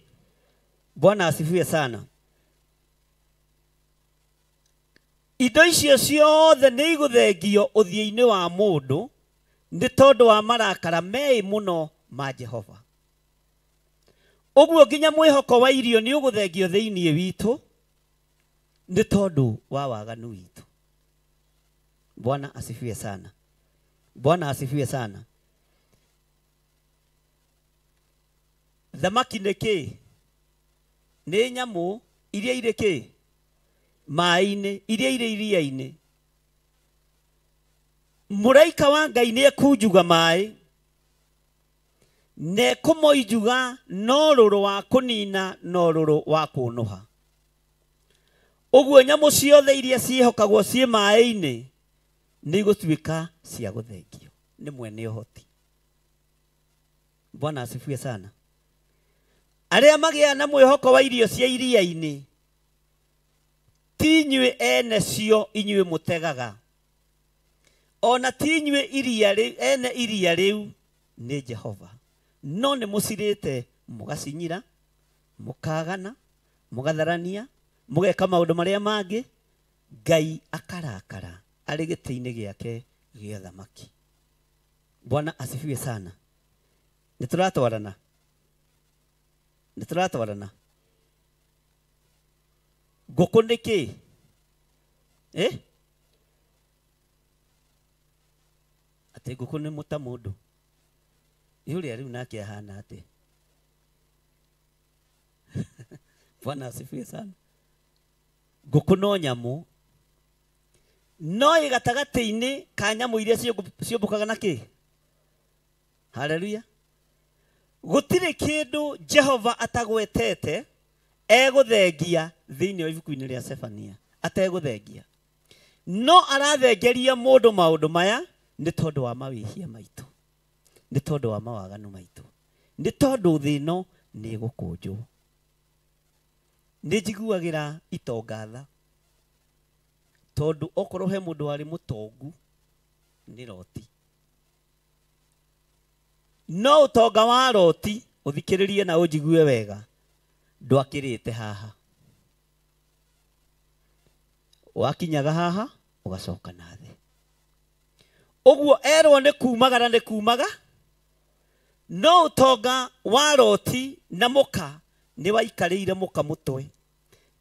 Bwana asifiwe sana. Indo icio ciothe nĩ igũthengio ũthiũ-inĩ wa mũndũ nĩ tondũ wa marakara meĩ mũno ma Jehova. Ũguo nginya mwĩhoko wa irio nĩ ũgũthengio thĩinĩ witũ nĩ tondũ wa waganu witũ. Bwana asifiwe sana. Bwana asifiwe sana. Thamaki nĩ kĩ? Nĩ nyamũ iria irĩ kĩ? maĩ-inĩ iria irĩ iria-inĩ mũraika wa Ngai nĩ ekunjuga maĩ na ekũmoinjuga no rũrũ wa kũnina no rũrũ wa kũnũha ũguo nyamũ ciothe iria ciĩhokagwo ciĩ maĩ-inĩ nĩ igũtuĩka cia gũthengio nĩ mwene ũhoti. Bwana asifiwe sana. Arĩa magĩa na mwĩhoko wa irio cia iria-inĩ ti inyuĩ ene cio inyuĩ mũtegaga ona ti inyuĩ iria ene iria rĩu nĩ Jehova no nĩ mũcirĩte mũgacinyira mũkagana mũgatharania mũgeka maũndũ marĩa mangĩ Ngai akarakara arĩ gĩtĩ-inĩ gĩake gĩa thamaki. Bwana asifiwe sana. Nĩ tũratwarana nĩ tũratwarana ngũkũ nĩ kĩ atĩ ngũkũ nĩ mũta mũndũ ũrĩa rĩu nake ahana atĩ. Bwana asifiwe sana. Ngũkũ no nyamũ no ĩ gatagatĩ-inĩ ka nyamũ iria ciũmbũkaga na kĩ. Haleluya. Gũtirĩ kĩndũ Jehova atagwetete egũthengia thĩinĩ wa ibuku-inĩ rĩa Sefania ategũthengia no arathengeria mũndũ maũndũ maya nĩ tondũ wa mawĩhia maitũ nĩ tondũ wa mawaganu maitũ nĩ tondũ thĩ ĩno nĩ ĩgũkũnjwo. Nĩ njiguagĩra itonga tha tondũ okorwo he mũndũ warĩ mũtongu nĩ Loti no ũtonga wa Loti ũthikĩrĩrie na ũnjigue wega ndwakĩrĩte haha wakinyaga haha ũgacoka na thĩ ũguo erwo nĩ kumagara nĩ kumaga no ũtonga wa Loti na mũka nĩ waikarĩire mũka mũtwe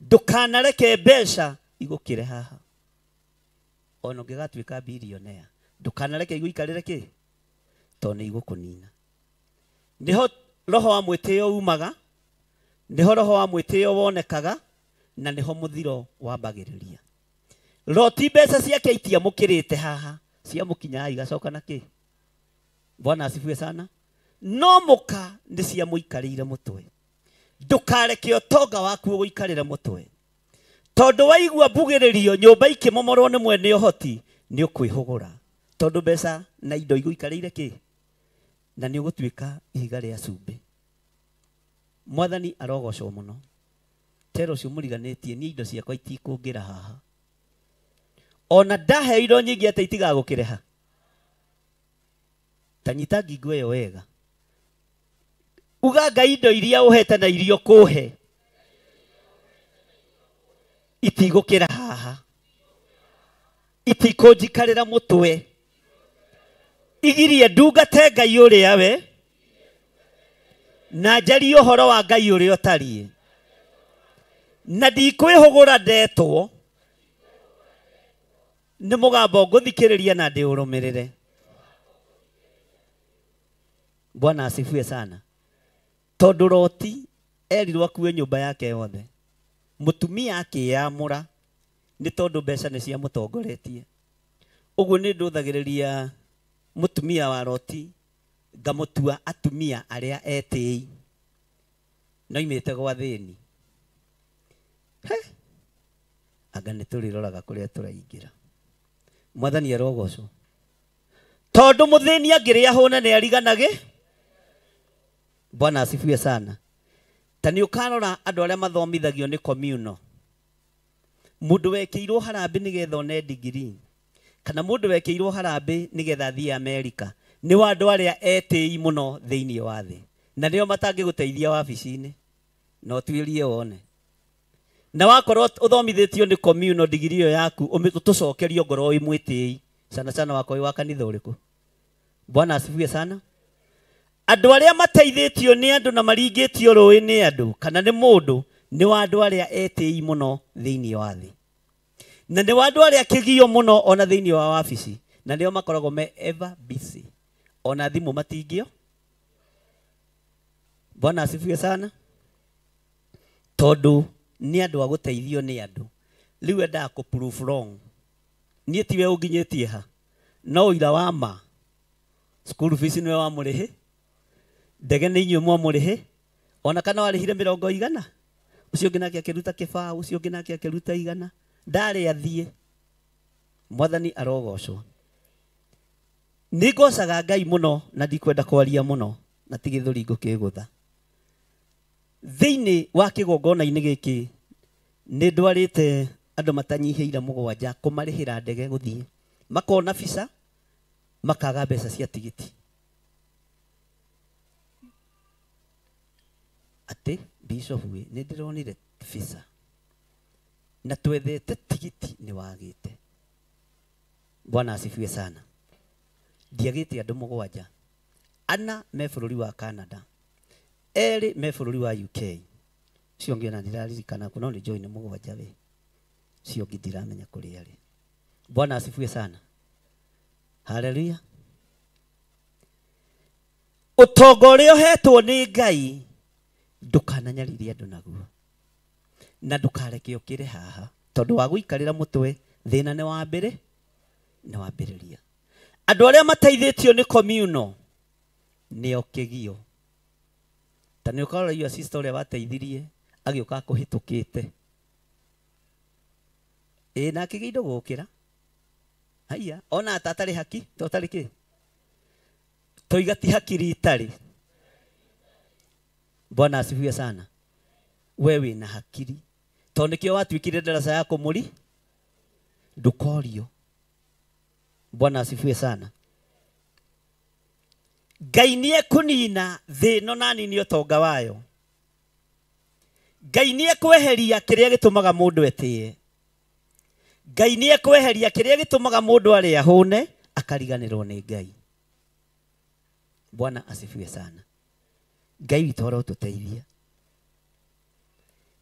ndũkanareke mbeca igũkĩre haha ona ũngĩgatuĩka bilionea ndũkanareke igũikarĩre kĩ tondũ nĩ igũkũnina. Nĩho roho wa mwĩtĩo umaga nĩho roho wa mwĩtĩo wonekaga na nĩho mũthiro wambagĩrĩria. Loti mbeca ciake itiamũkĩrĩte haha ciamũkinya igacoka na kĩ. Bwana asifiwe sana. No mũka nĩ ciamũikarĩire mũtwe. Ndũkareke ũtonga waku ũgũikarĩre mũtwe tondũ waigua mbugĩrĩrio nyũmba ikĩmomorwo nĩ mwene ũhoti nĩ ũkwĩhũgũra tondũ mbeca na indo igũikarĩire kĩ na nĩ ũgũtuĩka ihiga rĩa cumbĩ. Mwathani arogocwo mũno. Tero ũcio mũriganĩtie niĩ indo ciakwa itikũngĩra haha ona ndahe indo nyingĩ atĩ itigagũkĩreha ta nyita ngingo ĩyo wega uga Ngai indo iria ũhete na iria ũkũhe itigũkĩra haha itikũnjikarĩra mũtwe igirie ndungate Ngai ũrĩa we na njarie ũhoro wa Ngai ũrĩa ũtariĩ na ndikwĩhũgũra ndetwo nĩ mũgambo ngũthikĩrĩria na ndĩũrũmĩrĩre. Bwana asifiwe sana. Tondũ Loti erirwo akue nyũmba yake yothe mũtumia akĩyamũra nĩ tondũ mbeca nĩ ciamũtongoretie. Ũguo nĩ ndũthagĩrĩria mũtumia wa Loti ngamũtua atumia arĩa etĩi noimĩte gwa thĩni. Anga nĩ tũrĩroraga kũrĩa tũraingĩra. Mwathani arogocwo tondũ mũthĩni angĩrĩa hũne nĩ ariganage. Bwana asifiwe sana. Ta nĩ ũkarora andũ arĩa mathomithagio nĩ communal mũndũ wekĩirwo harambĩ nĩgetha one degree kana mũndũ wekĩirwo harambĩ nĩgetha athiĩ Amerika nĩ wa andũ arĩa etĩi mũno thĩinĩ wa thĩ na nĩo matangĩgũteithia wabici-inĩ no tuĩrie wone na wakorwo ũthomithĩtio nĩ communal degree ĩyo yaku ũtũcokerie ngoro wĩ mwĩtĩi sana sana wakorwo wa kanitha ũrĩkũ. Bwana asifiwe sana. Andũ arĩa mateithĩtio nĩ andũ na maringĩtio rũĩ nĩ andũ kana nĩ mũndũ nĩ wa andũ arĩa etĩi mũno thĩinĩ wa thĩ na nĩ wa andũ arĩa kĩgio mũno ona thĩinĩ wa wabici na nĩo makoragwo me ever busy ona thimũ matingĩo. Bwana asifiwe sana. Tondũ nĩ andũ a gũteithio nĩ andũ Rĩu endaga kũ prove wrong. Niĩ tiwe ũnginyĩtie ha. No ũira wa ma. School fees nĩwe wamũrĩhĩ. Ndege nĩ inyuĩ mwamũrĩhĩ. Ona kana warĩhire 100. Ũcio ũngĩ nake akĩruta kĩbaũ, ũcio ũngĩ nake akĩruta 100. Ndarĩ athiĩ. Mwathani arogocwo. Nĩngocaga Ngai mũno na ndikwenda kwaria mũno na ti gĩthũri ngũkĩgũtha. Thĩinĩ wa kĩgongona-inĩ gĩkĩ nĩ ndwarĩte andũ matanyihĩire 7 kũmarĩhĩra ndege gũthiĩ. Makona visa makaga mbeca cia tigiti. Atĩ Bishop we nĩ ndĩronire visa na twethete tigiti nĩ wagĩte. Bwana asifiwe sana. Ndiagĩte andũ 7. 4 me bũrũri wa Canada, 2 me bũrũri wa UK. Ũcio ũngĩ ona ndiraririkana kũ, no nĩ join 7 we. Ũcio ũngĩ ndiramenya kũrĩa arĩ. Bwana asifiwe sana. Haleluya. Ũtonga ũrĩa ũhetwo nĩ Ngai ndũkananyarire andũ naguo. Na ndũkareke ũkĩre haha tondũ wa gũikarĩra mũtwe thĩna nĩ wa mbere nĩ wambĩrĩria. Andũ arĩa mateithĩtio nĩ communal nĩo kĩgio. Ta nĩ ũkarora your sister ũrĩa wateithirie agĩũka akũhĩtũkĩte. Ĩ na akĩgĩa gũkĩra. Haiya, ona atarĩ haki, to tarĩ kĩ? Toiga ti hakiri itarĩ. Bwana asifiwe sana. We wĩna hakiri. Tondũ nĩkĩo watuĩkire darasa ya kũmũri ndũkorio. Bwana asifiwe sana. Ngai nĩ ekũnina thĩ ĩno na anine ũtonga wayo. Ngai nĩ ekweheria kĩrĩa gĩtũmaga mũndũ etĩe. Ngai nĩ ekweheria kĩrĩa gĩtũmaga mũndũ arĩa ahũne akariganĩrwo nĩ Ngai. Bwana asifiwe sana. Ngai witũ arotũteithia.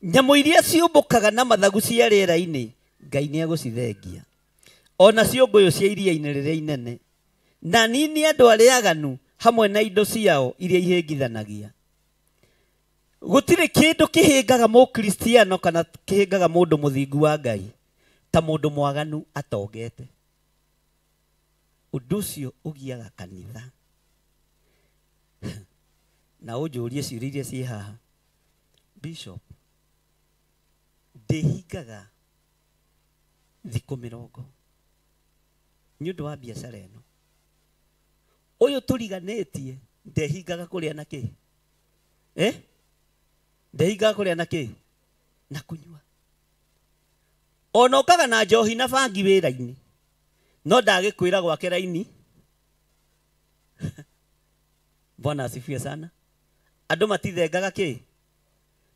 Nyamũ iria ciũmbũkaga na mathagu cia rĩera-inĩ Ngai nĩ egũcithengia. Ona ciũngũyũ cia iria-inĩ rĩrĩa inene. Na nini andũ arĩa aganu hamwe na indo ciao iria ihĩngithanagia. Gũtirĩ kĩndũ kĩhĩngaga mũkristiano kana kĩhĩngaga mũndũ mũthingu wa Ngai ta mũndũ mwaganu atongete. Ũndũ ũcio ũgiaga kanitha. Na ũnjũrie ciũria iria ciĩ haha. Bishop, ndĩhingaga thikũ 20 nĩ ũndũ wa biacara ĩno. Ũyũ tũriganĩtie ndehingaga kũrĩa na kĩ? Ndehingaga kũrĩa na kĩ? Na kũnyua. Ona ũkaga na njohi na bangi wĩra-inĩ. No ndagĩkwĩra gwake raini. Bwana asifiwe sana. Andũ matithengaga kĩ?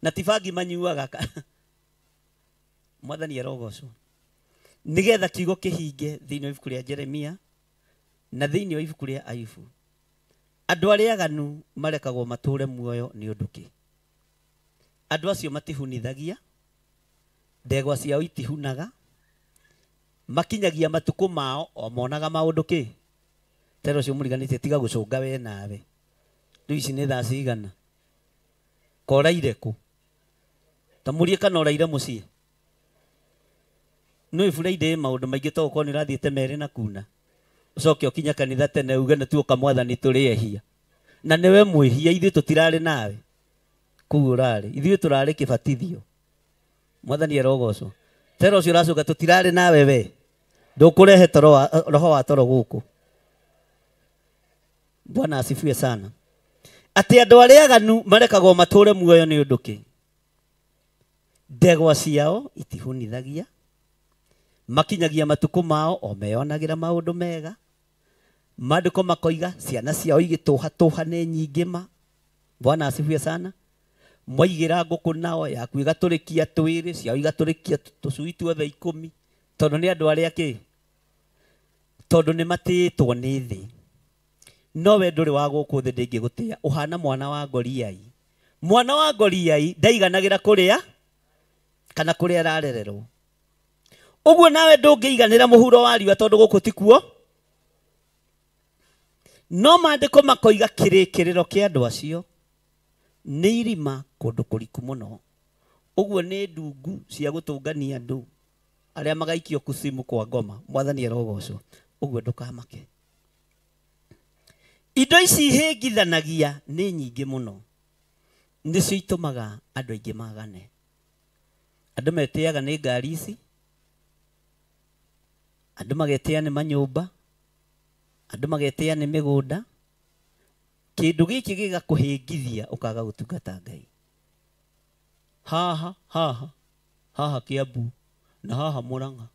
Na ti bangi manyuaga. Mwathani arogocwo. Nĩgetha kiugo kĩhinge thĩinĩ wa ibuku rĩa Jeremia na thĩinĩ wa ibuku rĩa Ayubu. Andũ arĩa aganu marekagwo matũre muoyo nĩ ũndũ kĩ? Andũ acio matihunithagia, ndegwa ciao itihunaga, makinyagia matukũ mao o monaga maũndũ kĩ? Tero ũcio mũriganĩtie tiga gũcũnga we nawe. Rĩu ici nĩ thaa cigana? Koraire kũ? Ta mũrie kana ũraire mũciĩ? No Friday maũndũ maingĩ to ũkorwo nĩ ũrathiĩte merĩ na kuna. Ũcoke ũkinya kanitha tene uge nĩ tuoka mwathani tũrĩ ehia. Na nĩwe mwĩhia, ithuĩ tũtirarĩ nawe. Kũu ũrarĩ, ithuĩ tũrarĩ kĩbatithio. Mwathani arogocwo. Tero ũcio ũracoka tũtirarĩ nawe we. Ndũkũrehe roho wa toro gũkũ. Bwana asifiwe sana. Atĩ andũ arĩa aganu marekagwo matũre muoyo nĩ ũndũ kĩ? Ndegwa ciao itihunithagia, makinyagia matukũ mao o meyonagĩra maũndũ mega. Maandĩko makoiga ciana ciao igĩtũhatũha nĩ nyingĩ ma. Bwana asifiwe sana. Mwaigĩra ngũkũ nao yaku ĩgatũrĩkia twĩrĩ, ciao igatũrĩkia tũcui tuothe 10. Tondũ nĩ andũ arĩa kĩ? Tondũ nĩ matĩĩtwo nĩ thĩ. No we ndũrĩ wa gũkũ thĩ ndĩngĩgũtĩa. Ũhana mwana wa Goliai. Mwana wa Goliai ndaiganagĩra kũrĩa kana kũrĩa ararererwo. Ũguo nawe ndũngĩiganĩra mũhuro wa riũa tondũ gũkũ ti kuo. No maandĩko makoiga kĩrĩkĩrĩro kĩa andũ acio nĩ irima kũndũ kũriku mũno. Ũguo nĩ ndungu cia gũtũngania andũ. Arĩa magaikio kusimu kwa ngoma. Mwathani arogocwo. Ũguo ndũkamake. Indo ici ihĩngithanagia nĩ nyingĩ mũno. Nĩcio itũmaga andũ aingĩ magane. Andũ metĩaga nĩ ngari ici, andũ magetĩa nĩ manyũmba, andũ magetĩa nĩ mĩgũnda. Kĩndũ gĩkĩ gĩgakũhĩngithia ũkaga gũtungata Ngai. Haha haha haha Kiambu na haha Murang'a.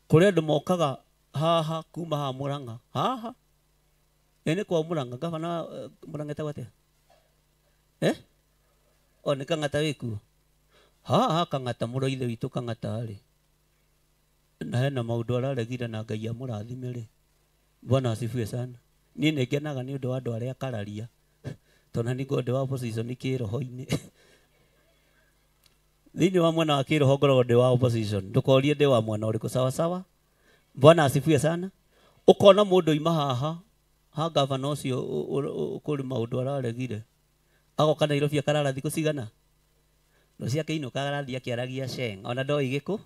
Kũrĩ andũ mokaga haha kuma haha Murang'a. Haha ene kwa Murang'a gavana Murang'a etagwo atĩa? Eh? O nĩ Kang'ata wĩkuo. Haha Kang'ata mũrũ ithe witũ Kang'ata rĩ, na hena maũndũ araregire na Ngai amũrathime rĩ. Bwana asifiwe sana. Niĩ nĩ ngenaga nĩ ũndũ wa andũ arĩa akararia, tondũ nĩ ngoragwo ndĩ wa opposition kĩroho-inĩ. Thĩinĩ wa mwena wa kĩroho ngoragwo ndĩ wa opposition. Ndũkorie ndĩ wa mwena ũrĩkũ, sawa sawa. Bwana asifiwe sana. Ũkona mũndũ oima haha ha gavana ũcio kũrĩ maũndũ araregire, agoka Nairobi akarara thikũ cigana, rũciũ akĩinũka arathiĩ akĩaragia Sheng, ona ndoĩ gĩkũ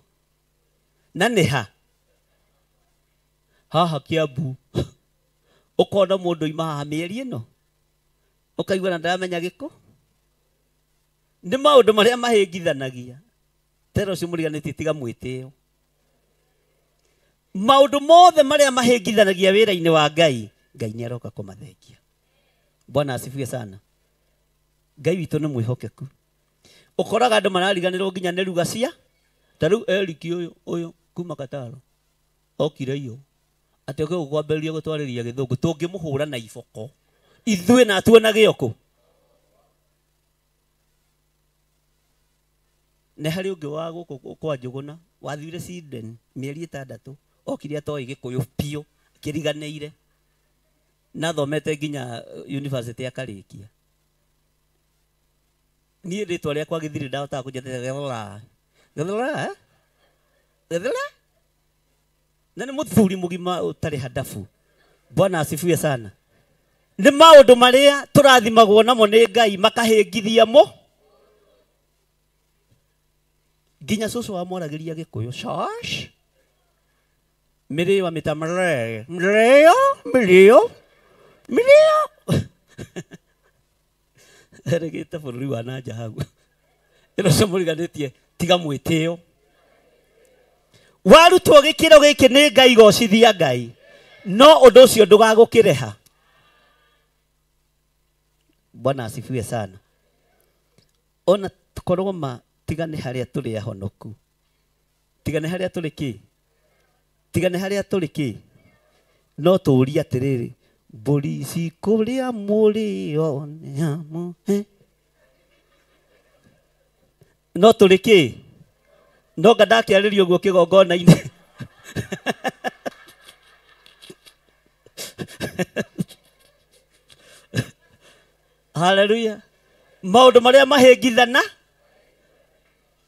na nĩ ha haha Kiambu. Ũkona mũndũ oima haha mĩeri ĩno ũkaigua na ndaramenya gĩkũ. Nĩ maũndũ marĩa mahĩngithanagia. Tera ũcio mũriganĩtie tiga mwĩtĩo. Maũndũ mothe marĩa mahĩngithanagia wĩra-inĩ wa Ngai, Ngai nĩ aroka kũmathengia. Bwana asifiwe sana. Ngai witũ nĩ mwĩhokeku. Ũkoraga andũ marariganĩrwo nginya nĩ ruga cia ta rĩu Eric ũyũ kuma Kataro okire iyo atĩ oke gũkwambĩrĩria gũtwarĩria gĩthũngũ, tũngĩmũhũra na iboko ithuĩ na tuonage ũkũ. Nĩ harĩ ũngĩ wa gũkũ kwa Njũgũna wathire Sweden mĩeri 6, okire atoĩ gĩkũyũ biũ akĩriganĩire, na thomete nginya university akarĩkia. Niĩ rĩtwa rĩakwa gĩthirĩ ndahotaga kũnjĩtĩra Gĩthũra. Gĩthũra, eh? Gĩthũra? Na nĩ mũthuri mũgima ũtarĩ handabu. Bwana asifiwe sana. Nĩ maũndũ marĩa tũrathimagwo namo nĩ Ngai makahĩngithia mo. Nginya cũcũ wamwaragĩria gĩkũyũ shosh. Mĩrĩo amĩta mree. Mrĩo, mĩrĩo, mĩrĩo. Erĩgĩte bũrũri wa nanja hau. Ĩno ũcio mũriganĩtie tiga mwĩtĩo. Warutwo gĩkĩro gĩkĩ nĩ Ngai, gocithia Ngai, no ũndũ ũcio ndũgagũkĩreha. Bwana asifiwe sana. Ona tukorwo ma tiga nĩ harĩa tũrĩ ahonoku, tiga nĩ harĩa tũrĩ kĩ, tiga nĩ harĩa tũrĩ kĩ, no tũũrie atĩrĩrĩ, mbũri ici kũrĩa mũrĩo nĩ amũhe. No tũrĩ kĩ, no nga ndakĩarĩria ũguo kĩgongona-inĩ. Haleluya. Maũndũ marĩa mahĩngithana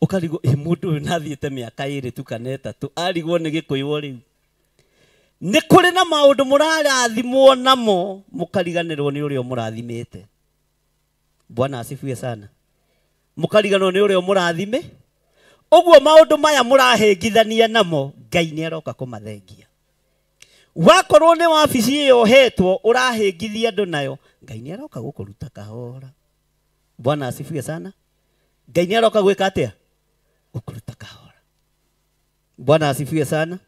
ũkarigwo ĩ mũndũ ũyũ nathiĩte mĩaka 2 tu kana 3 arigwo nĩ gĩkũyũ rĩu. Nĩ kũrĩ na maũndũ mũrarathimwo namo mũkariganĩrwo nĩ ũrĩa mũrathimĩte. Bwana asifiwe sana. Mũkariganĩrwo nĩ ũrĩa mũrathime. Ũguo maũndũ maya mũrahĩngithania namo Ngai nĩ aroka kũmathengia. Wakorwo nĩ wabici ĩyo ũhetwo ũrahĩngithia andũ nayo, Ngai nĩ aroka gũkũruta kahora. Bwana asifiwe sana. Ngai nĩ aroka gwĩka atĩa? Gũkũruta kahora. Bwana asifiwe sana.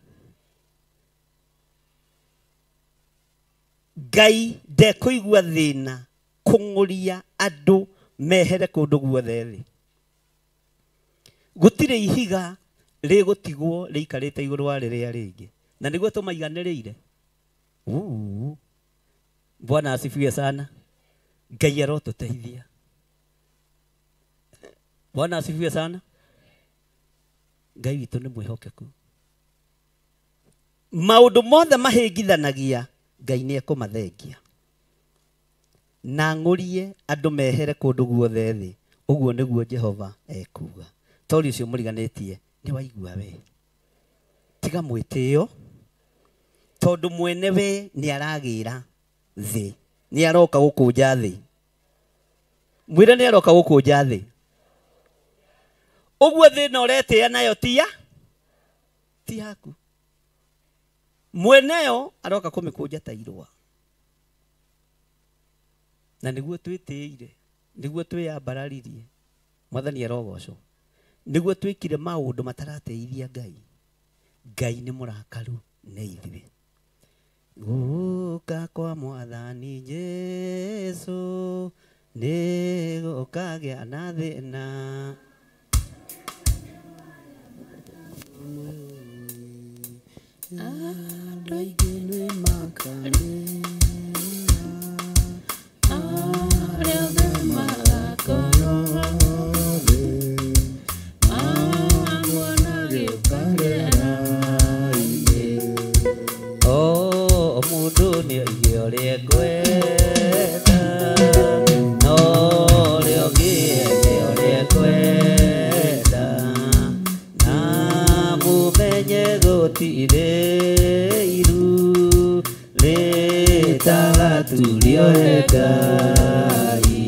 Ngai ndekũigua thĩna kũng'ũria andũ mehere kũndũ guothe thĩ. Gũtirĩ ihiga rĩgũtigwo rĩikarĩte igũrũ wa rĩrĩa rĩngĩ, na nĩguo tũmaiganĩrĩire. Bwana asifiwe sana. Ngai arotũteithia. Bwana asifiwe sana. Ngai witũ nĩ mwĩhokeku. Maũndũ mothe mahĩngithanagia Ngai nĩ ekũmathengia na ng'ũrie andũ mehere kũndũ guothe thĩ. Ũguo nĩguo Jehova ekuuga. Tori ũcio mũriganĩtie nĩ waigua we, tiga mwĩtĩo, tondũ mwene we nĩ aragĩra thĩ, nĩ aroka gũkũnja thĩ. Mwĩre nĩ aroka gũkũnja thĩ. Ũguo thĩna ũretĩa nayo tia Ti yaku. Mweneo aroka kũmĩkũnja ta irũa. Na nĩguo twĩtĩire, nĩguo twĩyambararirie. Mwathani arogocwo. Nĩguo twĩkire maũndũ matarateithia Ngai. Ngai nĩ mũrakaru nĩ ithuĩ. Gũka kwa Mwathani Jesu nĩ gũkagĩa na thĩna. Andũ aingĩ nĩ makarĩra, arĩa othe magakorwo thĩ, mamuona agĩũka rĩera-inĩ. O mũndũ nĩoige ũrĩa ekwenda, no ũrĩa ũngĩ eke ũrĩa ekwenda, na mũmenye gũtirĩ iru rĩtagaturio nĩ Ngai.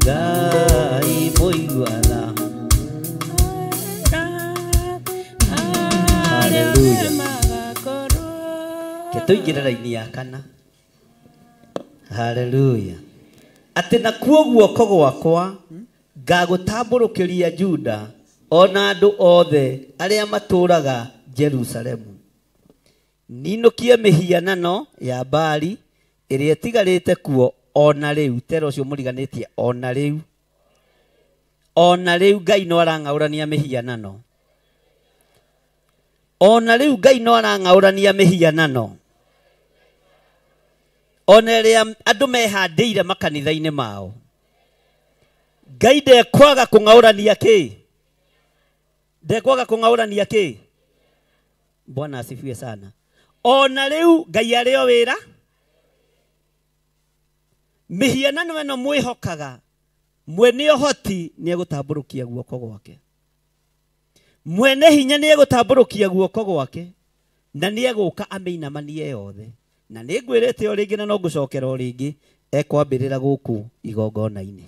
Ngai mũiguana. Hallelujah. Tũingĩre raini ya kana. Hallelujah. Atĩ nakuo guoko gwakwa ngagũtambũrũkĩria Juda ona andũ othe arĩa matũũraga Jerusalemu. Ninũkie mĩhianano ya Baali ĩrĩa ĩtigarĩte kuo ona rĩu. Tera ũcio mũriganĩtie ona rĩu. Ona rĩu Ngai no arang'aũrania mĩhianano. Ona rĩu Ngai no arang'aũrania mĩhianano. Ona ĩrĩa andũ mehandĩire makanitha-inĩ mao. Ngai ndekwaga kũng'aũrania kĩ? Ndekwaga kũng'aũrania kĩ? Bwana asifiwe sana. Ona rĩu Ngai arĩ o wĩra. Mĩhianano ĩno mwĩhokaga, mwene ũhoti nĩegũtambũrũkia guoko gwake. Mwene hinya nĩegũtambũrũkia guoko gwake, na nĩegũka amĩinamanie yothe. Na nĩngwĩrĩte o rĩngĩ na no ngũcokera o rĩngĩ, ekwambĩrĩra gũkũ igongona-inĩ.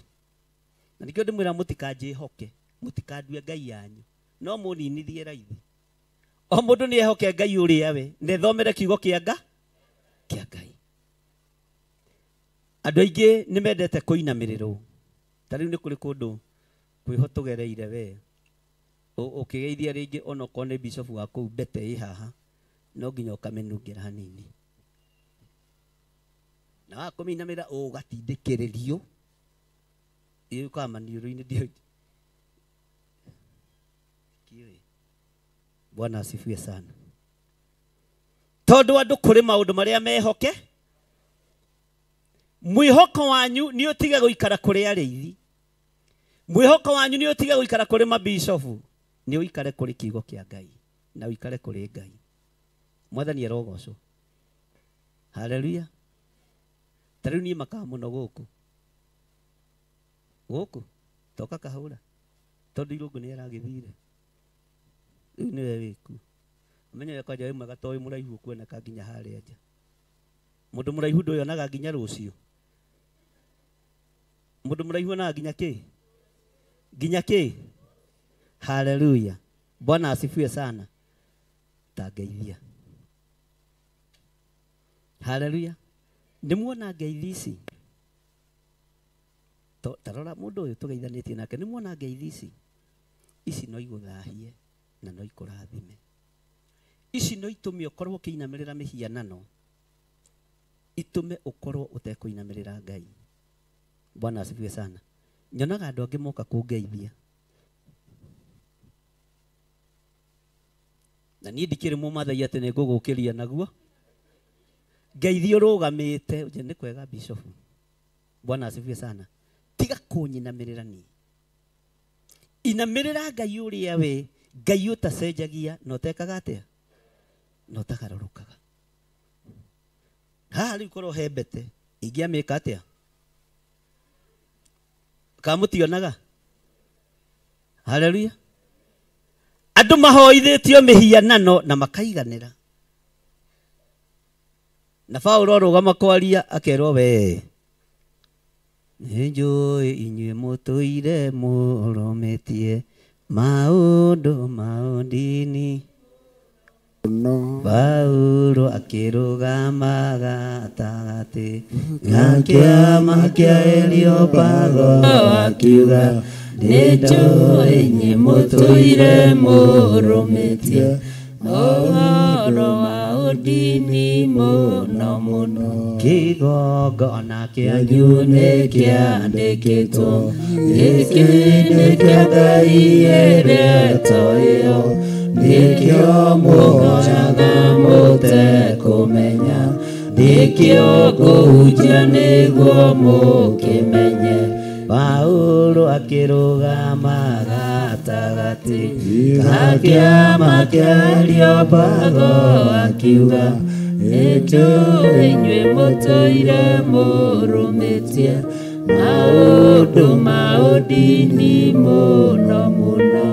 Na nĩkĩo ndĩmwĩra mũtikanjĩhoke, mũtikandue Ngai yanyu, no mũninithie raithi. O mũndũ nĩehoke Ngai ũrĩa we, na ethomere kiugo kĩa Ngai. Andũ aingĩ nĩmendete kũinamĩrĩrwo. Ta rĩu nĩ kũrĩ kũndũ kwĩho tũgereire we. Ũkĩgeithia rĩngĩ onokorwo nĩ bishop wa kũu Mbete ĩ haha, no nginya ũkamĩnungĩra hanini. Na wakũmĩinamĩrĩra ũgatindĩkĩrĩrio. Ĩũkaga maniũrũ-inĩ ndiũĩ. Bwana asifiwe sana. Tondũ andũ kũrĩ maũndũ marĩa mehoke, mwĩhoko wanyu nĩ ũtige gũikara kũrĩ arĩithi. Mwĩhoko wanyu nĩ ũtige gũikara kũrĩ mabishofu, nĩ ũikare kũrĩ kiugo kĩa Ngai na ũikare kũrĩ Ngai. Mwathani arogocwo. Hallelujah. Ta rĩu niĩ makaga mũno gũkũ. Gũkũ toka kahũra tondũ Irũngũ nĩ aragĩthire. Rĩu nĩwe wĩku. Ũmenye kwanja wĩ mwega to wĩ mũraihu ũkuoneka nginya harĩa nja. Mũndũ mũraihu ndũyonaga nginya rũciũ. Mũndũ mũraihu onaga nginya kĩ? Nginya kĩ? Hallelujah. Bwana asifiwe sana. Ta ngeithia. Hallelujah. Nĩmuona ngeithi ici? Ta rora mũndũ ũyũ tũgeithanĩtie nake, nĩmuona ngeithi ici? Ici no igũthahie na no ikũrathime. Ici no itũme ũkorwo ũkĩinamĩrĩra mĩhianano, itũme ũkorwo ũtekũinamĩrĩra Ngai. Bwana asifiwe sana. Nyonaga andũ angĩ moka kũngeithia, na niĩ ndikĩrĩ mũmathai atĩ nĩngũgũkĩria naguo. Ngeithia ũrũgamĩte, nje nĩ kwega bishop. Bwana asifiwe sana. Tiga kũnyinamĩrĩra niĩ. Inamĩrĩra Ngai ũrĩa we, Ngai ũtacenjagia na ũtekaga atĩa? Na ũtagarũrũkaga. Haha rĩu korwo he mbete, ingĩamĩka atĩa? Kana mũtionaga? Hallelujah. Andũ mahoithĩtio mĩhianano na makaiganĩra. Na Paũlũ arũgama kwaria akerwo we, nĩnjũĩ inyuĩ mũtũire mũrũmĩtie maũndũ ma ndini. Paulo akĩrũgama gatagatĩ ga kĩama kĩa Areopago akiuga nĩnjũĩ inyuĩ mũtũire mũrũmĩtie ũhoro wa ũndini mũno mũno kĩgongona kĩanyu nĩkĩandĩkĩtwo gĩkĩ nĩ kĩa Ngai ĩrĩa ĩtoĩyo nĩkĩo mũhoyaga mũtekũmenya nĩkĩo ngũhunjia nĩguo mũkĩmenye Paulo akĩrũgama gatagatĩ ga kĩama kĩa Areopago akiuga nĩnjũĩ inyuĩ mũtũire mũrũmĩtie maũndũ ma ũndini mũno mũno.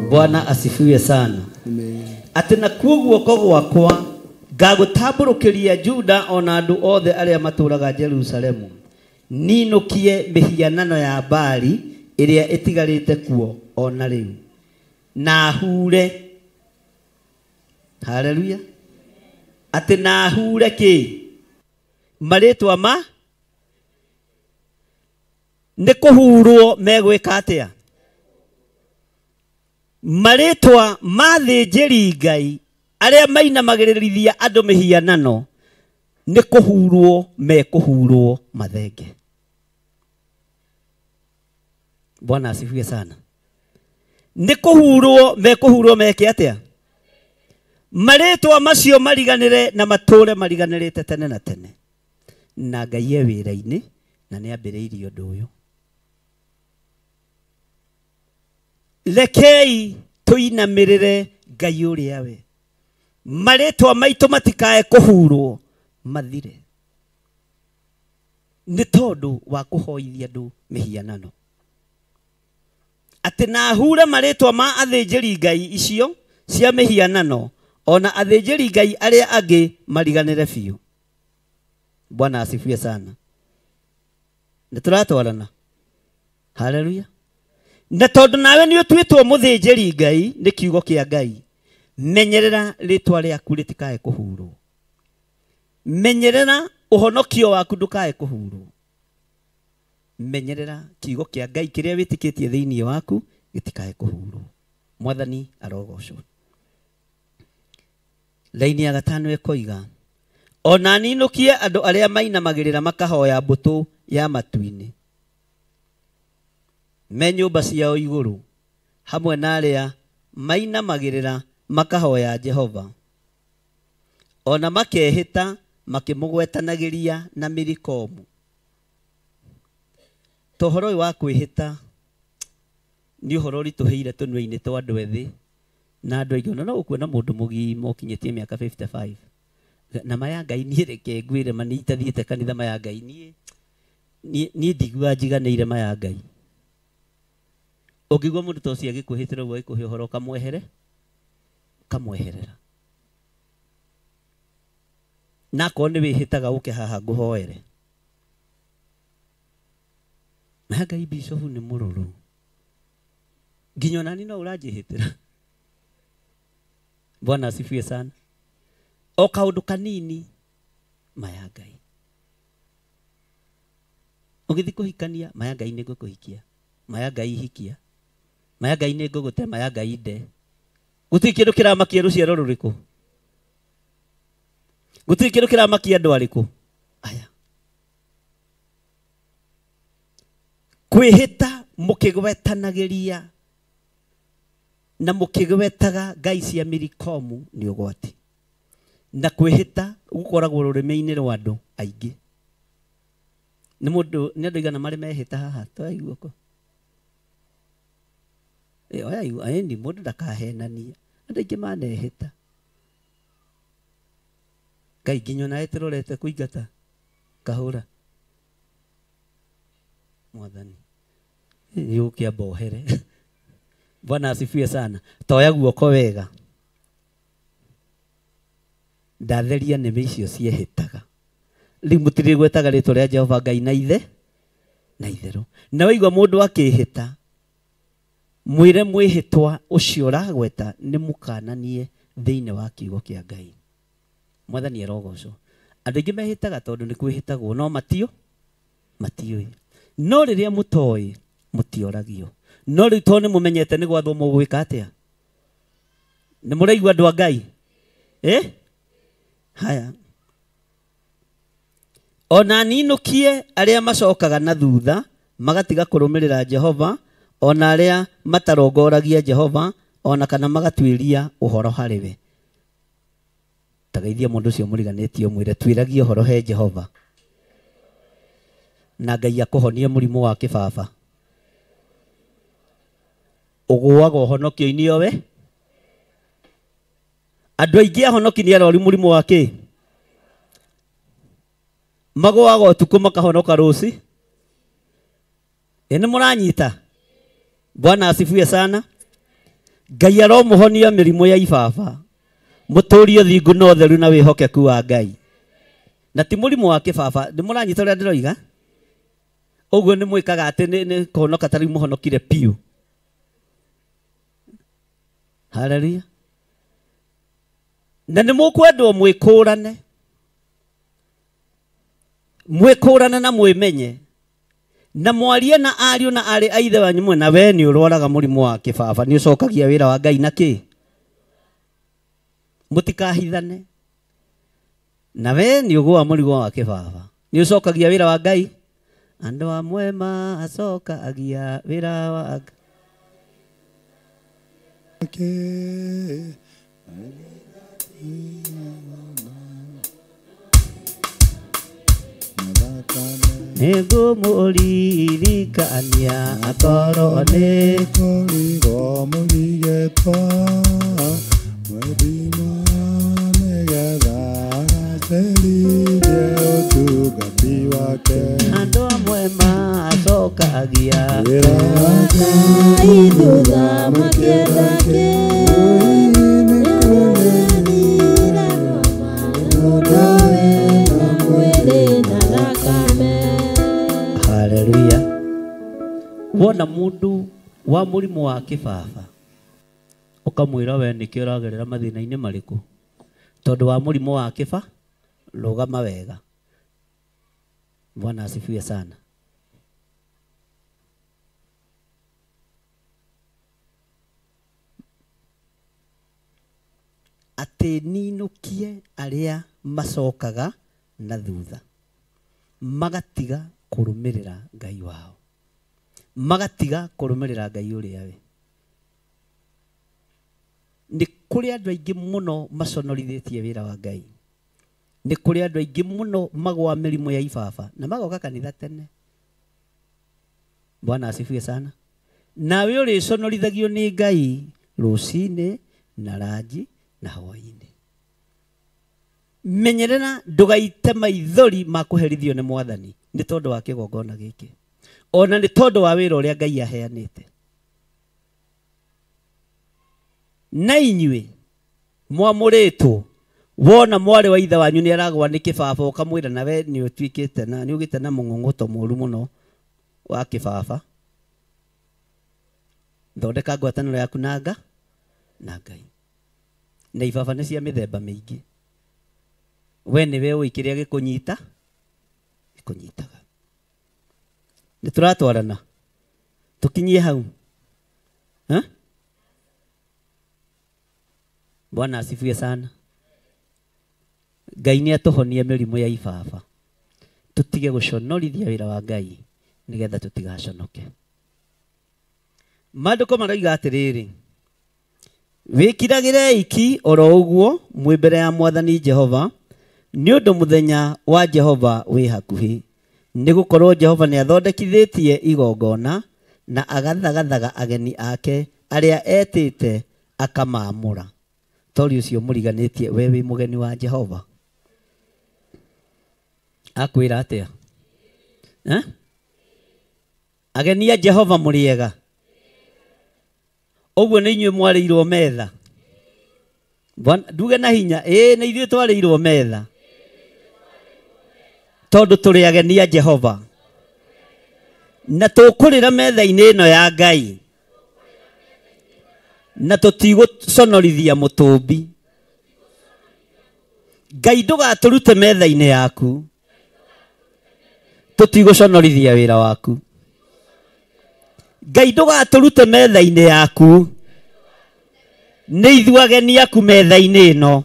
Bwana asifiwe sana. Atĩ nakuo guoko gwakwa ngagũtambũrũkĩria Juda ona andũ othe arĩa matũũraga Jerusalemu ninũkie mĩhianano ya Baali ĩrĩa ĩtigarĩte kuo ona rĩu na hure. Haleluya. Atĩ na hure kĩ marĩtwa ma nĩ kũhurwo megwĩka atĩa marĩtwa ma thĩnjĩri Ngai arĩa mainamagĩrĩria andũ mĩhianano nĩ kũhurwo mekũhurwo mathenge. Bwana asifiwe sana. Nĩ kũhurwo mekũhurwo meke atĩa marĩtwa macio mariganĩre na matũre mariganĩrĩte tene na tene. Na Ngai e wĩra-inĩ na nĩ ambĩrĩirie ũndũ ũyũ. Rekei tũinamĩrĩre Ngai ũrĩa we marĩtwa maitũ matikae kũhurwo mathire nĩ tondũ wa kũhoithia andũ mĩhianano. Atĩ na hure marĩtwa ma athĩnjĩri Ngai icio cia mĩhianano ona athĩnjĩri Ngai arĩa angĩ mariganĩre biũ. Bwana asifiwe sana. Nĩ tũratwarana. Haleluya. Na tondũ nawe nĩ ũtuĩtwo mũthĩnjĩri Ngai nĩ kiugo kĩa Ngai, menyerera rĩtwa rĩaku rĩtikae kũhurwo. Menyerera ũhonokio waku ndũkae kũhurwo. Menyerera kiugo kĩa Ngai kĩrĩa wĩtĩkĩtie thĩinĩ waku gĩtikae kũhurwo. Mwathani arogocwo. Laini ya gatano ĩkoiga ona ninũkie andũ arĩa mainamagĩrĩra makahoya mbũtũ ya matu-inĩ me nyũmba ciao igũrũ hamwe na arĩa mainamagĩrĩra makahoya Jehova ona makehĩta makĩmũgwetanagĩria na Milikomu. To ũhoro ũyũ wa kwĩhĩta nĩ ũhoro ũritũhĩire tũnua-inĩ twa andũ ethĩ na andũ aingĩ. Ona no ũkuona mũndũ mũgima ũkinyĩtie mĩaka 55 na maya Ngai niĩ reke ngwĩre ma nĩ itathiĩte kanitha maya Ngai niĩ ndiguaga njiganĩire maya Ngai. Ũngĩigua mũndũ ta ũcio agĩkwĩhĩtĩra ũguo agĩkũhe ũhoro ũkamwehere ũkamweherera. Na akorwo nĩ wĩhĩtaga ũke haha ngũhoere. Na Ngai bishofu nĩ mũrũrũ nginya onani no ũranjĩhĩtĩra. Bwana asifiwe sana. O kaũndũ kanini maya Ngai. Ũgĩthiĩ kũhikania maya Ngai nĩ ngũkũhikia, maya Ngai hikia, maya Ngai nĩ ngũgũte, maya Ngai nde. Gũtirĩ kĩndũ kĩramakia rũciaro rũrĩkũ, gũtirĩ kĩndũ kĩramakia andũ arĩkũ. Aya kwĩhĩta mũkĩgwetanagĩria na mũkĩgwetaga ngai cia Milikomu nĩ ũgwati. Na kwĩhĩta gũkoragwo rũrĩmĩ-inĩ rwa andũ aingĩ. Nĩ mũndũ nĩ andũ aigana marĩ mehĩta haha twaigua ko oya igua ĩni mũndũ ndakahenanie andũ aingĩ manehĩta Ngai nginya onawe tũrorete kũingata kahũra Mwathani nĩ ũkĩamba ohere. Bwana asifiwe sana. Toya guoko wega ndatheria nĩmĩ icio ciehĩtaga. Rĩu mũtirĩgwetaga rĩtwa rĩa Jehova Ngai na ithe na itherũ. Na waigua mũndũ akĩhĩta mwĩre mwĩhĩtwa ũcio ũragweta nĩ mũkananie thĩinĩ wa kiugo kĩa Ngai. Mwathani arogocwo. Andũ aingĩ mehĩtaga tondũ nĩ kwĩhĩtagwo no matiũĩ. No rĩrĩa mũtoĩ mũtioragio. No rĩu tondũ nĩ mũmenyete nĩ gwathwo mũgwĩka atĩa? Nĩ mũraigua andũ a Ngai? Eh? Haya. Ona ninũkie arĩa macokaga na thutha magatiga kũrũmĩrĩra Jehova, ona arĩa matarongoragia Jehova, ona kana magatuĩria ũhoro harĩ we. Tagaithia mũndũ ũcio mũriganĩtie ũmwĩre tuĩragie ũhoro he Jehova. Na Ngai akũhonie mũrimũ wa kĩbaba. Ũgũaga ũhonokio-inĩ owe. Andũ aingĩ ahonoki nĩ arwaru mũrimũ wa kĩ? Magũaga ũtukũ makahonoka rũci. Ĩ nĩ mũranyita? Bwana asifiwe sana. Ngai aromũhonia mĩrimũ ya ibaba. Mũtũrie thingu na ũtheru na wĩhokeku wa Ngai. Na ti mũrimũ wa kĩbaba, nĩ mũranyita ũrĩa ndĩroiga? Ũguo nĩ mwĩkaga atĩ nĩ kũhonoka ta rĩu mũhonokire piũ. Haleluya. Na nĩ mũkwendwo mwĩkũrane. Mwĩkũrane na mwĩmenye. Na mwarie na ariũ na arĩ a ithe wanyu mwe na we nĩ ũrwaraga mũrimũ wa kĩbaba, nĩ ũcokagia wĩra wa Ngai na kĩ? Mũtikahithane. Na we nĩ ũgũa mũrigo wa kĩbaba, nĩ ũcokagia wĩra wa Ngai. Andũ amwe macokagia wĩra wa Ngai. Nĩngũmũririkania akorwo nĩ kũrigwo mũrigetwo mwendima nĩgetha agacĩrithie ũtungati wake. Andũ amwe macokagia wĩra wa Ngai thutha makĩenda kĩ? Haleluya. Wona mundu wa mũrimũ wa kĩbaba ũkamwĩra we nĩkĩo ũragerera mathĩna-inĩ marĩkũ, tondũ wa mũrimũ wa kĩba rũgama wega. Bwana asifiwe sana. Atĩ ninũkie arĩa macokaga na thutha magatiga kũrũmĩrĩra Ngai wao, magatiga kũrũmĩrĩra Ngai ũrĩa we. Nĩ kũrĩ andũ aingĩ mũno maconorithĩtie wĩra wa Ngai. Nĩ kũrĩ andũ aingĩ mũno magũa mĩrimũ ya ibaba na magoka kanitha tene. Bwana asifiwe sana. Nawe ũrĩconorithagio nĩ Ngai rũcinĩ na ranji na hwaĩ-inĩ. Menyerera ndũgaite maithori ma kũherithio nĩ Mwathani nĩ tondũ wa kĩgongona gĩkĩ, ona nĩ tondũ wa wĩra ũrĩa Ngai aheanĩte. Na inyuĩ mwamũrĩtwo, wona mwarĩ wa ithe wanyu nĩ aragwa nĩ kĩbaba ũkamwĩra nawe nĩ ũtuĩkĩte na nĩ ũgĩte na mũng'ũng'ũto mũru mũno wa kĩbaba, thondeka ngwatanĩro yaku na Ngai. Na ibaba nĩ cia mĩthemba mĩingĩ. We nĩwe ũĩ kĩrĩa gĩkũnyita gĩkũnyitaga. Nĩ tũratwarana tũkinyie hau. Bwana asifiwe sana. Ngai nĩ atũhonie mĩrimũ ya ibaba, tũtige gũconorithia wĩra wa Ngai nĩgetha tũtigaconoke. Maandĩko maroiga atĩrĩrĩ, wĩkiragĩrei ki oro ũguo mwĩ mbere ya Mwathani Jehova, nĩ ũndũ mũthenya wa Jehova wĩ hakuhĩ. Nĩ gũkorwo Jehova nĩ athondekithĩtie igongona na agathagathaga ageni ake arĩa etĩte akamaamũra. Tori ũcio mũriganĩtie we wĩ mũgeni wa Jehova. Akwĩra atĩa? Ageni a Jehova mũrĩega. Ũguo nĩ inyuĩ mwarĩirwo metha. Nduge na hinya, ĩĩ nĩ ithuĩ twarĩirwo metha. Tondũ tũrĩ ageni a Jehova. Na tũkũrĩra metha-inĩ ĩno ya Ngai. Na tũtigũconorithia mũtũmbi. Ngai ndũgatũrute metha-inĩ yaku tũtigũconorithia wĩra waku. Ngai ndũgatũrute metha-inĩ yaku nĩ ithuĩ ageni aku metha-inĩ ĩno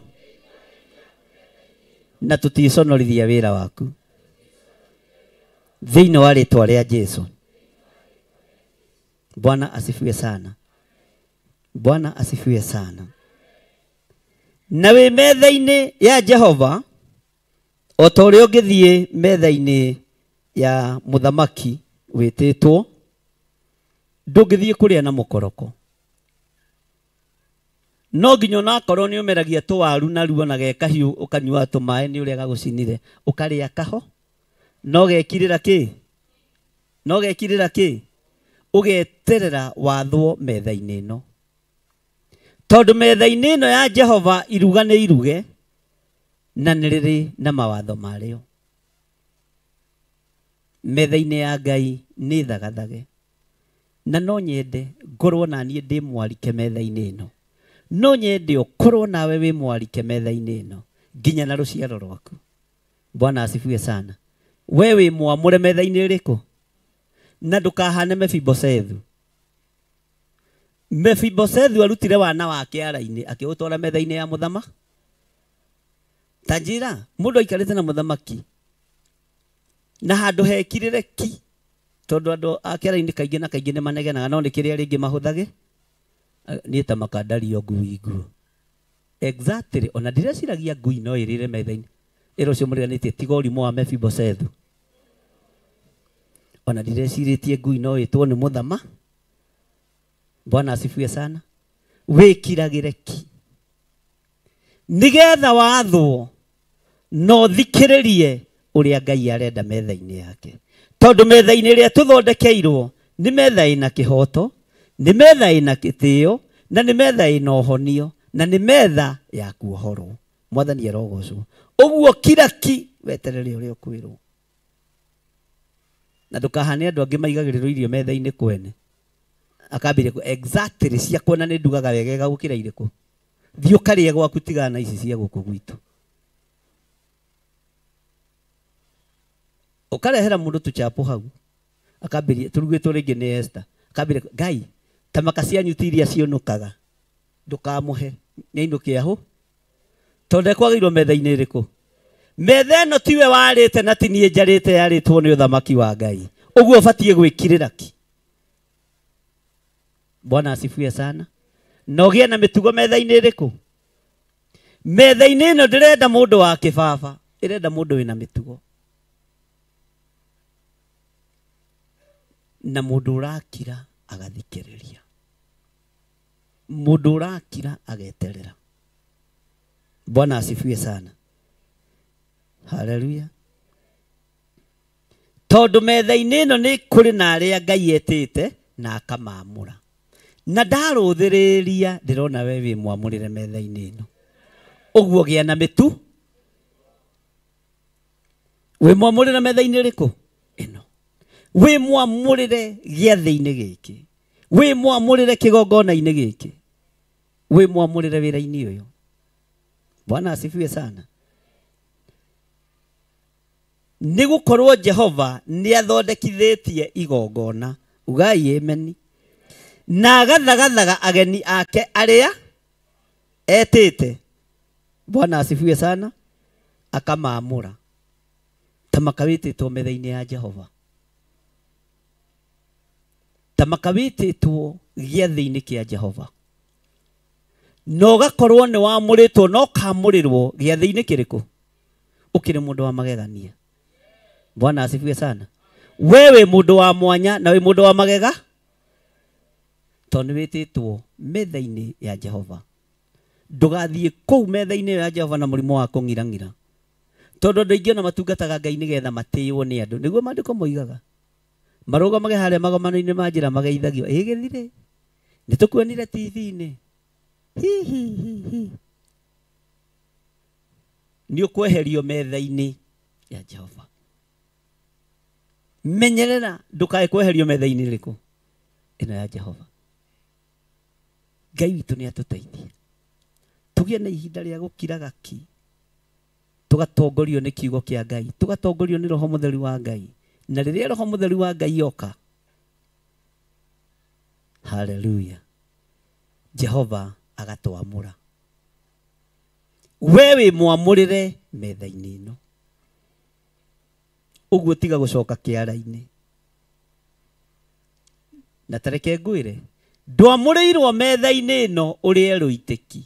na tũticonorithia wĩra waku thĩinĩ wa rĩtwa rĩa Jesu. Bwana asifiwe sana. Bwana asifiwe sana. Na wĩ metha-inĩ ya Jehova o ta ũrĩa ũngĩthiĩ metha-inĩ ya mũthamaki wĩtĩtwo, ndũngĩthiĩ kũrĩa na mũkoroko. No nginya onakorwo nĩ ũmeragia tũwaru naruo na ge kahiũ ũkanyua tũmaĩ nĩ ũrĩa gagũcinire ũkarĩa kaho no gekirĩra kĩ? No gekirĩra kĩ? Ũgeterera wathwo metha-inĩ ĩno. Tondũ metha-inĩ ĩno ya Jehova iruga nĩ iruge na nĩ rĩrĩ na mawatho marĩo. Metha-inĩ ya Ngai nĩ thagathage. Na no nyende ngorwo na niĩ ndĩ mwarike metha-inĩ ĩno. No nyende ũkorwo nawe wĩ mwarike metha-inĩ ĩno nginya na rũciaro rwaku. Bwana asifiwe sana. We wĩ mwamũre metha-inĩ ĩrĩkũ? Na ndũkahane Mefibosethu. Mefibosethu arutire wana wake ara-inĩ akĩũtwara metha-inĩ ya mũthamaki. Ta njĩra mũndũ aikarĩte na mũthamaki na handũ hekirĩre ki, tondũ andũ a kĩara-inĩ kaingĩ na kaingĩ nĩ manegenaga no nĩ kĩrĩa rĩngĩ mahũthage niĩ ta makandario ngui nguo. Exactly, ona ndĩreciragia ngui no ĩrĩre metha-inĩ. Ĩra ũcio mũriganĩtie tiga ũrimũ wa Mefibosethu. Ona ndĩrecirĩtie ngui no ĩtwo nĩ mũthama. Bwana asifiwe sana. Wĩkiragĩre ki nĩgetha wathwo no thikĩrĩrie ũrĩa Ngai arenda metha-inĩ yake. Tondũ metha-inĩ ĩrĩa tũthondekeirwo nĩ metha ĩna kĩhoto, nĩ metha ĩna gĩtĩo, na nĩ metha ĩna ũhonio, na nĩ metha ya kuohorwo. Mwathani arogocwo. Ũguo kira ki weterere ũrĩa ũkwĩrwo. Na ndũkahane andũ angĩ maigagĩrĩrwo irio metha-inĩ kwene. Akambĩrĩria exactly cia kuona nĩ ndugaga wegega gũkĩra irĩkũ. Thiĩ ũkarĩe gwaku tigana na ici cia gũkũ gwitũ. Ũkarehera mũndũ tũchapo hau akambĩrĩria tũrugĩtwo rĩngĩ nĩ Esther. Akambĩrĩria Ngai ta maka cianyu ti iria ciũnũkaga ndũkamũhe nĩ ainũke aho tondũ ekwagĩirwo metha-inĩ ĩrĩkũ. Metha ĩno tiwe warĩte na ti niĩ njarĩte yarĩtwo nĩ ũthamaki wa Ngai. Ũguo ũbatiĩ gwĩkirĩra ki. Bwana asifiwe sana. Na ũgĩe na mĩtugo metha-inĩ ĩrĩkũ? Metha-inĩ ĩno ndĩrenda mũndũ wa kĩbaba, ĩrenda mũndũ wĩna mĩtugo na mũndũ ũrakira agathikĩrĩria, mũndũ ũrakira ageterera. Bwana asifiwe sana. Haleluya. Tondũ metha-inĩ ĩno nĩ kũrĩ na arĩa Ngai etĩte na akamamũra. Na ndarũthĩrĩria ndĩrona we wĩ mwamũrĩre metha-inĩ ĩno. Ũguo gĩa na mĩtu. Wĩ mwamũrĩre metha-inĩ ĩrĩkũ? Ĩno. Wĩ mwamũrĩre gĩathĩ-inĩ gĩkĩ. Wĩ mwamũrĩre kĩgongona-inĩ gĩkĩ. Wĩ mwamũrĩre wĩra-inĩ ũyũ. Bwana asifiwe sana. Nĩ gũkorwo Jehova nĩ athondekithĩtie igongona. Ugai ameni. Na agathagathaga ageni ake arĩa etĩte. Bwana asifiwe sana. Akamamũra. Ta makawĩtĩtwo metha-inĩ ya Jehova. Ta makawĩtĩtwo gĩathĩ-inĩ kĩa Jehova. Na ũgakorwo nĩ wamũrĩtwo na ũkamũrĩrwo gĩathĩ-inĩ kĩrĩkũ? Ũkĩrĩ mũndũ wa magegania. Bwana asifiwe sana. We wĩ mũndũ wa mwanya na wĩ mũndũ wa magega tondũ nĩ wĩtĩtwo metha-inĩ ya Jehova. Ndũgathiĩ kũu metha-inĩ ya Jehova na mũrimũ wa kũng'irang'ira. Tondũ andũ aingĩ ona matungataga Ngai nĩgetha matĩĩo nĩ andũ. Nĩguo maandĩko moigaga. Marũgamage harĩa magomano-inĩ ma njĩra mageithagio. Ĩ gĩthire? Nĩ tũkuonire TV-inĩ. Hi hi hi hi. Nĩ ũkweherio metha-inĩ ya Jehova. Menyerera ndũkae kweherio metha-inĩ ĩrĩkũ? Ĩno ya Jehova. Ngai witũ nĩ atũteithie. Tũgĩe na ihinda rĩa gũkiraga ki. Tũgatongorio nĩ kiugo kĩa Ngai, tũgatongorio nĩ Roho Mũtheru wa Ngai. Na rĩrĩa Roho Mũtheru wa Ngai oka, haleluya, Jehova agatwamũra. We wĩ mwamũrĩre metha-inĩ ĩno. Ũguo tiga gũcoka kĩara-inĩ. Na tareke ngwĩre, ndwamũrĩirwo metha-inĩ ĩno ũrĩe rũitĩki.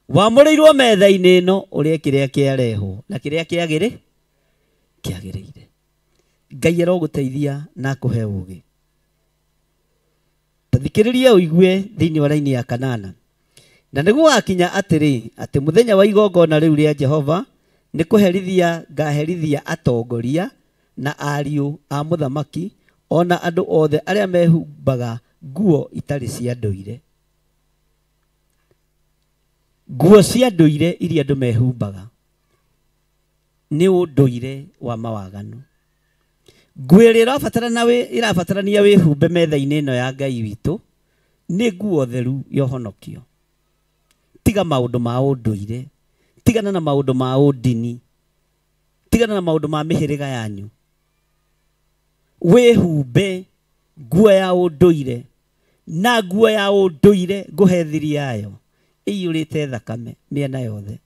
Wamũrĩirwo metha-inĩ ĩno ũrĩe kĩrĩa kĩarehwo na kĩrĩa kĩagĩrĩire. Ngai arogũteithia na akũhe ũũgĩ. Tathikĩrĩria ũigue thĩinĩ wa raini ya kanana. Na nĩguo wakinya atĩrĩ, atĩ mũthenya wa igongona rĩu rĩa Jehova nĩ kũherithia ngaherithia atongoria na ariũ a mũthamaki o na andũ othe arĩa mehumbaga nguo itarĩ cia ndũire. Nguo cia ndũire iria andũ mehumbaga nĩ ũndũire wa mawaganu. Nguo ĩrĩa ĩrabatarania wĩhumbe metha-inĩ ĩno ya Ngai witũ nĩ nguo theru ya ũhonokio. Tiga maũndũ ma ũndũire, tigana na maũndũ ma ũndini, tigana na maũndũ ma mĩhĩrĩga yanyu. Wĩhumbe nguo ya ũndũire, na nguo ya ũndũire ngũhe thiri yayo ĩiyũrĩte thakame mĩena yothe,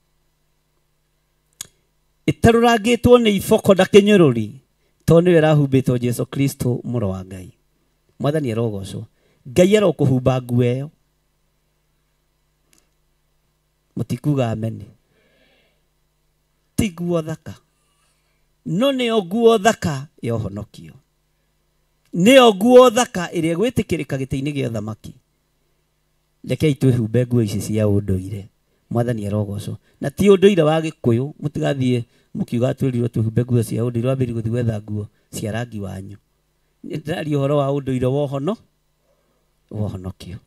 ĩtarũrangĩtwo nĩ iboko na kĩnyũrũri, tondũ nĩwe ĩrahumbĩtwo Jesu Kristo mũrũ wa Ngai. Mwathani arogocwo. Ngai arokũhumba nguo ĩyo. Mũtikuga ameni. Ti nguo thaka, no nĩyo nguo thaka ya ũhonokio. Nĩyo nguo thaka ĩrĩa ĩgwĩtĩkĩrĩka gĩtĩ-inĩ gĩa ũthamaki. Rekei twĩhumbe nguo ici cia ũndũire. Mwathani arogocwo. Na ti ũndũire wa Gĩkũyũ, mũtigathiĩ mũkiuga twĩrirwo twĩhumbe nguo cia ũndũire, wambĩrĩrie gũthiĩ gwetha nguo cia rangi wanyu. Ndĩraria ũhoro wa ũndũire wa ũhonokio.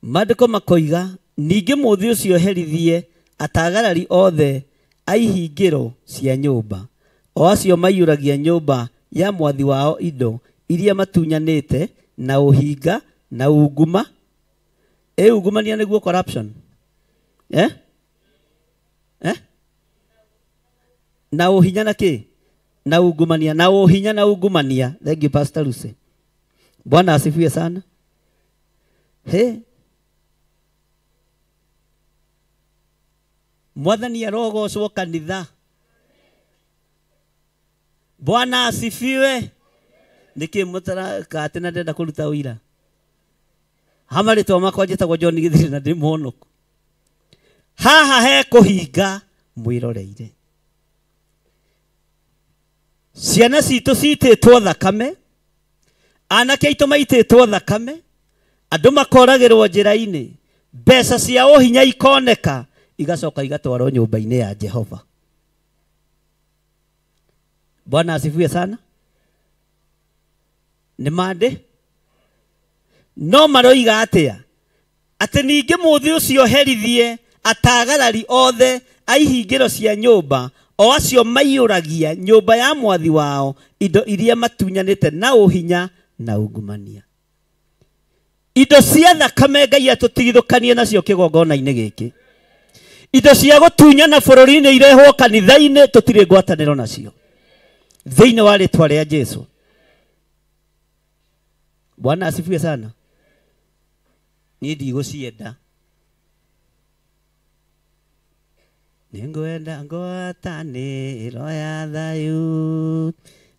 Maandĩko makoiga ningĩ mũthĩ ũcio herithie atagarari othe a ihingĩro cia nyũmba, o acio maiyũragia nyũmba ya mwathi wao indo iria matunyanĩte na ũhinga na unguma. Ĩ ungumania nĩguo corruption. Eh? Eh? Na ũhinya na kĩ? Na ungumania, na ũhinya na ungumania. Thank you Pastor Lucy. Bwana asifiwe sana. He. Mwathani arogocwo kanitha. Bwana asifiwe. Nĩkĩ mũtaraka atĩ na ndenda kũruta ũira? Ha marĩtwa makwa njĩtagwo John Githiri na ndĩ mũhonoku. Haha he kũhinga mwĩroreire. Ciana citũ citĩtwo thakame, anake aitũ maitĩtwo thakame, andũ makoragĩrwo njĩra-inĩ, mbeca cia ũhinya ikoneka, igacoka igatwarwo nyũmba-inĩ ya Jehova. Bwana asifiwe sana. Nĩ mandĩ no maroiga atĩa? Atĩ ningĩ mũthĩ ũcio herithie atagarari othe a ihingĩro cia nyũmba, o acio maiyũragia nyũmba ya mwathi wao indo iria matunyanĩte na ũhinya na ungumania. Indo cia thakame Ngai atũtigithũkanie nacio kĩgongona-inĩ gĩkĩ. Indo cia gũtunyana bũrũri-inĩ irehwo kanitha-inĩ tũtirĩ ngwatanĩro nacio thĩinĩ wa rĩtwa rĩa Jesu. Bwana asifiwe sana. Niĩ ndigũcienda. Nĩngwenda ngwatanĩro ya thayũ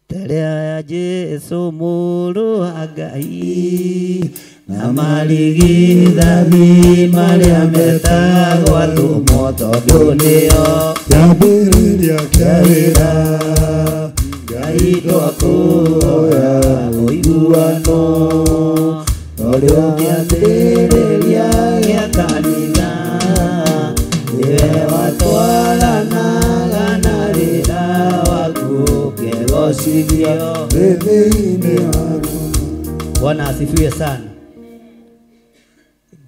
ta ya Jesu mũrũ wa Ngai, na marigithathi marĩa metagwo atũmwo tondũ nĩo kĩambĩrĩria kĩa wĩra. Ngai twakũhoya ũiguano tondũ kĩambĩrĩria gĩa kanitha nĩwe watwaranaga na wĩra waku ũkĩgocithio thĩinĩ waku. Bwana asifiwe sana.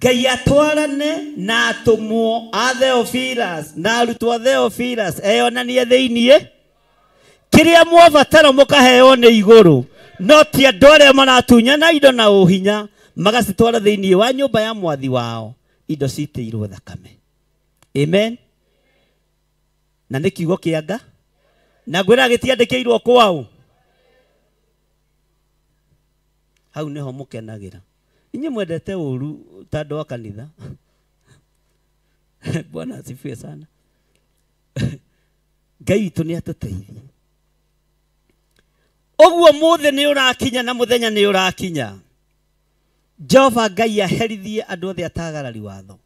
Ngai atwarane na atũmwo a Theophilus na arutwo a Theophilus eyonanie thĩiniĩ kĩrĩa mwabatara mũkaheo nĩ igũrũ, no ti andũ arĩa maratunyana indo na ũhinya magacitwara thĩiniĩ wa nyũmba ya mwathi wao. Indo citĩirwo thakame. Amen. Na nĩ kiugo kĩa Nga na ngwĩra gĩtiandĩkĩirwo kwao. Hau nĩho mũkenagĩra. Inyuĩ mwendete ũru ta andũ a kanitha. Bwana asifiwe sana. Ngai witũ nĩ atũteithie. Ũguo mũthĩ nĩ ũrakinya na mũthenya nĩ ũrakinya. Jehova Ngai aherithie andũ othe atagarari watho.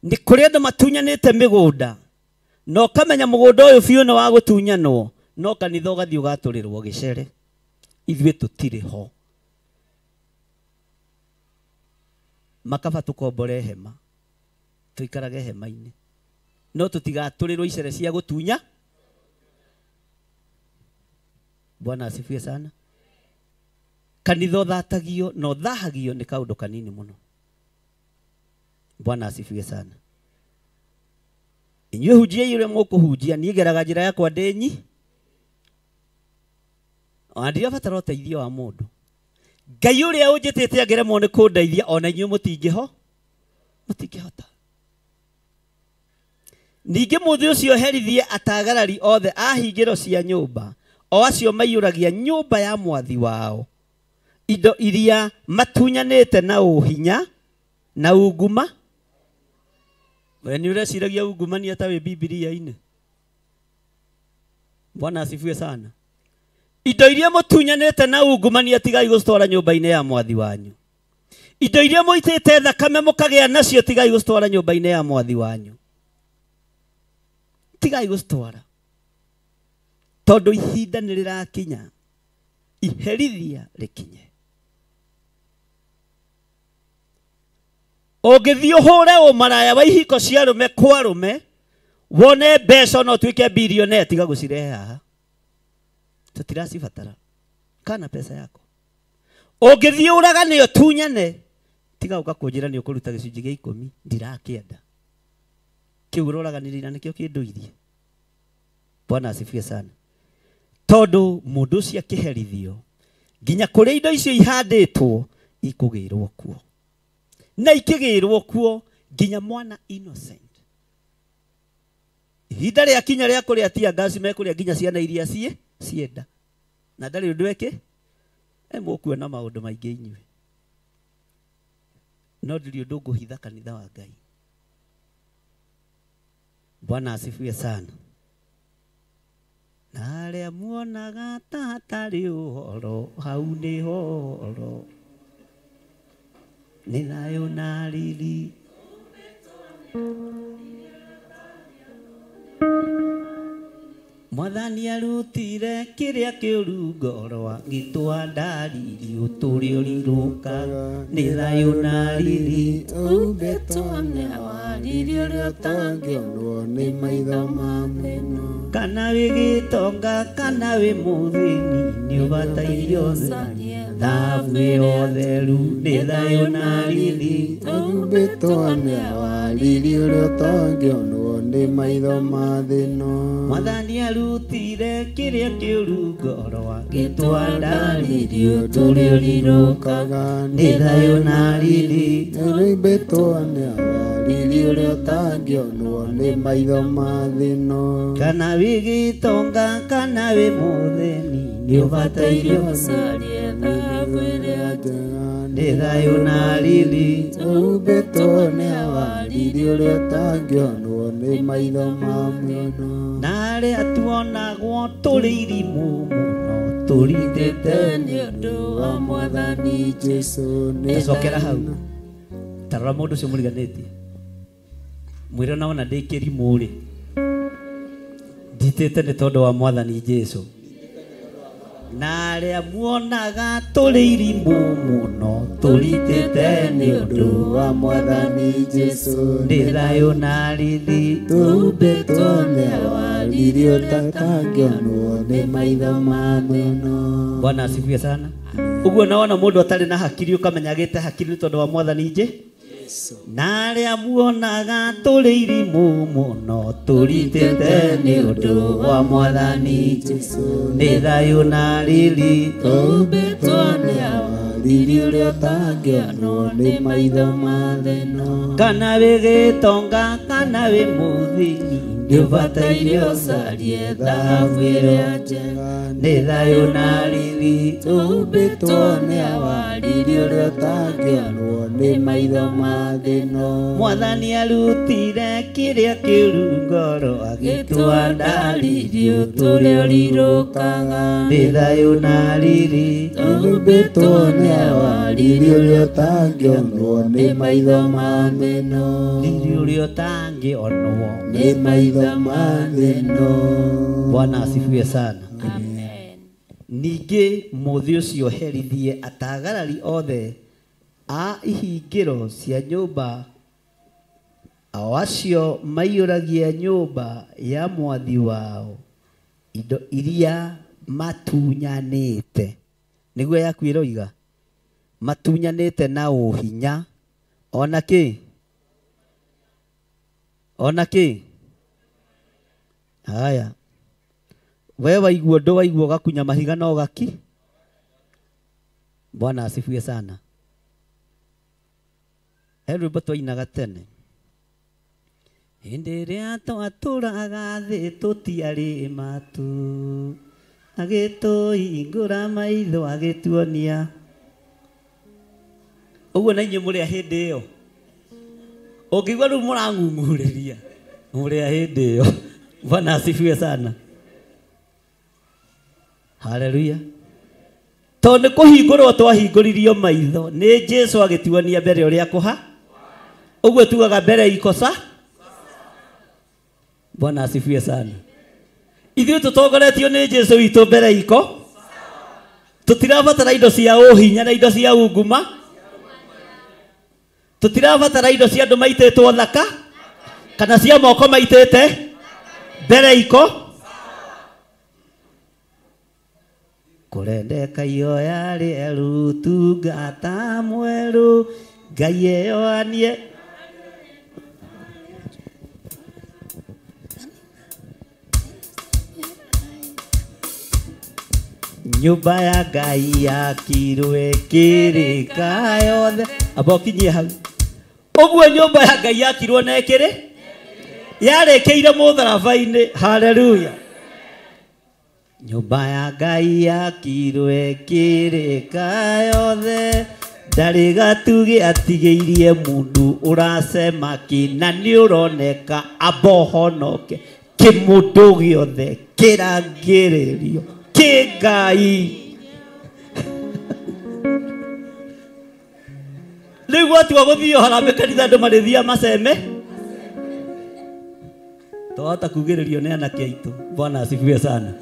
Nĩ kũrĩ andũ matunyanĩte mĩgũnda na ũkamenya mũgũnda ũyũ biũ nĩ wa gũtunyanwo, no kanitha ũgathiĩ ũgatũrĩrwo gĩcere. Ithuĩ tũtirĩ ho. Makaba tũkombore hema, tũikarage hema-inĩ, no tũtigatũrĩrwo icere cia gũtunya. Bwana asifiwe sana. Kanitha ũthatagio na ũthahagio nĩ kaũndũ kanini mũno. Bwana asifiwe sana. Inyuĩ hunjiai ũrĩa mũkũhunjia, niĩ ngeraga njĩra yakwa ndĩ nyi. Ona ndirabatara ũteithio wa mũndũ. Ngai ũrĩa ũnjĩtĩte angĩremwo nĩ kũndeithia, ona inyuĩ mũtingĩhota. Ningĩ mũthĩ ũcio herithie atagarari othe a hingĩro cia nyũmba, o acio maiyũragia nyũmba ya mwathi wao indo iria matunyanĩte na ũhinya na unguma. We nĩ ũreciragia ungumania ta wĩ Bibilia-inĩ? Bwana asifiwe sana. Indo iria mũtunyanĩte na ungumania tigai gũcitwara nyũmba-inĩ ya mwathi wanyu. Indo iria mũitĩte thakame mũkagĩa nacio tigai gũcitwara nyũmba-inĩ ya mwathi wanyu. Tigai gũcitwara. Tondũ ihinda nĩ rĩrakinya, iherithia rĩkinye. Ũngĩthiĩ ũhũre ũmaraya wa ihiko cia arũme kwa arũme, wone mbeca no ũtuĩke bilionea, tiga gũcirehe haha. Tũtiracibatara. Kana pesa yako. Ũngĩthiĩ ũragane ũtunyane, tiga ũka kũnjĩra nĩ ũkũruta gĩcunjĩ gĩa 10, ndirakĩenda. Kĩu ũroraganĩrĩra nĩkĩo kĩndũirie. Bwana asifiwe sana. Tondũ mũndũ ũcio akĩherithio, nginya kũrĩa indo icio ihandĩtwo ikũgĩrwo kuo. Na ikĩgĩrwo kuo nginya mwana innocent. Ihinda rĩakinya rĩa kũrĩa tear gas mekũrĩa nginya ciana iria cienda. Na ndarĩ ũndũ eke, mũkuona maũndũ maingĩ inyuĩ. No ndirĩ ũndũ ngũhitha kanitha wa Ngai. Bwana asifiwe sana. Na arĩa muonaga ta hatarĩ ũhoro, hau nĩho ũhoro. Nĩ thayũ na riri. Mwathani arutire kĩrĩa kĩũru ngoro agĩtũa ndariri ũtũrĩ ũrirũkaga. Nĩ thayũ na riri. Umbĩtwo nĩ awariri ũrĩa ũtangĩonwo nĩ maitho ma thĩ-ĩno. Kana wĩ gĩtonga kana wĩ mũthĩni nĩ ũbataire ũcarie thabu ĩyo theru. Nĩ thayũ na riri. Umbĩtwo nĩ awariri ũrĩa ũtangĩonwo nĩ maitho ma thĩ-ĩno. Mwathani arutire kĩrĩa kĩũru ngoro agĩtũa ndariri ũtũrĩ ũrirũkaga. Nĩ thayũ na riri. Umbĩtwo nĩ awariri ũrĩa ũtangĩonwo nĩ maitho ma thĩ-ĩno. Kana wĩ gĩtonga kana wĩ mũthĩni nĩ ũbataire ũcarie thabu ĩrĩa njega. Nĩ thayũ na riri. Umbĩtwo nĩ awariri ũrĩa ũtangĩonwo nĩ maitho ma thĩ-ĩno. Na arĩa tuonagwo tũrĩ irimũ mũno tũritĩte nĩ ũndũ wa Mwathani Jesũ. Cokera hau. Ta rora mũndũ ũcio mũriganĩtie. Mwĩre ona wona ndĩ kĩrimũ rĩ, nditĩte nĩ tondũ wa Mwathani Jesũ. Na arĩa muonaga tũrĩ irimũ mũno tũritĩte nĩ ũndũ wa Mwathani Jesũ. Nĩ thayũ na riri. Tũmbĩtwo nĩ awariri ũrĩa ũtangĩonwo nĩ maitho ma thĩ-ĩno. Bwana asifiwe sana. Ũguo na wona mũndũ atarĩ na hakiri ũkamenya agĩte hakiri nĩ tondũ wa Mwathani Jesũ. Na arĩa muonaga tũrĩ irimũ mũno tũritĩte nĩ ũndũ wa Mwathani Jesũ. Nĩ thayũ na riri. Tũmbĩtwo nĩ awariri Riri ũrĩa ũtangĩonwo nĩ maitho ma thĩ ĩno. Kana wĩ gĩtonga kana wĩ mũthĩni, nĩũbataire ũcarie thahabu ĩrĩa njega. Nĩ thayũ na riri Tũhumbĩtwo nĩ awa, riri ũrĩa ũtangĩonwo nĩ maitho ma thĩ ĩno. Mwathani arutire kĩrĩa kĩũru ngoro, agĩtua ndariri ũtũre ũrirũkaga. Nĩ thayũ na riri Tũhumbĩtwo nĩ awa, riri ũrĩa ũtangĩonwo nĩ maitho ma thĩ ĩno. Riri ũrĩa ũtangĩonwo nĩ maitho ma thĩ ĩno. Bwana asifiwe sana. Amen. Ningĩ mũthĩ ũcio herithie atagarari othe a ihingĩro cia nyũmba, o acio maiyũragia nyũmba ya mwathi wao indo iria matunyanĩte. Nĩguo yaku ĩroiga matunyanĩte na ũhinya ona kĩ ona kĩ. Haya, we waigua ũndũ waigua ũgakunya mahiga na ũgaki. Bwana asifiwe sana. He rwĩmbo twainaga tene, hĩndĩ ĩrĩa twatũraga thĩ tũtiarĩ matu, agĩtũhingũra maitho agĩtuonia. Ũguo na inyuĩ mũrĩ a hĩndĩ ĩyo, ũngĩigua rĩu mũrang'ung'urĩria mũrĩ a hĩndĩ ĩyo. Bwana asifiwe sana. Haleluya. Tondũ nĩ kũhingũrwo twahingũririo maitho nĩ Jesu agĩtuonia mbere ũrĩa kũha. Ũguo tugaga mbere ikosa. Bwana asifiwe sana. Ithuĩ tũtongoretio nĩ Jesu witũ mbere iko. Tũtirabatara indo cia ũhinya na indo cia unguma. Tũtirabatara indo cia andũ maitĩtwo thaka kana cia moko maitĩte mbere iko. Kũrendeka ihoya rĩerũ tungata mwerũ Ngai eyoanie. Nyũmba ya Ngai yakirwo ĩkĩrĩka yothe. Amba ũkinyie hau. Ũguo nyũmba ya Ngai yakirwo na ĩkĩrĩ yarĩkĩire mũtharaba-inĩ. Haleluya. Nyũmba ya Ngai yakirwo ĩkĩrĩka yothe, ndarĩ gatugĩ atigĩirie mũndũ ũracema kĩ na nĩ ũroneka amba ũhonoke. Kĩmũndũ gĩothe kĩrangĩrĩrio kĩ Ngai. Rĩu gwatua gũthio harambĩ kanitha andũ marĩthia maceme, twahota kugĩrĩrio nĩ anake aitũ. Bwana asifiwe sana.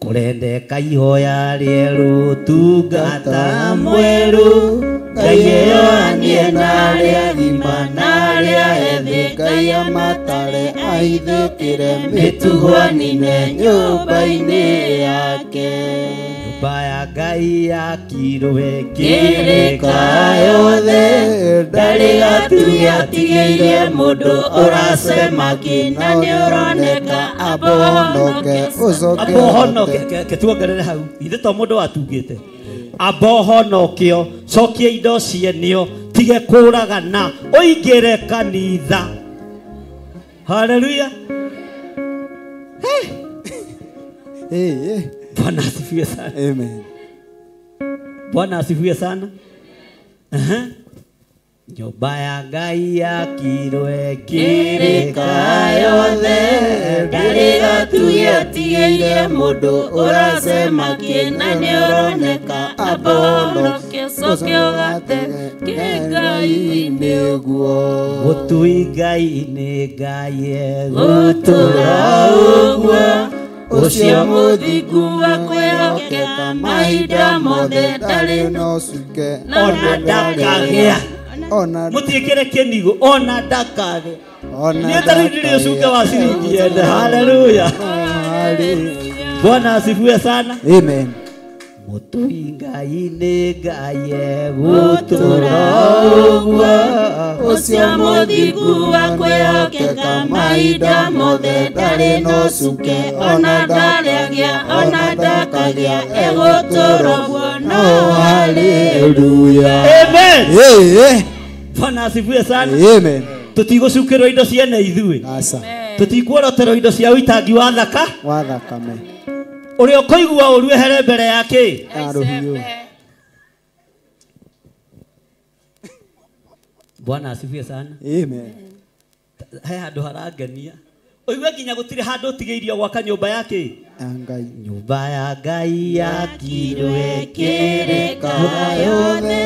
Kũrendeka ihoya rĩerũ tungata mwerũ Ngai eyoanie na arĩa agima na arĩa ethĩ, Ngai amatare aithĩkĩre mĩtugo anine nyũmba-inĩ yake. Nyũmba ya Ngai yakirwo ĩkĩrĩka yothe, ndarĩ gatugĩ atigĩirie mũndũ ũracema kĩ na nĩ ũroneka amba ũhonoke. Amba ũhonoke. Reke tuongerere hau, ithe to mũndũ watungĩte. Amba ũhonokio, cokia indo cienio, tige kũragana, ũingĩre kanitha. Haleluya. Hey. Bwana asifiwe sana. Amen. Bwana asifiwe sana. Nyũmba ya Ngai yakirwo ĩkĩrĩka yothe, ndarĩ gatugĩ atigĩirie mũndũ ũracema kĩ na nĩ ũroneka amba ũhonoke ũcoke ũgate kĩ Ngai nĩguo. Mũtui Ngai nĩ Ngai egũtũra ũguo, ũcio mũthingu wa kwĩhokeka mahinda mothe, ndarĩ na ũcuke ona ndakagĩa. Mũtiĩkĩre kĩnigo ona ndakagĩa. Niĩ ta rĩu ndirĩ ũcuke wa ciringi ene. Haleluya. Bwana asifiwe sana. Amen. Mũtui Ngai nĩ Ngai egũtũra ũguo Ũcio mũthingu wa kwĩhokeka mahinda mothe ndarĩ na ũcuke ona ndarĩagĩa ona ndakagĩa egũtũra ũguo no haleluya. Amen. Eh. Bwana asifiwe sana. Amen. Tũtigũcukĩrwo indo ciene ithuĩ. Asa. Tũtikuoroterwo indo cia ũitangi wa thaka. Wa thakame. Ũrĩa ũkũigua ũru ehere mbere yake. Ya rũhiũ. Bwana asifiwe sana. Amen. He handũ harangenia. Ũigue nginya gũtirĩ handũ ũtigĩirio gwaka nyũmba yake. Ya Ngai. Nyũmba ya Ngai yakirwo ĩkĩrĩka yothe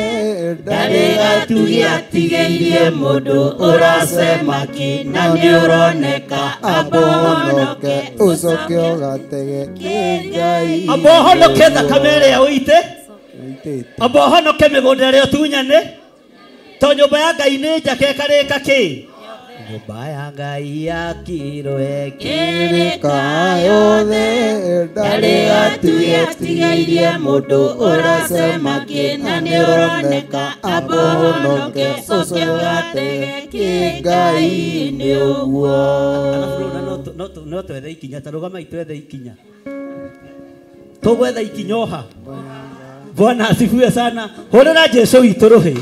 ndarĩ gatugi atigĩirie mũndũ ũracema kĩ na nĩ ũroneka ambohonoke Ũcoke ũgatege kĩ Ngai. Amba ũhonoke thakame ĩrĩa ũite. Ũitĩte. Amba ũhonoke mĩgũnda ĩrĩa ũtunyane. To nyũmba ya Ngai nĩ njake ĩkarĩka kĩ. Nyũmba ya Ngai yakirwo ĩkĩrĩka yothe ndarĩ gatugi atigĩirie mũndũ ũracema kĩ na nĩ ũroneka ambohonoke ũcoke ũgatege kĩ Ngai nĩ ũguo. Alafu rũna no twethe ikinya ta rũgamai twethe ikinya. Tũgwetha ikinya oha. Bwana asifiwe sana. Hũrĩra Jesũ witũ rũhĩ.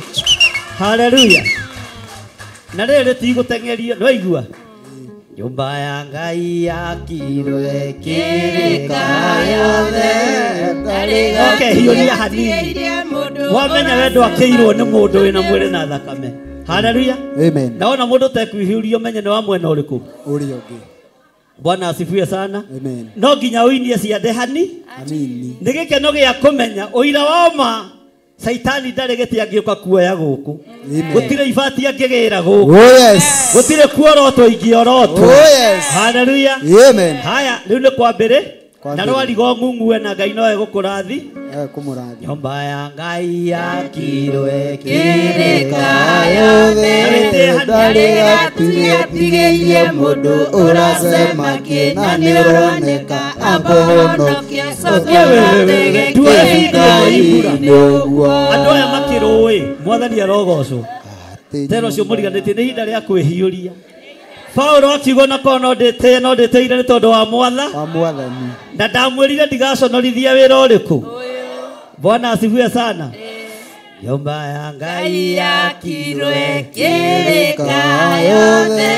Haleluya. Na rĩrĩ tigũteng'erio nĩwaigua. Nyũmba ya Ngai yakirwo ĩkĩrĩka yothe ndarĩ Okay, hiũria hanini. Wamenya we ndwakĩirwo nĩ mũndũ wĩna mwĩrĩ na thakame. Haleluya. Amen. Naona mũndũ ũtekwihiũria ũmenye nĩ wa mwena ũrĩkũ. Ũrĩa ũngĩ. Bwana asifiwe sana. Amen. No nginya ũinie ciande hani. Hanini. Nĩ gĩkeno gĩa kũmenya ũira wa ma Saitani ndarĩ gĩtĩ angĩũka kuoya gũkũ. Gũtirĩ ibati angĩgĩra gũkũ. Oh yes. Gũtirĩ kuorotwo ingĩorotwo. Oh yes. Haleluya. Amen. Haya, rĩu nĩ kwambĩrĩ. Na rwarigo ng'ung'ue na Ngai no egũkũrathi. Kũmũrathi. Nyũmba ya Ngai yakirwo ĩkĩrĩka yothe ndarĩ gatugi atigĩirie mũndũ ũracema kĩ na nĩ ũroneka ambohonoke ũcoke ũgatege kĩ Ngai nĩ ũguo. Andũ aya makĩrũĩ mwathani arogocwo. Teno ũcio mũriganĩtie nĩ ihinda rĩa kwĩhiũria. Paulo akiuga na korwo no ndĩtĩe no ndĩtĩire nĩ tondũ wa mwatha. Wa mwathani. Na ndamwĩrire ndigaconorithia wĩra ũrĩkũ. Bwana asifiwe sana. Nyũmba ya Ngai yakirwo ĩkĩrĩka yothe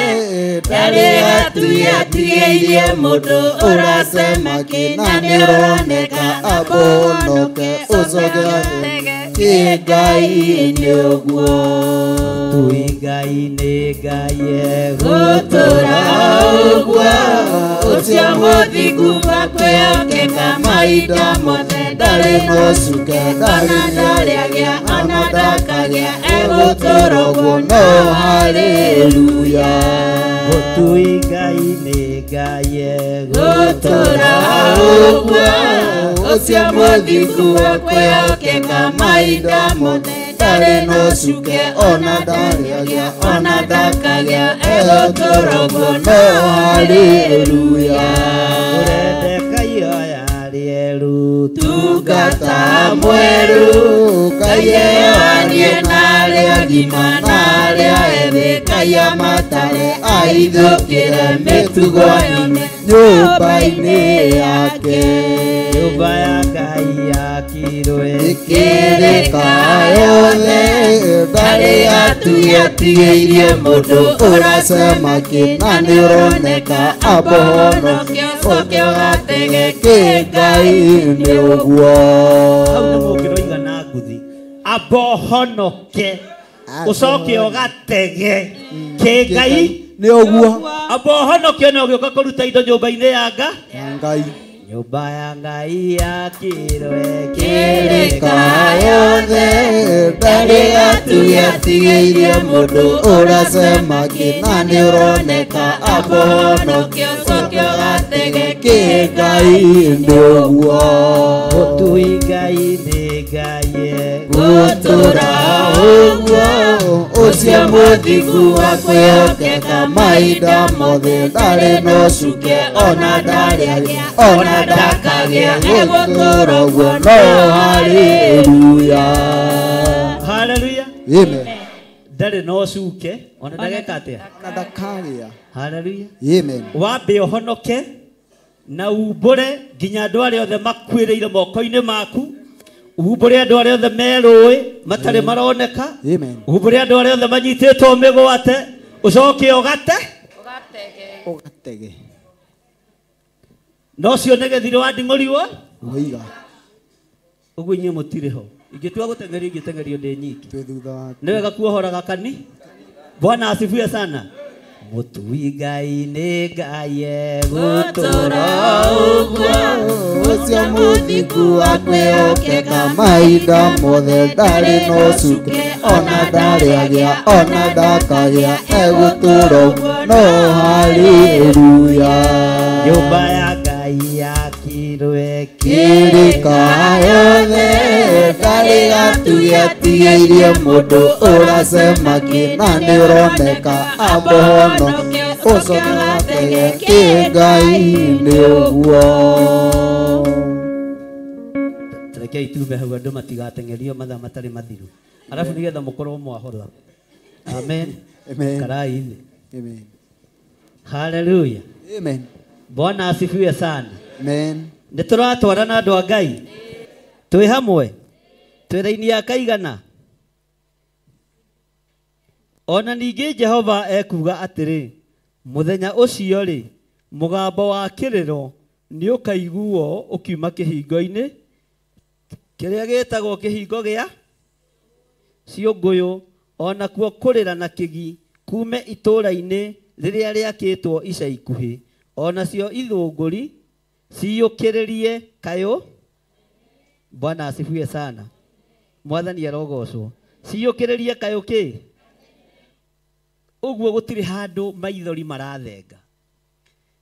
ndarĩ gatugi atigĩirie mũndũ ũracema kĩ na nĩ ũroneka ambohonoke ũcoke ũgatege kĩ Ngai nĩ ũguo. Tui Ngai nĩ Ngai egũtũra ũguo ũcio mũthingu wa kwĩhokeka mahinda mothe ndarĩ na ũcuke ona ndarĩagĩa ona ndakagĩa egũtũra ũguo no haleluya. Mũtui Ngai nĩ Ngai egũtũra ũguo ũcio mũthingu wa kwĩhokeka mahinda mothe ndarĩ na ũcuke ona ndarĩagĩa ona ndakagĩa egũtũra ũguo no haleluya. Ũrendeka ihoya rĩerũ tungata mwerũ kayewanie na arĩa agima na arĩa ethĩ kaiya matare aithũkĩre mĩtugo yothe nyũmba-inĩ yake. Nyũmba ya Ngai yakirwo ĩkĩrĩka yothe ndarĩ gatugi atigĩirie mũndũ ũracema kĩ na nĩ ũroneka ambohonoke ũcoke ũgatege kĩ Ngai nĩ ũguo. Hau nĩ mũngĩroiga na nguthi. Ambohonoke ũcoke ũgatege kĩ Ngai nĩ ũguo. Ambohonoke na ũgĩũka kũruta indo nyũmba-inĩ ya Ngai. Nyũmba ya Ngai yakirwo ĩkĩrĩka yothe ndarĩ gatugi atigĩirie mũndũ ũracema kĩ na nĩ ũroneka ambohonoke ũcoke ũgatege kĩ Ngai nĩ ũguo. Mũtui Ngai nĩ Ngai egũtũra ũguo Ũcio mũthingu wa kwĩhokeka mahinda mothe ndarĩ na ũcuke ona ndarĩ agĩa ona ndakagĩa egũtũũra ũguo no haleluya. Haleluya. Amen. Ndarĩ na ũcuke ona ndageka atĩa? Ona ndakagĩa. Haleluya. Amen. Wambe ũhonoke na umbũre nginya andũ arĩa othe makuĩrĩire moko-inĩ maku, umbũre andũ arĩa othe merũĩ matarĩ maroneka, umbũre andũ arĩa othe manyitĩtwo mĩgwate, ũcoke ũgate ũgatege. Na ũcio nĩ gĩthirĩ wa nding'ũriwo woiga. Ũguo inyuĩ mũtirĩ ho. Ingĩtua gũteng'erio ingĩteng'erio ndĩ nyiki. Twĩ thutha waku. Nĩ wega kuohoraga kani. Bwana asifiwe sana. Mũtui Ngai nĩ Ngai egũtũũra ũguo. Ũcio mũthingu wa kwĩhokeka mahinda mothe ndarĩ na ũcuke ona ndarĩ agĩa ona ndakagĩa egũtũũra ũguo no haleluya. Nyũmba ya Ngai yakirwe kĩrĩka yothe ndarĩ gatugĩ atigĩirie mũndũ ũracema kĩ na nĩ ũroneka amũhonoke ũcoke ũgatege kĩ Ngai nĩ ũguo. Rekei tume hau andũ matigateng'erio mathaa matarĩ mathiru, arabu nĩgetha mũkorwo mwahotha. Amen. Karai-inĩ. Amen. Haleluya. Amen. Bwana asifiwe sana. Amen. Nĩ tũratwarana andũ a Ngai, twĩ hamwe, twĩ raini ya kaigana. Ona ningĩ Jehova ekuuga atĩrĩ, mũthenya ũcio rĩ, mũgambo wa kĩrĩro nĩ ũkaiguo ũkiuma kĩhingo-inĩ kĩrĩa gĩtagwo kĩhingo gĩa ciũngũyũ, ona kuo kũrĩra na kĩgi kume itũũra-inĩ rĩrĩa rĩakĩtwo ica ikuhĩ, onacio ithũngũri ciyũkĩrĩrie kayũ. Bwana asifiwe sana. Mwathani arogocwo. Ciyũkĩrĩrie kayũ kĩ? Ũguo gũtirĩ handũ maithori marathenga,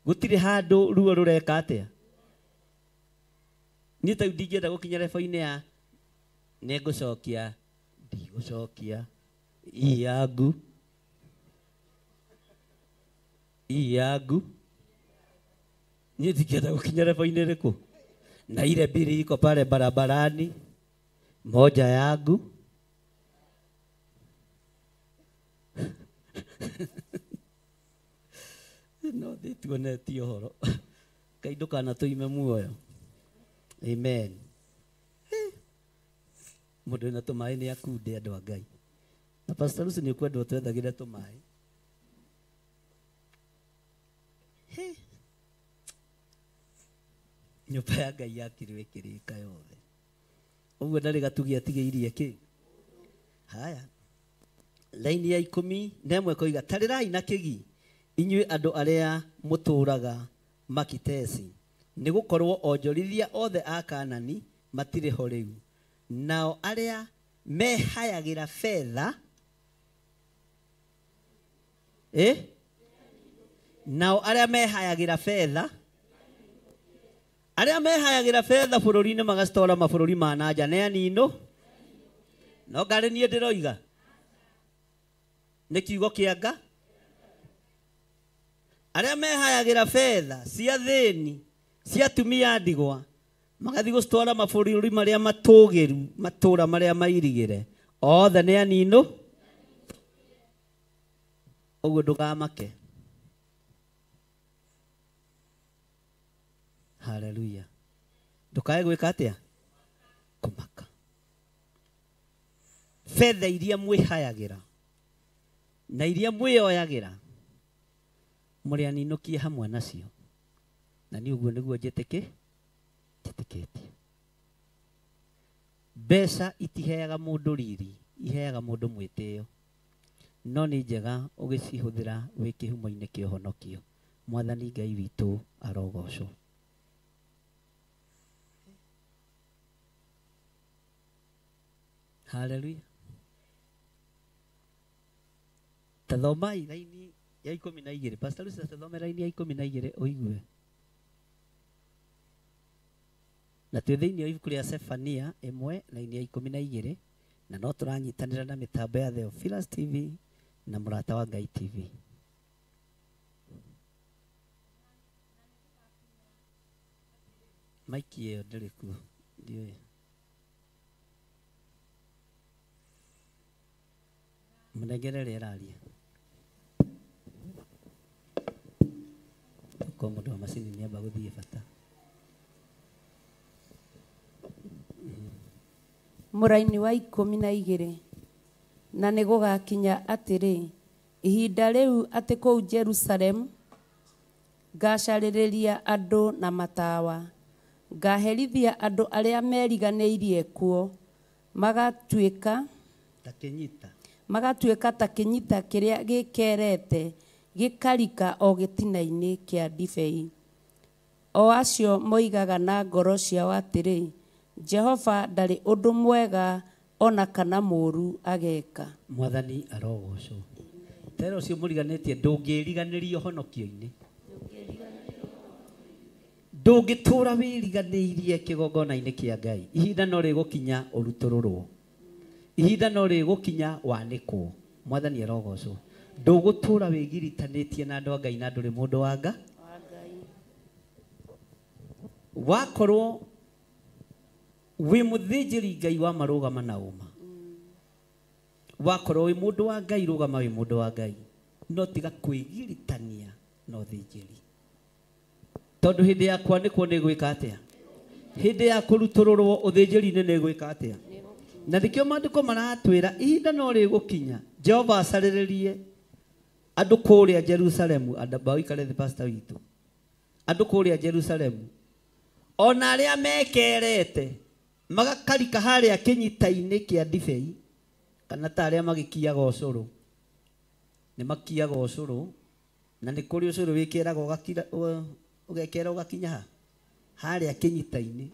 gũtirĩ handũ ruo rũreka atĩa. Niĩ ta rĩu ndingĩenda gũkinya rebo-inĩ ya nĩngũcokia ndigũcokia iyangu iyangu. Niĩ ndingĩenda gũkinya rebo-inĩ ĩrĩkũ? Na ile mbili iko pale barabarani, moja yangu no thĩ tuonetie ũhoro. Ngai ndũkanatũime muoyo. Amen. Mũndũ wĩna tũmaĩ nĩ akunde andũ a Ngai. Na Pastor Lucy nĩ ũkwendwo twethagĩre tũmaĩ. Nyũmba ya Ngai yakirwo ĩkĩrĩka yothe. Ũguo ndarĩ gatugi atigĩirie kĩ? Haya. Laini ya 11 koiga, tarĩrai na kĩgi inyuĩ andũ arĩa mũtũũraga Makitesi, nĩgũkorwo onjorithia othe a Kanani matirĩ ho rĩu, nao arĩa mehayagĩra betha nao arĩa mehayagĩra betha arĩa mehayagĩra betha bũrũri-inĩ magacitwara mabũrũri ma na nja nĩ aninũ. No ngarĩ niĩ ndĩroiga nĩ kiugo kĩa Nga. Arĩa mehayagĩra betha cia thĩni cia atumia a ndigwa magathiĩ gũcitwara mabũrũri marĩa matũgĩru, matũũra marĩa mairigĩre, othe nĩ aninũ. Ũguo ndũkamake. Haleluya. Ndũkae gwĩka atĩa? Kũmaka. Betha iria mwĩhayagĩra na iria mwĩoyagĩra mũrĩ aninũkie hamwe nacio. Na niĩ ũguo nĩguo njĩtĩkĩtie. Mbeca itiheaga mũndũ riri, iheaga mũndũ mwĩtĩo. No nĩ njega ũgĩcihũthĩra wĩ kĩhumo-inĩ kĩa ũhonokio. Mwathani Ngai witũ arogocwo. Haleluya. Tathomai raini ya 12. Pastor Lucy, tathome raini ya 12 ũigue. Na twĩ thĩinĩ wa ibuku rĩa Sefania 1 raini ya 12 Na no tũranyitanĩra na mĩtambo ya Theophilus TV na Mũrata wa Ngai TV. Maiki ĩyo ndĩrĩ kuo, ndiũĩ. Mũnengere rĩera arie. Ko mũndũ wa macini nĩamba gũthiĩ bata. Mũraini wa 12. Na nĩ gũgakinya atĩrĩ, ihinda rĩu atĩ kũu Jerusalemu ngacarĩrĩria andũ na matawa, ngaherithia andũ arĩa meriganĩirie kuo, magatuĩka ta kĩnyita, magatuĩka ta kĩnyita kĩrĩa gĩkerete gĩkarika o gĩtina-inĩ kĩa ndibei. O acio moigaga na ngoro ciao atĩrĩ, Jehova ndarĩ ũndũ mwega ona kana mũũru ageka. Mwathani arogocwo. Tera ũcio mũriganĩtie ndũngĩriganĩrio honokio-inĩ. Ndũngĩtũra wĩriganĩirie kĩgongona-inĩ kĩa Ngai. Ihinda no rĩgũkinya ũrutũrũrwo. Ihinda no rĩgũkinya wanĩkwo. Mwathani arogocwo. Ndũgũtũra wĩgiritanĩtie na andũ a Ngai na ndũrĩ mũndũ wa Ngai. Wakorwo wĩ mũthĩnjĩri Ngai wa marũgama na ũma. Wakorwo wĩ mũndũ wa Ngai rũgama wĩ mũndũ wa Ngai. No tiga kwĩgiritania na ũthĩnjĩri. Tondũ hĩndĩ ya kwanĩkwo nĩ gwĩka atĩa? Hĩndĩ ya kũrutũrũrwo ũthĩnjĩri-inĩ nĩ gwĩka atĩa? Na nĩkĩo maandĩko maratwĩra ihinda no rĩgũkinya Jehova acarĩrĩrie andũ kũrĩa Jerusalemu, andũ ikare thĩ pastor witũ. Andũ kũrĩa Jerusalemu ona arĩa mekerete magakarika harĩa kĩnyita-inĩ kĩa ndibei, kana ta arĩa magĩkiaga ũcũrũ. Nĩ makiaga ũcũrũ, na nĩ kũrĩ ũcũrũ wĩkĩraga ũgakira ũgekera ũgakinya ha harĩa kĩnyita-inĩ.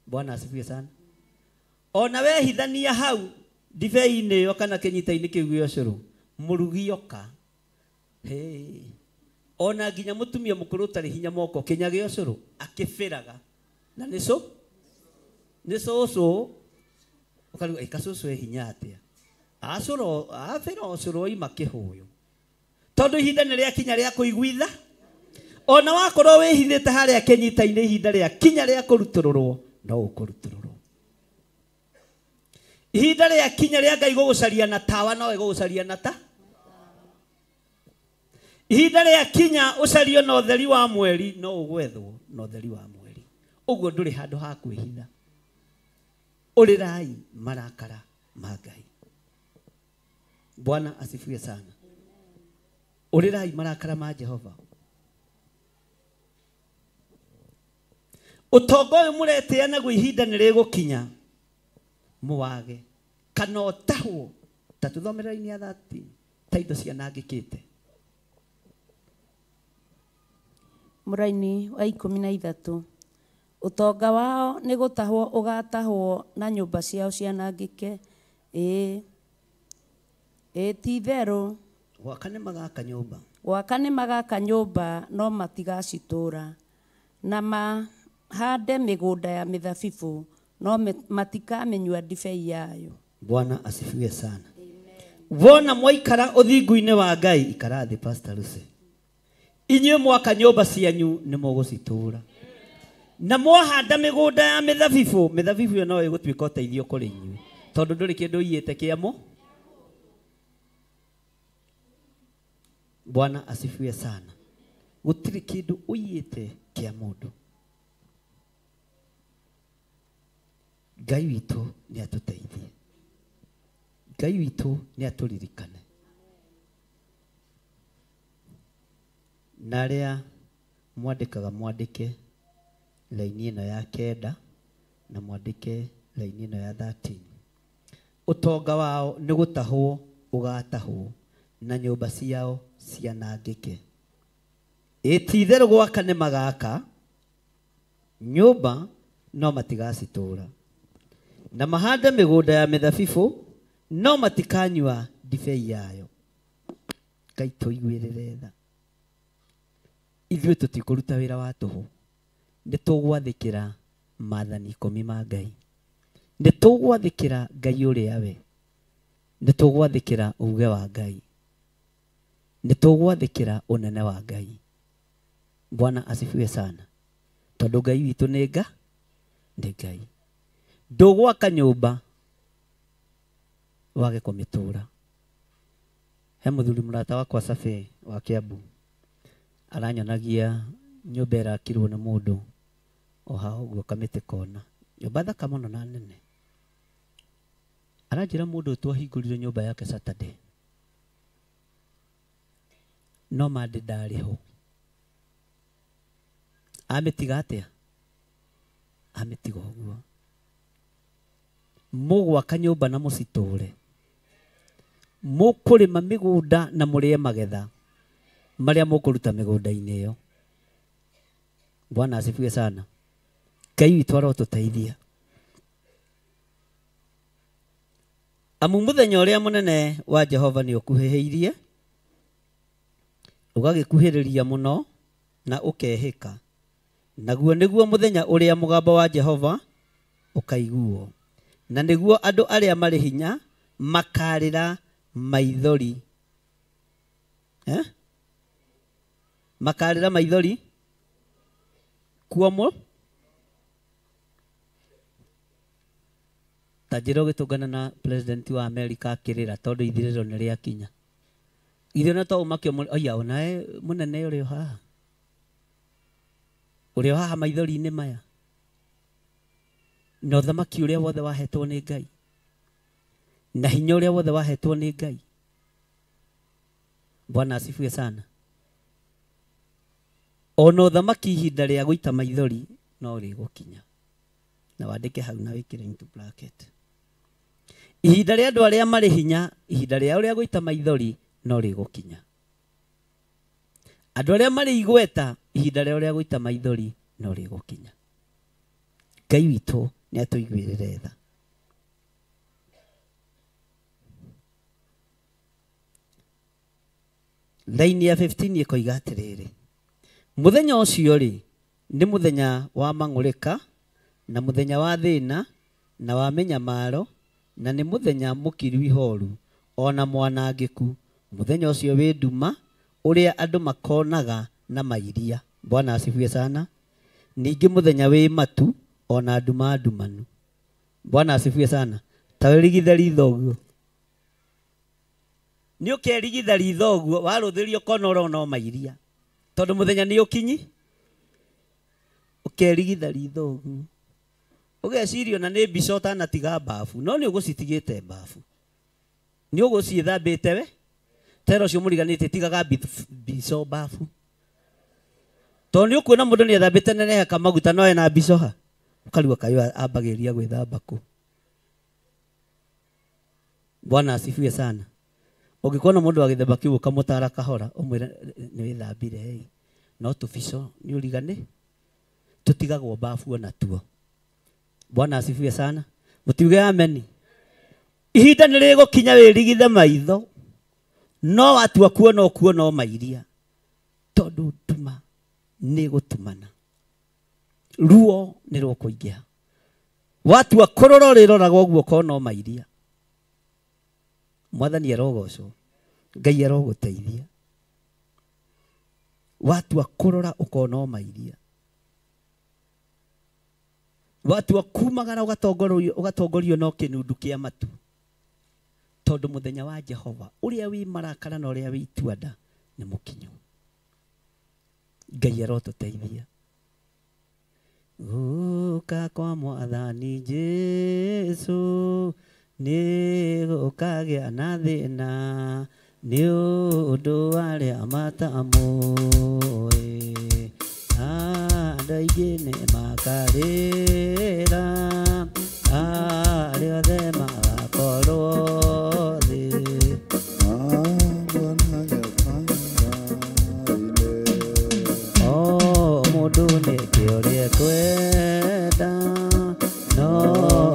Bwana asifiwe sana. Ona wehithania hau ndibei-inĩ ĩyo kana kĩnyita-inĩ kĩu gĩa ũcũrũ, mũrugi oka. Hey. Ona nginya mũtumia mũkũrũ ũtarĩ hinya moko kĩnya gĩa ũcũrũ akĩbĩraga. Na nĩ cũ? Nĩ cũcũ. Ũkaruga ĩka cũcũ e hinya atĩa? Acũrũ, abĩra ũcũrũ oima kĩhũyũ. Tondũ ihinda nĩ rĩakinya rĩa kũiguitha. Ona wakorwo wĩhithĩte harĩa kĩnyita-inĩ ihinda rĩa kinya rĩa kũrutũrũrwo, no ũkũrutũrũrwo. Ihinda rĩa kinya rĩa Ngai gũgũcaria na tawa, no ĩgũgũcaria na ta. Ihinda rĩa kinya ũcario na ũtheri wa mweri, no ũgwethwo na ũtheri wa mweri. Ũguo ndũrĩ handũ ha kwĩhitha. Ũrĩrai marakara ma Ngai. Bwana asifiwe sana. Ũrĩrai marakara ma Jehova. Ũtonga ũyũ mũretĩa naguo ihinda nĩ rĩgũkinya mũwage kana ũtahwo ta tũthomere-inĩ ya 13 ta indo cianangĩkĩte. Mũraini wa 13. Ũtonga wao nĩ gũtahwo ũgatahwo na nyũmba ciao cianangĩke. Ĩĩ ti itherũ gwaka nĩ magaka nyũmba, gwaka nĩ magaka nyũmba no matigacitũra, na mahande mĩgũnda ya mĩthabibũ no matikamĩnyua ndibei yayo. Bwana asifiwe sana. Wona mwaikara ũthingu-inĩ wa Ngai, ikara thĩ Pastor Lucy. Inyuĩ mwaka nyũmba cianyu nĩ mũgũcitũra. Na mwahanda mĩgũnda ya mĩthabibũ, mĩthabibũ ĩyo no ĩgũtuĩka ũteithio kũrĩ inyuĩ. Tondũ ndũrĩ kĩndũ ũiyĩte kĩamo. Bwana asifiwe sana. Gũtirĩ kĩndũ ũiyĩte kĩa mũndũ. Ngai witũ nĩ atũteithie. Ngai witũ nĩ atũririkane. Na arĩa mwandĩkaga mwandĩke raini ĩno ya 9 na mwandĩke raini ĩno ya 13. Ũtonga wao nĩ gũtahwo ũgatahwo na nyũmba ciao cianangĩke. Ĩ ti itherũ gwaka nĩ magaka nyũmba no matigacitũra, na mahande mĩgũnda ya mĩthabibũ no matikanyua ndibei yayo. Ngai tũiguĩrĩre tha. Ithuĩ tũtikũruta wĩra wa tũhũ, nĩ tũgwathĩkĩra maathani 10 ma Ngai. Nĩ tũgwathĩkĩra Ngai ũrĩa we, nĩ tũgwathĩkĩra uge wa Ngai, nĩ tũgwathĩkĩra ũnene wa Ngai. Bwana asifiwe sana. Tondũ Ngai witũ nĩ Ngai. Ndũgwaka nyũmba wage kũmĩtũra. He mũthuri mũrata wakwa Sabe wa Kiambu aranyonagia nyũmba ĩrakirwo nĩ mũndũ o haha ũguo kamĩtĩ kona, nyũmba thaka mũno na nene. Aranjĩra mũndũ twahingũrire nyũmba yake Saturday, no Monday ndarĩ ho. Amĩtiga atĩa? Amĩtiga ũguo. Mũgwaka nyũmba na mũcitũre, mũkũrĩma mĩgũnda na mũrĩe magetha marĩa mũkũruta mĩgũnda-inĩ ĩyo. Bwana asifiwe sana. Ngai witũ arotũteithia. Amu mũthenya ũrĩa mũnene wa Jehova nĩ ũkuhĩhĩirie, ũgagĩkuhĩrĩria mũno na ũkehĩka. Naguo nĩguo mũthenya ũrĩa mũgambo wa Jehova ũkaiguo, na nĩguo andũ arĩa marĩ hinya makarĩra maithori. Makarĩra maithori kuomo. Ta njĩra ũgĩtũngana na president wa America akĩrĩra tondũ ithirĩro nĩ rĩakinya. Ithuĩ no to ũmakio oya onawe mũnene ũrĩ o haha, ũrĩ o haha maithori-inĩ maya, na ũthamaki ũrĩa wothe wahetwo nĩ Ngai, na hinya ũrĩa wothe wahetwo nĩ Ngai. Bwana asifiwe sana. Ona ũthamaki ihinda rĩa gũita maithori no rĩgũkinya. Na wandĩke hau na wĩkĩre into bracket. Ihinda rĩa andũ arĩa marĩ hinya, ihinda rĩa ũrĩa gũita maithori no rĩgũkinya. Andũ arĩa marĩ igweta, ihinda rĩa ũrĩa gũita maithori no rĩgũkinya. Ngai witũ nĩ atũiguĩrĩre tha. Laini ya 15 ĩkoiga atĩrĩrĩ, mũthenya ũcio rĩ nĩ mũthenya wa mang'ũrĩka na mũthenya wa thĩna na wa mĩnyamaro, na nĩ mũthenya mũkiru ihoru ona mwanangĩku, mũthenya ũcio wĩ nduma ũrĩa andũ makonaga na mairia. Bwana asifiwe sana. Ningĩ mũthenya wĩ matu ona nduma ndumanu. Bwana asifiwe sana. Ta wĩrigithe ritho ũguo, nĩ ũkerigitha ritho ũguo warũthĩrio kona ũrona o mairia, tondũ mũthenya nĩ ũkinyi. Ũkerigitha ritho ũguo ũgeciria ona nĩ mbica ũtanatiga mbabu, no nĩ ũgũcitigĩte mbabu, nĩ ũgũciĩthambĩte we tera ũcio mũriganĩtie tigaga mbica mbabu, tondũ nĩ ũkuona mũndũ nĩ ethambĩte na nĩehaka maguta no ena mbica ha, ũkarigwo kaĩ ambagĩrĩria gwĩthamba kũ. Bwana asifiwe sana. Ũngĩkona mũndũ agĩthamba kĩu ũkamũtara kahora, ũmwĩre nĩ wĩthambire ĩ, no tũbico nĩ ũrigane tũtigagwo mbabu ona tuo. Bwana asifiwe sana. Mũtiuge ameni. Ihinda nĩ rĩgũkinya wĩrigithe maitho, no watua kuona ũkuona o mairia, tondũ nduma nĩ gũtumana, ruo nĩ rũkũingĩha. Watua kũrora ũrĩroraga ũguo ũkona o mairia. Mwathani arogocwo, Ngai arogũteithia. Watua kũrora ũkona o mairia, watua kumagara ũgatongorio no kĩnundu kĩa matu, tondũ mũthenya wa Jehova ũrĩa wĩ marakara na ũrĩa wĩ itua-nda nĩ mũkinyu. Ngai arotũteithia. Gũka kwa Mwathani Jesũ nĩ gũkagĩa na thĩna, nĩ ũndũ arĩa matamũĩ. Andũ aingĩ nĩ makarĩra, arĩa othe magakorwo thĩ. O mũndũ nĩke ũrĩa ekwenda, no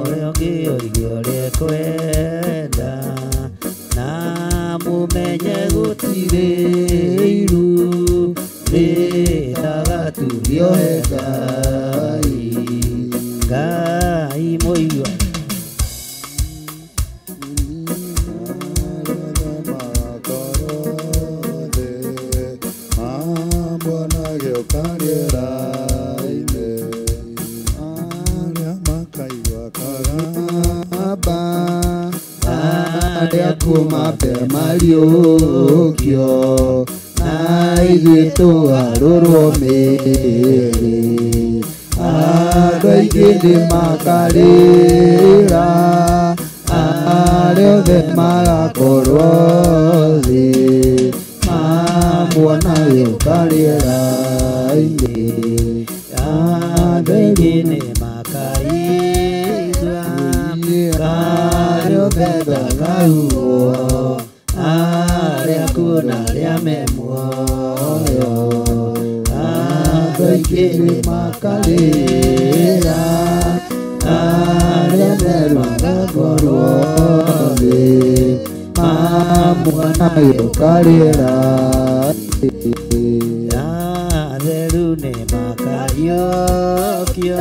ũrĩa ũngĩ oige ũrĩa ekwenda, na mũmenye gũtirĩ iru rĩtagaturio he Ngai. Ngai mũigua Baba arĩa kuma mbe mariũkio na ithuĩ tũgarũrwo mĩĩrĩ andũ aingĩ nĩmakarĩra arĩa othe magakorwo thĩ mamuona gĩũka rĩera-inĩ andũ aingĩ nĩmakaigua arĩa othe thagaruo arĩa akuũ na arĩa me muoyo andũ aingĩ nĩmakarĩra arĩa othe magakorwo thĩ mamuona gĩũka rĩera-inĩ atheru nĩmakariũkio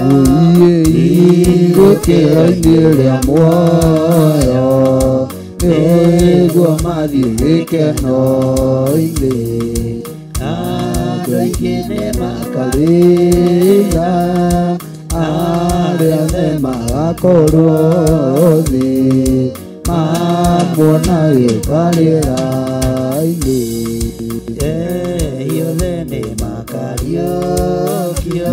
Gũkĩra-inĩ rĩa muoyo nĩguo mathiĩ gĩkeno-inĩ andũ aingĩ nĩmakarĩra arĩa othe magakorwo thĩ mamuona gĩũka rĩera-inĩ othe nĩmakariũkio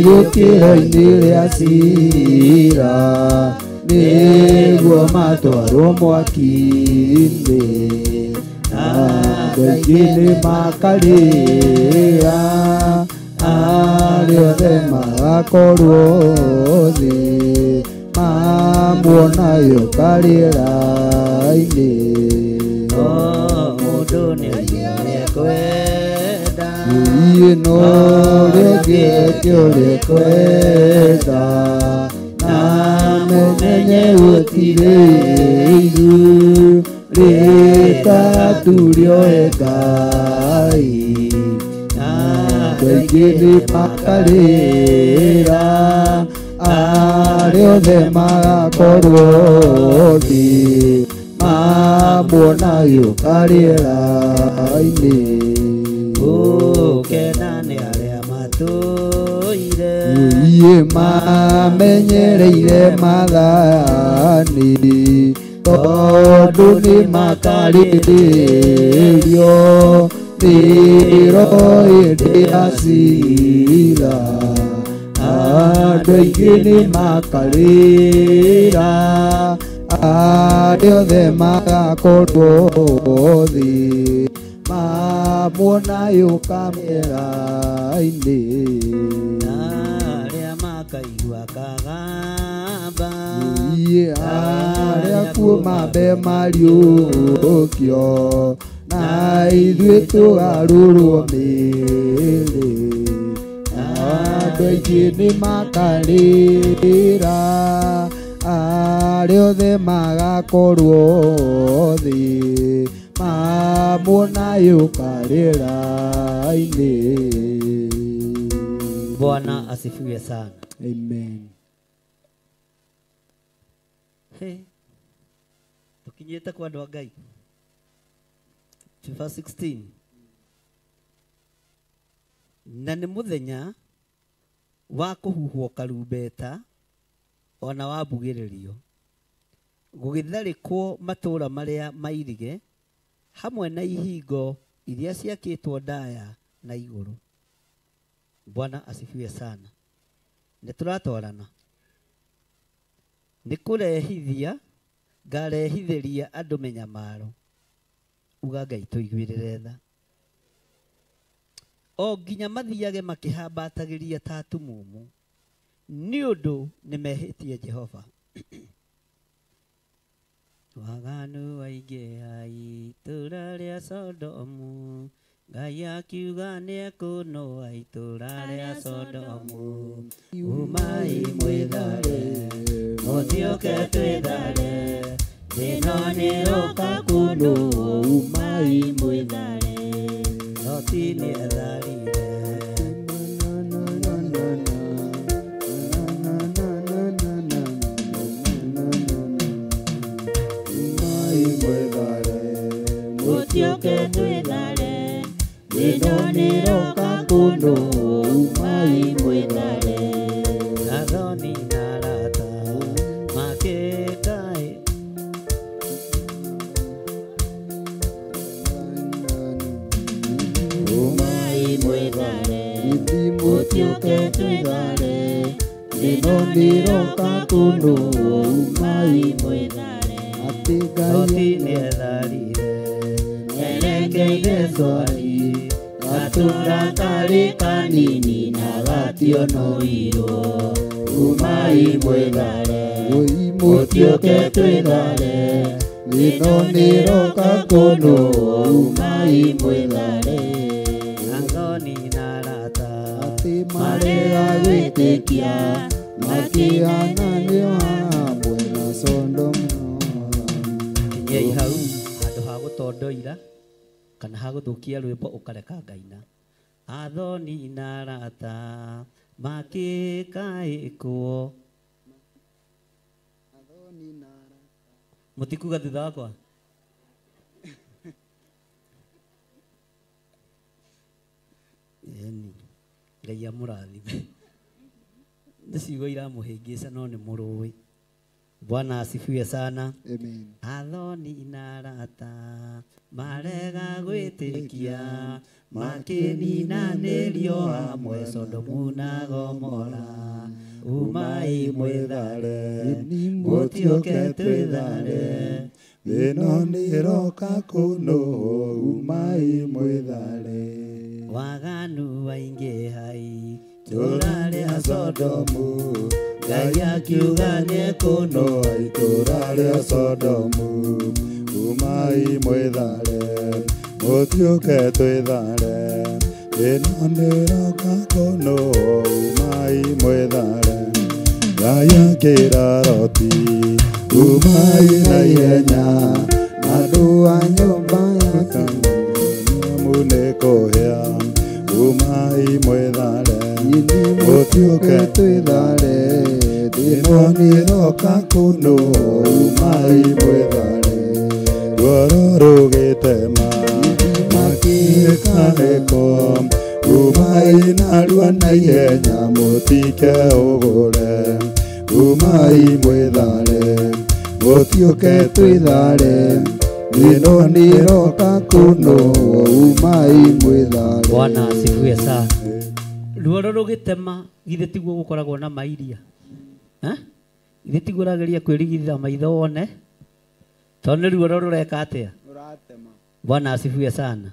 Gũkĩra-inĩ rĩa cira nĩguo matwarwo mwaki-inĩ andũ aingĩ nĩmakarĩra arĩa othe magakorwo thĩ mamuona gĩũka rĩera-inĩ o mũndũ nĩũrĩa ekwenda Iĩ no ũrĩa ũngĩ ũrĩa ekwenda na mũmenye gũtirĩ iru rĩtaturio Ngai andũ aingĩ nĩmakarĩra arĩa othe magakorwo thĩ mamuona gĩũka rĩera-inĩ gũkena nĩ arĩa matũire Iĩ mamenyereire maathani tondũ nĩmakarĩrĩrio nĩro hĩndĩ ya cira andũ aingĩ nĩmakarĩra arĩa othe magakorwo thĩ mamuona gĩũka rĩera-inĩ arĩa makaigua kagamba Iĩ arĩa akuũ mambe mariũkio na ithuĩ tũgarũrwo mĩĩrĩ andũ aingĩ nĩmakarĩra arĩa othe magakorwo thĩ mamuona gĩũka rĩera-inĩ. Bwana asifiwe sana. Amen. Hey, tukinyĩte kwa andũ a Ngai verse 16 na nĩ mũthenya wa kũhuhwo karumbeta ona wa mbugĩrĩrio gũgĩtharĩkwo matũũra marĩa mairige hamwe na ihingo iria ciakĩtwo ndaya na igũrũ. Bwana asifiwe sana. Nĩ tũratwarana nĩ kũrehithia ngarehithĩria andũ mĩnyamaro uga Ngai tũiguĩrĩre tha o nginya mathiage makĩhambatagĩria ta atumumu nĩ ũndũ nĩmehĩtie Jehova. Waganu waingĩha itũũra rĩa Sodomu Ngai akiuga nĩekũnũa itũũra rĩa Sodomu umai mwĩthare mũthiũke twĩthare thĩno nĩrũka kũndũ umai mwĩthare Loti nĩetharire Mũthiũke twĩthare thĩno nĩroka kũndũ umai mwĩthare Athoni na Ĩno nĩroka kũnũhwo umai mwĩthare atĩ Ngai nĩetharire erekeire Zoari gatũra karĩ kanini na gationũirwo umai mwĩthare mũtiũke twĩthare Ĩno nĩroka kũnũhwo umai mwĩthare athoni na arata atĩ marega gwĩtĩkia makĩhananio hamwe na Sodomu. Kinyai hau handũ ha gũtondoira kana ha gũthũkia rwĩmbo ũkareka ngaina. Athoni na arata makĩkaĩkwo mũtikuga thutha wakwa. Ĩni Ngai amũrathime. Nĩ ciugo iramũhĩngĩca no nĩ mũrũĩ. Bwana asifiwe sana. Amen. Athoni na arata marega gwĩtĩkia makĩninanĩrio hamwe Sodomu na Gomora umai mwĩthare mũtiũke twĩthare Ĩno nĩroka kũnũhwo umai mwĩthare waganu waingĩhai itũũra rĩa Sodomu Ngai akiuga nĩekũnũha itũũra rĩa Sodomu umai mwĩthare mũtiũke twĩthare Ĩno nĩroka kũnũhwo umai mwĩthare Ngai akĩra Loti umai na ihenya andũ a nyũmba yake nĩamu nĩkũhĩa umai mwĩthare mũtiũke twĩthare Ĩno nĩroka kũnũhwo umai mwĩthare ruoro rũgĩtema makĩkaĩkwo umai narua na ihenya mũtike ũgũre umai mwĩthare mũtiũke twĩthare Ĩno nĩroka kũnũhwo umai mwĩthare. Bwana asifiwe sana. Ruoro rũgĩtema githĩ tiguo gũkoragwo na mairia githĩ tiguo ũrageria kwĩrigithia maitho wone tondũ nĩ ruoro rũreka atĩa. Bwana asifiwe sana.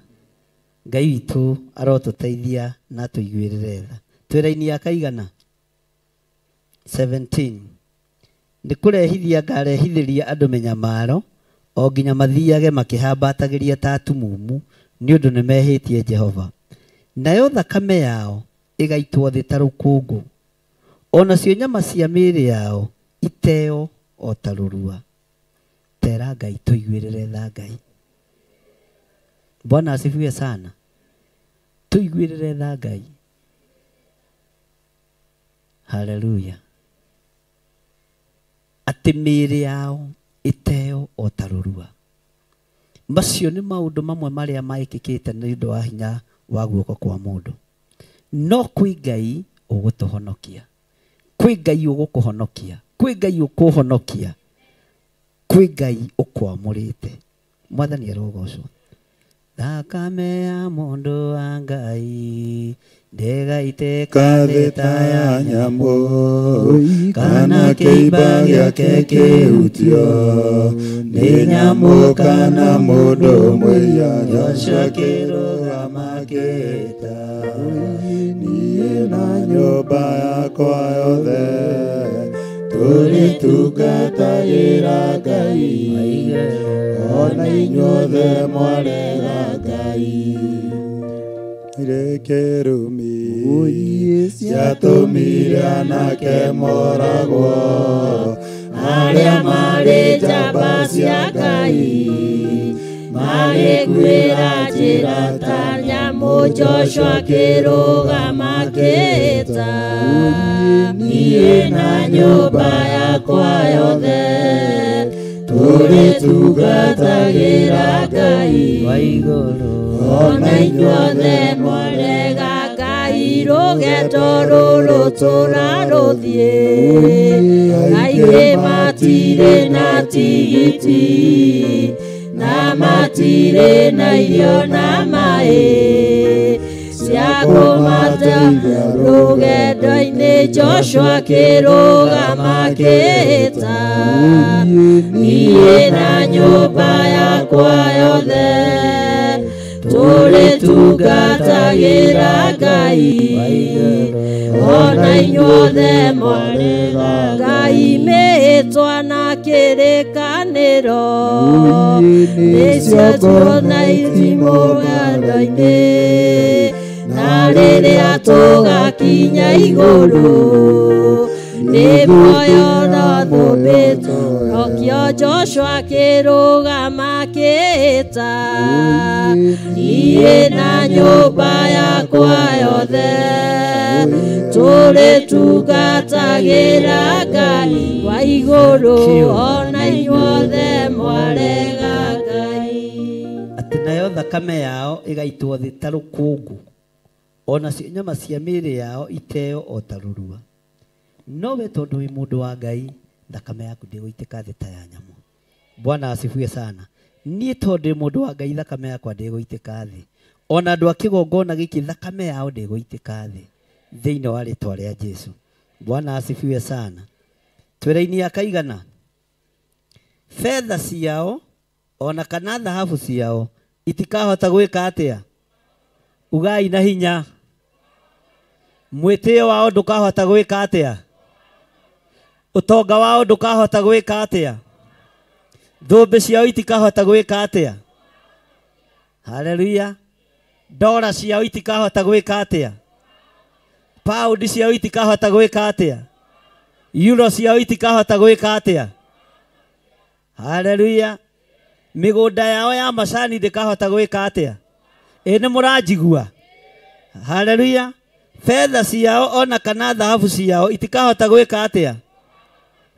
Ngai witũ arotũteithia na tũiguĩrĩre tha. Twĩ raini ya kaigana 17 nĩ kũrehithia ngarehithĩria andũ mĩnyamaro o nginya mathiage makĩhambatagĩria ta atumumu nĩ ũndũ nĩmehĩtie Jehova nayo thakame yao ĩgaitwo thĩ ta rũkũngũ o nacio nyama cia mĩĩrĩ yao iteo o ta rũrua. Tera Ngai tũiguĩrĩre tha Ngai. Bwana asifiwe sana. Tũiguĩrĩre tha Ngai. Haleluya. Atĩ mĩĩrĩ yao ĩteo o ta rũrua. Macio nĩ maũndũ mamwe marĩa maĩkĩkĩte nĩ ũndũ wa hinya wa guoko kwa mũndũ. No kwĩ Ngai ũgũtũhonokia, kwĩ Ngai ũgũkũhonokia, kwĩ Ngai ũkũhonokia, kwĩ Ngai ũkwamũrĩte. Mwathani arogocwo. Thakame ya mũndũ wa Ngai ndĩgaitĩka thĩ ta ya nyamũ kana kĩimba gĩake kĩhutio nĩ nyamũ kana mũndũ mwĩhia Joshua akĩrũgama akĩĩta niĩ na nyũmba yakwa yothe tũrĩtungatagĩra Ngai ona inyuothe mwarega Ngai Kĩrumi ciatũmire anake moragwo arĩa marĩ njamba cia Ngai magĩkuĩra njĩra ta nyamũ Joshua akĩrũgama akĩĩta niĩ na nyũmba yakwa yothe tũrĩtungatagĩra Ngai wa igũrũ ona inyuothe mwarega Ngai rũgendo rũrũ tũrarũthiĩ aingĩ matirĩ na tigiti na matirĩ na irio na maĩ Cia kũmateithia rũgendo-inĩ Joshua akĩrũgama akĩĩta niĩ na nyũmba yakwa yothe tũrĩtungatagĩra Ngai ona inyuothe mwarega Ngai mĩhĩtwa na kĩrĩkanĩro nĩcio tuona itimũ rũgendo-inĩ na rĩrĩa tũgakinya igũrũ nĩ muoyo na thũmbĩ tũrokio Joshua akĩrũgama akĩĩta niĩ na nyũmba yakwa yothe tũrĩtungatagĩra Ngai wa igũrũ ona inyuothe mwarega Ngai. Atĩ nayo thakame yao ĩgaitwo thĩ ta rũkũngũ ona cio nyama cia mĩĩrĩ yao iteo o ta rũrua. No we tondũ wĩ mũndũ wa Ngai thakame yaku ndĩgũitĩka thĩ ta ya nyamũ. Bwana asifiwe sana. Niĩ tondũ ndĩ mũndũ wa Ngai thakame yakwa ndĩgũitĩka thĩ. Ona andũ a kĩgongona gĩkĩ thakame yao ndĩgũitĩka thĩ thĩinĩ wa rĩtwa rĩa Jesu. Bwana asifiwe sana. Twĩra-inĩ ya kaigana betha ciao ona kana thahabu ciao itikahota gwĩka atĩa? Ugai na hinya. Mwĩtĩo wao ndũkahota gwĩka atĩa? Ũtonga wao ndũkahota gwĩka atĩa? Thũmbĩ ciao itikahota gwĩka atĩa? Haleluya. Ndora ciao itikahota gwĩka atĩa? Paundi ciao itikahota gwĩka atĩa? Euro ciao itikahota gwĩka atĩa? Haleluya. Mĩgũnda yao ya macani ndĩkahota gwĩka atĩa? Ĩ nĩ mũranjigua? Haleluya. Betha ciao ona kana thahabu ciao itikahota gwĩka atĩa?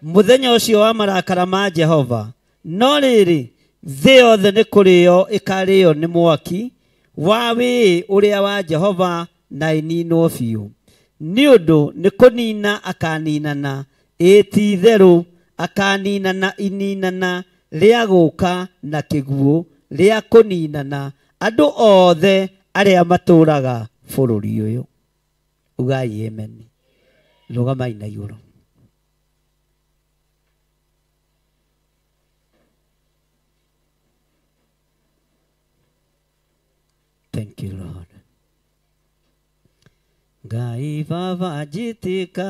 Mũthenya ũcio wa marakara ma Jehova. No rĩrĩ, thĩ yothe nĩ kũrĩo ĩkarĩo nĩ mwaki wa wĩĩ ũrĩa wa Jehova na ĩninwo biũ. Nĩ ũndũ nĩ kũnina akaninana, ĩ ti-itherũ akaninana ininana rĩa gũka na kĩguũ rĩa kũninana andũ othe arĩa matũũraga bũrũri ũyũ. Ugai amen. Rũgamai na igũrũ. Thank you, Lord. Ngai baba njĩtĩka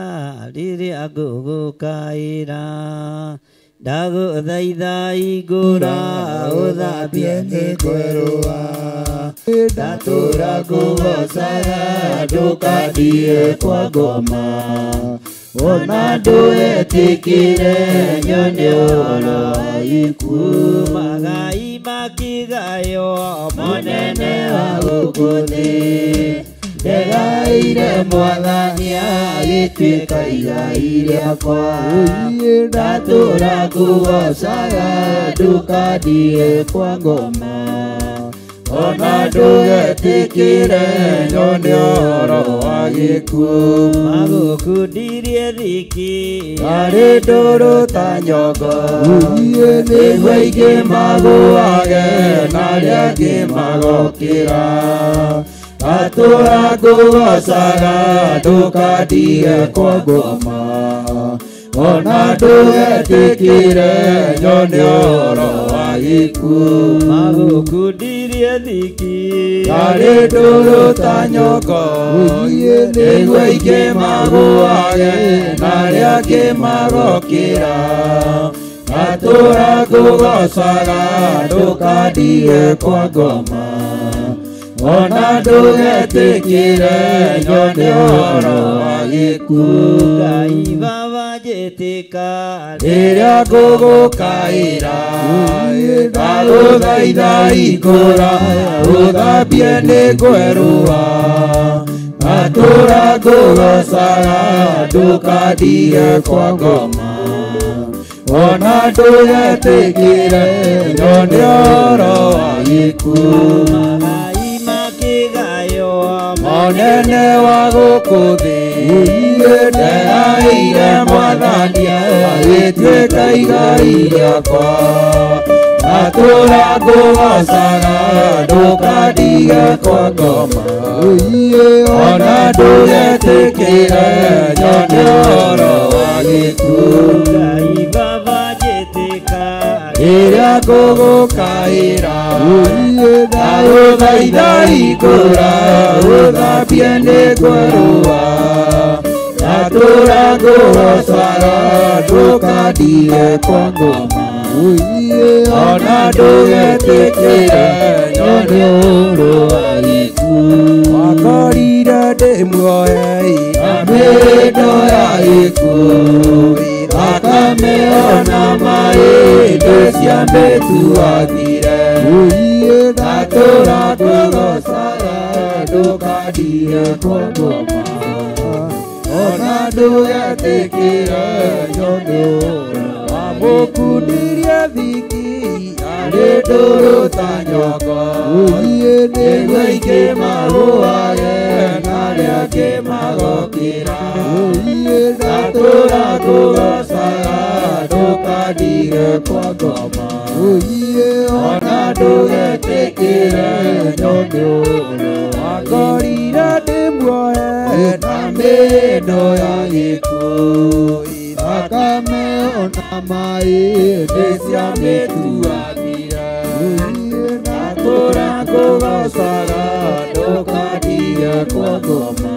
rĩrĩa ngũgũkaĩra ndagũthaitha igũra ũthambie nĩngwerũa ndatũra ngũgocaga ndũkandie kwa ngoma ona ndũetĩkĩre nyone ũhoro wa ikuũ magai makĩgayo mũnene wa gũkũ thĩ ndegaire Mwathani agĩtuĩka igai rĩakwa ndatũra ngũgocaga ndũkandie kwa ngoma ona ndũgetĩkĩre nyone ũhoro wa gĩkuũ magũkundirie thiki arĩ ndũrũ ta nyongo nĩguo aingĩ magũage na arĩa angĩ magokĩra ndatũra ngũgocaga ndũkandie kwa ngoma ona ndũgetĩkĩre nyone ũhoro wa gĩkuũ magũkundirie thiki arĩ ndũrũ ta nyongo nĩguo aingĩ magũage na arĩa angĩ magokĩra ndatũra ngũgocaga ndũkandie kwa ngoma ona ndũgetĩkĩre nyone ũhoro wa gĩkuũ. Ngai baba njĩtĩka rĩrĩa ngũgũkaĩra ndagũthaitha ikũra ũthambie nĩngwerũa ndatũra ngũgocaga ndũkandie kwa ngoma ona ndũgetĩkĩre nyone ũhoro wa gĩkuũ. Mũnene wa gũkũ thĩ ndegaire Mwathani agĩtuĩka igai rĩakwa Ndatũra ngũgocaga ndũkandige kwa ngoma ona ndũgetĩkĩre nyone ũhoro wa gĩkuũ. Ngai Baba njĩtĩka Rĩrĩa ngũgũkaĩra ndagũthaitha ikũra ũthambie nĩngwerũa. Ndatũra ngũgocaga ndũkandige kwa ngoma ona ndũgetĩkĩre nyone ũhoro wa gĩkuũ. Wakorire ndĩ muoye na mĩhĩndo ya gĩkuũ thakame ona maĩ ndĩ ciamĩtuagire. Ndatũra ngũgocaga ndũkandige kwa ngoma ona ndũgetĩkĩre nyone ũhoro wa mũkundirie thiki arĩ ndũrũ ta nyongo nĩguo ingĩ marũage na arĩa angĩ magokĩra. Ndatũra ngũgocaga ndũkandige kwa ngoma ona ndũgetĩkĩre nyone ũhoro. Wakorire ndĩ muohe na mĩhĩndo ya gĩkuũ thakame ona maĩ nĩ ciamĩtuagire. Ndatũra ngũgocaga ndũkandige kwa ngoma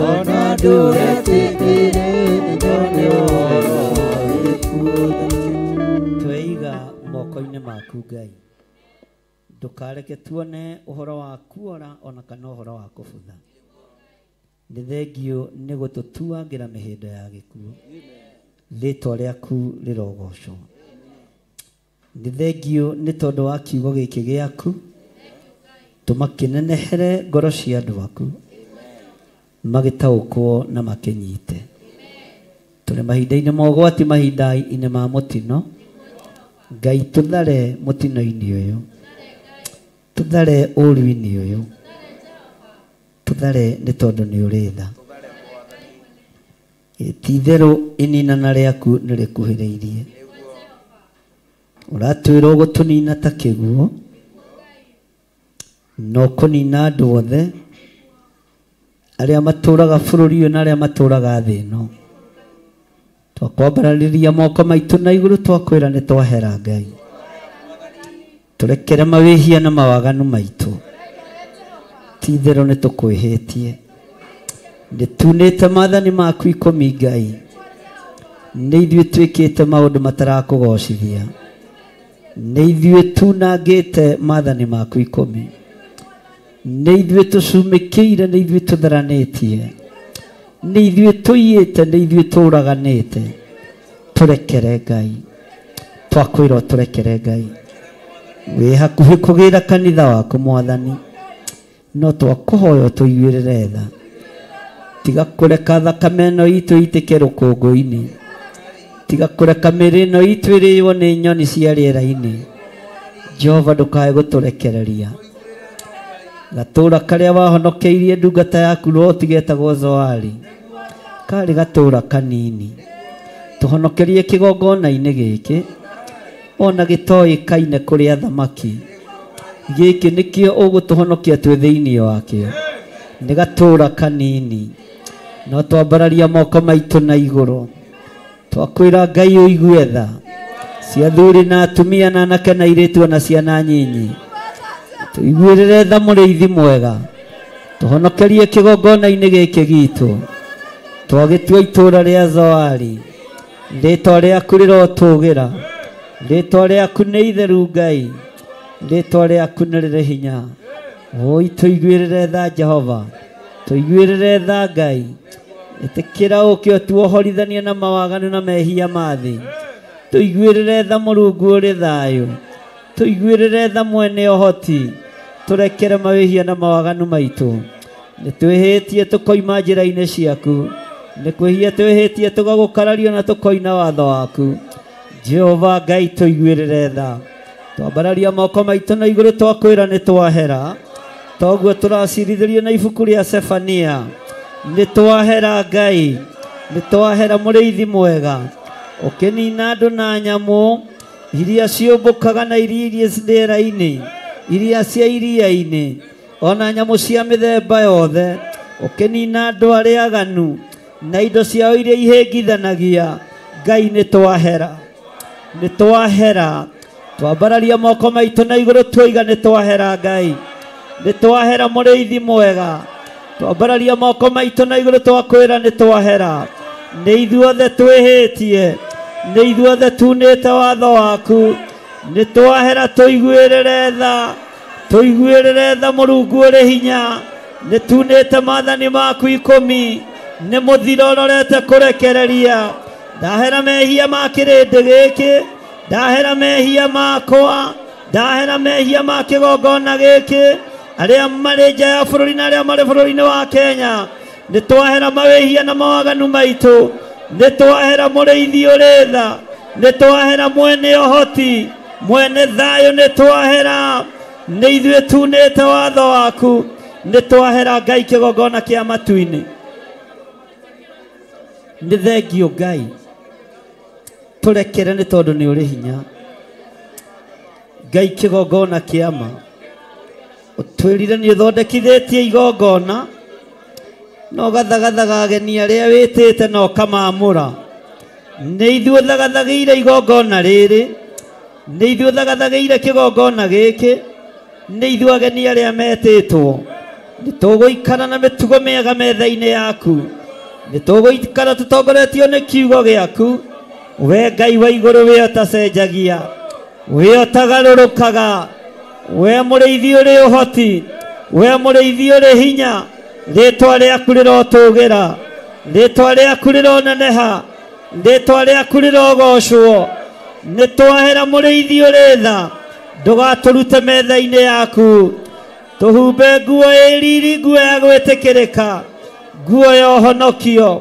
ona ndũgetĩkĩre nyone ũhoro wa gĩkuũ. Tweiga moko-inĩ maku Ngai, ndũkareke tuone ũhoro wa kuora ona kana ũhoro wa kũbutha. Nĩ thengio nĩ gũtũtuangĩra mĩhĩndo ya gĩkuũ. Rĩtwa rĩaku rĩrogocwo. Nĩ thengio nĩ tondũ wa kiugo gĩkĩ gĩaku, tũma kĩnenehere ngoro cia andũ aku magĩtaũkwo na makĩnyite. Tũrĩ mahinda-inĩ ma ũgwati, mahinda-inĩ ma mũtino. Ngai tũthare mũtino-inĩ ũyũ, tũthare ũru-inĩ ũyũ, tũthare nĩ tondũ nĩ ũrĩ tha. Ti itherũ ininana rĩaku nĩ rĩkuhĩrĩirie. Ũratwĩra ũgũtũnina ta kĩguũ, na ũkũnina andũ othe arĩa matũraga bũrũri ũyũ na arĩa matũraga thĩ ĩno. Twakwambararĩria moko maitũ na igũrũ twakwĩra nĩ twahera Ngai. Tũrekere mawĩhia na mawaganu maitũ. Ti itherũ nĩ tũkwĩhĩtie. Nĩ tunĩte maathani maku ikũmi Ngai. Nĩ ithuĩ twĩkĩte maũndũ matarakũgocithia. Nĩ ithuĩ tunangĩte maathani maku ikũmi. Nĩ ithuĩ tũcumĩkĩire, nĩ ithuĩ tũtharanĩtie, nĩ ithuĩ tũiyĩte, nĩ ithuĩ tũũraganĩte. Tũrekere Ngai, twakwĩra tũrekere Ngai. Wĩ hakuhĩ kũgĩra kanitha waku Mwathani, no twakũhoya ũtũiguĩrĩre tha. Tiga kũreka thakame ĩno itũ ĩitĩke rũkũngũ-inĩ. Tiga kũreka mĩĩrĩ ĩno itũ ĩrĩĩo nĩ nyoni cia rĩera-inĩ. Jehova ndũkae gũtũrekereria. Gatũra karĩa wahonokeirie ndungata yaku Loti getagwo Zoari karĩ gatũra kanini. Tũhonokerie kĩgongona-inĩ gĩkĩ ona gĩtoĩkaine kũrĩa thamaki. Gĩkĩ nĩkĩo ũgũtũhonokia twĩ thĩinĩ wakĩo. Nĩ gatũra kanini. No twambararia moko maitũ na igũrũ twakwĩra Ngai ũigue tha cia athuri na atumia na anake na airĩtu ona ciana nyinyi. Tũiguĩrĩre tha mũrĩithi mwega, tũhonokerie kĩgongona-inĩ gĩkĩ gitũ. Twagĩtua itũra rĩa Zoari, rĩtwa rĩaku rĩrotũgĩra, rĩtwa rĩaku nĩ itheru Ngai, rĩtwa rĩaku nĩ rĩrĩ hinya. Oi tũiguĩrĩre tha Jehova, tũiguĩrĩre tha Ngai. Ĩtĩkĩra ũke ũtuohorithanie na mawaganu na mehia ma thĩ. Tũiguĩrĩre tha Mũrungu ũrĩ thayũ, tũiguĩrĩre tha mwene ũhoti, tũrekere mawĩhia na mawaganu maitũ. Nĩ twĩhĩtie tũkoima njĩra-inĩ ciaku, nĩ kwĩhia twĩhĩtie tũgagũkarario na tũkoina watho waku. Jehova Ngai tũiguĩrĩre tha. Twambararia moko maitũ na igũrũ twakwĩra nĩ twahera. Toguo tũracirithĩrio na ibuku rĩa Sefania. Nĩ twahera Ngai, nĩ twahera mũrĩithi mwega. Ũkĩnina andũ na nyamũ, Iria ciũmbũkaga na iria rĩera-inĩ, iria cia iria-inĩ, ona nyamũ cia mĩthemba yothe, ũkĩnina andũ arĩa aganu na indo ciao iria ihĩngithanagia. Ngai nĩ twahera, nĩ twahera. Twambararia moko maitũ na igũrũ twoiga nĩ twahera Ngai, nĩ twahera mũrĩithi mwega. Twambararia moko maitũ na igũrũ twakwĩra nĩ twahera. Nĩ ithuothe twĩhĩtie, nĩ ithuothe tunĩte watho waku. Nĩ twahera, tũiguĩrĩre tha, tũiguĩrĩre tha Mũrungu ũrĩ hinya. Nĩ tunĩte maathani maku 10, nĩ mũthiro ũrorete kũrekereria. Ndahera mehia ma kĩrĩndĩ gĩkĩ, ndahera mehia makwa, ndahera mehia ma kĩgongona gĩkĩ, arĩa marĩ nja ya bũrũri na arĩa marĩ bũrũri-inĩ wa Kenya. Nĩ twahera mawĩhia na mawaganu maitũ, nĩ twahera mũrĩithi ũrĩ tha, nĩ twahera mwene ũhoti, mwene thayũ, nĩ twahera. Nĩ ithuĩ tunĩte watho waku, nĩ twahera Ngai kĩgongona kĩa matu-inĩ. Nĩ thengio Ngai, tũrekere nĩ tondũ nĩ ũrĩ hinya. Ngai kĩgongona kĩa ma, ũtwĩrire nĩ ũthondekithĩtie igongona, no gathagathaga ageni arĩa wĩtĩte na ũkamaamũra. Nĩ ithuĩ ũthagathagĩire igongona rĩrĩ, nĩ ithuĩ ũthagathagĩire kĩgongona gĩkĩ, nĩ ithuĩ ageni arĩa metĩtwo. Nĩ tũgũikara na mĩtugo mĩega metha-inĩ yaku, nĩ tũgũikara tũtongoretio nĩ kiugo gĩaku. We Ngai wa igũrũ, we ũtacenjagia, we ũtagarũrũkaga, we mũrĩithi ũrĩ ũhoti, we mũrĩithi ũrĩ hinya, rĩtwa rĩaku rĩrotũgĩra, rĩtwa rĩaku rĩroneneha, rĩtwa rĩaku rĩrogocwo. Nĩ twahera mũrĩithi ũrĩ tha, ndũgatũrute metha-inĩ yaku. Tũhumbe nguo ĩ riri, nguo ya gwĩtĩkĩrĩka, nguo ya ũhonokio.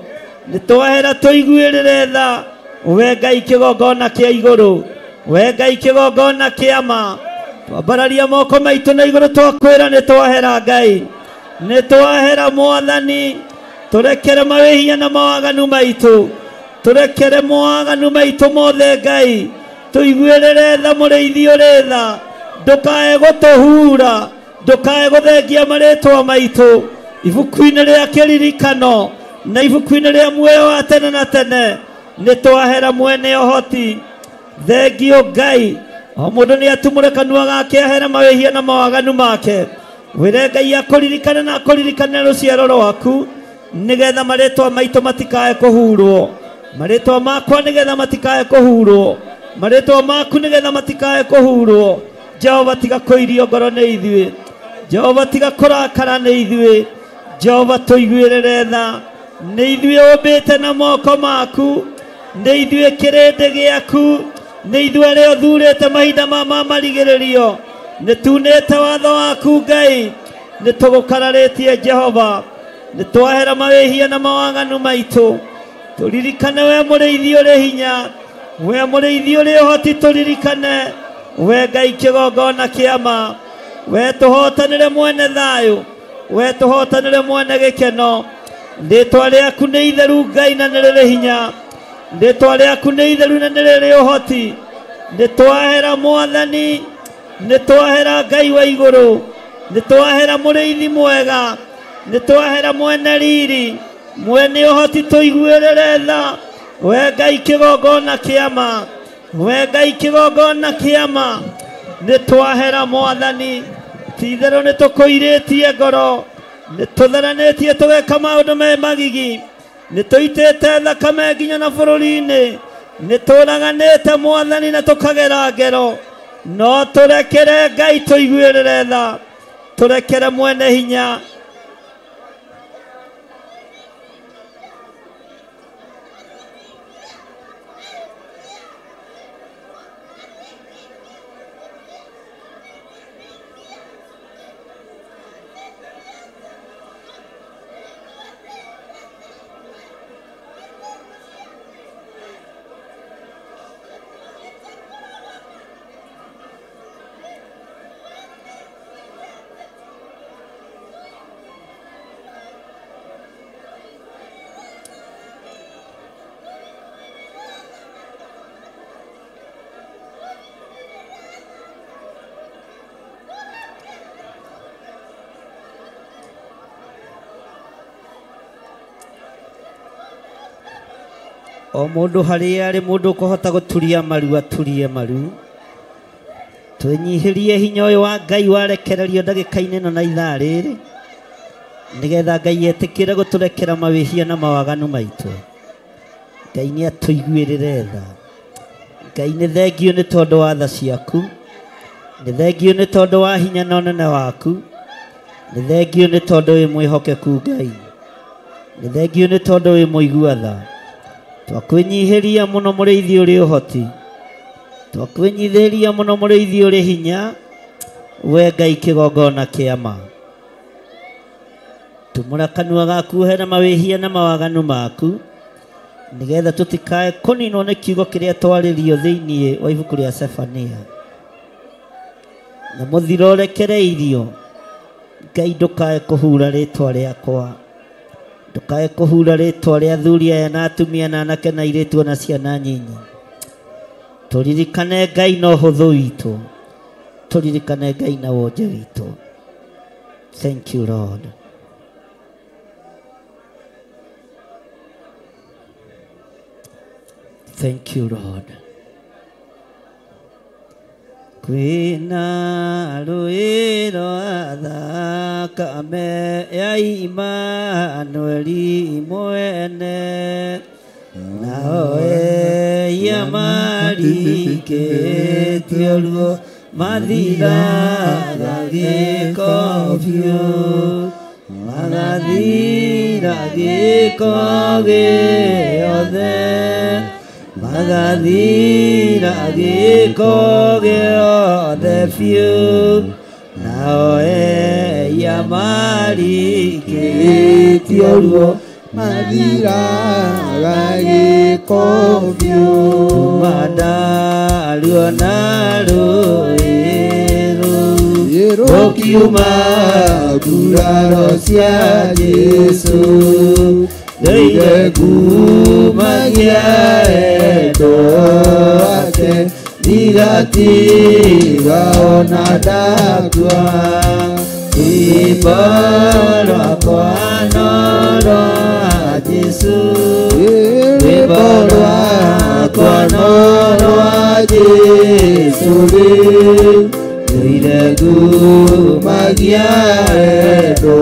Nĩ twahera, tũiguĩrĩre tha, we Ngai kĩgongona kĩa igũrũ, we Ngai kĩgongona kĩa ma. Twambararia moko maitũ na igũrũ twakwĩra nĩ twahera Ngai, nĩ twahera Mwathani. Tũrekere mawĩhia na mawaganu maitũ, tũrekere mawaganu maitũ mothe Ngai. Tũiguĩrĩre tha mũrĩithi ũrĩ tha, ndũkae gũtũhura, ndũkae gũthengia marĩtwa maitũ ibuku-inĩ rĩa kĩririkano na ibuku-inĩ rĩa muoyo wa tene na tene. Nĩ twahera mwene ũhoti. Thengio Ngai. O mũndũ nĩ atumũre kanua gake ahere mawĩhia na mawaganu make. Wĩre Ngai akũririkane na akũririkane rũciaro rwaku, nĩgetha marĩtwa maitũ matikae kũhurwo, marĩtwa makwa nĩgetha matikae kũhurwo, marĩtwa maku nĩgetha matikae kũhurwo. Jehova tiga kũirio ngoro nĩ ithuĩ, Jehova tiga kũrakara nĩ ithuĩ, Jehova tũiguĩrĩre tha. Nĩ ithuĩ ũmbĩte na moko maku, nĩ ithuĩ kĩrĩndĩ gĩaku, nĩ ithuĩ arĩa ũthurĩte mahinda ma marigĩrĩrio. Nĩ tunĩte watho waku Ngai, nĩ tũgũkararĩtie Jehova. Nĩ twahera mawĩhia na mawaganu maitũ. Tũririkane we mũrĩithi ũrĩ hinya, we mũrĩithi ũrĩ ũhoti, tũririkane we Ngai kĩgongona kĩa ma. We tũhotanĩre mwene thayũ, we tũhotanĩre mwene gĩkeno. Rĩtwa rĩaku nĩ itheru Ngai na nĩ rĩrĩ hinya, rĩtwa rĩaku nĩ itheru na nĩ rĩrĩ ũhoti. Nĩ twahera Mwathani, nĩ twahera Ngai wa igũrũ, nĩ twahera mũrĩithi mwega, nĩ twahera mwene riri, mwene ũhoti, tũiguĩrĩre tha. We Ngai kĩgongona kĩa ma, we Ngai kĩgongona kĩa ma. Nĩ twahera Mwathani, ti itherũ nĩ tũkũirĩtie ngoro, nĩ tũtheranĩtie tũgeka maũndũ me magigi, nĩ tũitĩte thakame nginya na bũrũri-inĩ, nĩ tũraganĩte Mwathani na tũkagera ngero. No tũrekere Ngai, tũiguĩrĩre tha, tũrekere mwene hinya. O mundu haria ari mundu ukuhota guturia maru aturie maru. Twinyihirie hinya uyu wa Ngai warekererio ndagika-inĩ ĩno na ithaa rĩrĩ, nigetha Ngai etĩkĩre gũtũrekera mawĩhia na mawaganu maitũ. Ngai nĩ atũiguĩrĩre tha. Ngai nĩ thengio nĩ tondũ wa tha ciaku, nĩ thengio nĩ tondũ wa hinya na ũnene waku, nĩ thengio nĩ tondũ wĩ mwĩhokeku Ngai, nĩ thengio nĩ tondũ wĩ mũigua tha. Twakwĩnyihĩria mũno mũrĩithi ũrĩ ũhoti, twakwĩnyihĩria mũno mũrĩithi ũrĩ hinya, we Ngai kĩgongona kĩa ma. Tumũra kanua gaku ũhere mawĩhia na mawaganu maku, nigetha tũtikae kũninwo nĩ kiugo kĩrĩa twarĩrio thĩinĩ wa ibuku rĩa Sefania. Na mũthiro ũrekereirio, Ngai ndũkae kũhura rĩtwa rĩakwa, ndũkae kũhura rĩtwa rĩa athuri aya na atumia na anake na airĩtu na ciana nyinyi. Tũririkane Ngai na ũhũthũ witũ, tũririkane Ngai na wonje witũ. Thank you Lord. Thank you Lord. Kwĩna rũĩ rwa thakame ya Imanueli mwene, nao ehia marikĩtio ruo mathiraga gĩko biũ, magathira gĩko gĩothe, magathira gĩko gĩothe biũ, nao ehia marikĩtio ruo mathiraga gĩko biũ. Mandaruo na rũĩ rũu rũkiuma nguraro cia Jesũ, ndoire ngumagia wendo wake, ndigatiga ona ndakua. Rwĩmbo rwakwa no rwa Jesũ, rwĩmbo rwakwa no rwa Jesũ rĩu, ndoire ngumagia wendo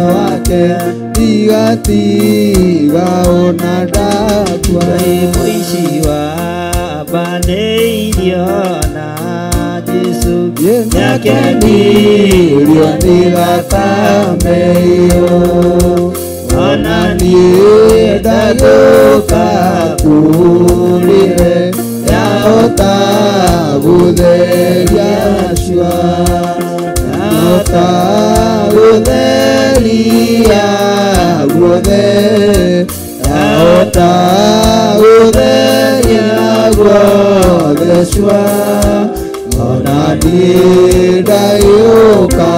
wake, ndigatiga ona ndakua. Mũici wambanĩirio na Jesũ, nĩakenirio nĩ thakame ĩyo, ona niĩ ndagĩũka kũrĩ we, yahota gũtheria cua, yahota gũtheria guothe, yahota gũtheria guothe cua, ona niĩ ndagĩũka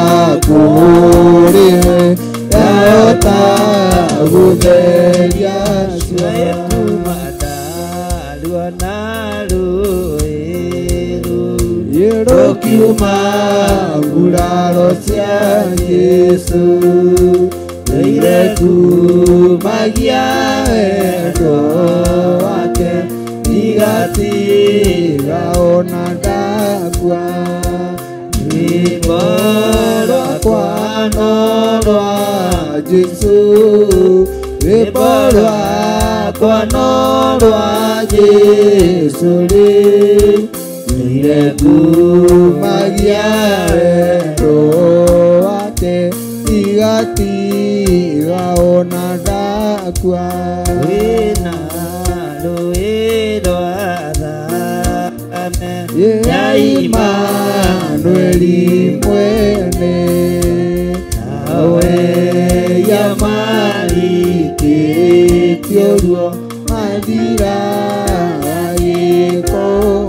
kũrĩ we, yahota gũtheria cua. Mandaruo na rũĩ rũu rũkiuma nguraro cia Jesũ, ndoire ngumagia wendo wake, ndigatiga ona ndakua. Rwĩmbo rwakwa no rwa Jesũ, rwĩmbo rwakwa no rwa Jesũ rĩu, ndoire ngumagia wendo wake, ndigatiga ona ndakua. Kwĩna rũĩ rwa thakame ya Imanueli mwene, nao ehia marikĩtio ruo mathiraga gĩko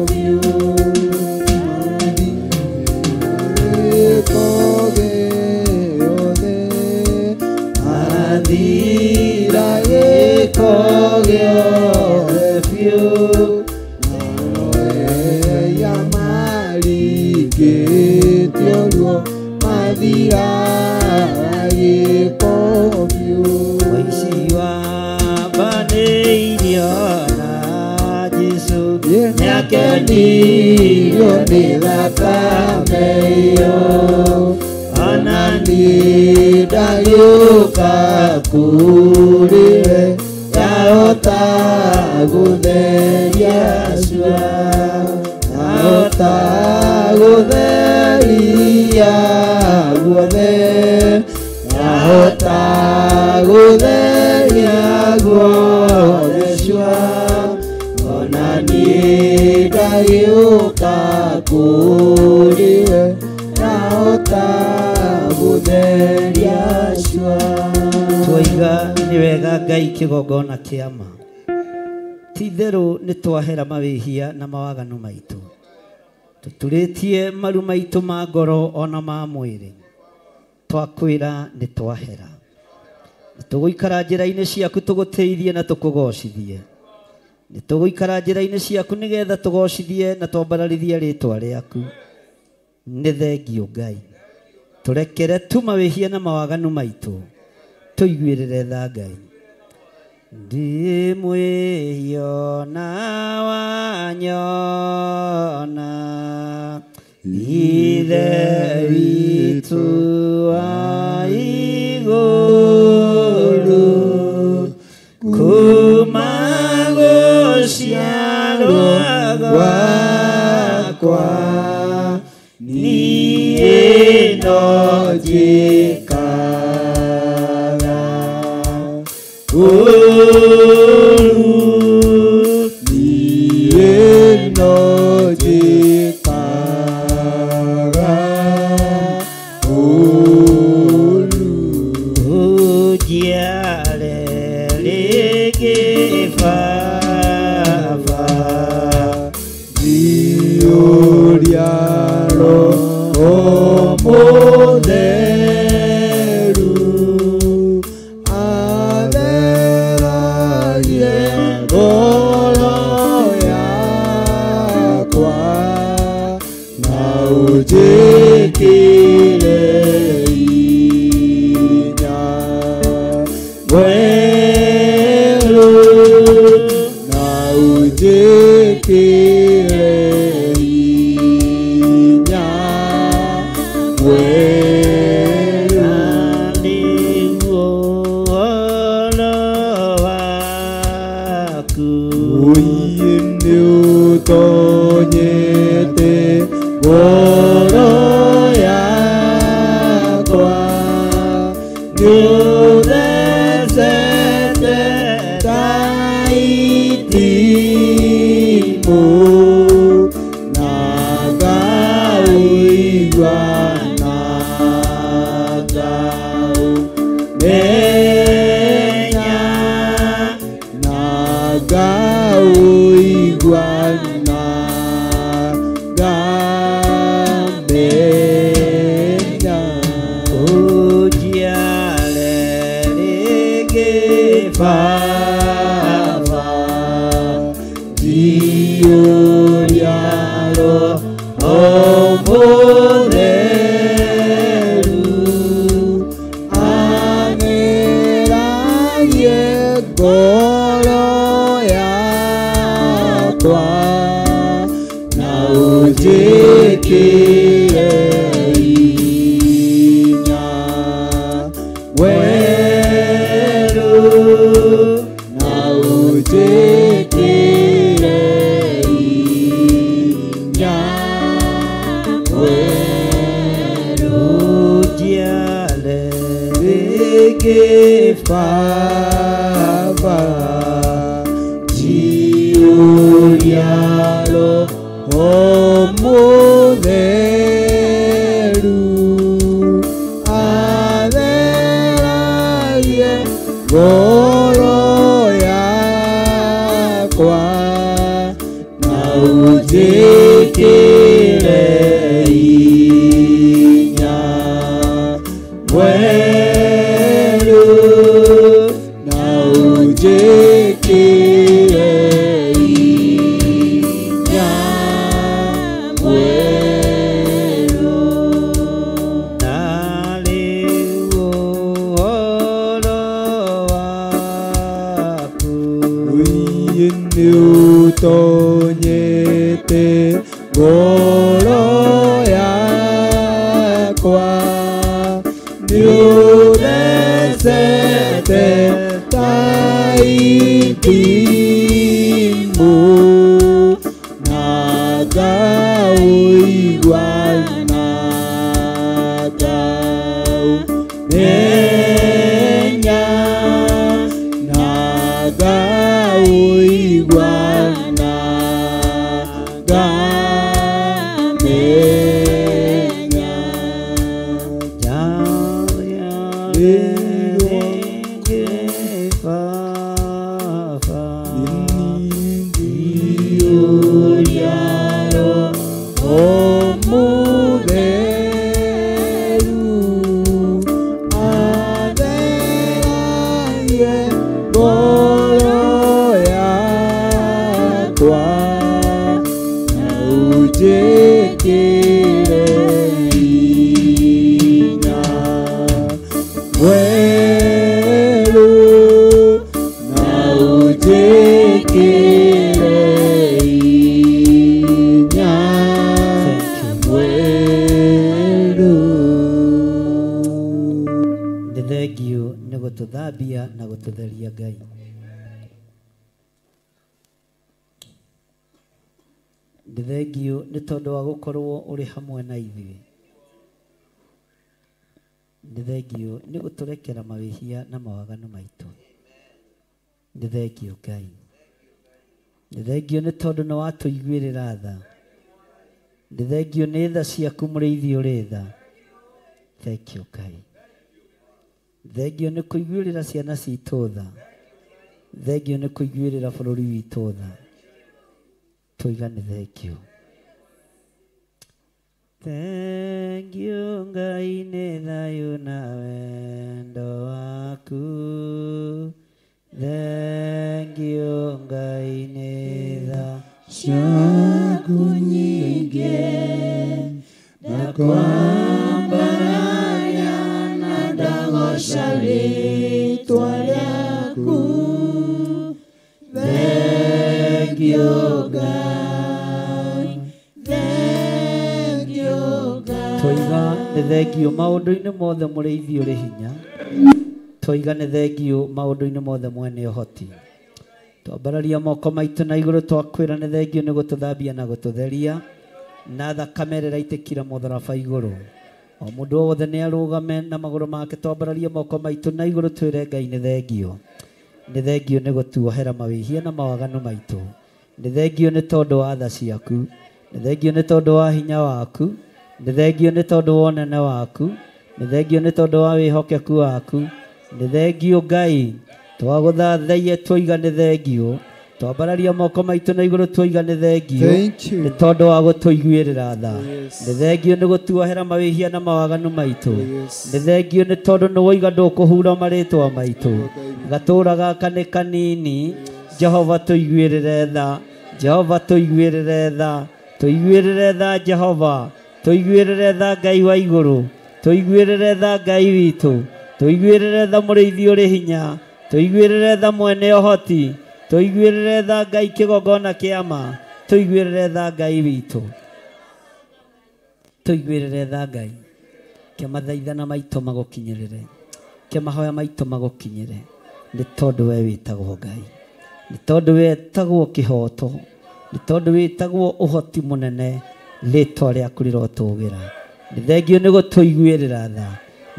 biũ, gĩko gĩothe, mathira gĩko gĩothe biũ, nao ehia marikĩtio ruo mathiraga gĩko biũ. Mũici wambanĩirio Nĩakenirio nĩ thakame ĩyo ona niĩ ndagĩũka kũrĩ we ndahota gũtheria cua ndahota gũtheria guothe ndahota gũtheria guothe cua ona niĩ ndagĩũka kũrĩ we ndahota gũtheria cua. Twaiga nĩ wega Ngai kĩgongona kĩa ma ti-itherũ nĩ twahera mawĩhia na mawaganu maitũ tũturĩtie maru maitũ ma ngoro ona ma mwĩrĩ twakwĩra nĩ twahera tũgũikara njĩra-inĩ ciaku tũgũtĩithie na tũkũgocithie nĩ tũgũikara njĩra-inĩ ciaku nĩgetha tũgocithie na twambararithie rĩtwa rĩaku nĩ thengio Ngai tũrekere tu mawĩhia na mawaganu maitũ tũiguĩrĩre tha Ngai ndĩ mwĩhia na wanyona Ithe witũ wa igũrũ kuma gũciarwo gwakwa niĩ no njĩkaga ũũru niĩ no njĩkaga ũũru ũnjiare rĩngĩ Baba njiyũria Roho Mũtheru atheragie ngoro yakwa na ũnjĩkĩre hinya mwerũ na ũnjĩkĩre hinya mwerũ na nĩguo ũhoro waku Ũiĩ nĩũtonyete ngoro yakwa nĩũthecete ta itimũ na ngaũigua na ngaũmenya na ngaũigua na ngamenya ũnjiare rĩngĩ Baba njiyũria Roho Mũtheru atheragie ngoro yakwa na ũnjĩkĩre hinya mwerũ na ũnjĩkĩre hinya mwerũ ũnjiare rĩngĩ Baba njiyũria Roho Mũtheru atheragie ngoro yakwa na ũnjĩkĩre hinya mwerũ na ũnjĩkĩre hinya mwerũ na rĩu ũhoro waku Ũiĩ nĩũ Nĩũtonyete ngoro yakwa, nĩũthecete ta itimũ, na ngaũigua na ngaũmenya, na ngaũigua na ngamenya. Nĩ gũtũthambia na gũtũtheria Ngai. Nĩ thengio nĩ tondũ wa gũkorwo ũrĩ hamwe na ithuĩ. Nĩ thengio nĩ gũtũrekera mawĩhia na mawaganu maitũ. Nĩ thengio Ngai. Nĩ thengio nĩ tondũ nĩ watũiguĩrĩra tha. Nĩ thengio nĩ tha ciaku mũrĩithi ũrĩ tha. Thengio Ngai. Thengio nĩ kũiguĩrĩra ciana citũ tha. Thengio nĩ kũiguĩrĩra bũrũri witũ tha. Tũiga nĩ thengio. Thengio Ngai nĩ thayũ na wendo waku. Thengio Ngai nĩ tha ciaku nyingĩ, na kwambararia na ndagoca rĩtwa rĩaku. Thengio Ngai, thengio Ngai. Tũiga nĩ thengio maũndũ-inĩ mothe mũrĩithi ũrĩ hinya. Tũiga nĩ thengio maũndũ-inĩ mothe mwene ũhoti. Twambararia moko maitũ na igũrũ twakwĩra nĩ thengio nĩ gũtũthambia na gũtũtheria na thakame ĩrĩa ĩraitĩkire mũtharaba igũrũ. O mũndũ wothe nĩ arũgame na magũrũ make, twambararie moko maitũ na igũrũ twĩre Ngai nĩ thengio. Nĩ thengio nĩ gũtuohera mawĩhia na mawaganu maitũ. Nĩ thengio nĩ tondũ wa tha ciaku. Nĩ thengio nĩ tondũ wa hinya waku. Nĩ thengio nĩ tondũ wa ũnene waku. Nĩ thengio nĩ tondũ wa wĩhokeku waku. Nĩ thengio Ngai. Twagũthathaiya twoiga nĩ thengio. Twambararia moko maitũ na igũrũ twoiga nĩ thengio nĩ tondũ wa gũtũiguĩrĩra tha. Nĩ thengio nĩ gũtuohera mawĩhia na mawaganu maitũ. Nĩ thengio nĩ tondũ nĩ woiga ndũkũhura marĩtwa maitũ. Gatũra gaka nĩ kanini. Jehova tũiguĩrĩre tha. Jehova tũiguĩrĩre tha. Tũiguĩrĩre tha Jehova. Tũiguĩrĩre tha Ngai wa igũrũ. Tũiguĩrĩre tha Ngai witũ. Tũiguĩrĩre tha mũrĩithi ũrĩ hinya. Tũiguĩrĩre tha mwene ũhoti. Tũiguĩrĩre tha Ngai kĩgongona kĩa ma. Tũiguĩrĩre tha Ngai witũ. Tũiguĩrĩre tha Ngai. Kĩmathaithana maitũ magũkinyĩrĩre. Kĩmahoya maitũ magũkinyĩre. Nĩ tondũ we wĩtagwo Ngai. Nĩ tondũ wetagwo kĩhoto. Nĩ tondũ wĩtagwo ũhoti mũnene. Rĩtwa rĩaku rĩrotũgĩra. Nĩ thengio nĩ gũtũiguĩrĩra tha.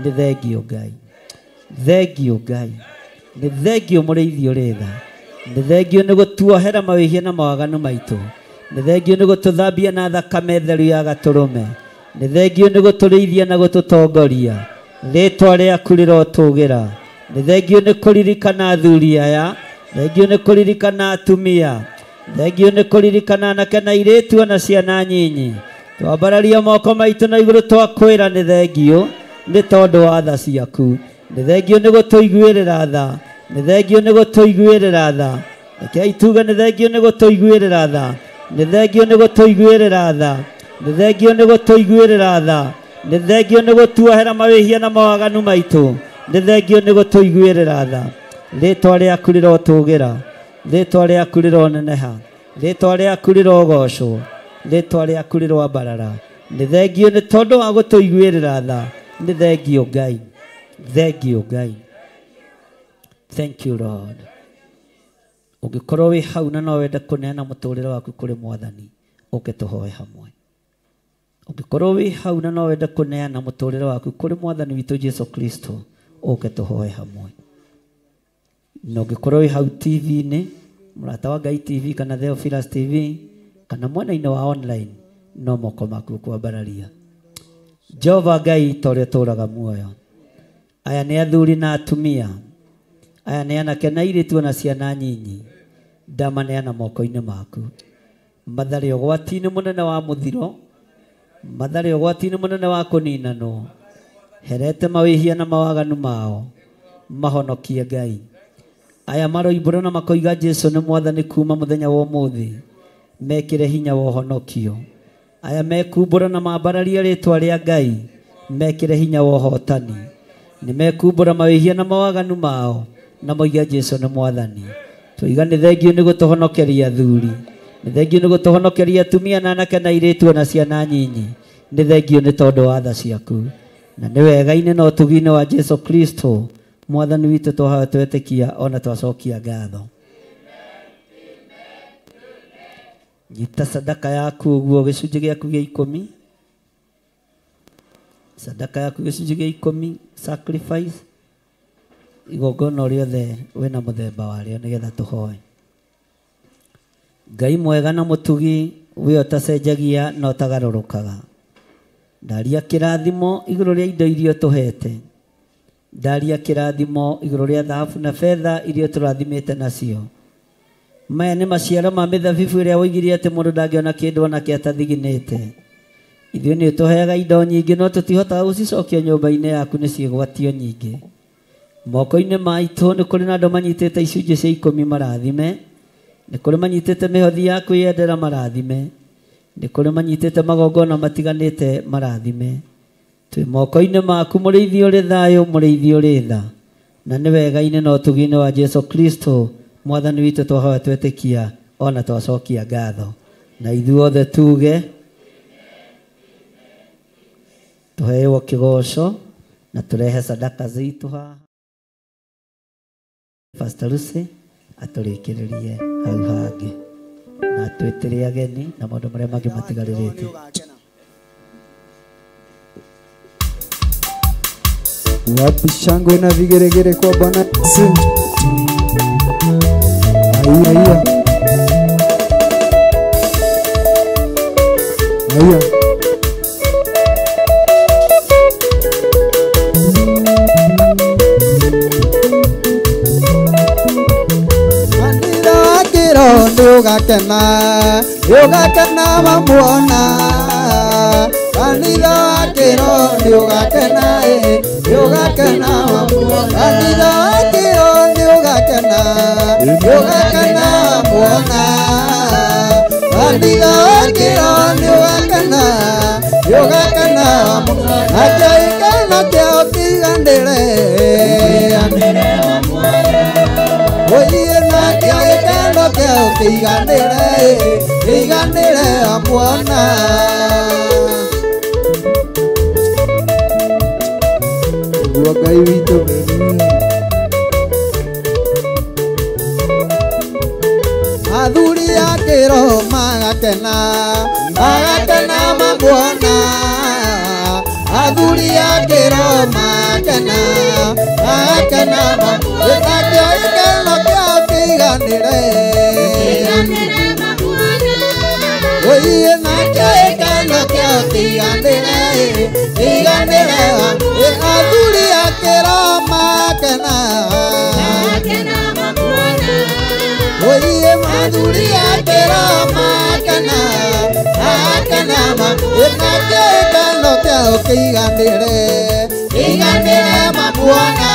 Nĩ thengio Ngai. Thengio Ngai. Nĩ thengio mũrĩithi ũrĩ tha. Nĩ thengio nĩ gũtuohera mawĩhia na mawaganu maitũ. Nĩ thengio nĩ gũtũthambia na thakame theru ya gatũrũme. Nĩ thengio nĩ gũtũrĩithia na gũtũtongoria. Rĩtwa rĩaku rĩrotũgĩra. Nĩ thengio nĩ kũririkana athuri aya. Thengio nĩ kũririkana atumia. Thengio nĩ kũririkana anake na airĩtu ona ciana nyinyi. Twambararia moko maitũ na igũrũ twakwĩra nĩ thengio nĩ tondũ wa tha ciaku. Nĩ thengio nĩ gũtũiguĩrĩra tha. Nĩ thengio nĩ gũtũiguĩrĩra tha. Rekei tuge nĩ thengio nĩ gũtũiguĩrĩra tha. Nĩ thengio nĩ gũtũiguĩrĩra tha. Nĩ thengio nĩ gũtũiguĩrĩra tha. Nĩ thengio nĩ gũtuohera mawĩhia na mawaganu maitũ. Nĩ thengio nĩ gũtũiguĩrĩra tha. Rĩtwa rĩaku rĩrotũgĩra. Rĩtwa rĩaku rĩroneneha. Rĩtwa rĩaku rĩrogocwo, rĩtwa rĩaku rĩroambarara. Nĩ thengio nĩ tondũ wa gũtũiguĩrĩra tha. Nĩ thengio Ngai, thengio Ngai. Thank you Lord. Ũngĩkorwo wĩ hau na no wende kũneana mũtũrĩre waku kũrĩ Mwathani, ũke tũhoe hamwe. Ũngĩkorwo wĩ hau na no wende kũneana mũtũrĩre waku kũrĩ Mwathani witũ Jesu Kristo, ũke tũhoe hamwe. Na ũngĩkorwo wĩ hau TV-inĩ, Mũrata wa Ngai TV kana Theophilus TV kana mwena-inĩ wa online, no moko maku kwambararia. Jehova Ngai ta ũrĩa ũtũũraga muoyo, aya nĩ athuri na atumia, aya nĩ anake na airĩtu na ciana nyinyi, ndamaneana moko-inĩ maku. Mathare ũgwati-inĩ mũnene wa mũthiro, mathare ũgwati-inĩ mũnene wa kũninanwo, herete mawĩhia na mawaganu mao, mahonokie Ngai. Aya maroimbũra na makoiga Jesu nĩ Mwathani kuma mũthenya wa ũmũthĩ, mekĩre hinya wa ũhonokio. Aya mekumbũra na mambararia rĩtwa rĩa Ngai, mekĩre hinya wa ũhotani. Nĩ mekumbũra mawĩhia na mawaganu mao, na moiga Jesu nĩ Mwathani. Twoiga nĩ thengio nĩ gũtũhonokeria athuri, nĩ thengio nĩ gũtũhonokeria atumia na anake na airĩtu na ciana nyinyi. Nĩ thengio nĩ tondũ wa tha ciaku, na nĩ wega-inĩ na ũtugi-inĩ wa Jesu Kristo Mwathani witũ twahoya twetĩkia ona twacokia ngatho. Nyita sadaka yaku ũguo gĩcunjĩ gĩaku gĩa 10, sadaka yaku gĩcunjĩ gĩa 10, sacrifice, igongona rĩothe wĩna mũthemba warĩo nĩgetha tũhoe. Ngai mwega na mũtugi, we ũtacenjagia na ũtagarũrũkaga, ndaria kĩrathimo igũrũ rĩa indo iria ũtũhete, ndaria kĩrathimo igũrũ rĩa thahabu na betha iria tũrathimĩte nacio. Maya nĩ maciaro ma mĩthabibũ ĩrĩa woigire atĩ mũndũ ndangĩona kĩndũ onake atathiginĩte. Ithuĩ nĩ ũtũheaga indo nyingĩ no tũtihotaga gũcicokia nyũmba-inĩ yaku, nĩ ciĩgwatio nyingĩ. Moko-inĩ maitũ nĩ kũrĩ na andũ manyitĩte icunjĩ cia 10 marathime, nĩ kũrĩ manyitĩte mĩhothi ya kwĩyendera marathime, nĩ kũrĩ manyitĩte magongona matiganĩte marathime. Twĩ moko-inĩ maku mũrĩithi ũrĩ thayũ, mũrĩithi ũrĩ tha, na nĩ wega-inĩ na ũtugi-inĩ wa Jesu Kristo Mwathani witũ twahoya twetĩkia ona twacokia ngatho. Na ithuothe tuge tũheo kĩgoco na tũrehe sadaka zitũ haha. Pastor Lucy atũrĩkĩrĩrie hau hangĩ na twĩtĩre ageni na maũndũ marĩa mangĩ matigarĩrĩte. Wapi shangwe na vigeregere kwa Bwana Yesu. Haya haya. Haya. Andira kiro nĩũgakena, nĩũgakena mamuona. Kanitha wa kĩro nĩũgakena, nĩũgakena mamuona. Kanitha wa kĩro nĩũgakena, nĩũgakena mamuona. Kanitha wa kĩro nĩũgakena, nĩũgakena mamuona. Nakĩo gĩkeno kĩao kĩiganĩre, oiye nakĩo gĩkeno kĩao kĩiganĩre, kĩiganĩre mamuona. Ngai witũ. Athuri a kĩro magakena, magakena mamuona. Athuri a kĩro magakena, magakena mamuona. Nakĩo gĩkeno kĩao kĩiganĩre, oiye nakĩo gĩkeno kĩao kĩiganĩre, kĩiganĩre. Athuri a kĩro magakena, oiye athuri a kĩro magakena, magakena mamuona. Nakĩo gĩkeno kĩao kĩiganĩre, kĩiganĩre mamuona.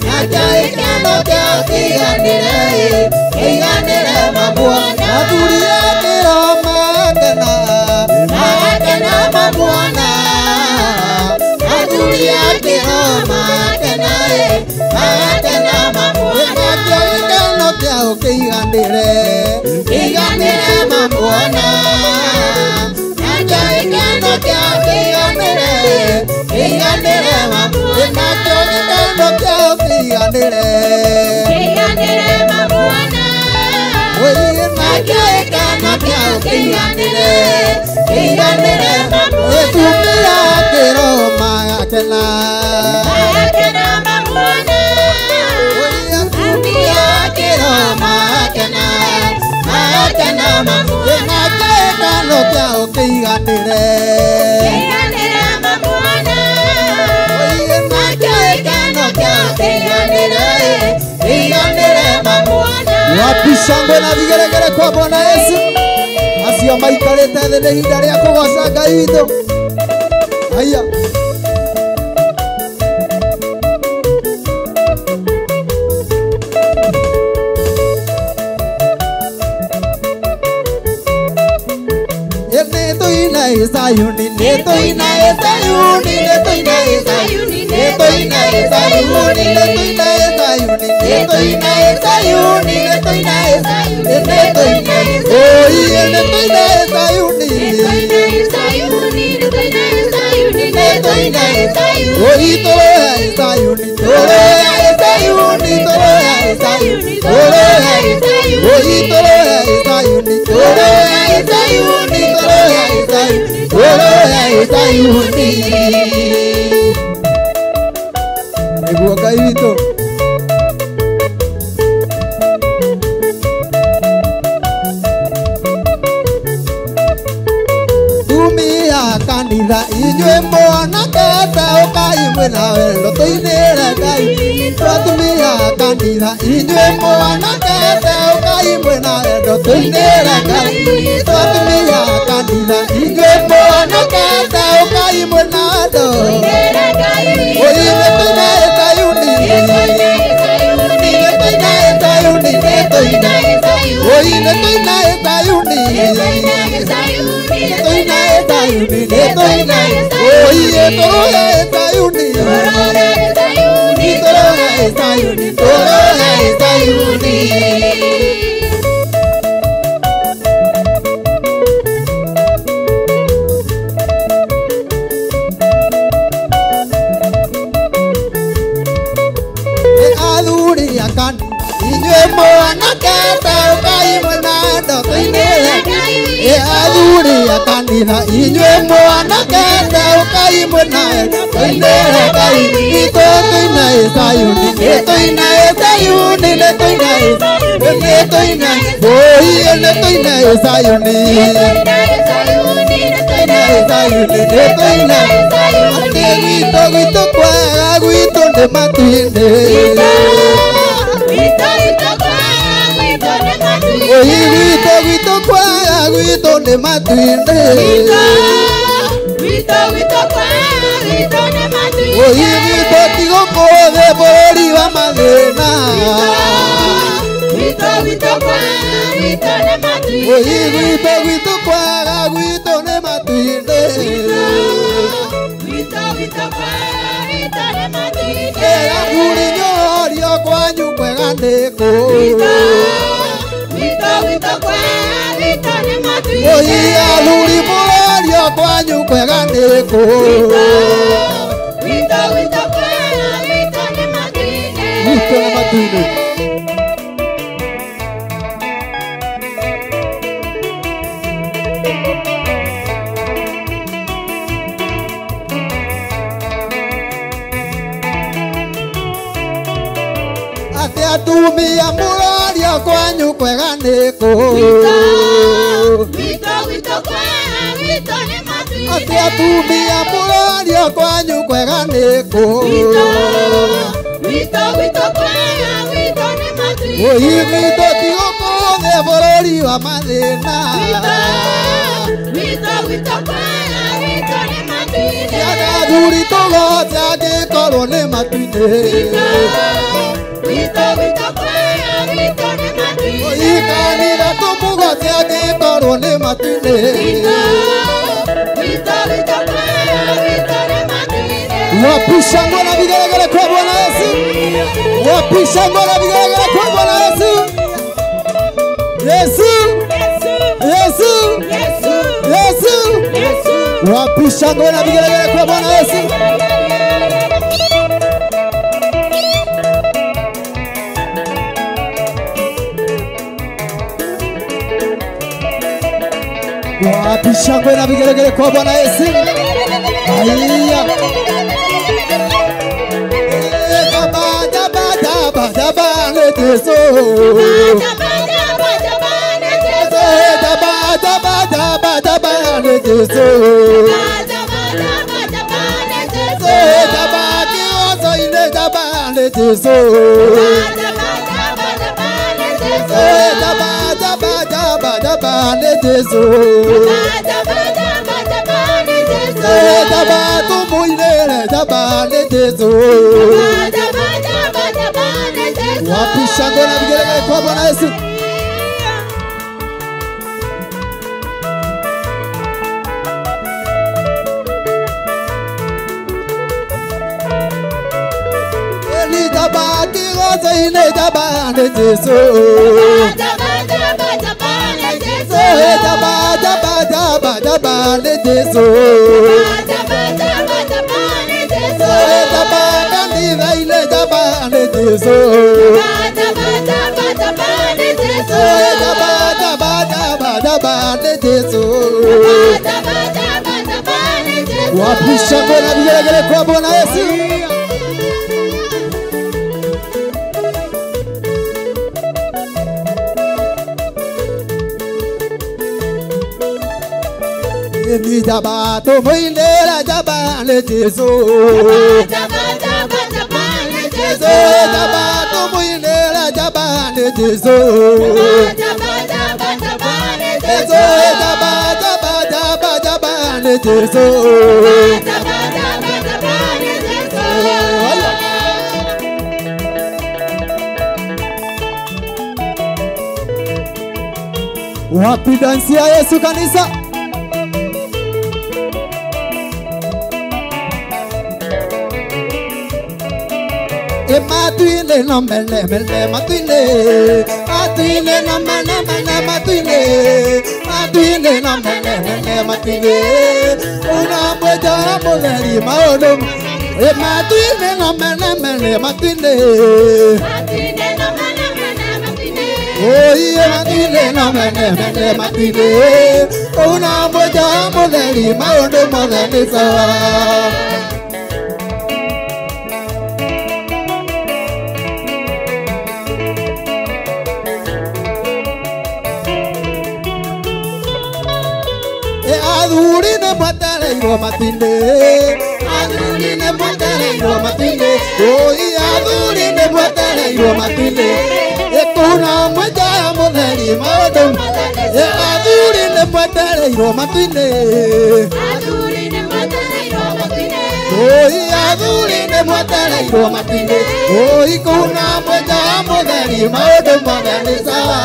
Nakĩo gĩkeno kĩao kĩiganĩre, kĩiganĩre mamuona. Athuri a kĩro magakena, magakena mamuona. Athuri a kĩro magakena, magakena mamuona. Nakĩo gĩkeno kĩao kĩiganĩre, Kĩiganĩre mamu nakĩo gĩkeno kĩao kĩiganĩre. Kĩiganĩre mamuona. Nakĩo gĩkeno kĩao kĩiganĩre. Kĩiganĩre mamu. Atumia kĩroho magakena. Magakena mamuona. Atumia kĩroho magakena. Magakena mamuona. Nakĩo gĩkeno kĩao kĩiganĩre. Kĩiganĩre mamuona. Nakĩo gĩkeno kĩao kĩiganĩre. Kĩiganĩre mamuona. Wapi shangwe na vigeregere kwa Bwana Yesu. Acio maikarĩte thĩ nĩ ihinda rĩa kũgoca Ngai witũ. Haiya. Sayuni, netoina Sayuni, netoina Sayuni, netoina Sayuni, netoina Sayuni, netoina Sayuni, netoina Sayuni, netoina Oi, netoina Sayuni, netoina Sayuni, netoina Sayuni, netoina Sayuni, Oi, toroa Sayuni, toroa Sayuni, toroa Sayuni, toroa Sayuni, Oi, toroa Sayuni, toroa Sayuni, toroa Sayuni. Sayuni. Nĩguo Ngai witũ. Tumia kanitha inyuĩ mwanakete ũkai mwĩna wendo tũinĩre Ngai. Twatumia kanitha inyuĩ mwanakete ũkai mwĩna wendo tũinĩre Ngai. Twatumia kanitha inyuĩ mwanakete ũkai mwĩna wendo tũinĩre Ngai. Oi nĩtũine Sayuni, nĩtũine Sayuni, nĩtũine Oi nĩtũine Sayuni, nĩtũine Sayuni, nĩtũine Oi tũrũe Sayuni, tũrũe Sayuni, tũrũe Sayuni. Inyuĩ mwanakete ũkai mwĩna wendo tũinĩre Ngai. Athuri a kanitha inyuĩ mwanakete ũkai mwĩna wendo tũinĩre Ngai. Itũ tũine Sayuni, nĩtũine Sayuni, nĩtũine nĩtũine Oi nĩtũine Sayuni, nĩtũine Sayuni, nĩtũine Atĩ gwitũ gwitũ kwega gwitũ nĩ matu-inĩ. Oi gwitũ gwitũ kwega gwitũ nĩ matu-inĩ. Oi gwitũ ti gũkũ thĩ bũrũri wa mathĩna. Oi gwitũ gwitũ kwega gwitũ nĩ matu-inĩ. Athuri nyorio kwanyu kwega nĩ kũ? Oi athuri mũrorio kwanyu kwega nĩ kũ? Gwitũ nĩ matu-inĩ. Atĩ atumia mũrorio kwanyu kwega nĩ kũ? Atĩ atumia mũrorio kwanyu kwega nĩ kũ? Oi gwitũ ti gũkũ thĩ bũrũri wa mathĩna. Athuri tũgoce angĩkorwo nĩ matu-inĩ. Oi kanitha tũmũgoce angĩkorwo nĩ matu-inĩ. Wapi shangwe na vigelegele kwa Bwana Yesu? Wapi shangwe na vigelegele kwa Bwana Yesu? Yesu, Yesu, Yesu, Yesu. Wapi shangwe na vigelegele kwa Bwana Yesu? Wapi shangwe na vigelegele kwa Bwana Yesu? Haya. Daba daba daba daba le Jesu. Daba daba daba daba le Jesu. Daba dioso ine daba le Jesu. Daba daba daba daba le Jesu. Daba tumuile daba le Jesu. Wapi shangwe na vigelegele kwa Bwana Yesu? Eli daba kirozo ine daba le Jesu. Daba daba daba daba le Jesu. Daba kanira ile daba le Jesu. Daba daba daba daba le Jesu. Wapi shangwe na vigelegele kwa Bwana Yesu? Ni daba tumuile daba le Jesu. Daba tumuile daba le Jesu. Daba daba daba daba le Jesu. Wapi dansi ya Yesu kanisa? Matuile no mele mele matuile, matuile no mele mele matuile, matuile no mele mele matuile. Una mueja moleri maodo. Matuile no mele mele matuile. Matuile no mele mele matuile. Oh, matuile no mele mele matuile. Una mueja moleri maodo moleri sawa. Athuri nĩ mwetereirwo matuinĩ, athuri nĩ mwetereirwo matuinĩ, oi athuri nĩ mwetereirwo matuinĩ, kuna mwenja mũtheri maũndũ, athuri nĩ mwetereirwo matuinĩ, oi athuri nĩ mwetereirwo matuinĩ, oi kuna mwenja mũtheri maũndũ mothe nĩ sawa.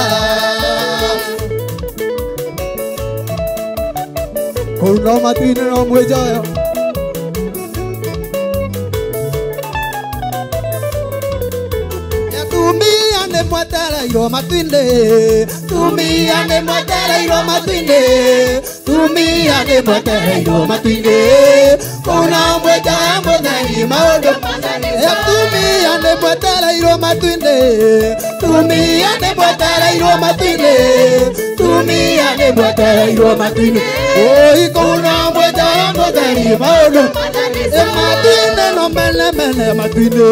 Kuna matuinĩ no mwejayo. Tumia nĩ mwetereirwo matuinĩ, tumia nĩ mwetereirwo matuinĩ, tumia nĩ mwetereirwo matuinĩ, kuna mweja mũtheri maũndũ. Tumia nĩ mwetereirwo matuinĩ, tumia nĩ mwetereirwo matuinĩ, tumia nĩ mwetereirwo matuinĩ, oi kuna mweja mũtheri maũndũ. Matuinĩ no mene mene matuinĩ.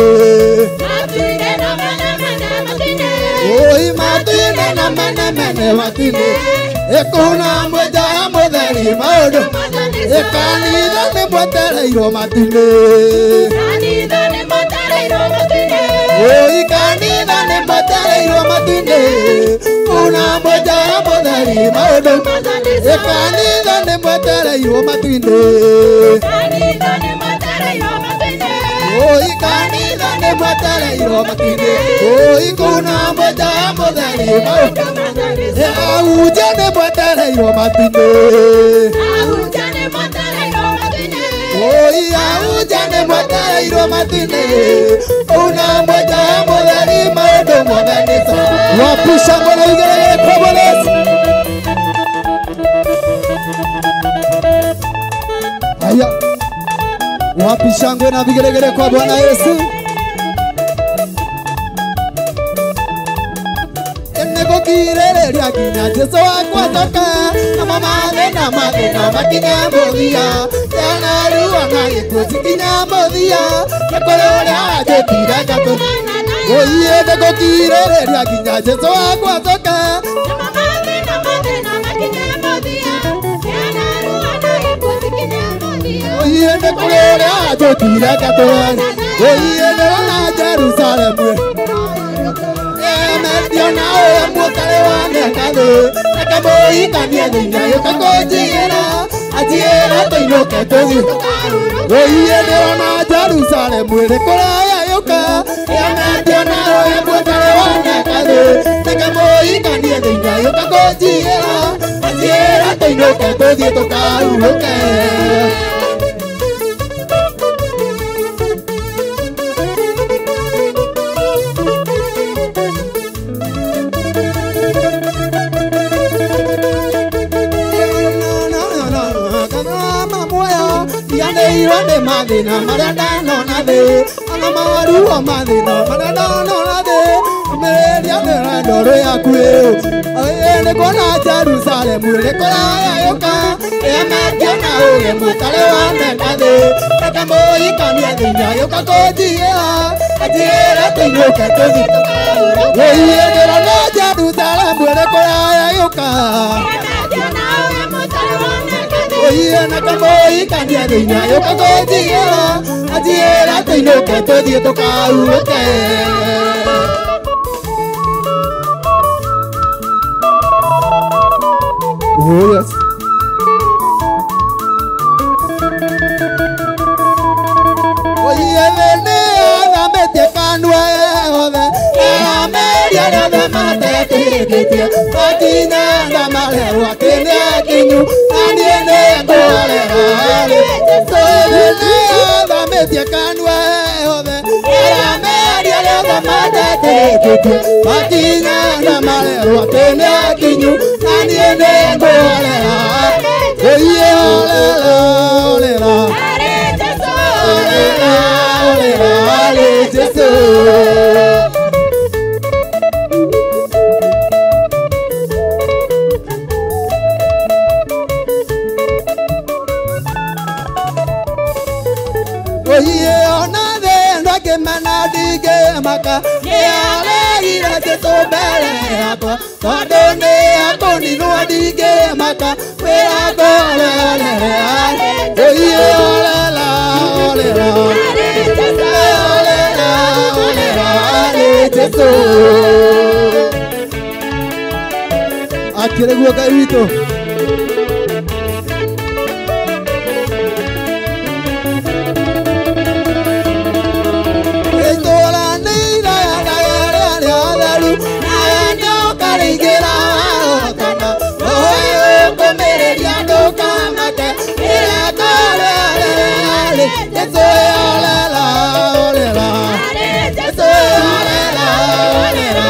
Oi matuinĩ no mene mene matuinĩ, kuna mweja mũtheri maũndũ. Kanitha nĩ mwetereirwo matuinĩ. Oi kanitha nĩ mwetereirwo matuinĩ, kuna mweja mũtheri maũndũ. Kanitha nĩ mwetereirwo matuinĩ. Oi kanitha nĩ mwetereirwo matuinĩ, oi kuna mweja mũtheri maũndũ. Ahunjia nĩ mwetereirwo matuinĩ. Oi ahunjia nĩ mwetereirwo matuinĩ, kuna mweja mũtheri maũndũ mothe nĩ sawa. Wapi shangwe na vigelegele kwa Bwana Yesu? Wapi shangwe na vigelegele kwa Bwana Yesu. Nĩgũkirĩrĩria nginya Jesũ wakwa acoka, na mamathĩna mathĩna makinya mũthia, ciana ruo na gĩkuũ cikinya mũthia, nĩ kũrĩ ũrĩa wanjĩtire ngatũ. Ũiĩ nĩgũkirĩrĩria nginya Jesũ wakwa acoka, ũiĩ nĩ kũrĩ ũrĩa wanjĩtire ngatũ. Ũiĩ ndĩrona Jerusalemu Mendiona ũrĩa mũtarĩ waneka thĩ, akamũhikania nginya gĩũka kũnjigĩra, anjigĩra tũinũke tũthiĩ. Ũiĩ ndĩrona Jerusalemu ĩrĩ kũraya yũka, mendiona ũrĩa mũtarĩ waneka thĩ, akamũhikania nginya gĩũka kũnjigĩra, anjigĩra tũinũke tũthiĩ tũkahurũke. Nĩ mathĩna marĩa ndanona thĩ, ona maruo mathĩna marĩa ndanona thĩ, ũmĩrĩria nĩ rwendo rwaku ĩ, nĩ kuona Jerusalemu ĩrĩ kũraya yũka, ĩrĩa mendiona ũrĩa mũtarĩ waneka thĩ, akamũhikania nginya yũka kũnjigĩra, anjigĩra tũinũke tũthiĩ. Ũiĩ ndĩrona Jerusalemu ĩrĩ kũraya yũka, Oiye na kamũhikania nginya yũka kũnjigĩra, anjigĩra tũinũke tũthiĩ tũkahurũke. Oh yes. Oiye nĩ athamĩtie kanua yothe, ameria arĩa othe matetĩkĩtie, makinya ndamarerwo atĩ nĩ akinyu, na niĩ nĩ ngũrera harĩ Jesũ. Nĩ athamĩtie kanua yothe, ameria arĩa othe matetĩkĩtie, makinya ndamarerwo atĩ nĩ akinyu, na niĩ nĩ ngũrera. Oiye holela, holela, holela, holela, harĩ Jesũ. Oiye ona thĩ ngĩmena ndingĩmaka, nĩaregire Jesũ mbere yakwa, tondũ nĩakũninwo ndingĩmaka, wĩra ngorerere. Oiye holela, holela, holela, holela, harĩ Jesũ. Akĩrĩ guo Ngai witũ. Itũũra nĩ irayaga rĩarĩa atheru, nawe nĩũkarĩingĩra wahotana, roho ĩgũkũmĩrĩria ndũkamake, ĩrĩa ngorerere. Jesũ holela, holela, Jesũ holela, holela,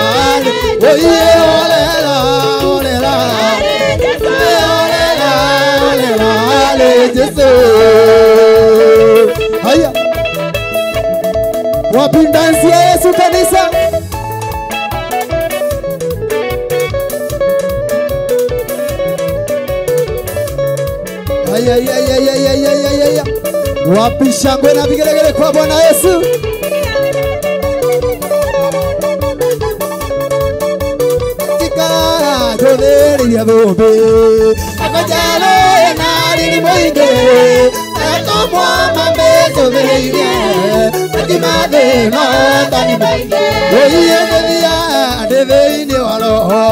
oiye holela, holela, holela, holela, harĩ Jesũ. Haya. Wapi dansi ya Yesu kanisa? Ay, ay, ay, ay, ay, ay, ay, ay, ay. Wapi shangwe na vigelegele kwa Bwana Yesu? Katika jodheri ya thũmbĩ, akojalo na riri mũingĩ, atũmwo mamĩcũthĩrĩirie, mathĩna tani maingĩ. Oiye ndĩthia ndĩ thĩinĩ wa roho,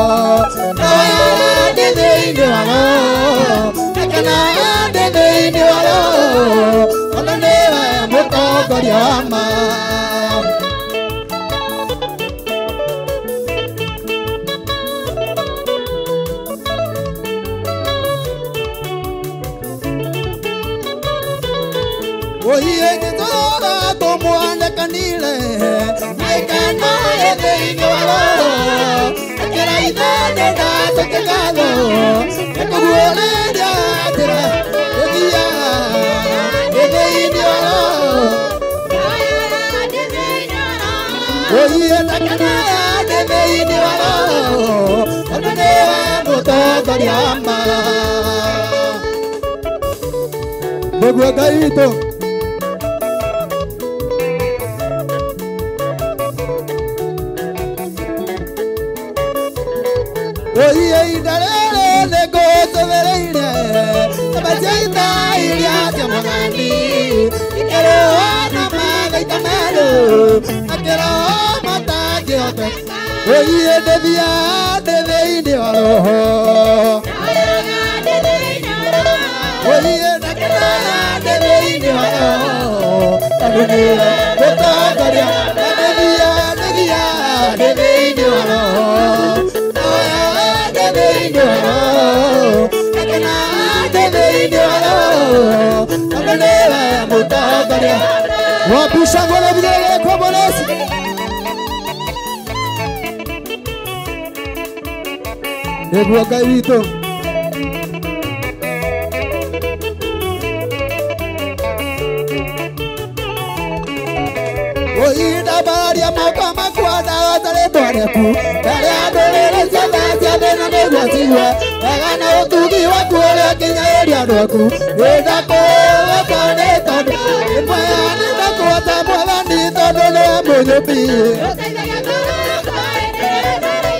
ndĩ thĩinĩ wa roho, kana ndĩ thĩinĩ wa roho, ona nĩwe mũtongoria wa ma. Oiye ngĩtũra tũmwandekanire, naikana thĩinĩ wa roho, akĩra ithe nĩndatũke ngatho, nĩkũguũrĩria njĩra ndĩthia ndĩ thĩinĩ wa roho, mũtongoria ma nĩguo Ngai witũ oiye idarere nĩngũtũthĩrĩire maciaita iria cia mwathani ikĩrũa na mathaita merũ akĩroho matangĩhota oiye ndĩthia ndĩ thĩinĩ wa roho oiye ndakenaga ndĩ thĩinĩ wa roho tondũ nĩwe mũtongoria na ndĩthia ndĩthia ndĩ thĩinĩ wa roho wapi shangwe na vigelegele kwa Bwana Yesu. Nĩguo Ngai witũ oindambararia moko makwa ndagoca rĩtwa rĩaku mbere ya ndũrĩrĩ ciothe cia thĩ na nĩguo ciigue wega na ũtugi waku ũrĩa ũkinyagĩria andũ aku nĩndakũgooca nĩ tondũ nĩ mwega nĩndakũgooca Mwathani tondũ nĩwe mũnyũmbi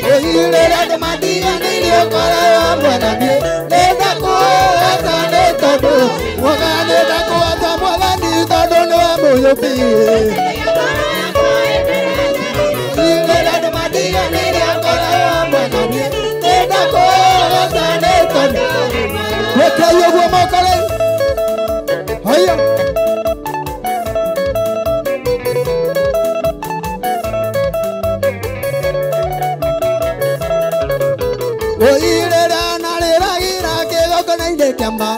rĩrĩa andũ matiganĩirie ũkoragwo hamwe na niĩ nĩndakũgooca nĩ tondũ mwega nĩndakũgooca Mwathani tondũ nĩwe mũnyũmbi Weka ũguo moko rĩu haya oirĩra na rĩragĩra kĩgongona-inĩ kĩa ma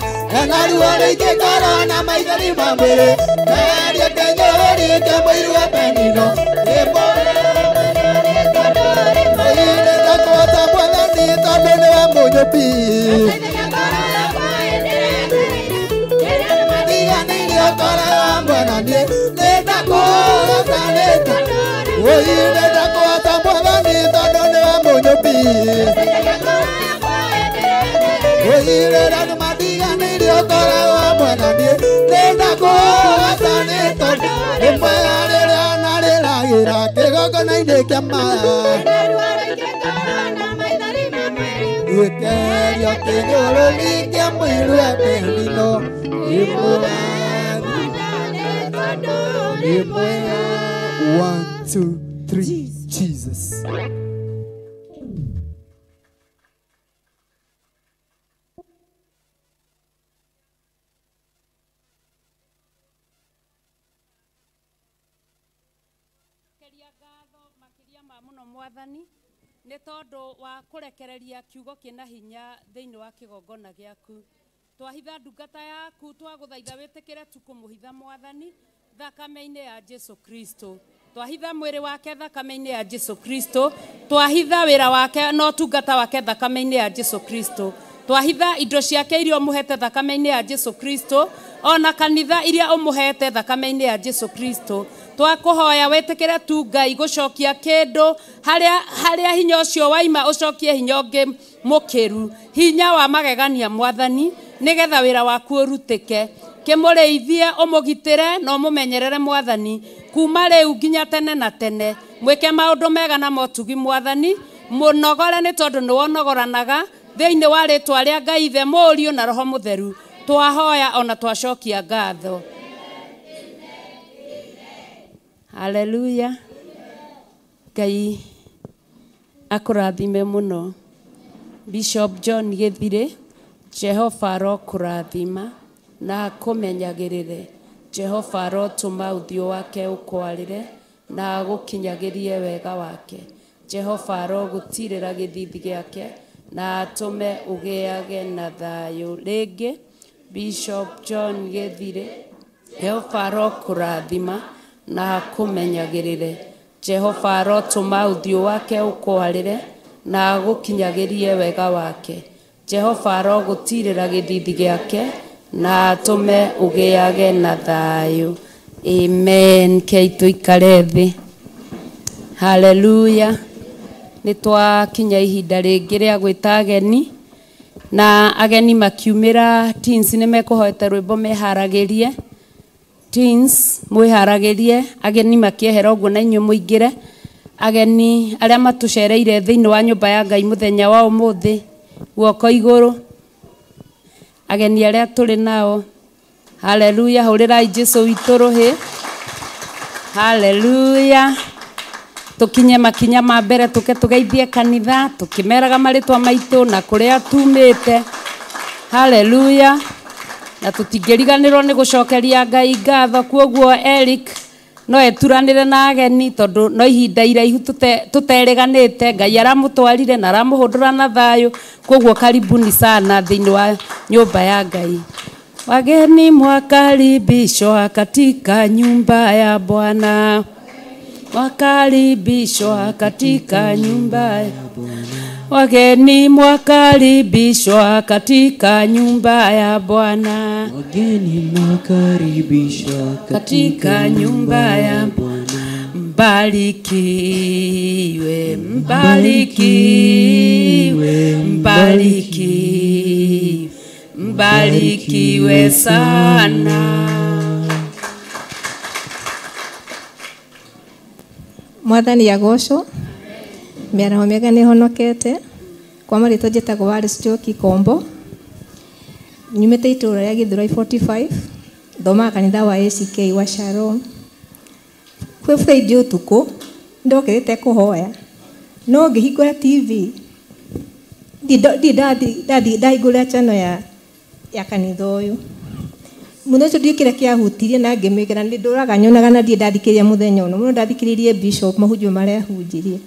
na ruo rũingĩ ngoro na maithori ma mwĩrĩ ngeria kĩnyũrũri kĩa mũiru wa Penino nĩndakũgooca Mwathani tondũ nĩwe mũnyũmbi nĩndakũgooca Mwathani tondũ nĩwe mũnyũmbi rĩrĩa andũ matiganĩirie ũkoragwo hamwe na niĩ nĩndakũgooca nĩ tondũ nĩ mwega rĩrĩa narĩragĩra kĩgongona-inĩ kĩa ma gĩkerio kĩnyũrũri kĩa mũiru wa Penino nĩ mwega nĩ mwega 1 2 3 Jesus. Mwathani nĩ tondũ wa kũrekereria kiugo kĩna hinya thĩinĩ wa kĩgongona gĩaku twahitha ndungata yaku twagũthaitha wĩtĩkĩre tu kũmũhitha Mwathani thakame-inĩ ya Jesu Kristo twahitha mwĩrĩ wake thakame-inĩ ya Jesu Kristo twahitha wĩra wake na ũtungata wake thakame-inĩ ya Jesu Kristo twahitha indo ciake iria ũmũhete thakame-inĩ ya Jesu Kristo ona kanitha iria ũmũhete thakame-inĩ ya Jesu Kristo twakũhoya wĩtĩkĩre tu Ngai gũcokia kĩndũ harĩa hinya ũcio waima ũcokie hinya ũngĩ mũkĩru hinya wa magegania Mwathani nĩgetha wĩra waku ũrutĩke kĩmũrĩithie ũmũgitĩre na ũmũmenyerere Mwathani kuma rĩu nginya tene na tene mwĩke maũndũ mega na motugi Mwathani mũnogore nĩ tondũ nĩwonogoranaga thĩinĩ wa rĩtwa rĩa Ngai Ithe Mũriũ na Roho Mũtheru twahoya ona twacokia ngatho. Haleluya. Ngai akũrathime mũno Bishop John Gĩthirĩ Jehova arokũrathima na akũmenyagĩrĩre Jehova arotũma ũthiũ wake ũkwarĩre na agũkinyagĩrie wega wake Jehova arogũtirĩra gĩthithi gĩake na atũme ũgĩage na thayũ rĩngĩ Bishop John Gĩthirĩ Jehova arokũrathima na akũmenyagĩrĩre Jehova arotũma ũthiũ wake ũkwarĩre na agũkinyagĩrie wega wake Jehova arogũtirĩra gĩthithi gĩake na atũme ũgĩage na thayũ. Amen. Kei tũikare thĩ. Haleluya. Nĩ twakinya ihinda rĩngĩ rĩa gwĩta ageni. Na ageni makiumĩra teens nĩ mekũhoete rwĩmbo meharagĩrie. Teens mwĩharagĩrie, ageni makĩehera ũguo na inyuĩ mũingĩre. Ageni arĩa matũcereire thĩinĩ wa nyũmba ya Ngai mũthenya wa ũmũthĩ, guoko igũrũ. Ageni arĩa tũrĩ nao, haleluya, hũrĩrai Jesũ witũ rũhĩ. Haleluya. Tukinye makinya ma mbere tuke tugeithie kanitha tukimeraga marĩtwa maitũ na kũrĩa tumĩte. Haleluya. Na tũtingĩriganĩrwo nĩ gũcokeria Ngai ngatho. Kwoguo Eric no eturanĩre na ageni tondũ no ihinda iraihu tũterĩganĩte. Ngai aramũtwarire na aramũhũndũra na thayũ. Kwoguo karibuni sana thĩinĩ wa nyũmba ya Ngai. Wageni mwakaribishwa katika nyumba ya Bwana, wakaribishwa katika nyumba ya Bwana. Wageni mwakaribishwa katika nyumba ya Bwana, wageni mwakaribishwa katika nyumba ya Bwana. Mbarikiwe, mbarikiwe, mbarikiwe, mbarikiwe sana. Mwathani agocwo, mĩaraho mĩega nĩ honokete. Kwa marĩtwa njĩtagwo Wallace Njoki Kombo, nyumĩte itũũra rĩa Githurai 45, thomaga kanitha wa ACK wa Shalom. Kwĩ Friday ũtukũ ndokĩrĩte kũhoya, no ngĩhingũra TV, ndahingũra channel ya kanitha ũyũ. Mũthenya ũcio ndiũĩ kĩrĩa kĩahutirie na ngĩmĩkĩra, nĩ ndũraga nyonaga na ndirĩ ndathikĩrĩria mũthenya ũno mũno. Ndathikĩrĩirie bishop mahunjio marĩa ahunjirie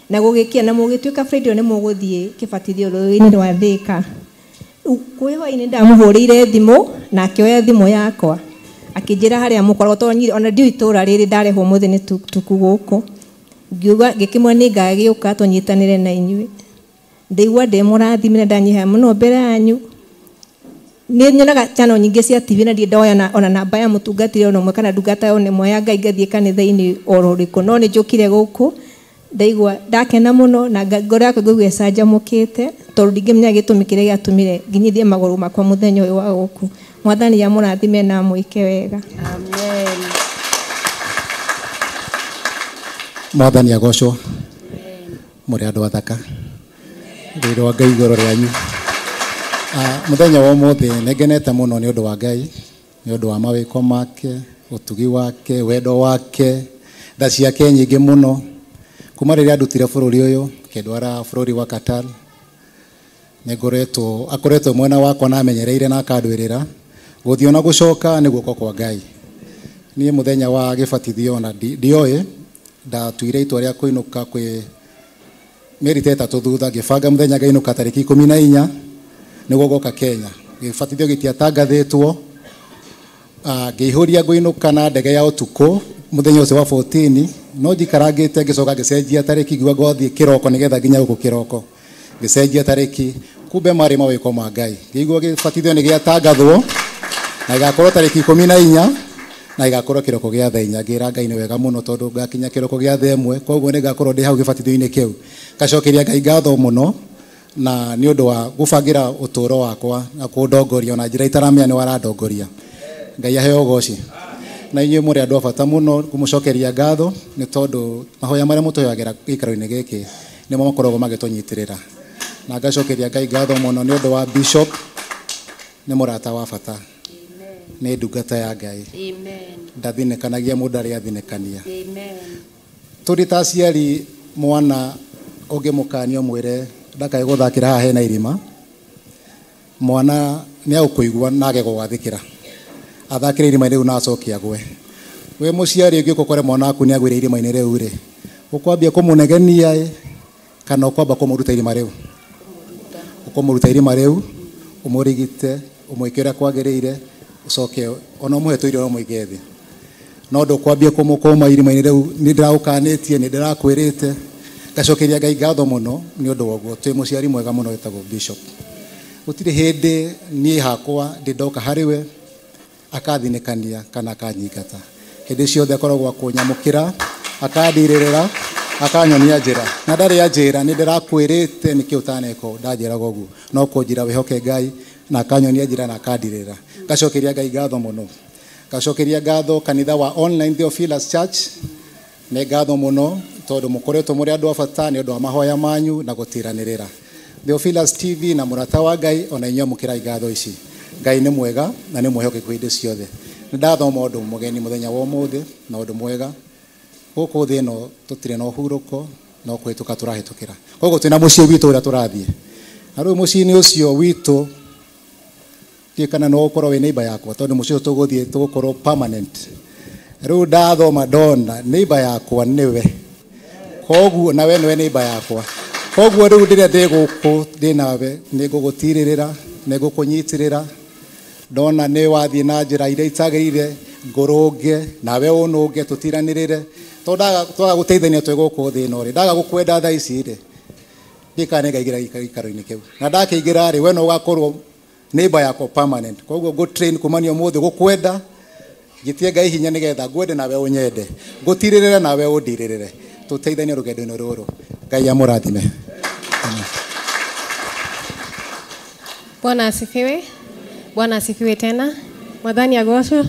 na gũgĩkia na mũgĩtuĩka Friday nĩ mũgũthiĩ kĩbatithio rũĩ-inĩ rwa Thĩka. Kwĩ hwaĩ-inĩ ndamũhũrĩire thimũ na akĩoya thimũ yakwa akĩnjĩra harĩa mũkoragwo, tondũ ona ndiũĩ itũũra rĩrĩ ndarehwo ũmũthĩ nĩ tuku gũkũ. Ngiuga ngĩkĩmwĩra nĩ ngagĩũka tũnyitanĩre na inyuĩ. Ndaigua ndĩ mũrathime na ndanyiha mũno mbere yanyu. Nĩ nyonaga channel nyingĩ cia TV na ndirĩ ndoya ona namba ya mũtungatĩri ona ũmwe kana ndungata ona ĩmwe ya Ngai ngathiĩ kanitha-inĩ oro ũrĩkũ, no nĩ njũkire gũkũ ndaigua ndakena mũno na ngoro yakwa ngũigua ĩcanjamũkĩte, tondũ ndingĩmenya gĩtũmi kĩrĩa gĩatũmire nginyithie magũrũ makwa mũthenya ũyũ wa gũkũ. Mwathani amũrathime na amwĩke wega. Amen. Mwathani agocwo. Mũrĩ andũ athaka. Rĩrĩ wa Ngai igũrũ rĩanyu. Mũthenya wa ũmũthĩ nĩngenete mũno nĩ ũndũ wa Ngai, nĩ ũndũ wa mawĩko make, ũtugi wake, wendo wake, tha ciake nyingĩ mũno. Kuma rĩrĩa andutire bũrũri ũyũ, akĩndwara bũrũri wa Qatar, nĩngoretwo akoretwo mwena wakwa na amenyereire na akandwĩrĩra gũthiĩ ona gũcoka nĩ guoko kwa Ngai. Niĩ mũthenya wa gĩbatithio ona ndioĩ, ndatuire itua rĩa kũinũka kwĩ mĩeri ta ĩtatũ thutha, ngĩbanga mũthenya ngainũka tarĩki 14 nĩguo ngoka Kenya. Gĩbatithio gĩtiatangathĩtwo, ngĩihũria ngũinũka na ndege ya ũtukũ mũthenya ũcio wa 14, no njikarangĩte ngĩcoka ngĩcenjia tarĩki ngiuga ngothiĩ kĩroko nĩgetha nginya gũkũ kĩroko. Ngĩcenjia tarĩki, kumbe marĩ mawĩko ma Ngai. Ngĩigua gĩbatithio nĩ gĩatangathwo na gĩgakorwo tarĩki 14 na gĩgakorwo kĩroko gĩa thaa 4. Ngĩra Ngai nĩ wega mũno tondũ ngakinya kĩroko gĩa thaa 1, koguo nĩ ngakorwo ndĩ hau gĩbatithio-inĩ kĩu. Ngacokeria Ngai ngatho mũno na nĩ ũndũ wa gũbangĩra ũtũũro wakwa na kũndongoria ona njĩra itaramenya nĩ warandongoria. Ngai aheo ũgoci. Na inyuĩ mũrĩ andũ a bata mũno kũmũcokeria ngatho nĩ tondũ mahoya marĩa mũtũhoyagĩra gĩikaro-inĩ gĩkĩ nĩmo makoragwo magĩtũnyitĩrĩra. Na ngacokeria Ngai ngatho mũno nĩ ũndũ wa bishop, nĩ mũrata wa bata, nĩ ndungata ya Ngai. Ndathinĩkanagia mũndũ arĩa athinĩkania. Tũrĩ ta aciari, mwana ũngĩmũkania ũmwĩre ndakae gũthakĩra haha hena irima, mwana nĩ agũkũigua na age gũgwathĩkĩra, athakĩre irima-inĩ rĩu na acoke agwe. Wĩ mũciari ũngĩũka ũkore mwana waku nĩ agwĩre irima-inĩ rĩu rĩ, ũkwambia kũmũnegenia ĩ kana ũkwamba kũmũruta irima rĩu? Ũkũmũruta irima rĩu, ũmũrigite, ũmwĩke ũrĩa kwagĩrĩire, ũcoke ona ũmũhe tũirio no mũige thĩ. No ndũkwambia kũmũkũma irima-inĩ rĩu, nĩ ndĩragũkanĩtie, nĩ ndĩrakwĩrĩte. Ngacokeria Ngai ngatho mũno nĩ ũndũ wa ũguo. Twĩ mũciari mwega mũno wĩtagwo Bishop. Gũtirĩ hĩndĩ niĩ hakwa ndĩ ndoka harĩ we akathinĩkania kana akanyingata. Hĩndĩ ciothe akoragwo akũnyamũkĩra, akandirĩrĩra Akanyonia njĩra na ndarĩ anjĩra nĩ ndĩrakwĩrĩte nĩkĩ ũtaneka ũũ, ndanjĩraga ũguo no kũnjĩra wĩhoke Ngai na akanyonia njĩra na akandirĩra. Ngacokeria Ngai ngatho mũno, ngacokeria ngatho kanitha wa Online Theophilus Church, nĩ ngatho mũno tondũ mũkoretwo mũrĩ andũ a bata nĩ ũndũ wa mahoya manyu na gũtiranĩrĩra. Theophilus TV na mũrata wa Ngai ona inyuĩ amũkĩrai ngatho ici. Ngai nĩ mwega na nĩ mwĩhokeku hĩndĩ ciothe. Nĩ ndathoma ũndũ mũgeni mũthenya wa ũmũthĩ na ũndũ mwega. Gũkũ thĩ ĩno tũtirĩ na ũhurũko no kũhĩtũka tũrahĩtũkĩra. Koguo twĩna mũciĩ witũ ũrĩa tũrathiĩ. Na rĩu mũciĩ-inĩ ũcio witũ ndiũĩ kana no ũkorwo wĩ neighbor yakwa tondũ mũciĩ ũcio tũgũthiĩ tũgũkorwo permanent. Rĩu ndathoma ndona neighbor yakwa nĩwe. Koguo nawe nĩwe neighbor yakwa. Koguo rĩu rĩrĩa ndĩ gũkũ ndĩ nawe nĩ ngũgũtirĩrĩra, nĩ ngũkũnyitĩrĩra. Ndona nĩ wathiĩ na njĩra iria itagĩrĩire ngũrũnge nawe ũnũnge tũtiranĩrĩre. Tondũ twaga gũteithania twĩ gũkũ thĩ ĩno rĩ, ndaga gũkwenda thaa ici rĩ, ndiũĩ kana nĩngaingĩra gĩikaro-inĩ kĩu. Na ndakĩingĩra rĩ, we no ũgakorwo neighbor yakwa permanent. Koguo ngũ train kumania ũmũthĩ gũkwenda, ngĩtie Ngai hinya nĩgetha ngwende nawe ũnyende, ngũtirĩrĩre nawe ũndirĩrĩre, tũteithanie rũgendo-inĩ rũrũ. Ngai amũrathime. Bwana asifiwe. Bwana asifiwe tena. Mwathani agocwo.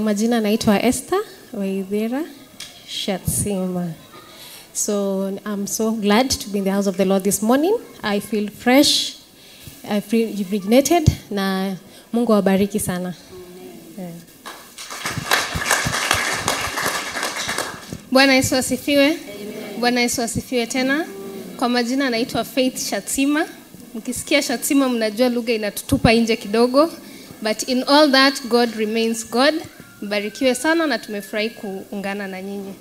Majina naitwa Esther Waithera Shatsima. So I'm so glad to be in the house of the Lord this morning. I feel fresh. I feel rejuvenated na Mungu awabariki sana. Yeah. Bwana Yesu asifiwe. Bwana Yesu asifiwe tena. Kwa majina naitwa Faith Shatsima. Mkisikia Shatsima mnajua lugha inatutupa nje kidogo, but in all that God remains God. Mbarikiwe sana na tumefurahi kuungana na nyinyi.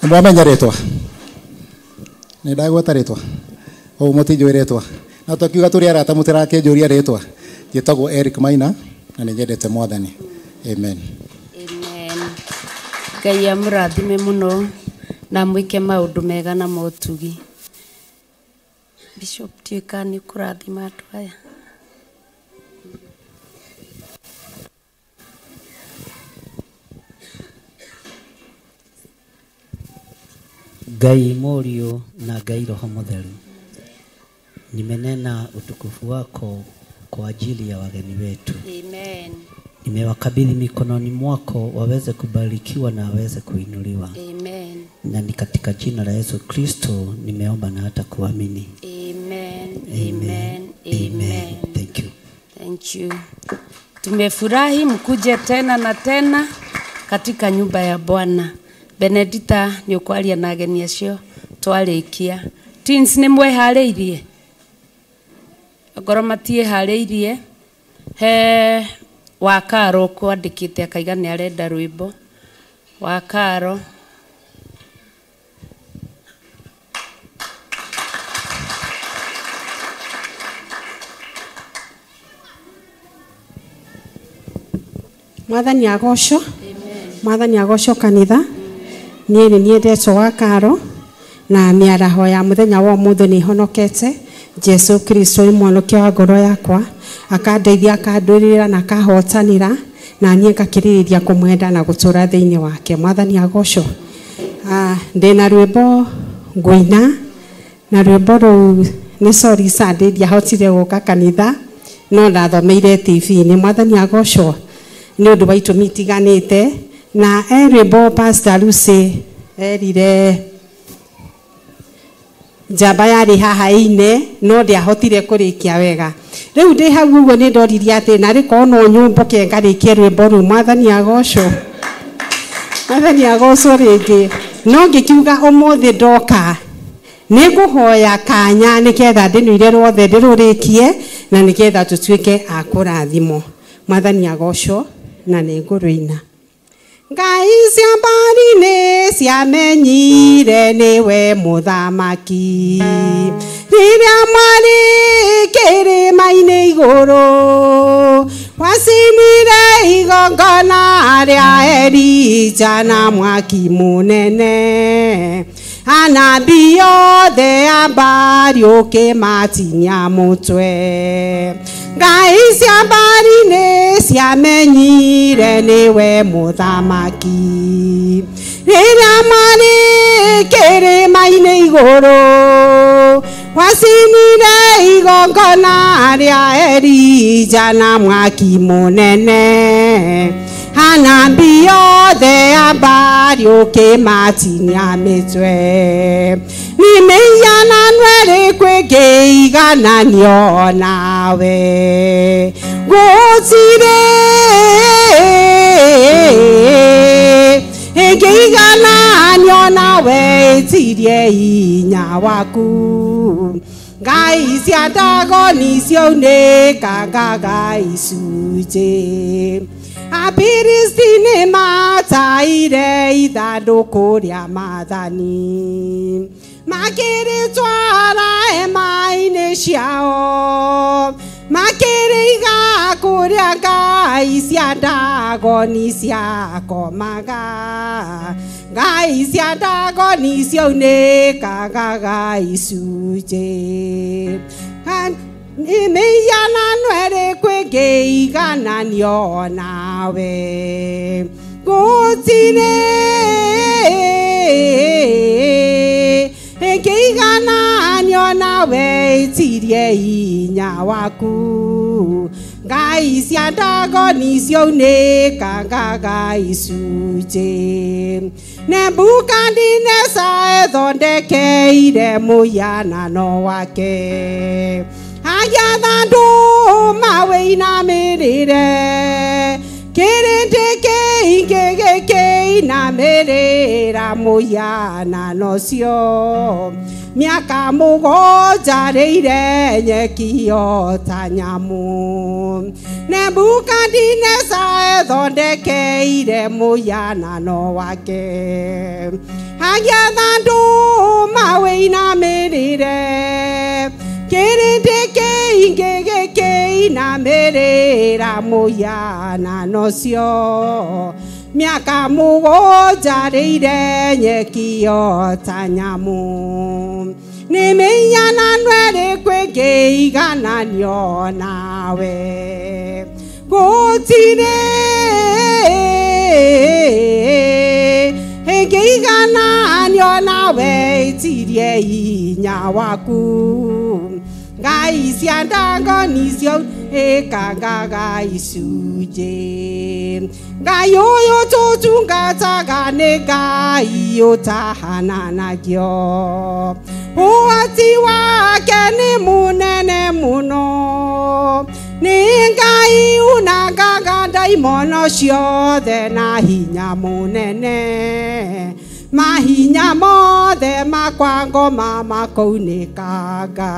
Mwamenya rĩtwa? Nĩ ndagweta rĩtwa? Ũũ mũtinjũĩ rĩtwa. Na tũkiuga tũrĩ arata mũtirakĩnjũria rĩtwa. Njĩtagwo Eric Maina na nĩ nyendete Mwathani. Amen. Amen. Ngai amũrathime mũno na mwĩke maũndũ mega na motugi. Bishop ndiũĩ kana nĩ ũkũrathima andũ aya. Ngai Mũriũ na Ngai Roho Mũtheru, nimenena utukufu wako kwa ajili ya wageni wetu. Amen. Nimewakabidhi mikononi mwako waweze kubarikiwa na waweze kuinuliwa. Amen. Na ni katika jina la Yesu Kristo nimeomba na hata kuamini. Amen. Amen. Amen. Amen. Thank you. Thank you. Tumefurahi mkuje tena na tena katika nyumba ya Bwana. Benedita nĩ ũkwaria na ageni acio twarĩkia. Teens nĩ mweharĩirie? Angorwo matiĩharĩirie, he Wakaro kwandĩkĩte akaiga nĩ arenda rwĩmbo. Wakaro. Mwathani agocwo. Mwathani agocwo kanitha. Niĩ nĩ niĩ Wakaro na mĩaraho ya mũthenya wa ũmũthĩ nĩ honokete. Jesu Kristo nĩ mwonokia wa ngoro yakwa, akandeithia, akandũĩrĩra na akahotanĩra, na niĩ ngakĩrĩrĩria kũmwenda na gũtũũra thĩinĩ wake. Mwathani agocwo. Ndĩna rwĩmbo ngũina na rwĩmbo rũu nĩ sorry Sunday ndiahotire gũka kanitha no ndathomeire TV-inĩ. Mwathani agocwo nĩ ũndũ wa itũmi itiganĩte. Na rwĩmbo Pastor Lucy erire njamba yarĩ haha ine no ndiahotire kũrĩkia wega. Rĩu ndĩ hau ũguo nĩ ndoririe atĩ narĩ korwo no nyũmbũke ngarĩkie rwĩmbo rũu. Mwathani agocwo. Mwathani agocwo rĩngĩ. No ngĩkiuga ũmũthĩ ndoka nĩ ngũhoya kanya nĩgetha ndĩnũire ruothe ndĩrũrĩkie na nĩgetha tũtuĩke a kũrathimwo. Mwathani agocwo na nĩ ngũrũina. Ngai cia mbarĩ-inĩ ciamenyire nĩwe mũthamaki, rĩrĩa mwarĩ kĩrĩma-inĩ igũrũ wacinire igongona rĩa Elija na mwaki mũnene. Anabii othe a mbarĩ ũkĩmatinia mũtwe. Ngai cia mbarĩ-inĩ ciamenyire nĩwe mũthamaki. Rĩrĩa marĩ kĩrĩma-inĩ igũrũ, wacinire igongona rĩa Elija na mwaki mũnene. Anabii othe a mbarĩ ũkĩmatinia mĩtwe. Nĩ mĩhianano ĩrĩkũ ĩngĩigananio nawe? Gũtirĩ ĩngĩigananio nawe, ĩtirie hinya waku. Ngai cia Ndagoni ciaunĩkangaga icunjĩ. Apilisti nĩ mataire ithandũkũ rĩa maathani, makĩrĩtwara hema-inĩ ciao, makĩrĩiga kũrĩa ngai cia Ndagoni ciakomaga. Ngai cia Ndagoni ciaunĩkangaga icunjĩ. Nĩ mĩhianano ĩrĩkũ ĩngĩigananio nawe? Gũtirĩ ĩngĩigananio nawe, ĩtirie hinya waku. Ngai cia Ndagoni ciaunĩkangaga icunjĩ. Nebukadineza ethondekeire mũhianano wake, agĩatha andũ mawĩinamĩrĩre. Kĩrĩndĩ kĩingĩ gĩkĩinamĩrĩra mũhianano ũcio. Mĩaka mũgwanja rĩire nyeki o ta nyamũ. Nebukadineza ethondekeire mũhianano wake, agĩatha andũ mawĩinamĩrĩre. Kĩrĩndĩ kĩingĩ gĩkĩinamĩrĩra mũhianano ũcio. Mĩaka mũgwanja rĩire nyeki o ta nyamũ. Nĩ mĩhianano ĩrĩkũ ĩngĩigananio nawe? Gũtirĩ ĩngĩigananio nawe, ĩtirie hinya waku. Ngai cia Ndagoni ciaunĩkangaga icunjĩ. Ngai ũyũ tũtungataga nĩ Ngai ũtahananagio. Ũhoti wake nĩ mũnene mũno. Nĩ Ngai unangaga ndaimono ciothe na hinya mũnene. Mahinya mothe makwa ngoma makounĩkanga.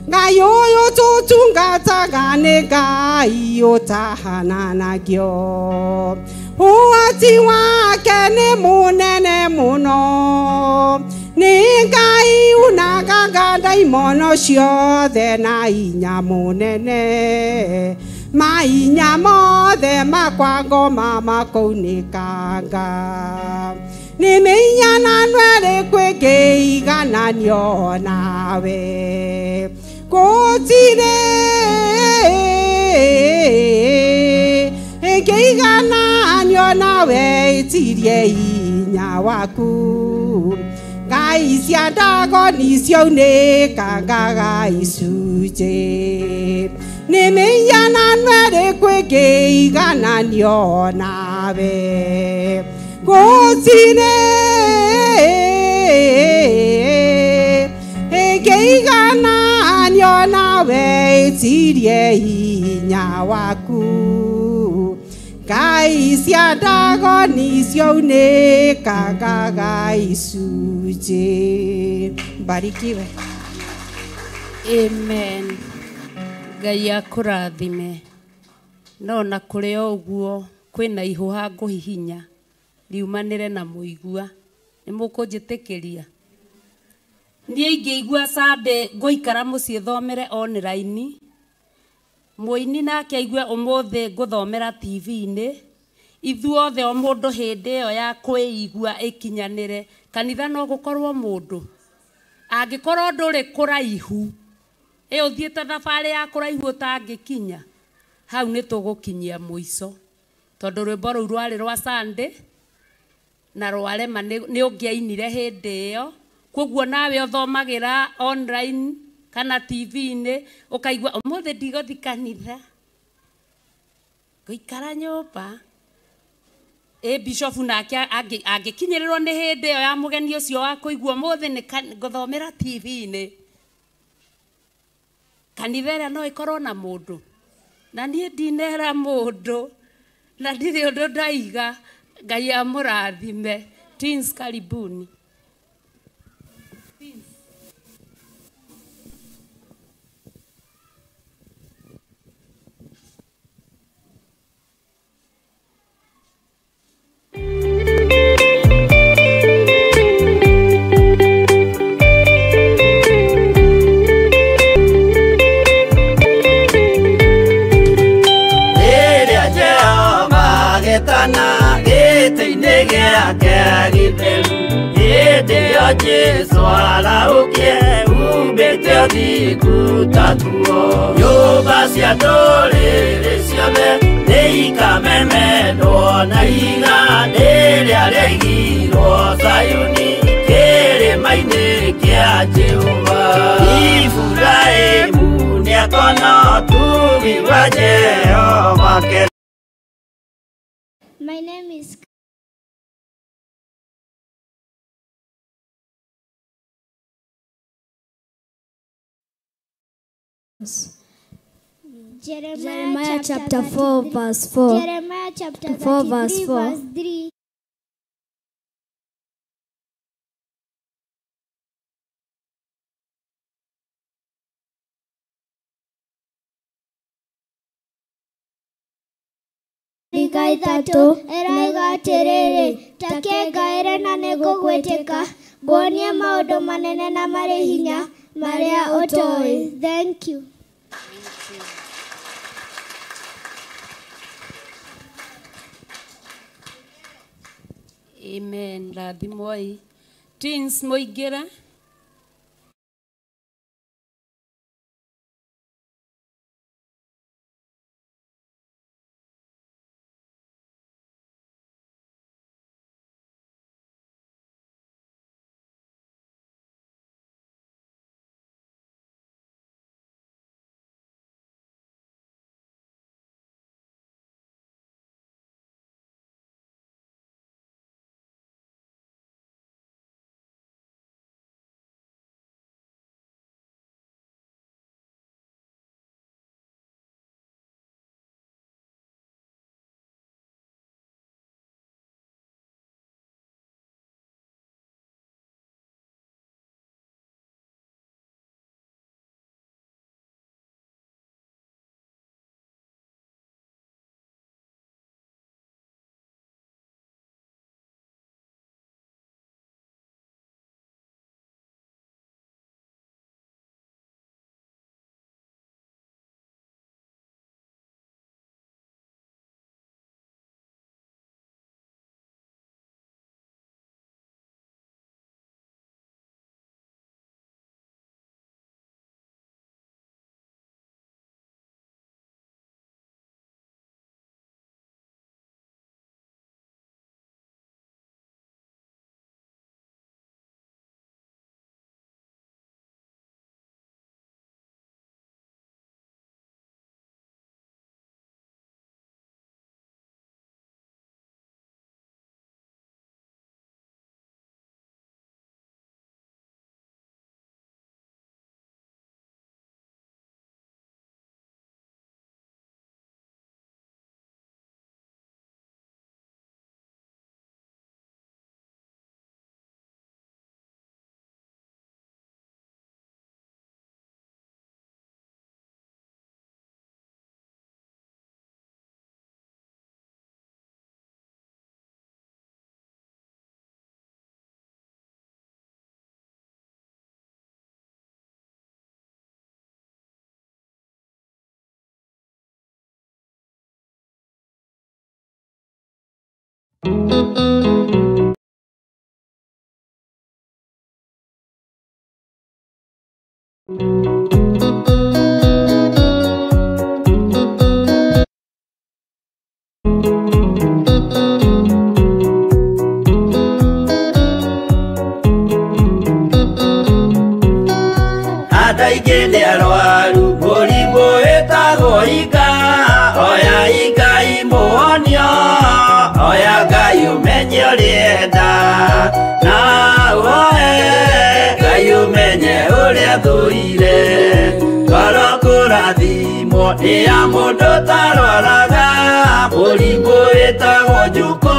Ngai ũyũ tũtungataga nĩ Ngai ũtahananagio. Ũhoti wake nĩ mũnene mũno. Nĩ Ngai unangaga ndaimono ciothe na hinya mũnene. Mahinya mothe makwa ngoma makounĩkanga. Nĩ mĩhianano ĩrĩkũ ĩngĩigananio nawe? Gũtirĩ ĩngĩigananio nawe, ĩtirie hinya waku. Ngai cia Ndagoni ciaunĩkangaga icunjĩ. Nĩ mĩhianano ĩrĩkũ ĩngĩigananio nawe? Gũtirĩ ĩngĩigananio nawe, ĩtirie hinya waku. Ngai cia Ndagoni ciaunĩkangaga icunjĩ. Mbarikiwe. Amen. Ngai akũrathime. No na kũrĩ o ũguo kwĩna ihũha ngũhihinya riumanĩre na mũigua. Nĩ mũkũnjĩtĩkĩria? Niĩ ingĩigua Sunday ngũikara mũciĩ thomere online, mũini nake aigue ũmũthĩ ngũthomera TV-inĩ, ithuothe o mũndũ hĩndĩ ĩyo ya kwĩigua ĩkinyanĩre. Kanitha no gũkorwo mũndũ angĩkorwo ndũrĩ kũraihu, Ĩ ũthiĩte thabarĩ ya kũraihu ũtangĩkinya. Hau nĩ tũgũkinyia mũico. Tondũ rwĩmbo rũu rwarĩ rwa Sunday na rwarema nĩ ũngĩainire hĩndĩ ĩyo. Koguo nawe ũthomagĩra online kana TV-inĩ ũkaigua ũmũthĩ ndigũthiĩ kanitha, ngũikara nyũmba. Ĩ bishop nake angĩkinyĩrĩrwo nĩ hĩndĩ ĩyo ya mũgeni ũcio wa kũigua ũmũthĩ nĩ ngũthomera TV-inĩ, kanitha ĩrĩa no ĩkorwo na mũndũ, na niĩ ndinera mũndũ na ndirĩ ũndũ ndaiga. Ngai amũrathime. Twins, karibuni. Jesu araukie umbĩte ũthingu ta nguo. Nyũmba cia ndũrĩrĩ ciothe nĩikamemendwo na ihiga rĩrĩa rĩaigirwo Zayuni kĩrĩma-inĩ kĩa Jehova. Iburahĩmu nĩakona ũtugi wa Jehova. My name is Jeremiah chapter 4 verse 4. Jeremiah chapter 4 verse 33 4. verse 3. Mĩhaka ithatũ ĩroiga atĩrĩrĩ, ta kĩngaĩre na nĩngũgwĩtĩka, nguonie maũndũ manene na marĩ hinya marĩa ũtoĩ. Thank you. Amen. Rathimwoi. Twins mũingĩre. Andũ aingĩ nĩ arwaru mũrimũ wĩtagwo inga. Oya Ngai mũhonio, oya Ngai ũmenye ũrĩa enda. Na ũhoe Ngai ũmenye ũrĩa thũire. Ngoro kũrathimwo nĩ ya mũndũ ũtarwaraga. Mũrimũ wĩtagwo njukũ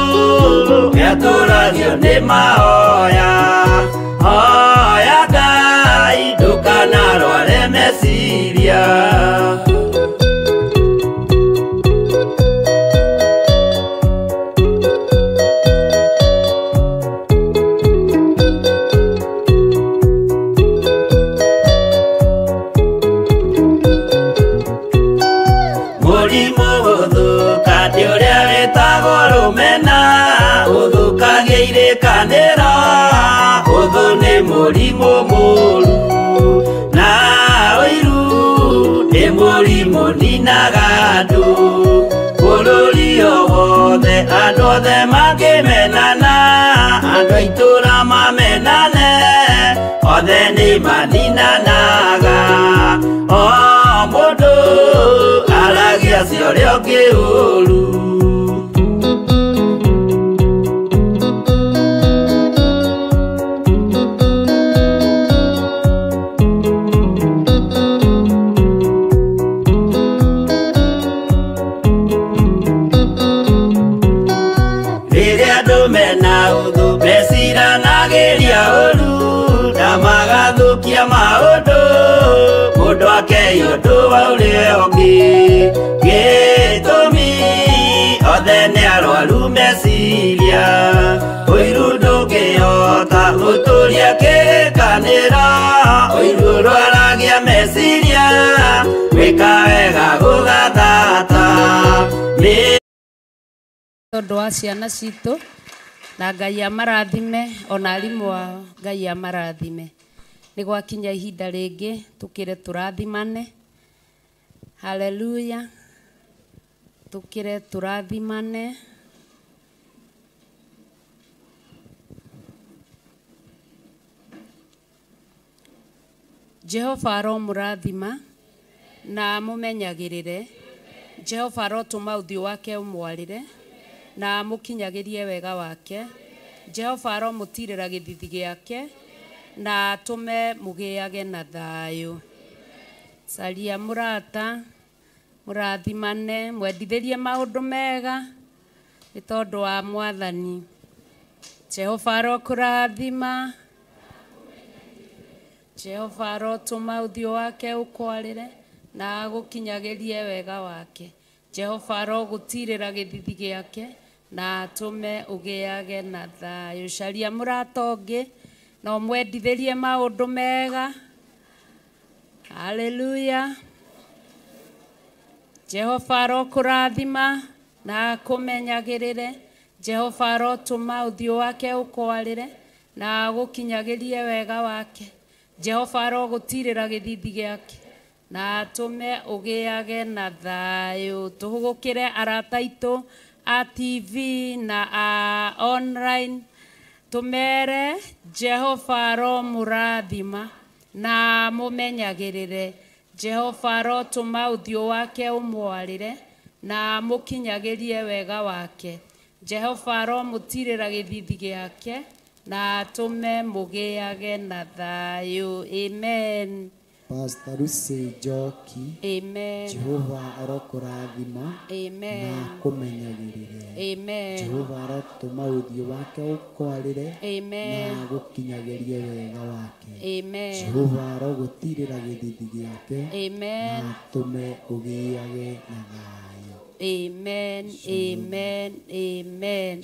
nĩatũragio nĩ mahoya. Hoya Ngai ndũkanarware meciria. Mũrimũ gũthũka nĩ ũrĩa wĩtagwo rũmena. Ũthũkagia irĩkanĩro, ũthũ nĩ mũrimũ mũũru. Na ũiru nĩ mũrimũ ninaga andũ. Bũrũri o wothe andũ othe mangĩmenana, andũ a itũũra mamenane, othe nĩ maninanaga. O mũndũ aragia cia ũrĩa ũngĩ ũũru. Rĩrĩa andũ mena ũthũ meciranagĩria ũũru na magathũkia maũndũ, mũndũ akei ũndũ wa ũrĩa ũngĩ. Gĩtũmi othe nĩ arwaru meciria. Ũiru ndũngĩhota gũtũria kĩrĩkanĩro. Ũiru ũrwaragia meciria, gwĩka wega gũgathata. Tondũ wa ciana citũ na Ngai amarathime ona arimũ ao Ngai amarathime. Nĩ gwakinya ihinda rĩngĩ tũkĩre tũrathimane. Haleluya. Tũkĩre tũrathimane. Jehova aromũrathima na amũmenyagĩrĩre. Jehova arotũma ũthiũ wake ũmwarĩre na amũkinyagĩrie wega wake. Jehova aromũtirĩra gĩthithi gĩake na atũme mũgĩage na thayũ. Caria mũrata, mũrathimane, mwendithĩrie maũndũ mega nĩ tondũ wa Mwathani. Jehova arokũrathima. Jehova arotũma ũthiũ wake ũkwarĩre na agũkinyagĩrie wega wake. Jehova arogũtirĩra gĩthithi gĩake na atũme ũgĩage na thayũ. Caria mũrata ũngĩ na ũmwendithĩrie maũndũ mega. Haleluya. Jehova arokũrathima na akũmenyagĩrĩre. Jehova arotũma ũthiũ wake ũkwarĩre na agũkinyagĩrie wega wake. Jehova arogũtirĩra gĩthithi gĩake na atũme ũgĩage na thayũ. Tũhũgũkĩre arata aitũ a TV na a online, tũmere Jehova aromũrathima na amũmenyagĩrĩre. Jehova arotũma ũthiũ wake ũmwarĩre na amũkinyagĩrie wega wake. Jehova aromũtirĩra gĩthithi gĩake na atũme mũgĩage na thayũ. Amen. Pastor Lucy Njoki. Amen. Jehova arokũrathima. Amen. Na akũmenyagĩrĩre. Amen. Jehova arotũma ũthiũ wake ũkwarĩre. Amen. Na agũkinyagĩrie wega wake. Amen. Jehova arogũtirĩra gĩthithi gĩake. Amen. Na atũme ũgĩage na thayũ. Amen. Amen. Amen.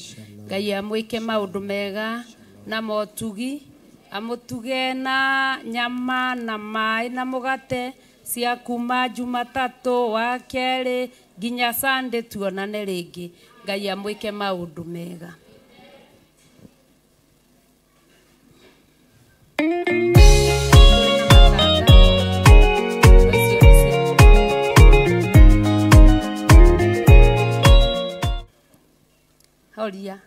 Ngai amwĩke maũndũ mega na motugi, amũtuge na nyama na maĩ na mũgate cia kuma Jumatatũ wa kerĩ nginya Sunday tuonane rĩngĩ. Ngai amwĩke maũndũ mega. Horia.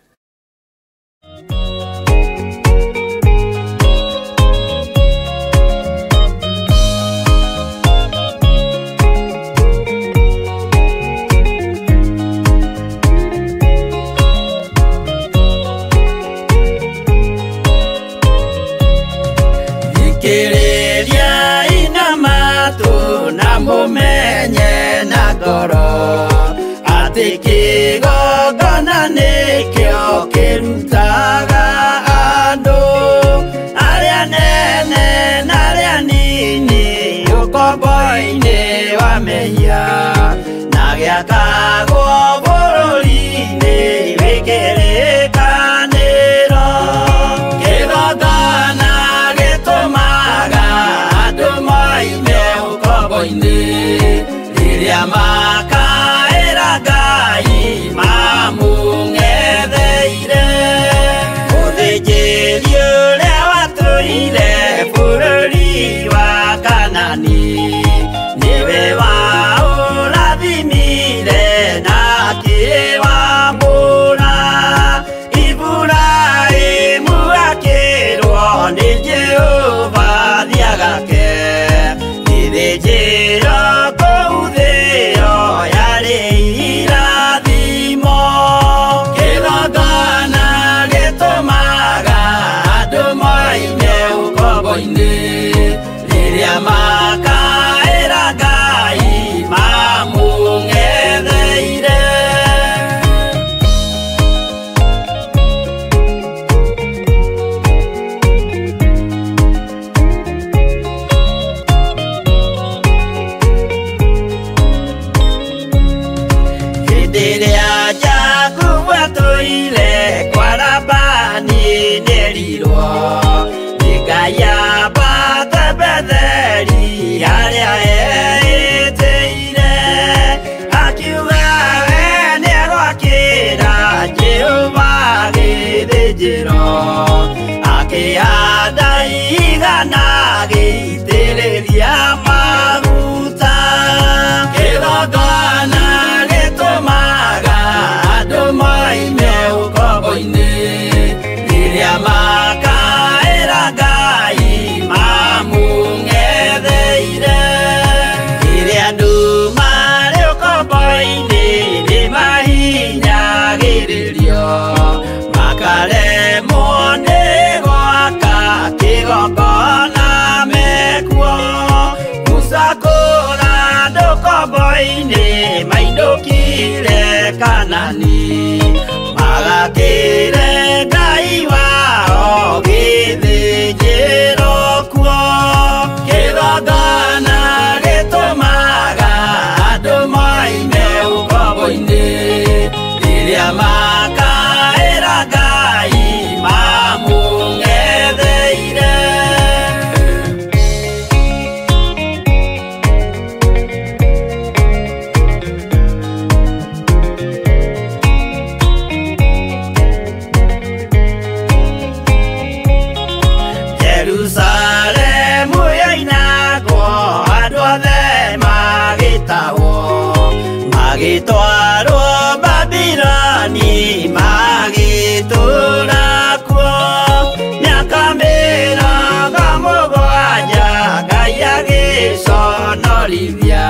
Kĩgongona nĩkĩo kĩrutaga andũ arĩa nene na arĩa nini ũkombo-inĩ wa mehia na gĩakagwo bũrũri-inĩ wĩ kĩrĩkanĩro. Kĩgongona gĩtũmaga andũ moime ũkombo-inĩ rĩrĩa makaĩra Ngai mamũng'etheire. Mũthĩnjĩri ũrĩa watũire bũrũri wa Kanani nĩwe waũrathimire na akĩwamũra. Iburahĩmu akĩrwo nĩ Jehova thiagake gĩthĩnjĩro kũu thĩo yarĩ irathimo. Kĩgongona gĩtũmaga andũ moime ũkombo-inĩ rĩrĩa makaĩra Ngai mamũng'etheire. Hĩndĩ ĩrĩa Jakubu atũire kwa Labani nĩerirwo nĩ Ngai ambate Betheli harĩa eĩtĩire. Akiuga we nĩegwakĩra Jehova gĩthĩnjĩro, akĩhanda ihiga na agĩitĩrĩria maguta. Kĩgongona gĩtũmaga andũ moime ũkombo-inĩ rĩrĩa makaĩra Ngai mamũng'etheire. Rĩrĩa andũ marĩ ũkombo-inĩ nĩmahinyagĩrĩrio makaremwo nĩ gwaka kĩgongona mekuo. Musa kũra andũ ũkombo-inĩ mainũkire Kanani magakĩre Ngai wao gĩthĩnjĩro kuo. Kĩgongona gĩtũmaga andũ moime ũkombo-inĩ rĩrĩa makaĩra Ngai mamũng'etheire. Jerusalemu yoinagwo andũ othe magĩtahwo magĩtwarwo Babiloni magĩtũũra kuo. Mĩaka 70 Ngai agĩconorithia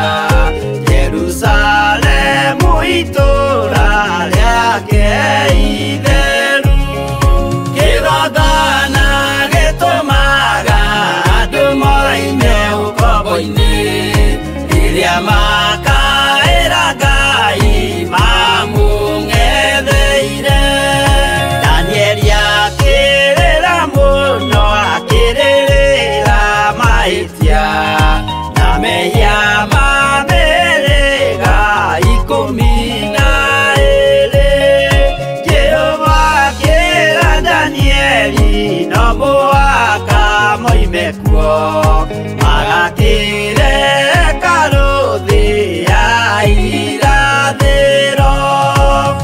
Jerusalemu itũũra rĩake itheru. Kĩgongona gĩtũmaga andũ moime ũkombo-inĩ rĩrĩa makaĩra Ngai mamũng'etheire. Danieli akĩrĩra mũno akĩrĩrĩra mahĩtia na mehia ma mĩhĩrĩga 12. Jehova akĩra Danieli no mũhaka moime kuo magakĩre hekarũ thĩ ya irathĩro.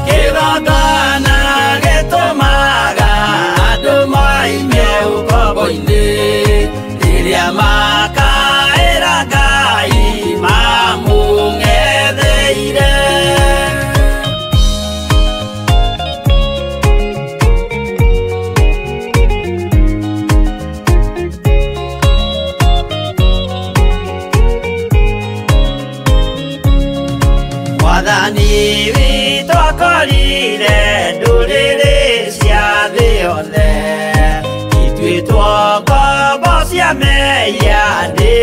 Kĩgongona gĩtũmaga andũ moime ũkombo-inĩ rĩrĩa makaĩra Ngai mamũng'etheire. Mwathani witũ akorire ndũrĩrĩ cia thĩ yothe ituĩtwo ngombo cia mehia nĩ